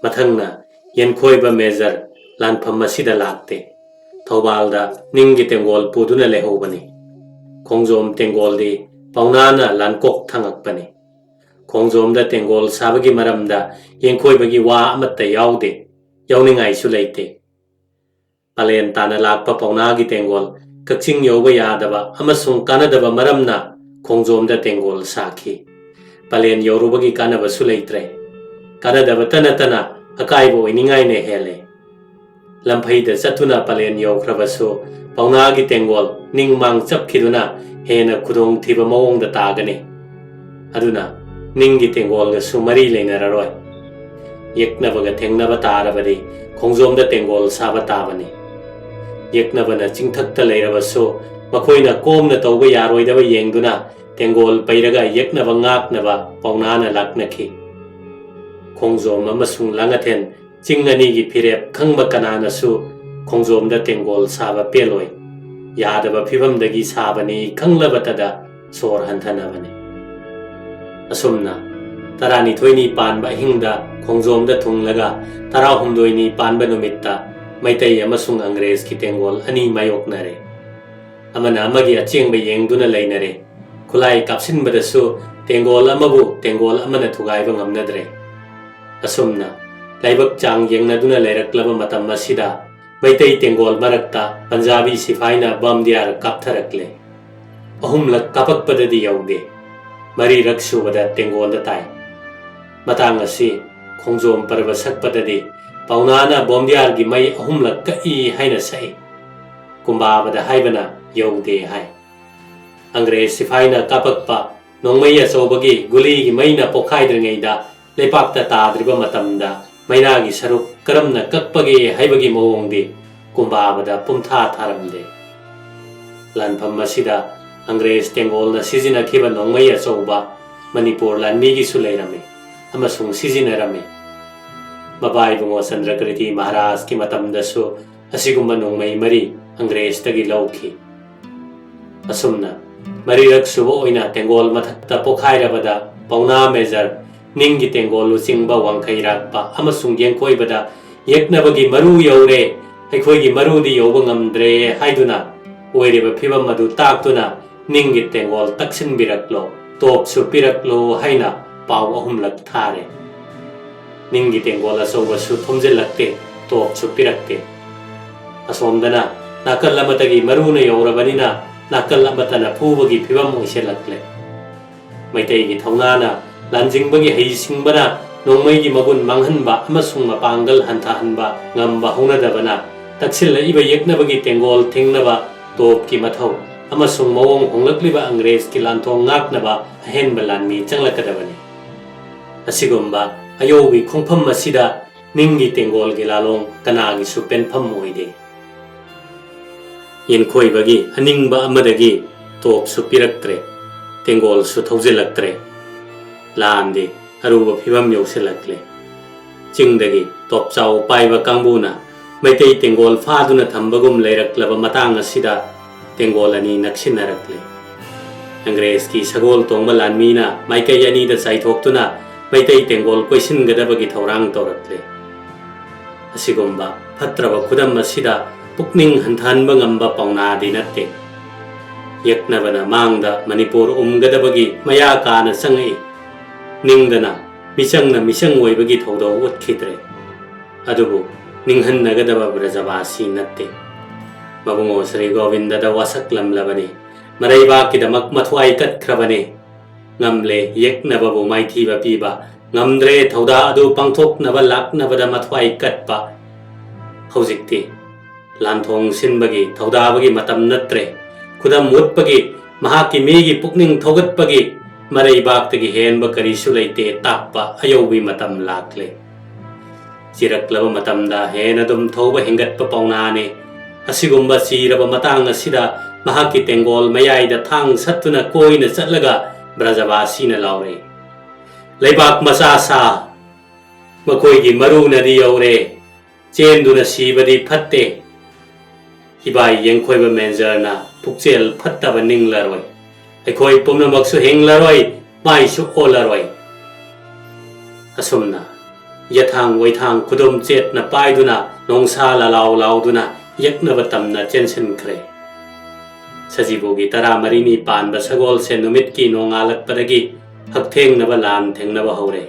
ꯃꯊꯪꯅ ꯌꯦꯟꯈꯣꯏꯕ ꯃꯦꯖꯔ ꯂꯥꯟꯐꯝ ꯑꯁꯤꯗ ꯂꯥꯛꯇꯦ꯫ ꯊꯧꯕꯥꯜꯗ ꯅꯤꯡꯒꯤ ꯇꯦꯡꯒꯣꯜ ꯄꯨꯗꯨꯅ ꯂꯩꯍꯧꯕꯅꯤ꯫ ꯈꯣꯡꯖꯣꯝ ꯇꯦꯡꯒꯣꯜꯗꯤ ꯄꯥꯎꯅꯥꯅ ꯂꯥꯟꯀꯣꯛ ꯊꯪꯉꯛꯄꯅꯤ꯫ ꯈꯣꯡꯖꯣꯝꯗ ꯇꯦꯡꯒꯣꯜ ꯁꯥꯕꯒꯤ ꯃꯔꯝꯗ ꯌꯦꯟꯈꯣꯏꯕꯒꯤ ꯋꯥ ꯑꯃꯠꯇ ꯌꯥꯎꯗꯦ, ꯌꯥꯎꯅꯤꯡꯉꯥꯏꯁꯨ ꯂꯩꯇꯦ꯫ ꯄꯂꯦꯟ ꯇꯥꯅ ꯂꯥꯛꯄ ꯄꯥꯎꯅꯥꯒꯤ ꯇꯦꯡꯒꯣꯜ ꯀꯛꯆꯤꯡ ꯌꯧꯕ ꯌꯥꯗꯕ ꯑꯃꯁꯨꯡ ꯀꯥꯟꯅꯗꯕ ꯃꯔꯝꯅ ꯈꯣꯡꯖꯣꯝꯗ ꯇꯦꯡꯒꯣꯜ ꯁꯥꯈꯤ꯫ ꯄꯂꯦꯟ ꯌꯧꯔꯨꯕꯒꯤ ꯀꯥꯟꯅꯕꯁꯨ ꯂꯩꯇ꯭ꯔꯦ꯫ ꯀꯥꯟꯅꯗꯕꯇ ꯅꯠꯇꯅ ꯑꯀꯥꯏꯕ ꯑꯣꯏꯅꯤꯡꯉꯥꯏꯅ ꯍꯦꯜꯂꯦ꯫ ꯂꯝꯐꯩꯗ ꯆꯠꯇꯨꯅ ꯄꯂꯦꯟ ꯌꯧꯈ꯭ꯔꯕꯁꯨ ꯄꯥꯎꯅꯥꯒꯤ ꯇꯦꯡꯒꯣꯜ ꯅꯤꯡ ꯃꯥꯡ ꯆꯞꯈꯤꯗꯨꯅ ꯍꯦꯟꯅ ꯈꯨꯗꯣꯡꯊꯤꯕ ꯃꯑꯣꯡꯗ ꯇꯥꯒꯅꯤ꯫ ꯑꯗꯨꯅ ꯅꯤꯡꯒꯤ ꯇꯦꯡꯒꯣꯜꯒꯁꯨ ꯃꯔꯤ ꯂꯩꯅꯔꯔꯣꯏ꯫ ꯌꯦꯛꯅꯕꯒ ꯊꯦꯡꯅꯕ ꯇꯥꯔꯕꯗꯤ ꯈꯣꯡꯖꯣꯝꯗ ꯇꯦꯡꯒꯣꯜ ꯁꯥꯕ ꯇꯥꯕꯅꯤ꯫ ꯌꯦꯛꯅꯕꯅ ꯆꯤꯡꯊꯛꯇ ꯂꯩꯔꯕꯁꯨ ꯃꯈꯣꯏꯅ ꯀꯣꯝꯅ ꯇꯧꯕ ꯌꯥꯔꯣꯏꯗꯕ ꯌꯦꯡꯗꯨꯅ ꯇꯦꯡꯒꯣꯜ ꯄꯩꯔꯒ ꯌꯦꯛꯅꯕ ꯉꯥꯛꯅꯕ ꯄꯥꯎꯅꯥꯅ ꯂꯥꯛꯅꯈꯤ꯫ ꯈꯣꯡꯖꯣꯝ ꯑꯃꯁꯨꯡ ꯂꯥꯡꯉꯊꯦꯟ ꯆꯤꯡ ꯑꯅꯤꯒꯤ ꯐꯤꯔꯦꯞ ꯈꯪꯕ ꯀꯅꯥꯅꯁꯨ ꯈꯣꯡꯖꯣꯝꯗ ꯇꯦꯡꯒꯣꯜ ꯁꯥꯕ ꯄꯦꯜꯂꯣꯏ꯫ ꯌꯥꯗꯕ ꯐꯤꯕꯝꯗꯒꯤ ꯁꯥꯕꯅꯤ ꯈꯪꯂꯕꯇꯗ ꯁꯣꯔ ꯍꯟꯊꯅꯕꯅꯤ꯫ ꯑꯁꯨꯝꯅ ꯇꯔꯥꯅꯤꯊꯣꯏꯅꯤ ꯄꯥꯟꯕ ꯑꯍꯤꯡꯗ ꯈꯣꯡꯖꯣꯝꯗ ꯊꯨꯡꯂꯒ ꯇꯔꯥꯍꯨꯝꯗꯣꯏꯅꯤ ꯄꯥꯟꯕ ꯅꯨꯃꯤꯠꯇ ꯃꯩꯇꯩ ꯑꯃꯁꯨꯡ ꯑꯪꯒ꯭ꯔꯦꯖꯀꯤ ꯇꯦꯡꯒꯣꯜ ꯑꯅꯤ ꯃꯥꯌꯣꯛꯅꯔꯦ꯫ ꯑꯃꯅ ꯑꯃꯒꯤ ꯑꯆꯦꯡꯕ ꯌꯦꯡꯗꯨꯅ ꯂꯩꯅꯔꯦ꯫ ꯈꯨꯠꯂꯥꯏ ꯀꯥꯞꯁꯤꯟꯕꯗꯁꯨ ꯇꯦꯡꯒꯣꯜ ꯑꯃꯕꯨ ꯇꯦꯡꯒꯣꯜ ꯑꯃꯅ ꯊꯨꯒꯥꯏꯕ ꯉꯝꯅꯗ꯭ꯔꯦ꯫ ꯑꯁꯨꯝꯅ ꯂꯥꯏꯕꯛ ꯆꯥꯡ ꯌꯦꯡꯅꯗꯨꯅ ꯂꯩꯔꯛꯂꯕ ꯃꯇꯝ ꯑꯁꯤꯗ ꯃꯩꯇꯩ ꯇꯦꯡꯒꯣꯜ ꯃꯔꯛꯇ ꯄꯟꯖꯥꯕꯤ ꯁꯤꯐꯥꯏꯅ ꯕꯝꯗꯤꯌꯥꯔ ꯀꯥꯞꯊꯔꯛꯂꯦ꯫ ꯑꯍꯨꯝꯂꯛ ꯀꯥꯞꯄꯛꯄꯗꯗꯤ ꯌꯧꯗꯦ꯫ ꯃꯔꯤꯔꯛ ꯁꯨꯕꯗ ꯇꯦꯡꯒꯣꯜꯗ ꯇꯥꯏ꯫ ꯃꯇꯥꯡ ꯑꯁꯤ ꯈꯣꯡꯖꯣꯝ ꯄꯔꯕ ꯁꯛꯄꯗꯗꯤ ꯄꯥꯎꯅꯥꯅ ꯕꯣꯝꯗꯤꯌꯥꯔꯒꯤ ꯃꯩ ꯑꯍꯨꯝꯂꯛ ꯀꯛꯏ ꯍꯥꯏꯅ ꯁꯛꯏ꯫ ꯀꯨꯝꯕꯥꯕꯗ ꯍꯥꯏꯕꯅ ꯌꯧꯗꯦ ꯍꯥꯏ꯫ ꯑꯪꯒ꯭ꯔꯦꯖ ꯁꯤꯐꯥꯏꯅ ꯀꯥꯞꯄꯛꯄ ꯅꯣꯡꯃꯩ ꯑꯆꯧꯕꯒꯤ ꯒꯨꯂꯤꯒꯤ ꯃꯩꯅ ꯄꯣꯈꯥꯏꯗ꯭ꯔꯤꯉꯩꯗ ꯂꯩꯄꯥꯛꯇ ꯇꯥꯗ꯭ꯔꯤꯕ ꯃꯇꯝꯗ ꯃꯩꯅꯥꯒꯤ ꯁꯔꯨꯛ ꯀꯔꯝꯅ ꯀꯛꯄꯒꯦ ꯍꯥꯏꯕꯒꯤ ꯃꯑꯣꯡꯗꯤ ꯀꯨꯝꯕꯥꯕꯗ ꯄꯨꯝꯊꯥ ꯊꯥꯔꯝꯗꯦ꯫ ꯂꯥꯟꯐꯝ ꯑꯁꯤꯗ ꯑꯪꯒ꯭ꯔꯦꯖ ꯇꯦꯡꯒꯣꯜꯅ ꯁꯤꯖꯤꯟꯅꯈꯤꯕ ꯅꯣꯡꯃꯩ ꯑꯆꯧꯕ ꯃꯅꯤꯄꯨꯔ ꯂꯥꯟꯃꯤꯒꯤꯁꯨ ꯂꯩꯔꯝꯃꯤ ꯑꯃꯁꯨꯡ ꯁꯤꯖꯤꯟꯅꯔꯝꯃꯤ꯫ ꯃꯕꯥ ꯏꯕꯨꯡꯉꯣ ꯆꯟꯗ꯭ꯔꯀ꯭ꯔꯤꯇꯤ ꯃꯍꯥꯔꯥꯖꯀꯤ ꯃꯇꯝꯗꯁꯨ ꯑꯁꯤꯒꯨꯝꯕ ꯅꯣꯡꯃꯩ ꯃꯔꯤ ꯑꯪꯒ꯭ꯔꯦꯖꯇꯒꯤ ꯂꯧꯈꯤ꯫ ꯑꯁꯨꯝꯅ ꯃꯔꯤꯔꯛ ꯁꯨꯕ ꯑꯣꯏꯅ ꯇꯦꯡꯒꯣꯜ ꯃꯊꯛꯇ ꯄꯣꯈꯥꯏꯔꯕꯗ ꯄꯥꯎꯅꯥ ꯃꯦꯖꯔ, ꯅꯤꯡꯒꯤ ꯇꯦꯡꯒꯣꯜ ꯂꯨꯆꯤꯡꯕ ꯋꯥꯡꯈꯩꯔꯥꯛꯄ ꯑꯃꯁꯨꯡ ꯌꯦꯡꯀꯣꯏꯕꯗ ꯌꯦꯛꯅꯕꯒꯤ ꯃꯔꯨ ꯌꯧꯔꯦ, ꯑꯩꯈꯣꯏꯒꯤ ꯃꯔꯨꯗꯤ ꯌꯧꯕ ꯉꯝꯗ꯭ꯔꯦ ꯍꯥꯏꯗꯨꯅ ꯑꯣꯏꯔꯤꯕ ꯐꯤꯕꯝ ꯑꯗꯨ ꯇꯥꯛꯇꯨꯅ ꯅꯤꯡꯒꯤ ꯇꯦꯡꯒꯣꯜ ꯇꯛꯁꯤꯟꯕꯤꯔꯛꯂꯣ, ꯇꯣꯞꯁꯨ ꯄꯤꯔꯛꯂꯣ ꯍꯥꯏꯅ ꯄꯥꯎ ꯑꯍꯨꯝꯂꯛ ꯊꯥꯔꯦ꯫ ꯅꯤꯡꯒꯤ ꯇꯦꯡꯒꯣꯜ ꯑꯆꯧꯕꯁꯨ ꯊꯣꯝꯖꯤꯜꯂꯛꯇꯦ, ꯇꯣꯞꯁꯨ ꯄꯤꯔꯛꯇꯦ꯫ ꯑꯁꯣꯝꯗꯅ ꯅꯥꯀꯜ ꯑꯃꯠꯇꯒꯤ ꯃꯔꯨꯅ ꯌꯧꯔꯕꯅꯤꯅ ꯅꯥꯀꯜ ꯑꯃꯠꯇꯅ ꯐꯨꯕꯒꯤ ꯐꯤꯕꯝ ꯑꯣꯏꯁꯤꯜꯂꯛꯂꯦ꯫ ꯃꯩꯇꯩꯒꯤ ꯊꯧꯅꯥꯅ, ꯂꯥꯟꯖꯤꯡꯕꯒꯤ ꯍꯩꯁꯤꯡꯕꯅ ꯅꯣꯡꯃꯩꯒꯤ ꯃꯒꯨꯟ ꯃꯥꯡꯍꯟꯕ ꯑꯃꯁꯨꯡ ꯃꯄꯥꯡꯒꯜ ꯍꯟꯊꯍꯟꯕ ꯉꯝꯕ ꯍꯧꯅꯗꯕꯅ ꯇꯛꯁꯤꯜꯂꯛꯏꯕ ꯌꯦꯛꯅꯕꯒꯤ ꯇꯦꯡꯒꯣꯜ ꯊꯤꯡꯅꯕ ꯇꯣꯞꯀꯤ ꯃꯊꯧ ꯑꯃꯁꯨꯡ ꯃꯑꯣꯡ ꯍꯣꯡꯂꯛꯂꯤꯕ ꯑꯪꯒ꯭ꯔꯦꯖꯀꯤ ꯂꯥꯟꯊꯣꯡ ꯉꯥꯛꯅꯕ ꯑꯍꯦꯟꯕ ꯂꯥꯟꯃꯤ ꯆꯪꯂꯛꯀꯗꯕꯅꯤ꯫ ꯑꯁꯤꯒꯨꯝꯕ ꯑꯌꯧꯕꯤ ꯈꯣꯡꯐꯝ ꯑꯁꯤꯗ ꯅꯤꯡꯒꯤ ꯇꯦꯡꯒꯣꯜꯒꯤ ꯂꯥꯂꯣꯡ ꯀꯅꯥꯒꯤꯁꯨ ꯄꯦꯟꯐꯝ ꯑꯣꯏꯗꯦ꯫ ꯌꯦꯟꯈꯣꯏꯕꯒꯤ ꯑꯅꯤꯡꯕ ꯑꯃꯗꯒꯤ ꯇꯣꯞꯁꯨ ꯄꯤꯔꯛꯇ꯭ꯔꯦ, ꯇꯦꯡꯒꯣꯜꯁꯨ ꯊꯧꯖꯤꯜꯂꯛꯇ꯭ꯔꯦ꯫ ꯂꯥꯟꯗꯤ ꯑꯔꯨꯕ ꯐꯤꯕꯝ ꯌꯧꯁꯤꯜꯂꯛꯂꯦ꯫ ꯆꯤꯡꯗꯒꯤ ꯇꯣꯞꯆꯥꯎ ꯄꯥꯏꯕ ꯀꯥꯡꯕꯨꯅ ꯃꯩꯇꯩ ꯇꯦꯡꯒꯣꯜ ꯐꯥꯗꯨꯅ ꯊꯝꯕꯒꯨꯝ ꯂꯩꯔꯛꯂꯕ ꯃꯇꯥꯡ ꯑꯁꯤꯗ ꯇꯦꯡꯒꯣꯜ ꯑꯅꯤ ꯅꯛꯁꯤꯟꯅꯔꯛꯂꯦ꯫ ꯑꯪꯒ꯭ꯔꯦꯖꯀꯤ ꯁꯒꯣꯜ ꯇꯣꯡꯕ ꯂꯥꯟꯃꯤꯅ ꯃꯥꯏꯀꯩ ꯑꯅꯤꯗ ꯆꯥꯏꯊꯣꯛꯇꯨꯅ ꯃꯩꯇꯩ ꯇꯦꯡꯒꯣꯜ ꯀꯣꯏꯁꯤꯟꯒꯗꯕꯒꯤ ꯊꯧꯔꯥꯡ ꯇꯧꯔꯛꯂꯦ꯫ ꯑꯁꯤꯒꯨꯝꯕ ꯐꯠꯇ꯭ꯔꯕ ꯈꯨꯗꯝ ꯑꯁꯤꯗ ꯄꯨꯛꯅꯤꯡ ꯍꯟꯊꯍꯟꯕ ꯉꯝꯕ ꯄꯥꯎꯅꯥꯗꯤ ꯅꯠꯇꯦ꯫ ꯌꯦꯛꯅꯕꯅ ꯃꯥꯡꯗ ꯃꯅꯤꯄꯨꯔ ꯎꯝꯒꯗꯕꯒꯤ ꯃꯌꯥ ꯀꯥꯅ ꯆꯪꯉꯛꯏ꯫ ꯅꯤꯡꯗꯅ ꯃꯤꯆꯪꯅ ꯃꯤꯆꯪ ꯑꯣꯏꯕꯒꯤ ꯊꯧꯗꯧ ꯎꯠꯈꯤꯗ꯭ꯔꯦ꯫ ꯑꯗꯨꯕꯨ ꯅꯤꯡꯍꯟꯅꯒꯗꯕ ꯕ꯭ꯔꯖꯕꯥꯁꯤ ꯅꯠꯇꯦ꯫ ꯃꯕꯨꯡꯉꯣ ꯁ꯭ꯔꯤ ꯒꯣꯕꯤꯟꯗꯗ ꯋꯥꯁꯛꯂꯝꯂꯕꯅꯤ꯫ ꯃꯔꯩꯕꯥꯛꯀꯤꯗꯃꯛ ꯃꯊ꯭ꯋꯥꯏ ꯀꯠꯈ꯭ꯔꯕꯅꯤ꯫ ꯉꯝꯂꯦ ꯌꯦꯛꯅꯕꯕꯨ ꯃꯥꯏꯊꯤꯕ ꯄꯤꯕ, ꯉꯝꯗ꯭ꯔꯦ ꯊꯧꯗꯥ ꯑꯗꯨ ꯄꯥꯡꯊꯣꯛꯅꯕ ꯂꯥꯛꯅꯕꯗ ꯃꯊ꯭ꯋꯥꯏ ꯀꯠꯄ꯫ ꯍꯧꯖꯤꯛꯇꯤ ꯂꯥꯟꯊꯣꯡ ꯁꯤꯟꯕꯒꯤ ꯊꯧꯗꯥꯕꯒꯤ ꯃꯇꯝ ꯅꯠꯇ꯭ꯔꯦ꯫ ꯈꯨꯗꯝ ꯎꯠꯄꯒꯤ, ꯃꯍꯥꯛꯀꯤ ꯃꯤꯒꯤ ꯄꯨꯛꯅꯤꯡ ꯊꯧꯒꯠꯄꯒꯤ ꯃꯔꯩꯕꯥꯛꯇꯒꯤ ꯍꯦꯟꯕ ꯀꯔꯤꯁꯨ ꯂꯩꯇꯦ ꯇꯥꯛꯄ ꯑꯌꯧꯕꯤ ꯃꯇꯝ ꯂꯥꯛꯂꯦ꯫ ꯆꯤꯔꯛꯂꯕ ꯃꯇꯝꯗ ꯍꯦꯟꯅ ꯑꯗꯨꯝ ꯊꯧꯕ ꯍꯦꯟꯒꯠꯄ ꯄꯥꯎꯅꯥꯅꯤ꯫ ꯑꯁꯤꯒꯨꯝꯕ ꯆꯤꯔꯕ ꯃꯇꯥꯡ ꯑꯁꯤꯗ ꯃꯍꯥꯛꯀꯤ ꯇꯦꯡꯒꯣꯜ ꯃꯌꯥꯏꯗ ꯊꯥꯡ ꯁꯠꯇꯨꯅ ꯀꯣꯏꯅ ꯆꯠꯂꯒ ꯕ꯭ꯔꯖꯕꯥꯁꯤꯅ ꯂꯥꯎꯔꯛꯏ, "ꯂꯩꯕꯥꯛ ꯃꯆꯥ ꯁꯥ, ꯃꯈꯣꯏꯒꯤ ꯃꯔꯨꯅꯗꯤ ꯌꯧꯔꯦ, ꯆꯦꯟꯗꯨꯅ ꯁꯤꯕꯗꯤ ꯐꯠꯇꯦ꯫ ꯏꯕꯥꯏ ꯌꯦꯡꯈꯣꯏꯕ ꯃꯦꯟꯖꯔꯅ ꯄꯨꯛꯆꯦꯜ ꯐꯠꯇꯕ ꯅꯤꯡꯂꯔꯣꯏ꯫ ꯑꯩꯈꯣꯏ ꯄꯨꯝꯅꯃꯛꯁꯨ ꯍꯤꯡꯂꯔꯣꯏ, ꯃꯥꯏꯁꯨ ꯑꯣꯜꯂꯔꯣꯏ"꯫ ꯑꯁꯨꯝꯅ ꯌꯦꯊꯥꯡ ꯑꯣꯏꯊꯥꯡ ꯈꯨꯗꯨꯝ ꯆꯦꯠꯅ ꯄꯥꯏꯗꯨꯅ ꯅꯣꯡꯁꯥ ꯂꯥꯂꯥꯎ ꯂꯥꯎꯗꯨꯅ ꯌꯦꯛꯅꯕ ꯇꯝꯅ ꯆꯦꯟꯁꯤꯟꯈ꯭ꯔꯦ꯫ ꯁꯖꯤꯕꯨꯒꯤ ꯇꯔꯥꯃꯔꯤꯅꯤ ꯄꯥꯟꯕ ꯁꯒꯣꯜꯁꯦ ꯅꯨꯃꯤꯠꯀꯤ ꯅꯣꯡꯉꯥꯜꯂꯛꯄꯗꯒꯤ ꯍꯛꯊꯦꯡꯅꯕ ꯂꯥꯟ ꯊꯦꯡꯅꯕ ꯍꯧꯔꯦ꯫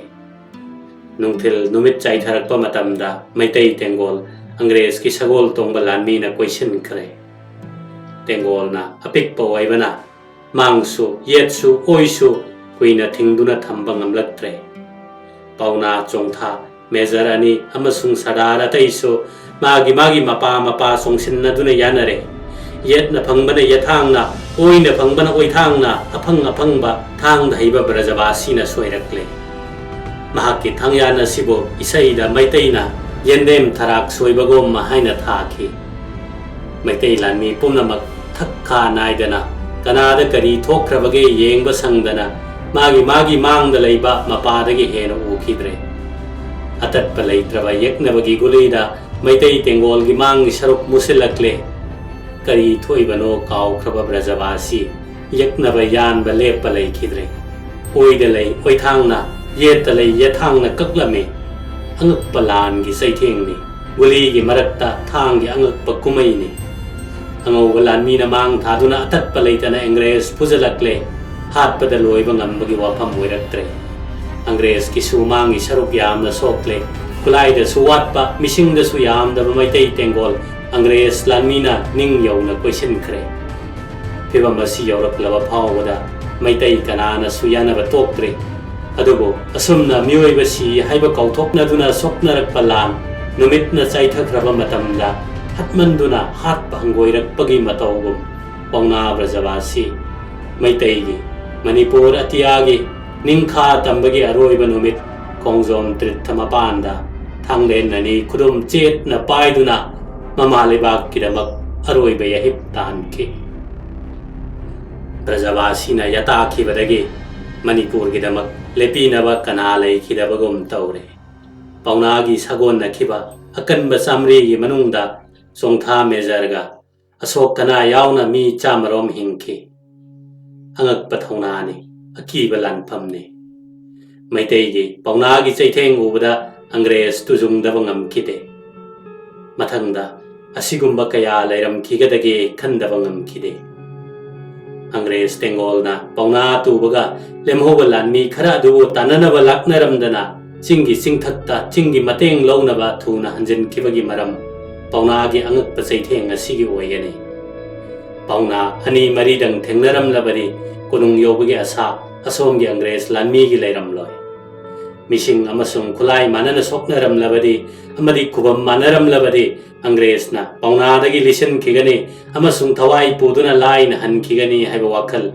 ꯅꯨꯡꯊꯤꯜ ꯅꯨꯃꯤꯠ ꯆꯥꯏꯊꯔꯛꯄ ꯃꯇꯝꯗ ꯃꯩꯇꯩ ꯇꯦꯡꯒꯣꯜ ꯑꯪꯒ꯭ꯔꯦꯖꯀꯤ ꯁꯒꯣꯜ ꯇꯣꯡꯕ ꯂꯥꯟꯃꯤꯅ ꯀꯣꯏꯁꯤꯟꯈ꯭ꯔꯦ꯫ ꯇꯦꯡꯒꯣꯜꯅ ꯑꯄꯤꯛꯄ ꯑꯣꯏꯕꯅ ꯃꯥꯡꯁꯨ, ꯌꯦꯠꯁꯨ, ꯑꯣꯏꯁꯨ ꯀꯨꯏꯅ ꯊꯤꯡꯗꯨꯅ ꯊꯝꯕ ꯉꯝꯂꯛꯇ꯭ꯔꯦ꯫ ꯄꯥꯎꯅꯥ ꯆꯣꯡꯊꯥ, ꯃꯦꯖꯔ ꯑꯅꯤ ꯑꯃꯁꯨꯡ ꯁꯔꯗꯥꯔ ꯑꯇꯩꯁꯨ ꯃꯥꯒꯤ ꯃꯥꯒꯤ ꯃꯄꯥ ꯃꯄꯥ ꯆꯣꯡꯁꯤꯟꯅꯗꯨꯅ ꯌꯥꯅꯔꯦ꯫ ꯌꯦꯠꯅ ꯐꯪꯕꯅ ꯌꯦꯊꯥꯡꯅ, ꯑꯣꯏꯅ ꯐꯪꯕꯅ ꯑꯣꯏꯊꯥꯡꯅ, ꯑꯐꯪ ꯑꯐꯪꯕ ꯊꯥꯡꯗ ꯍꯩꯕ ꯕ꯭ꯔꯖꯕꯥꯁꯤꯅ ꯁꯣꯏꯔꯛꯂꯦ꯫ ꯃꯍꯥꯛꯀꯤ ꯊꯥꯡꯌꯥꯟ ꯑꯁꯤꯕꯨ ꯏꯁꯩꯗ ꯃꯩꯇꯩꯅ ꯌꯦꯟꯗꯦꯝ ꯊꯔꯥꯛ ꯁꯣꯏꯕꯒꯨꯝ ꯍꯥꯏꯅ ꯊꯥꯈꯤ꯫ ꯃꯩꯇꯩ ꯂꯥꯟꯃꯤ ꯄꯨꯝꯅꯃꯛ ꯊꯛ ꯈꯥ ꯅꯥꯏꯗꯅ ꯀꯅꯥꯗ ꯀꯔꯤ ꯊꯣꯛꯈ꯭ꯔꯕꯒꯦ ꯌꯦꯡꯕ ꯁꯪꯗꯅ ꯃꯥꯒꯤ ꯃꯥꯒꯤ ꯃꯥꯡꯗ ꯂꯩꯕ ꯃꯄꯥꯗꯒꯤ ꯍꯦꯟꯅ ꯎꯈꯤꯗ꯭ꯔꯦ꯫ ꯑꯇꯠꯄ ꯂꯩꯇ꯭ꯔꯕ ꯌꯦꯛꯅꯕꯒꯤ ꯒꯨꯂꯤꯗ ꯃꯩꯇꯩ ꯇꯦꯡꯒꯣꯜꯒꯤ ꯃꯥꯡꯒꯤ ꯁꯔꯨꯛ ꯃꯨꯁꯤꯜꯂꯛꯂꯦ꯫ ꯀꯔꯤ ꯊꯣꯛꯏꯕꯅꯣ ꯀꯥꯎꯈ꯭ꯔꯕ ꯕ꯭ꯔꯖꯕꯥꯁꯤ ꯌꯦꯛꯅꯕ ꯌꯥꯟꯕ ꯂꯦꯞꯄ ꯂꯩꯈꯤꯗ꯭ꯔꯦ꯫ ꯑꯣꯏꯗ ꯂꯩ ꯑꯣꯏꯊꯥꯡꯅ, ꯌꯦꯠꯇ ꯂꯩ ꯌꯦꯠꯊꯥꯡꯅ ꯀꯛꯂꯝꯃꯤ꯫ ꯑꯉꯛꯄ ꯂꯥꯟꯒꯤ ꯆꯩꯊꯦꯡꯅꯤ꯫ ꯒꯨꯂꯤꯒꯤ ꯃꯔꯛꯇ ꯊꯥꯡꯒꯤ ꯑꯉꯛꯄ ꯀꯨꯝꯍꯩꯅꯤ꯫ ꯑꯉꯧꯕ ꯂꯥꯟꯃꯤꯅ ꯃꯥꯡ ꯊꯥꯗꯨꯅ ꯑꯇꯠꯄ ꯂꯩꯇꯅ ꯑꯪꯒ꯭ꯔꯦꯖ ꯐꯨꯖꯜꯂꯛꯂꯦ꯫ ꯍꯥꯠꯄꯗ ꯂꯣꯏꯕ ꯉꯝꯕꯒꯤ ꯋꯥꯐꯝ ꯑꯣꯏꯔꯛꯇ꯭ꯔꯦ꯫ ꯑꯪꯒ꯭ꯔꯦꯖꯀꯤ ꯁꯨꯃꯥꯡꯒꯤ ꯁꯔꯨꯛ ꯌꯥꯝꯅ ꯁꯣꯛꯂꯦ꯫ ꯈꯨꯠꯂꯥꯏꯗꯁꯨ ꯋꯥꯠꯄ, ꯃꯤꯁꯤꯡꯗꯁꯨ ꯌꯥꯝꯗꯕ ꯃꯩꯇꯩ ꯇꯦꯡꯒꯣꯜ ꯑꯪꯒ꯭ꯔꯦꯖ ꯂꯥꯟꯃꯤꯅ ꯅꯤꯡ ꯌꯧꯅ ꯀꯣꯏꯁꯤꯟꯈ꯭ꯔꯦ꯫ ꯐꯤꯚꯝ ꯑꯁꯤ ꯌꯧꯔꯛꯂꯕ ꯐꯥꯎꯕꯗ ꯃꯩꯇꯩ ꯀꯅꯥꯅꯁꯨ ꯌꯥꯅꯕ ꯇꯣꯛꯇ꯭ꯔꯤ꯫ ꯑꯗꯨꯕꯨ ꯑꯁꯨꯝꯅ ꯃꯤꯑꯣꯏꯕ ꯁꯤ ꯍꯥꯏꯕ ꯀꯥꯎꯊꯣꯛꯅꯗꯨꯅ ꯁꯣꯛꯅꯔꯛꯄ ꯂꯥꯟ ꯅꯨꯃꯤꯠꯅ ꯆꯥꯏꯊꯈ꯭ꯔꯕ ꯃꯇꯝꯗ ꯍꯠꯃꯟꯗꯨꯅ ꯍꯥꯠꯄ ꯍꯪꯒꯣꯏꯔꯛꯄꯒꯤ ꯃꯇꯧꯒꯨꯝ ꯄꯥꯎꯅꯥ ꯕ꯭ꯔꯖꯕꯥꯁꯤ ꯃꯩꯇꯩꯒꯤ, ꯃꯅꯤꯄꯨꯔ ꯑꯇꯤꯌꯥꯒꯤ ꯅꯤꯡꯈꯥ ꯇꯝꯕꯒꯤ ꯑꯔꯣꯏꯕ ꯅꯨꯃꯤꯠ ꯈꯣꯡꯖꯣꯝ ꯇ꯭ꯔꯤꯠꯊ ꯃꯄꯥꯟꯗ ꯊꯥꯡꯂꯦꯟ ꯑꯅꯤ ꯈꯨꯗꯨꯝ ꯆꯦꯠꯅ ꯄꯥꯏꯗꯨꯅ ꯃꯃꯥ ꯂꯩꯕꯥꯛꯀꯤꯗꯃꯛ ꯑꯔꯣꯏꯕ ꯌꯥꯍꯤꯞ ꯇꯥꯟꯈꯤ꯫ ꯕ꯭ꯔꯖꯕꯥꯁꯤꯅ ꯌꯥꯇꯥꯈꯤꯕꯗꯒꯤ ꯃꯅꯤꯄꯨꯔꯒꯤꯗꯃꯛ ꯂꯦꯞꯄꯤꯅꯕ ꯀꯅꯥ ꯂꯩꯈꯤꯗꯕꯒꯨꯝ ꯇꯧꯔꯦ꯫ ꯄꯥꯎꯅꯥꯒꯤ ꯁꯥꯒꯣꯟꯅꯈꯤꯕ ꯑꯀꯟꯕ ꯆꯥꯃꯔꯤꯒꯤ ꯃꯅꯨꯡꯗ ꯆꯣꯡꯊꯥ ꯃꯦꯖꯔꯒ ꯑꯁꯣꯛ ꯑꯅꯥ ꯌꯥꯎꯅ ꯃꯤ ꯆꯥꯃꯔꯣꯝ ꯍꯤꯡꯈꯤ꯫ ꯑꯉꯛꯄ ꯊꯧꯅꯥꯅꯤ, ꯑꯀꯤꯕ ꯂꯥꯟꯐꯝꯅꯤ꯫ ꯃꯩꯇꯩꯒꯤ ꯄꯥꯎꯅꯥꯒꯤ ꯆꯩꯊꯦꯡ ꯎꯕꯗ ꯑꯪꯒ꯭ꯔꯦꯖ ꯇꯨꯖꯨꯡꯗꯕ ꯉꯝꯈꯤꯗꯦ꯫ ꯃꯊꯪꯗ ꯑꯁꯤꯒꯨꯝꯕ ꯀꯌꯥ ꯂꯩꯔꯝꯈꯤꯒꯗꯒꯦ ꯈꯟꯗꯕ ꯉꯝꯈꯤꯗꯦ꯫ ꯑꯪꯒ꯭ꯔꯦꯖ ꯇꯦꯡꯒꯣꯜꯅ ꯄꯥꯎꯅꯥ ꯇꯨꯕꯒ ꯂꯦꯝꯍꯧꯕ ꯂꯥꯟꯃꯤ ꯈꯔ ꯑꯗꯨꯕꯨ ꯇꯥꯟꯅꯅꯕ ꯂꯥꯛꯅꯔꯝꯗꯅ ꯆꯤꯡꯒꯤ ꯆꯤꯡꯊꯛꯇ ꯆꯤꯡꯒꯤ ꯃꯇꯦꯡ ꯂꯧꯅꯕ ꯊꯨꯅ ꯍꯟꯖꯤꯟꯈꯤꯕꯒꯤ ꯃꯔꯝ ꯄꯥꯎꯅꯥꯒꯤ ꯑꯉꯛꯄ ꯆꯩꯊꯦꯡ ꯑꯁꯤꯒꯤ ꯑꯣꯏꯒꯅꯤ꯫ ꯄꯥꯎꯅꯥ ꯑꯅꯤ ꯃꯔꯤꯗꯪ ꯊꯦꯡꯅꯔꯝꯂꯕꯗꯤ ꯀꯣꯅꯨꯡ ꯌꯧꯕꯒꯤ ꯑꯁꯥ ꯑꯁꯣꯝꯒꯤ ꯑꯪꯒ꯭ꯔꯦꯖ ꯂꯥꯟꯃꯤꯒꯤ ꯂꯩꯔꯝꯂꯣꯏ꯫ ꯃꯤꯁꯤꯡ ꯑꯃꯁꯨꯡ ꯈꯨꯠꯂꯥꯏ ꯃꯥꯟꯅꯅ ꯁꯣꯛꯅꯔꯝꯂꯕꯗꯤ ꯑꯃꯗꯤ ꯈꯨꯕꯝ ꯃꯥꯟꯅꯔꯝꯂꯕꯗꯤ ꯑꯪꯒ꯭ꯔꯦꯖꯅ ꯄꯥꯎꯅꯥꯗꯒꯤ ꯂꯤꯁꯤꯟꯈꯤꯒꯅꯤ ꯑꯃꯁꯨꯡ ꯊꯋꯥꯏ ꯄꯨꯗꯨꯅ ꯂꯥꯏꯅ ꯍꯟꯈꯤꯒꯅꯤ ꯍꯥꯏꯕ ꯋꯥꯈꯜ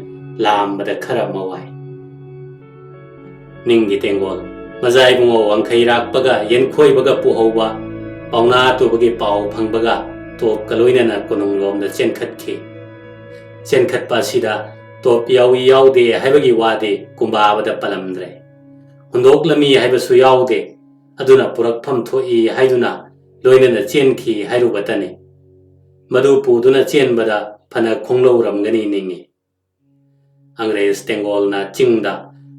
ꯂꯥꯝꯕꯗ ꯈꯔ ꯃꯋꯥꯏ꯫ ꯅꯤꯡꯒꯤ ꯇꯦꯡꯒꯣꯜ ꯃꯖꯥꯏꯕꯨꯡꯉꯣ ꯋꯥꯡꯈꯩꯔꯥꯛꯄꯒ ꯌꯦꯟꯈꯣꯏꯕꯒ ꯄꯨꯍꯧꯕ ꯄꯥꯎꯅꯥ ꯇꯨꯕꯒꯤ ꯄꯥꯎ ꯐꯪꯕꯒ ꯇꯣꯞꯀ ꯂꯣꯏꯅꯅ ꯀꯣꯅꯨꯡꯂꯣꯝꯗ ꯆꯦꯟꯈꯠꯈꯤ꯫ ꯆꯦꯟꯈꯠꯄ ꯑꯁꯤꯗ ꯇꯣꯞ ꯌꯥꯎꯏ ꯌꯥꯎꯗꯦ ꯍꯥꯏꯕꯒꯤ ꯋꯥꯗꯤ ꯀꯨꯝꯕꯥꯕꯗ ꯄꯜꯂꯝꯗ꯭ꯔꯦ꯫ ꯍꯨꯟꯗꯣꯛꯂꯝꯃꯤ ꯍꯥꯏꯕꯁꯨ ꯌꯥꯎꯗꯦ꯫ ꯑꯗꯨꯅ ꯄꯨꯔꯛꯐꯝ ꯊꯣꯛꯏ ꯍꯥꯏꯗꯨꯅ ꯂꯣꯏꯅꯅ ꯆꯦꯟꯈꯤ ꯍꯥꯏꯔꯨꯕꯇꯅꯤ꯫ ꯃꯗꯨ ꯄꯨꯗꯨꯅ ꯆꯦꯟꯕꯗ ꯐꯅ ꯈꯣꯡꯂꯧꯔꯝꯒꯅꯤ ꯅꯤꯡꯏ꯫ ꯑꯪꯒ꯭ꯔꯦꯖ ꯇꯦꯡꯒꯣꯜꯅ ꯆꯤꯡꯗ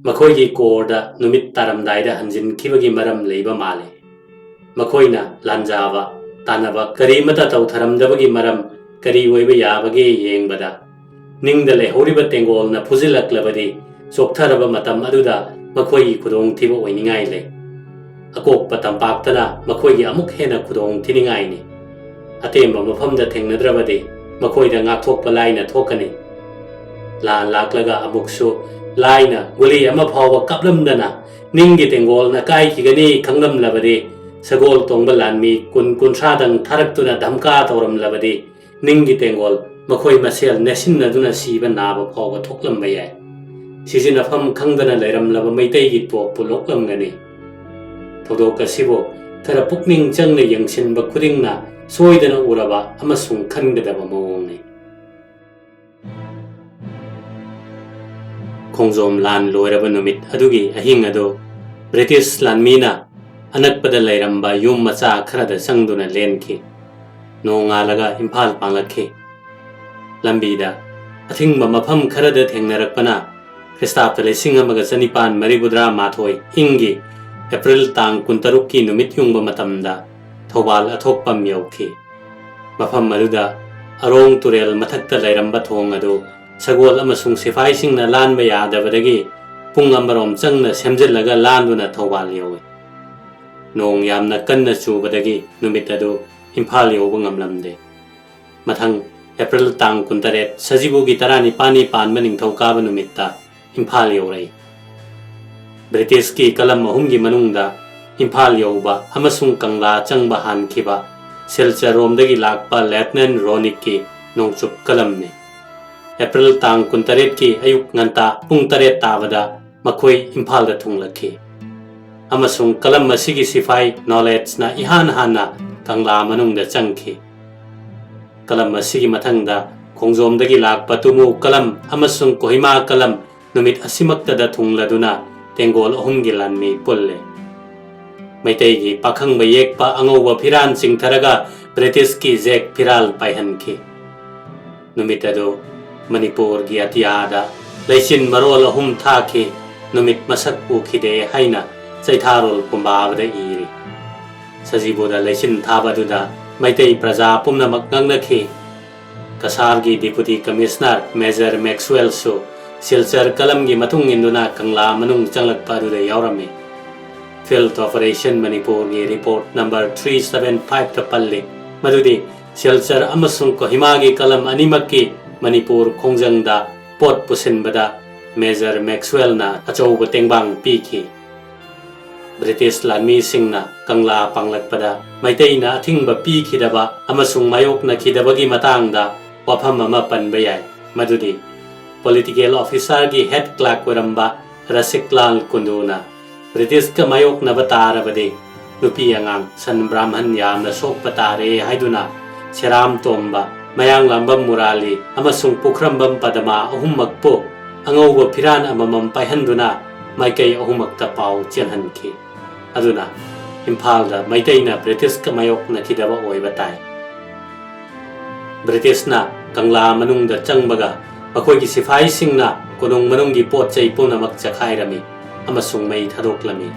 ꯃꯈꯣꯏꯒꯤ ꯀꯣꯔꯗ ꯅꯨꯃꯤꯠ ꯇꯥꯔꯝꯗꯥꯏꯗ ꯍꯟꯖꯤꯟꯈꯤꯕꯒꯤ ꯃꯔꯝ ꯂꯩꯕ ꯃꯥꯜꯂꯤ꯫ ꯃꯈꯣꯏꯅ ꯂꯥꯟꯖꯥꯕ ꯇꯥꯟꯅꯕ ꯀꯔꯤꯃꯠꯇ ꯇꯧꯊꯔꯝꯗꯕꯒꯤ ꯃꯔꯝ ꯀꯔꯤ ꯑꯣꯏꯕ ꯌꯥꯕꯒꯦ ꯌꯦꯡꯕꯗ, ꯅꯤꯡꯗ ꯂꯩꯍꯧꯔꯤꯕ ꯇꯦꯡꯒꯣꯜꯅ ꯐꯨꯖꯤꯜꯂꯛꯂꯕꯗꯤ ꯆꯣꯛꯊꯔꯕ ꯃꯇꯝ ꯑꯗꯨꯗ ꯃꯈꯣꯏꯒꯤ ꯈꯨꯗꯣꯡꯊꯤꯕ ꯑꯣꯏꯅꯤꯡꯉꯥꯏ ꯂꯩ꯫ ꯑꯀꯣꯛꯄ ꯇꯝꯄꯥꯛꯇꯅ ꯃꯈꯣꯏꯒꯤ ꯑꯃꯨꯛ ꯍꯦꯟꯅ ꯈꯨꯗꯣꯡ ꯊꯤꯅꯤꯡꯉꯥꯏꯅꯤ꯫ ꯑꯇꯦꯝꯕ ꯃꯐꯝꯗ ꯊꯦꯡꯅꯗ꯭ꯔꯕꯗꯤ ꯃꯈꯣꯏꯗ ꯉꯥꯛꯊꯣꯛꯄ ꯂꯥꯏꯅ ꯊꯣꯛꯀꯅꯤ꯫ ꯂꯥꯟ ꯂꯥꯛꯂꯒ ꯑꯃꯨꯛꯁꯨ ꯂꯥꯏꯅ ꯒꯨꯂꯤ ꯑꯃ ꯐꯥꯎꯕ ꯀꯥꯞꯂꯝꯗꯅ ꯅꯤꯡꯒꯤ ꯇꯦꯡꯒꯣꯜꯅ ꯀꯥꯏꯈꯤꯒꯅꯤ ꯈꯪꯂꯝꯂꯕꯗꯤ, ꯁꯒꯣꯜ ꯇꯣꯡꯕ ꯂꯥꯟꯃꯤ ꯀꯨꯟ ꯀꯨꯟꯊ꯭ꯔꯥꯗꯪ ꯊꯥꯔꯛꯇꯨꯅ ꯙꯝꯀꯥ ꯇꯧꯔꯝꯂꯕꯗꯤ, ꯅꯤꯡꯒꯤ ꯇꯦꯡꯒꯣꯜ ꯃꯈꯣꯏ ꯃꯁꯦꯜ ꯅꯦꯠꯁꯤꯟꯅꯗꯨꯅ ꯁꯤꯕ ꯅꯥꯕ ꯐꯥꯎꯕ ꯊꯣꯛꯂꯝꯕ ꯌꯥꯏ꯫ ꯁꯤꯖꯤꯟꯅꯐꯝ ꯈꯪꯗꯅ ꯂꯩꯔꯝꯂꯕ ꯃꯩꯇꯩꯒꯤ ꯇꯣꯞꯄꯨ ꯂꯣꯛꯂꯝꯒꯅꯤ꯫ ꯊꯧꯗꯣꯛ ꯑꯁꯤꯕꯨ ꯈꯔ ꯄꯨꯛꯅꯤꯡ ꯆꯪꯅ ꯌꯦꯡꯁꯤꯟꯕ ꯈꯨꯗꯤꯡꯅ ꯁꯣꯏꯗꯅ ꯎꯔꯕ ꯑꯃꯁꯨꯡ ꯈꯟꯒꯗꯕ ꯃꯑꯣꯡꯅꯤ꯫ ꯈꯣꯡꯖꯣꯝ ꯂꯥꯟ ꯂꯣꯏꯔꯕ ꯅꯨꯃꯤꯠ ꯑꯗꯨꯒꯤ ꯑꯍꯤꯡ ꯑꯗꯨ ꯕ꯭ꯔꯤꯇꯤꯁ ꯂꯥꯟꯃꯤꯅ ꯑꯅꯛꯄꯗ ꯂꯩꯔꯝꯕ ꯌꯨꯝ ꯃꯆꯥ ꯈꯔꯗ ꯆꯪꯗꯨꯅ ꯂꯦꯟꯈꯤ꯫ ꯅꯣꯡꯉꯥꯜꯂꯒ ꯏꯝꯐꯥꯜ ꯄꯥꯡꯂꯛꯈꯤ꯫ ꯂꯝꯕꯤꯗ ꯑꯊꯤꯡꯕ ꯃꯐꯝ ꯈꯔꯗ ꯊꯦꯡꯅꯔꯛꯄꯅ ꯈ꯭ꯔꯤꯁꯇꯥꯕꯗ ꯂꯤꯁꯤꯡ ꯑꯃꯒ ꯆꯅꯤꯄꯥꯟ ꯃꯔꯤꯐꯨꯇꯔꯥ ꯃꯥꯊꯣꯏ ꯏꯪꯒꯤ ꯑꯦꯄ꯭ꯔꯤꯜ ꯇꯥꯡ ꯀꯨꯟꯇꯔꯨꯛꯀꯤ ꯅꯨꯃꯤꯠ ꯌꯨꯡꯕ ꯃꯇꯝꯗ ꯊꯧꯕꯥꯜ ꯑꯊꯣꯛꯄꯝ ꯌꯧꯈꯤ꯫ ꯃꯐꯝ ꯑꯗꯨꯗ ꯑꯔꯣꯡ ꯇꯨꯔꯦꯜ ꯃꯊꯛꯇ ꯂꯩꯔꯝꯕ ꯊꯣꯡ ꯑꯗꯨ ꯁꯒꯣꯜ ꯑꯃꯁꯨꯡ ꯁꯤꯐꯥꯏꯁꯤꯡꯅ ꯂꯥꯟꯕ ꯌꯥꯗꯕꯗꯒꯤ ꯄꯨꯡ ꯑꯃꯔꯣꯝ ꯆꯪꯅ ꯁꯦꯝꯖꯤꯜꯂꯒ ꯂꯥꯟꯗꯨꯅ ꯊꯧꯕꯥꯜ ꯌꯧꯏ꯫ ꯅꯣꯡ ꯌꯥꯝꯅ ꯀꯟꯅ ꯆꯨꯕꯗꯒꯤ ꯅꯨꯃꯤꯠ ꯑꯗꯨ ꯏꯝꯐꯥꯜ ꯌꯧꯕ ꯉꯝꯂꯝꯗꯦ꯫ ꯃꯊꯪ ꯑꯦꯄ꯭ꯔꯤꯜ ꯇꯥꯡ ꯀꯨꯟꯇꯔꯦꯠ, ꯁꯖꯤꯕꯨꯒꯤ ꯇꯔꯥꯅꯤꯄꯥꯜꯅꯤ ꯄꯥꯟꯕ ꯅꯤꯡꯊꯧꯀꯥꯕ ꯅꯨꯃꯤꯠꯇ ꯏꯝꯐꯥꯜ ꯌꯧꯔꯛꯏ꯫ ꯕ꯭ꯔꯤꯇꯤꯁꯀꯤ ꯀꯂꯝ ꯑꯍꯨꯝꯒꯤ ꯃꯅꯨꯡꯗ ꯏꯝꯐꯥꯜ ꯌꯧꯕ ꯑꯃꯁꯨꯡ ꯀꯪꯂꯥ ꯆꯪꯕ ꯍꯥꯟꯈꯤꯕ ꯁꯤꯜꯆꯔꯔꯣꯝꯗꯒꯤ ꯂꯥꯛꯄ ꯂꯦꯐꯇꯤꯅꯦꯟ ꯔꯣꯅꯤꯛꯀꯤ ꯅꯣꯡꯆꯨꯞ ꯀꯂꯝꯅꯤ꯫ ꯑꯦꯄ꯭ꯔꯤꯜ ꯇꯥꯡ ꯀꯨꯟꯇꯔꯦꯠꯀꯤ ꯑꯌꯨꯛ ꯉꯟꯇꯥ ꯄꯨꯡ ꯇꯔꯦꯠ ꯇꯥꯕꯗ ꯃꯈꯣꯏ ꯏꯝꯐꯥꯜꯗ ꯊꯨꯡꯂꯛꯈꯤ, ꯑꯃꯁꯨꯡ ꯀꯂꯝ ꯑꯁꯤꯒꯤ ꯁꯤꯐꯥꯏ ꯅꯣꯂꯦꯖꯅ ꯏꯍꯥꯟ ꯍꯥꯟꯅ ꯀꯪꯂꯥ ꯃꯅꯨꯡꯗ ꯆꯪꯈꯤ꯫ ꯀꯂꯝ ꯑꯁꯤꯒꯤ ꯃꯊꯪꯗ ꯈꯣꯡꯖꯣꯝꯗꯒꯤ ꯂꯥꯛꯄ ꯇꯨꯃꯨ ꯀꯂꯝ ꯑꯃꯁꯨꯡ ꯀꯣꯍꯤꯃꯥ ꯀꯂꯝ ꯅꯨꯃꯤꯠ ꯑꯁꯤꯃꯛꯇꯗ ꯊꯨꯡꯂꯗꯨꯅ ꯇꯦꯡꯒꯣꯜ ꯑꯍꯨꯝꯒꯤ ꯂꯥꯟꯃꯤ ꯄꯨꯜꯂꯦ꯫ ꯃꯩꯇꯩꯒꯤ ꯄꯥꯈꯪꯕ ꯌꯦꯛꯄ ꯑꯉꯧꯕ ꯐꯤꯔꯥꯜ ꯆꯤꯡꯊꯔꯒ ꯕ꯭ꯔꯤꯇꯤꯁꯀꯤ ꯖꯦꯛ ꯐꯤꯔꯥꯜ ꯄꯥꯏꯍꯟꯈꯤ꯫ ꯅꯨꯃꯤꯠ ꯑꯗꯨ ꯃꯅꯤꯄꯨꯔꯒꯤ ꯑꯇꯤꯌꯥꯗ ꯂꯩꯆꯤꯟ ꯃꯔꯣꯜ ꯑꯍꯨꯝ ꯊꯥꯈꯤ, ꯅꯨꯃꯤꯠ ꯃꯁꯛ ꯎꯈꯤꯗꯦ ꯍꯥꯏꯅ ꯆꯩꯊꯥꯔꯣꯜ ꯄꯨꯝꯕꯥꯕꯗ ꯏꯔꯤ꯫ ꯁꯖꯤꯕꯨꯗ ꯂꯩꯆꯤꯟ ꯊꯥꯕ ꯑꯗꯨꯗ ꯃꯩꯇꯩ ꯄ꯭ꯔꯖꯥ ꯄꯨꯝꯅꯃꯛ ꯉꯛꯅꯈꯤ꯫ ꯀꯁꯥꯔꯒꯤ Deputy Commissioner Major Maxwellꯁꯨ ꯁꯤꯜꯆꯔ ꯀꯂꯝꯒꯤ ꯃꯇꯨꯡ ꯏꯟꯗꯨꯅ ꯀꯪꯂꯥ ꯃꯅꯨꯡ ꯆꯪꯂꯛꯄ ꯑꯗꯨꯗ ꯌꯥꯎꯔꯝꯃꯤ꯫ Field Operation ꯃꯅꯤꯄꯨꯔꯒꯤ report number three seven fiveꯇ ꯄꯜꯂꯤ ꯃꯗꯨꯗꯤ ꯁꯤꯜꯆꯔ ꯑꯃꯁꯨꯡ ꯀꯣꯍꯤꯃꯥꯒꯤ ꯀꯂꯝ ꯑꯅꯤꯃꯛꯀꯤ ꯃꯅꯤꯄꯨꯔ ꯈꯣꯡꯖꯪꯗ ꯄꯣꯠ ꯄꯨꯁꯤꯟꯕꯗ Major Maxwellꯅ ꯑꯆꯧꯕ ꯇꯦꯡꯕꯥꯡ ꯄꯤꯈꯤ꯫ ꯕ꯭ꯔꯤꯇꯤꯁ ꯂꯥꯟꯃꯤꯁꯤꯡꯅ ꯀꯪꯂꯥ ꯄꯥꯡꯂꯛꯄꯗ ꯃꯩꯇꯩꯅ ꯑꯊꯤꯡꯕ ꯄꯤꯈꯤꯗꯕ ꯑꯃꯁꯨꯡ ꯃꯥꯌꯣꯛꯅꯈꯤꯗꯕꯒꯤ ꯃꯇꯥꯡꯗ ꯋꯥꯐꯝ ꯑꯃ ꯄꯟꯕ ꯌꯥꯏ, ꯃꯗꯨꯗꯤ political officerꯒꯤ head clerk ꯑꯣꯏꯔꯝꯕ ꯔꯁꯤꯛꯂꯥꯜ ꯀꯨꯟꯗꯨꯅ ꯕ꯭ꯔꯤꯇꯤꯁꯀ ꯃꯥꯌꯣꯛꯅꯕ ꯇꯥꯔꯕꯗꯤ ꯅꯨꯄꯤ ꯑꯉꯥꯡ ꯁꯟ ꯕ꯭ꯔꯥꯍꯃꯟ ꯌꯥꯝꯅ ꯁꯣꯛꯄ ꯇꯥꯔꯦ ꯍꯥꯏꯗꯨꯅ ꯁꯦꯔꯥꯝ ꯇꯣꯝꯕ, ꯃꯌꯥꯡꯂꯥꯝꯕꯝ ꯃꯨꯔꯥꯂꯤ ꯑꯃꯁꯨꯡ ꯄꯨꯈ꯭ꯔꯝꯕꯝ ꯄꯗꯃꯥ ꯑꯍꯨꯝꯃꯛꯄꯨ ꯑꯉꯧꯕ ꯐꯤꯔꯥꯟ ꯑꯃꯃꯝ ꯄꯥꯏꯍꯟꯗꯨꯅ ꯃꯥꯏꯀꯩ ꯑꯍꯨꯝꯃꯛꯇ ꯄꯥꯎ ꯆꯦꯜꯍꯟꯈꯤ꯫ ꯑꯗꯨꯅ ꯏꯝꯐꯥꯜꯗ ꯃꯩꯇꯩꯅ ꯕ꯭ꯔꯤꯇꯤꯁꯀ ꯃꯥꯌꯣꯛꯅꯈꯤꯗꯕ ꯑꯣꯏꯕ ꯇꯥꯏ꯫ ꯕ꯭ꯔꯤꯇꯤꯁꯅ ꯀꯪꯂꯥ ꯃꯅꯨꯡꯗ ꯆꯪꯕꯒ ꯃꯈꯣꯏꯒꯤ ꯁꯤꯐꯥꯏꯁꯤꯡꯅ ꯀꯣꯅꯨꯡ ꯃꯅꯨꯡꯒꯤ ꯄꯣꯠ ꯆꯩ ꯄꯨꯝꯅꯃꯛ ꯆꯈꯥꯏꯔꯝꯃꯤ ꯑꯃꯁꯨꯡ ꯃꯩ ꯊꯥꯗꯣꯛꯂꯝꯃꯤ꯫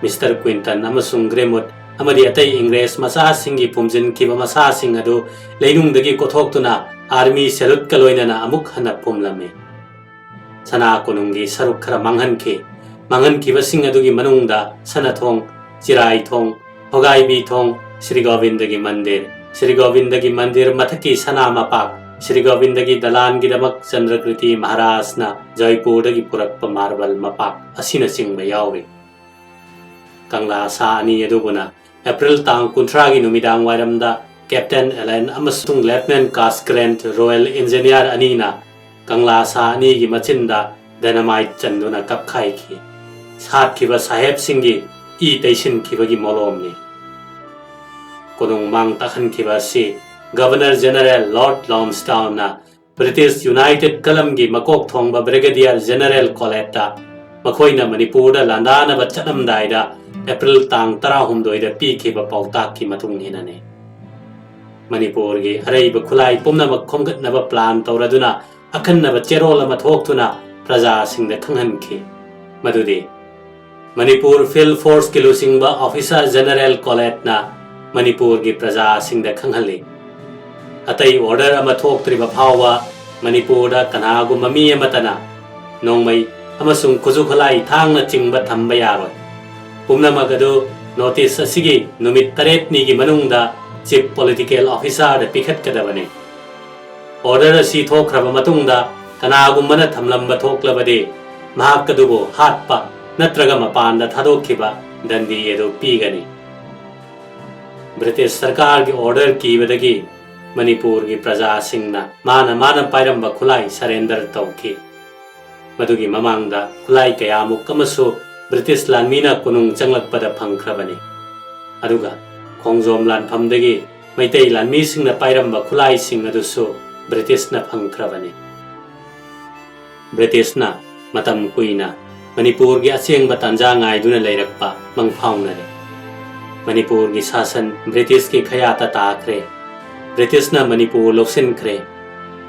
ꯃꯤꯁꯇꯔ ꯀ꯭ꯋꯤꯟꯇꯟ ꯑꯃꯁꯨꯡ ꯒ꯭ꯔꯦꯃꯨꯠ ꯑꯃꯗꯤ ꯑꯇꯩ ꯏꯪꯔꯦꯖ ꯃꯆꯥꯁꯤꯡꯒꯤ ꯐꯨꯝꯖꯤꯟꯈꯤꯕ ꯃꯁꯥꯁꯤꯡ ꯑꯗꯨ ꯂꯩꯅꯨꯡꯗꯒꯤ ꯀꯣꯊꯣꯛꯇꯨꯅ army saluteꯀ ꯂꯣꯏꯅꯅ ꯑꯃꯨꯛ ꯍꯟꯅ ꯐꯨꯝꯂꯝꯃꯤ꯫ ꯁꯅꯥ ꯀꯣꯅꯨꯡꯒꯤ ꯁꯔꯨꯛ ꯈꯔ ꯃꯥꯡꯍꯟꯈꯤ꯫ ꯃꯥꯡꯍꯟꯈꯤꯕꯁꯤꯡ ꯑꯗꯨꯒꯤ ꯃꯅꯨꯡꯗ ꯁꯅꯥꯊꯣꯡ, ꯆꯤꯔꯥꯏꯊꯣꯡ, ꯍꯣꯒꯥꯏꯕꯤ ꯊꯣꯡ, ꯁ꯭ꯔꯤ ꯒꯣꯕꯤꯟꯗꯒꯤ ꯃꯟꯗꯤꯔ, ꯁ꯭ꯔꯤ ꯒꯣꯕꯤꯟꯗꯒꯤ ꯃꯟꯗꯤꯔ ꯃꯊꯛꯀꯤ ꯁꯅꯥ ꯃꯄꯥꯛ, ꯁ꯭ꯔꯤ ꯒꯣꯕꯤꯟꯗꯒꯤ ꯗꯂꯥꯟꯒꯤꯗꯃꯛ ꯆꯟꯗ꯭ꯔꯀ꯭ꯔꯤꯇꯤ ꯃꯍꯥꯔꯥꯖꯅ ꯖꯣꯏꯄꯨꯔꯗꯒꯤ ꯄꯨꯔꯛꯄ marble ꯃꯄꯥꯛ ꯑꯁꯤꯅꯆꯤꯡꯕ ꯌꯥꯎꯔꯤ꯫ ꯀꯪꯂꯥ ꯁꯥ ꯑꯅꯤ ꯑꯗꯨꯕꯨꯅ ꯑꯦꯄ꯭ꯔꯤꯜ ꯇꯥꯡ ꯀꯨꯟꯊ꯭ꯔꯥꯒꯤ ꯅꯨꯃꯤꯗꯥꯡ ꯋꯥꯏꯔꯝꯗ Captain Allen ꯑꯃꯁꯨꯡ Lieutenant Casgrant Royal Engineer ꯑꯅꯤꯅ ꯀꯪꯂꯥ ꯁꯥ ꯑꯅꯤꯒꯤ ꯃꯆꯤꯟꯗ dynamite ꯆꯟꯗꯨꯅ ꯀꯞꯈꯥꯏꯈꯤ꯫ ꯁꯥꯠꯈꯤꯕ ꯁꯥꯍꯦꯕꯁꯤꯡꯒꯤ ꯏ ꯇꯩꯁꯤꯟꯈꯤꯕꯒꯤ ꯃꯣꯂꯣꯝꯅꯤ꯫ ꯀꯣꯅꯨꯡ ꯃꯥꯡ ꯇꯥꯛꯍꯟꯈꯤꯕ ꯑꯁꯤ Governor General Lord Lansdowneꯅ British United Columnꯒꯤ ꯃꯀꯣꯛ ꯊꯣꯡꯕ Brigadier General ꯀꯣꯂꯦꯠꯇ ꯃꯈꯣꯏꯅ ꯃꯅꯤꯄꯨꯔꯗ ꯂꯥꯟꯗꯥꯅꯕ ꯆꯠꯂꯝꯗꯥꯏꯗ ꯑꯦꯄ꯭ꯔꯤꯜ ꯇꯥꯡ ꯇꯔꯥꯍꯨꯝꯗꯣꯏꯗ ꯄꯤꯈꯤꯕ ꯄꯥꯎꯇꯥꯛꯀꯤ ꯃꯇꯨꯡ ꯏꯟꯅꯅꯤ꯫ ꯃꯅꯤꯄꯨꯔꯒꯤ ꯑꯔꯩꯕ ꯈꯨꯠꯂꯥꯏ ꯄꯨꯝꯅꯃꯛ ꯈꯣꯝꯒꯠꯅꯕ plan ꯇꯧꯔꯗꯨꯅ ꯑꯈꯟꯅꯕ ꯆꯦꯔꯣꯜ ꯑꯃ ꯊꯣꯛꯇꯨꯅ ꯄ꯭ꯔꯖꯥꯁꯤꯡꯗ ꯈꯪꯍꯟꯈꯤ꯫ ꯃꯗꯨꯗꯤ ꯃꯅꯤꯄꯨꯔ ꯐꯤꯜꯗ ꯐꯣꯔꯁꯀꯤ ꯂꯨꯆꯤꯡꯕ ꯑꯣꯐꯤꯁꯥꯔ ꯖꯦꯅꯔꯦꯜ ꯀꯣꯂꯦꯠꯅ ꯃꯅꯤꯄꯨꯔꯒꯤ ꯄ꯭ꯔꯖꯥꯁꯤꯡꯗ ꯈꯪꯍꯜꯂꯤ꯫ ꯑꯇꯩ ꯑꯣꯔꯗꯔ ꯑꯃ ꯊꯣꯛꯇ꯭ꯔꯤꯕ ꯐꯥꯎꯕ ꯃꯅꯤꯄꯨꯔꯗ ꯀꯅꯥꯒꯨꯝꯕ ꯃꯤ ꯑꯃꯠꯇꯅ ꯅꯣꯡꯃꯩ ꯑꯃꯁꯨꯡ ꯈꯨꯠꯁꯨ ꯈꯨꯠꯂꯥꯏ ꯊꯥꯡꯅꯆꯤꯡꯕ ꯊꯝꯕ ꯌꯥꯔꯣꯏ꯫ ꯄꯨꯝꯅꯃꯛ ꯑꯗꯨ ꯅꯣꯇꯤꯁ ꯑꯁꯤꯒꯤ ꯅꯨꯃꯤꯠ ꯇꯔꯦꯠꯅꯤꯒꯤ ꯃꯅꯨꯡꯗ ꯆꯤꯐ ꯄꯣꯂꯤꯇꯤꯀꯦꯜ ꯑꯣꯐꯤꯁꯥꯔꯗ ꯄꯤꯈꯠꯀꯗꯕꯅꯤ꯫ ꯑꯣꯔꯗꯔ ꯑꯁꯤ ꯊꯣꯛꯈ꯭ꯔꯕ ꯃꯇꯨꯡꯗ ꯀꯅꯥꯒꯨꯝꯕꯅ ꯊꯝꯂꯝꯕ ꯊꯣꯛꯂꯕꯗꯤ ꯃꯍꯥꯛ ꯑꯗꯨꯕꯨ ꯍꯥꯠꯄ ꯅꯠꯇ꯭ꯔꯒ ꯃꯄꯥꯟꯗ ꯊꯥꯗꯣꯛꯈꯤꯕ ꯗꯟꯗꯤ ꯑꯗꯨ ꯄꯤꯒꯅꯤ꯫ ꯕ꯭ꯔꯤꯇꯤꯁ ꯁꯔꯀꯥꯔꯒꯤ ꯑꯣꯔꯗꯔ ꯀꯤꯕꯗꯒꯤ ꯃꯅꯤꯄꯨꯔꯒꯤ ꯄ꯭ꯔꯖꯥꯁꯤꯡꯅ ꯃꯥꯅ ꯃꯥꯅ ꯄꯥꯏꯔꯝꯕ ꯈꯨꯠꯂꯥꯏ ꯁꯔꯦꯟꯗꯔ ꯇꯧꯈꯤ꯫ ꯃꯗꯨꯒꯤ ꯃꯃꯥꯡꯗ ꯈꯨꯠꯂꯥꯏ ꯀꯌꯥꯃꯨꯛ ꯑꯃꯁꯨ ꯕ꯭ꯔꯤꯇꯤꯁ ꯂꯥꯟꯃꯤꯅ ꯀꯣꯅꯨꯡ ꯆꯪꯂꯛꯄꯗ ꯐꯪꯈ꯭ꯔꯕꯅꯤ꯫ ꯑꯗꯨꯒ ꯈꯣꯡꯖꯣꯝ ꯂꯥꯟꯐꯝꯗꯒꯤ ꯃꯩꯇꯩ ꯂꯥꯟꯃꯤꯁꯤꯡꯅ ꯄꯥꯏꯔꯝꯕ ꯈꯨꯠꯂꯥꯏꯁꯤꯡ ꯑꯗꯨꯁꯨ ꯕ꯭ꯔꯤꯇꯤꯁꯅ ꯐꯪꯈ꯭ꯔꯕꯅꯤ꯫ ꯕ꯭ꯔꯤꯇꯤꯁꯅ ꯃꯇꯝ ꯀꯨꯏꯅ ꯃꯅꯤꯄꯨꯔꯒꯤ ꯑꯁꯦꯡꯕ ꯇꯥꯟꯖꯥ ꯉꯥꯏꯗꯨꯅ ꯂꯩꯔꯛꯄ ꯃꯪꯐꯥꯎꯅꯔꯦ꯫ ꯃꯅꯤꯄꯨꯔꯒꯤ ꯁꯥꯁꯟ ꯕ꯭ꯔꯤꯇꯤꯁꯀꯤ ꯈꯌꯥꯠꯇ ꯇꯥꯈ꯭ꯔꯦ꯫ ꯕ꯭ꯔꯤꯇꯤꯁꯅ ꯃꯅꯤꯄꯨꯔ ꯂꯧꯁꯤꯟꯈ꯭ꯔꯦ꯫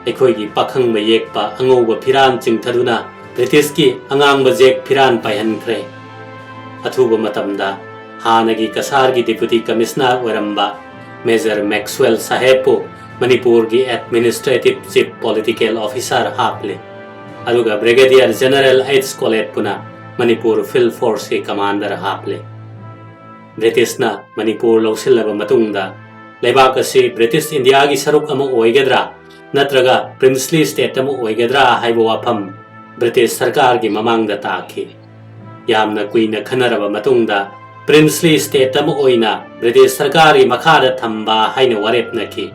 ꯑꯩꯈꯣꯏꯒꯤ ꯄꯥꯈꯪꯕ ꯌꯦꯛꯄ ꯑꯉꯧꯕ ꯐꯤꯔꯥꯟ ꯆꯤꯡꯊꯗꯨꯅ ꯕ꯭ꯔꯤꯇꯤꯁꯀꯤ ꯑꯉꯥꯡꯕ ꯖꯦꯛ ꯐꯤꯔꯥꯟ ꯄꯥꯏꯍꯟꯈ꯭ꯔꯦ꯫ ꯑꯊꯨꯕ ꯃꯇꯝꯗ ꯍꯥꯟꯅꯒꯤ ꯀꯁꯥꯔꯒꯤ ꯗꯤꯄꯨꯇꯤ ꯀꯃꯤꯁꯅꯔ ꯑꯣꯏꯔꯝꯕ ꯃꯦꯖꯔ ꯃꯦꯛꯁꯋꯦꯜ ꯁꯥꯍꯦꯕꯄꯨ ꯃꯅꯤꯄꯨꯔꯒꯤ ꯑꯦꯗꯃꯤꯅꯤꯁꯇ꯭ꯔꯦꯇꯤꯚ ꯆꯤꯐ ꯄꯣꯂꯤꯇꯤꯀꯦꯜ ꯑꯣꯐꯤꯁꯥꯔ ꯍꯥꯞꯂꯦ꯫ ꯑꯗꯨꯒ ꯕ꯭ꯔꯤꯒꯦꯗꯤꯌꯔ ꯖꯦꯅꯔꯦꯜ ꯑꯩꯆ ꯀꯣꯂꯦꯠꯄꯨꯅ ꯃꯅꯤꯄꯨꯔ ꯐꯤꯜꯗ ꯐꯣꯔꯁꯀꯤ ꯀꯃꯥꯟꯗꯔ ꯍꯥꯞꯂꯦ꯫ ꯕ꯭ꯔꯤꯇꯤꯁꯅ ꯃꯅꯤꯄꯨꯔ ꯂꯧꯁꯤꯜꯂꯕ ꯃꯇꯨꯡꯗ ꯂꯩꯕꯥꯛ ꯑꯁꯤ ꯕ꯭ꯔꯤꯇꯤꯁ ꯏꯟꯗꯤꯌꯥꯒꯤ ꯁꯔꯨꯛ ꯑꯃ ꯑꯣꯏꯒꯗ꯭ꯔꯥ ꯅꯠꯇ꯭ꯔꯒ ꯄ꯭ꯔꯤꯟꯁꯂꯤ ꯁ꯭ꯇꯦꯠ ꯑꯃ ꯑꯣꯏꯒꯗ꯭ꯔꯥ ꯍꯥꯏꯕ ꯋꯥꯐꯝ ꯕ꯭ꯔꯤꯇꯤꯁ ꯁꯔꯀꯥꯔꯒꯤ ꯃꯃꯥꯡꯗ ꯇꯥꯈꯤ꯫ ꯌꯥꯝꯅ ꯀꯨꯏꯅ ꯈꯟꯅꯔꯕ ꯃꯇꯨꯡꯗ ꯄ꯭ꯔꯤꯟꯁꯂꯤ ꯁ꯭ꯇꯦꯠ ꯑꯃ ꯑꯣꯏꯅ ꯕ꯭ꯔꯤꯇꯤꯁ ꯁꯔꯀꯥꯔꯒꯤ ꯃꯈꯥꯗ ꯊꯝꯕ ꯍꯥꯏꯅ ꯋꯥꯔꯦꯞꯅꯈꯤ꯫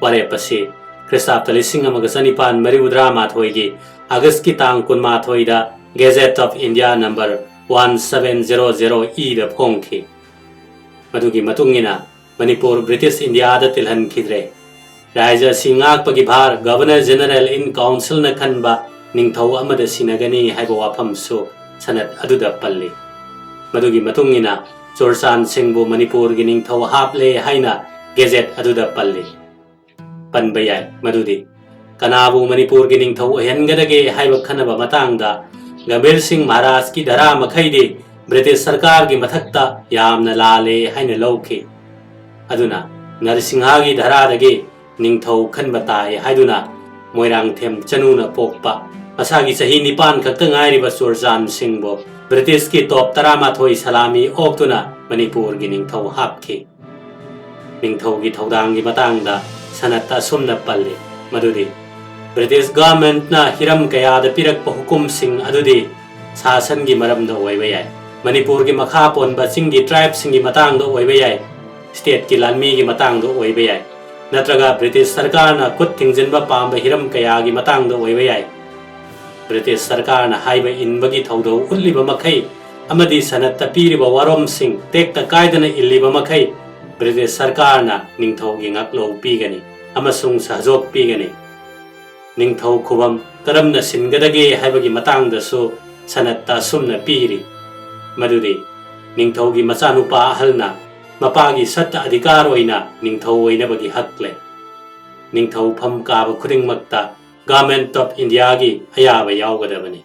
ꯋꯥꯔꯦꯞ ꯑꯁꯤ ꯈ꯭ꯔꯤꯁꯇꯥꯕꯇ ꯂꯤꯁꯤꯡ ꯑꯃꯒ ꯆꯅꯤꯄꯥꯟ ꯃꯔꯤꯐꯨꯇꯔꯥ ꯃꯥꯊꯣꯏꯒꯤ ꯑꯥꯒꯁꯀꯤ ꯇꯥꯡ ꯀꯨꯟꯃꯥꯊꯣꯏꯗ Gazette of India number one seven zero zero E ꯗ ꯐꯣꯡꯈꯤ꯫ ꯃꯗꯨꯒꯤ ꯃꯇꯨꯡ ꯏꯟꯅ ꯃꯅꯤꯄꯨꯔ ꯕ꯭ꯔꯤꯇꯤꯁ ꯏꯟꯗꯤꯌꯥꯗ ꯇꯤꯜꯍꯟꯈꯤꯗ꯭ꯔꯦ꯫ ꯔꯥꯖ꯭ꯌ ꯑꯁꯤ ꯉꯥꯛꯄꯒꯤ ꯚꯥꯔ Governor General in Council ꯅ ꯈꯟꯕ ꯅꯤꯡꯊꯧ ꯑꯃꯗ ꯁꯤꯟꯅꯒꯅꯤ ꯍꯥꯏꯕ ꯋꯥꯐꯝꯁꯨ ꯁꯅꯠ ꯑꯗꯨꯗ ꯄꯜꯂꯤ꯫ ꯃꯗꯨꯒꯤ ꯃꯇꯨꯡ ꯏꯟꯅ ꯆꯨꯔꯆꯥꯟ ꯁꯤꯡꯕꯨ ꯃꯅꯤꯄꯨꯔꯒꯤ ꯅꯤꯡꯊꯧ ꯍꯥꯞꯂꯦ ꯍꯥꯏꯅ ꯒꯦꯖꯦꯠ ꯑꯗꯨꯗ ꯄꯜꯂꯤ꯫ ꯄꯟꯕ ꯌꯥꯏ ꯃꯗꯨꯗꯤ ꯀꯅꯥꯕꯨ ꯃꯅꯤꯄꯨꯔꯒꯤ ꯅꯤꯡꯊꯧ ꯑꯣꯏꯍꯟꯒꯗꯒꯦ ꯍꯥꯏꯕ ꯈꯟꯅꯕ ꯃꯇꯥꯡꯗ ꯒꯝꯚꯤꯔ ꯁꯤꯡ ꯃꯍꯥꯔꯥꯖꯀꯤ ꯙꯔꯥ ꯃꯈꯩꯗꯤ ꯕ꯭ꯔꯤꯇꯤꯁ ꯁꯔꯀꯥꯔꯒꯤ ꯃꯊꯛꯇ ꯌꯥꯝꯅ ꯂꯥꯜꯂꯦ ꯍꯥꯏꯅ ꯂꯧꯈꯤ꯫ ꯑꯗꯨꯅ ꯅꯔꯁꯤꯡꯍꯒꯤ ꯙꯔꯥꯗꯒꯤ ꯅꯤꯡꯊꯧ ꯈꯟꯕ ꯇꯥꯏ ꯍꯥꯏꯗꯨꯅ ꯃꯣꯏꯔꯥꯡꯊꯦꯝ ꯆꯅꯨꯅ ꯄꯣꯛꯄ ꯃꯁꯥꯒꯤ ꯆꯍꯤ ꯅꯤꯄꯥꯟ ꯈꯛꯇ ꯉꯥꯏꯔꯤꯕ ꯆꯨꯔꯆꯥꯟ ꯁꯤꯡꯕꯨ ꯕ꯭ꯔꯤꯇꯤꯁꯀꯤ ꯇꯣꯞ ꯇꯔꯥꯃꯥꯊꯣꯏ ꯁꯂꯥꯃꯤ ꯑꯣꯛꯇꯨꯅ ꯃꯅꯤꯄꯨꯔꯒꯤ ꯅꯤꯡꯊꯧ ꯍꯥꯞꯈꯤ꯫ ꯅꯤꯡꯊꯧꯒꯤ ꯊꯧꯗꯥꯡꯒꯤ ꯃꯇꯥꯡꯗ ꯁꯅꯠꯇ ꯑꯁꯨꯝꯅ ꯄꯜꯂꯤ ꯃꯗꯨꯗꯤ, ꯕ꯭ꯔꯤꯇꯤꯁ ꯒꯚꯔꯟꯃꯦꯟꯠꯅ ꯍꯤꯔꯝ ꯀꯌꯥꯗ ꯄꯤꯔꯛꯄ ꯍꯨꯀꯨꯝꯁꯤꯡ ꯑꯗꯨꯗꯤ ꯁꯥꯁꯟꯒꯤ ꯃꯔꯝꯗ ꯑꯣꯏꯕ ꯌꯥꯏ, ꯃꯅꯤꯄꯨꯔꯒꯤ ꯃꯈꯥ ꯄꯣꯟꯕ ꯆꯤꯡꯒꯤ ꯇ꯭ꯔꯥꯏꯕꯁꯤꯡꯒꯤ ꯃꯇꯥꯡꯗ ꯑꯣꯏꯕ ꯌꯥꯏ, ꯁ꯭ꯇꯦꯠꯀꯤ ꯂꯥꯟꯃꯤꯒꯤ ꯃꯇꯥꯡꯗ ꯑꯣꯏꯕ ꯌꯥꯏ, ꯅꯠꯇ꯭ꯔꯒ ꯕ꯭ꯔꯤꯇꯤꯁ ꯁꯔꯀꯥꯔꯅ ꯈꯨꯠ ꯊꯤꯡꯖꯤꯟꯕ ꯄꯥꯝꯕ ꯍꯤꯔꯝ ꯀꯌꯥꯒꯤ ꯃꯇꯥꯡꯗ ꯑꯣꯏꯕ ꯌꯥꯏ꯫ ꯕ꯭ꯔꯤꯇꯤꯁ ꯁꯔꯀꯥꯔꯅ ꯍꯥꯏꯕ ꯏꯟꯕꯒꯤ ꯊꯧꯗꯧ ꯎꯠꯂꯤꯕ ꯃꯈꯩ ꯑꯃꯗꯤ ꯁꯅꯠꯇ ꯄꯤꯔꯤꯕ ꯋꯥꯔꯣꯝꯁꯤꯡ ꯇꯦꯛꯇ ꯀꯥꯏꯗꯅ ꯏꯜꯂꯤꯕ ꯃꯈꯩ ꯕ꯭ꯔꯤꯇꯤꯁ ꯁꯔꯀꯥꯔꯅ ꯅꯤꯡꯊꯧꯒꯤ ꯉꯥꯛꯂꯧ ꯄꯤꯒꯅꯤ ꯑꯃꯁꯨꯡ ꯁꯍꯖꯣꯛ ꯄꯤꯒꯅꯤ꯫ ꯅꯤꯡꯊꯧ ꯈꯨꯕꯝ ꯀꯔꯝꯅ ꯁꯤꯟꯒꯗꯒꯦ ꯍꯥꯏꯕꯒꯤ ꯃꯇꯥꯡꯗꯁꯨ ꯁꯅꯠꯇ ꯑꯁꯨꯝꯅ ꯄꯤꯔꯤ ꯃꯗꯨꯗꯤ, ꯅꯤꯡꯊꯧꯒꯤ ꯃꯆꯥꯅꯨꯄꯥ ꯑꯍꯜꯅ ꯃꯄꯥꯒꯤ ꯁꯠꯇ ꯑꯙꯤꯀꯥꯔ ꯑꯣꯏꯅ ꯅꯤꯡꯊꯧ ꯑꯣꯏꯅꯕꯒꯤ ꯍꯛ ꯂꯩ꯫ ꯅꯤꯡꯊꯧ ꯐꯝ ꯀꯥꯕ ꯈꯨꯗꯤꯡꯃꯛꯇ Government of Indiaꯒꯤ ꯑꯌꯥꯕ ꯌꯥꯎꯒꯗꯕꯅꯤ꯫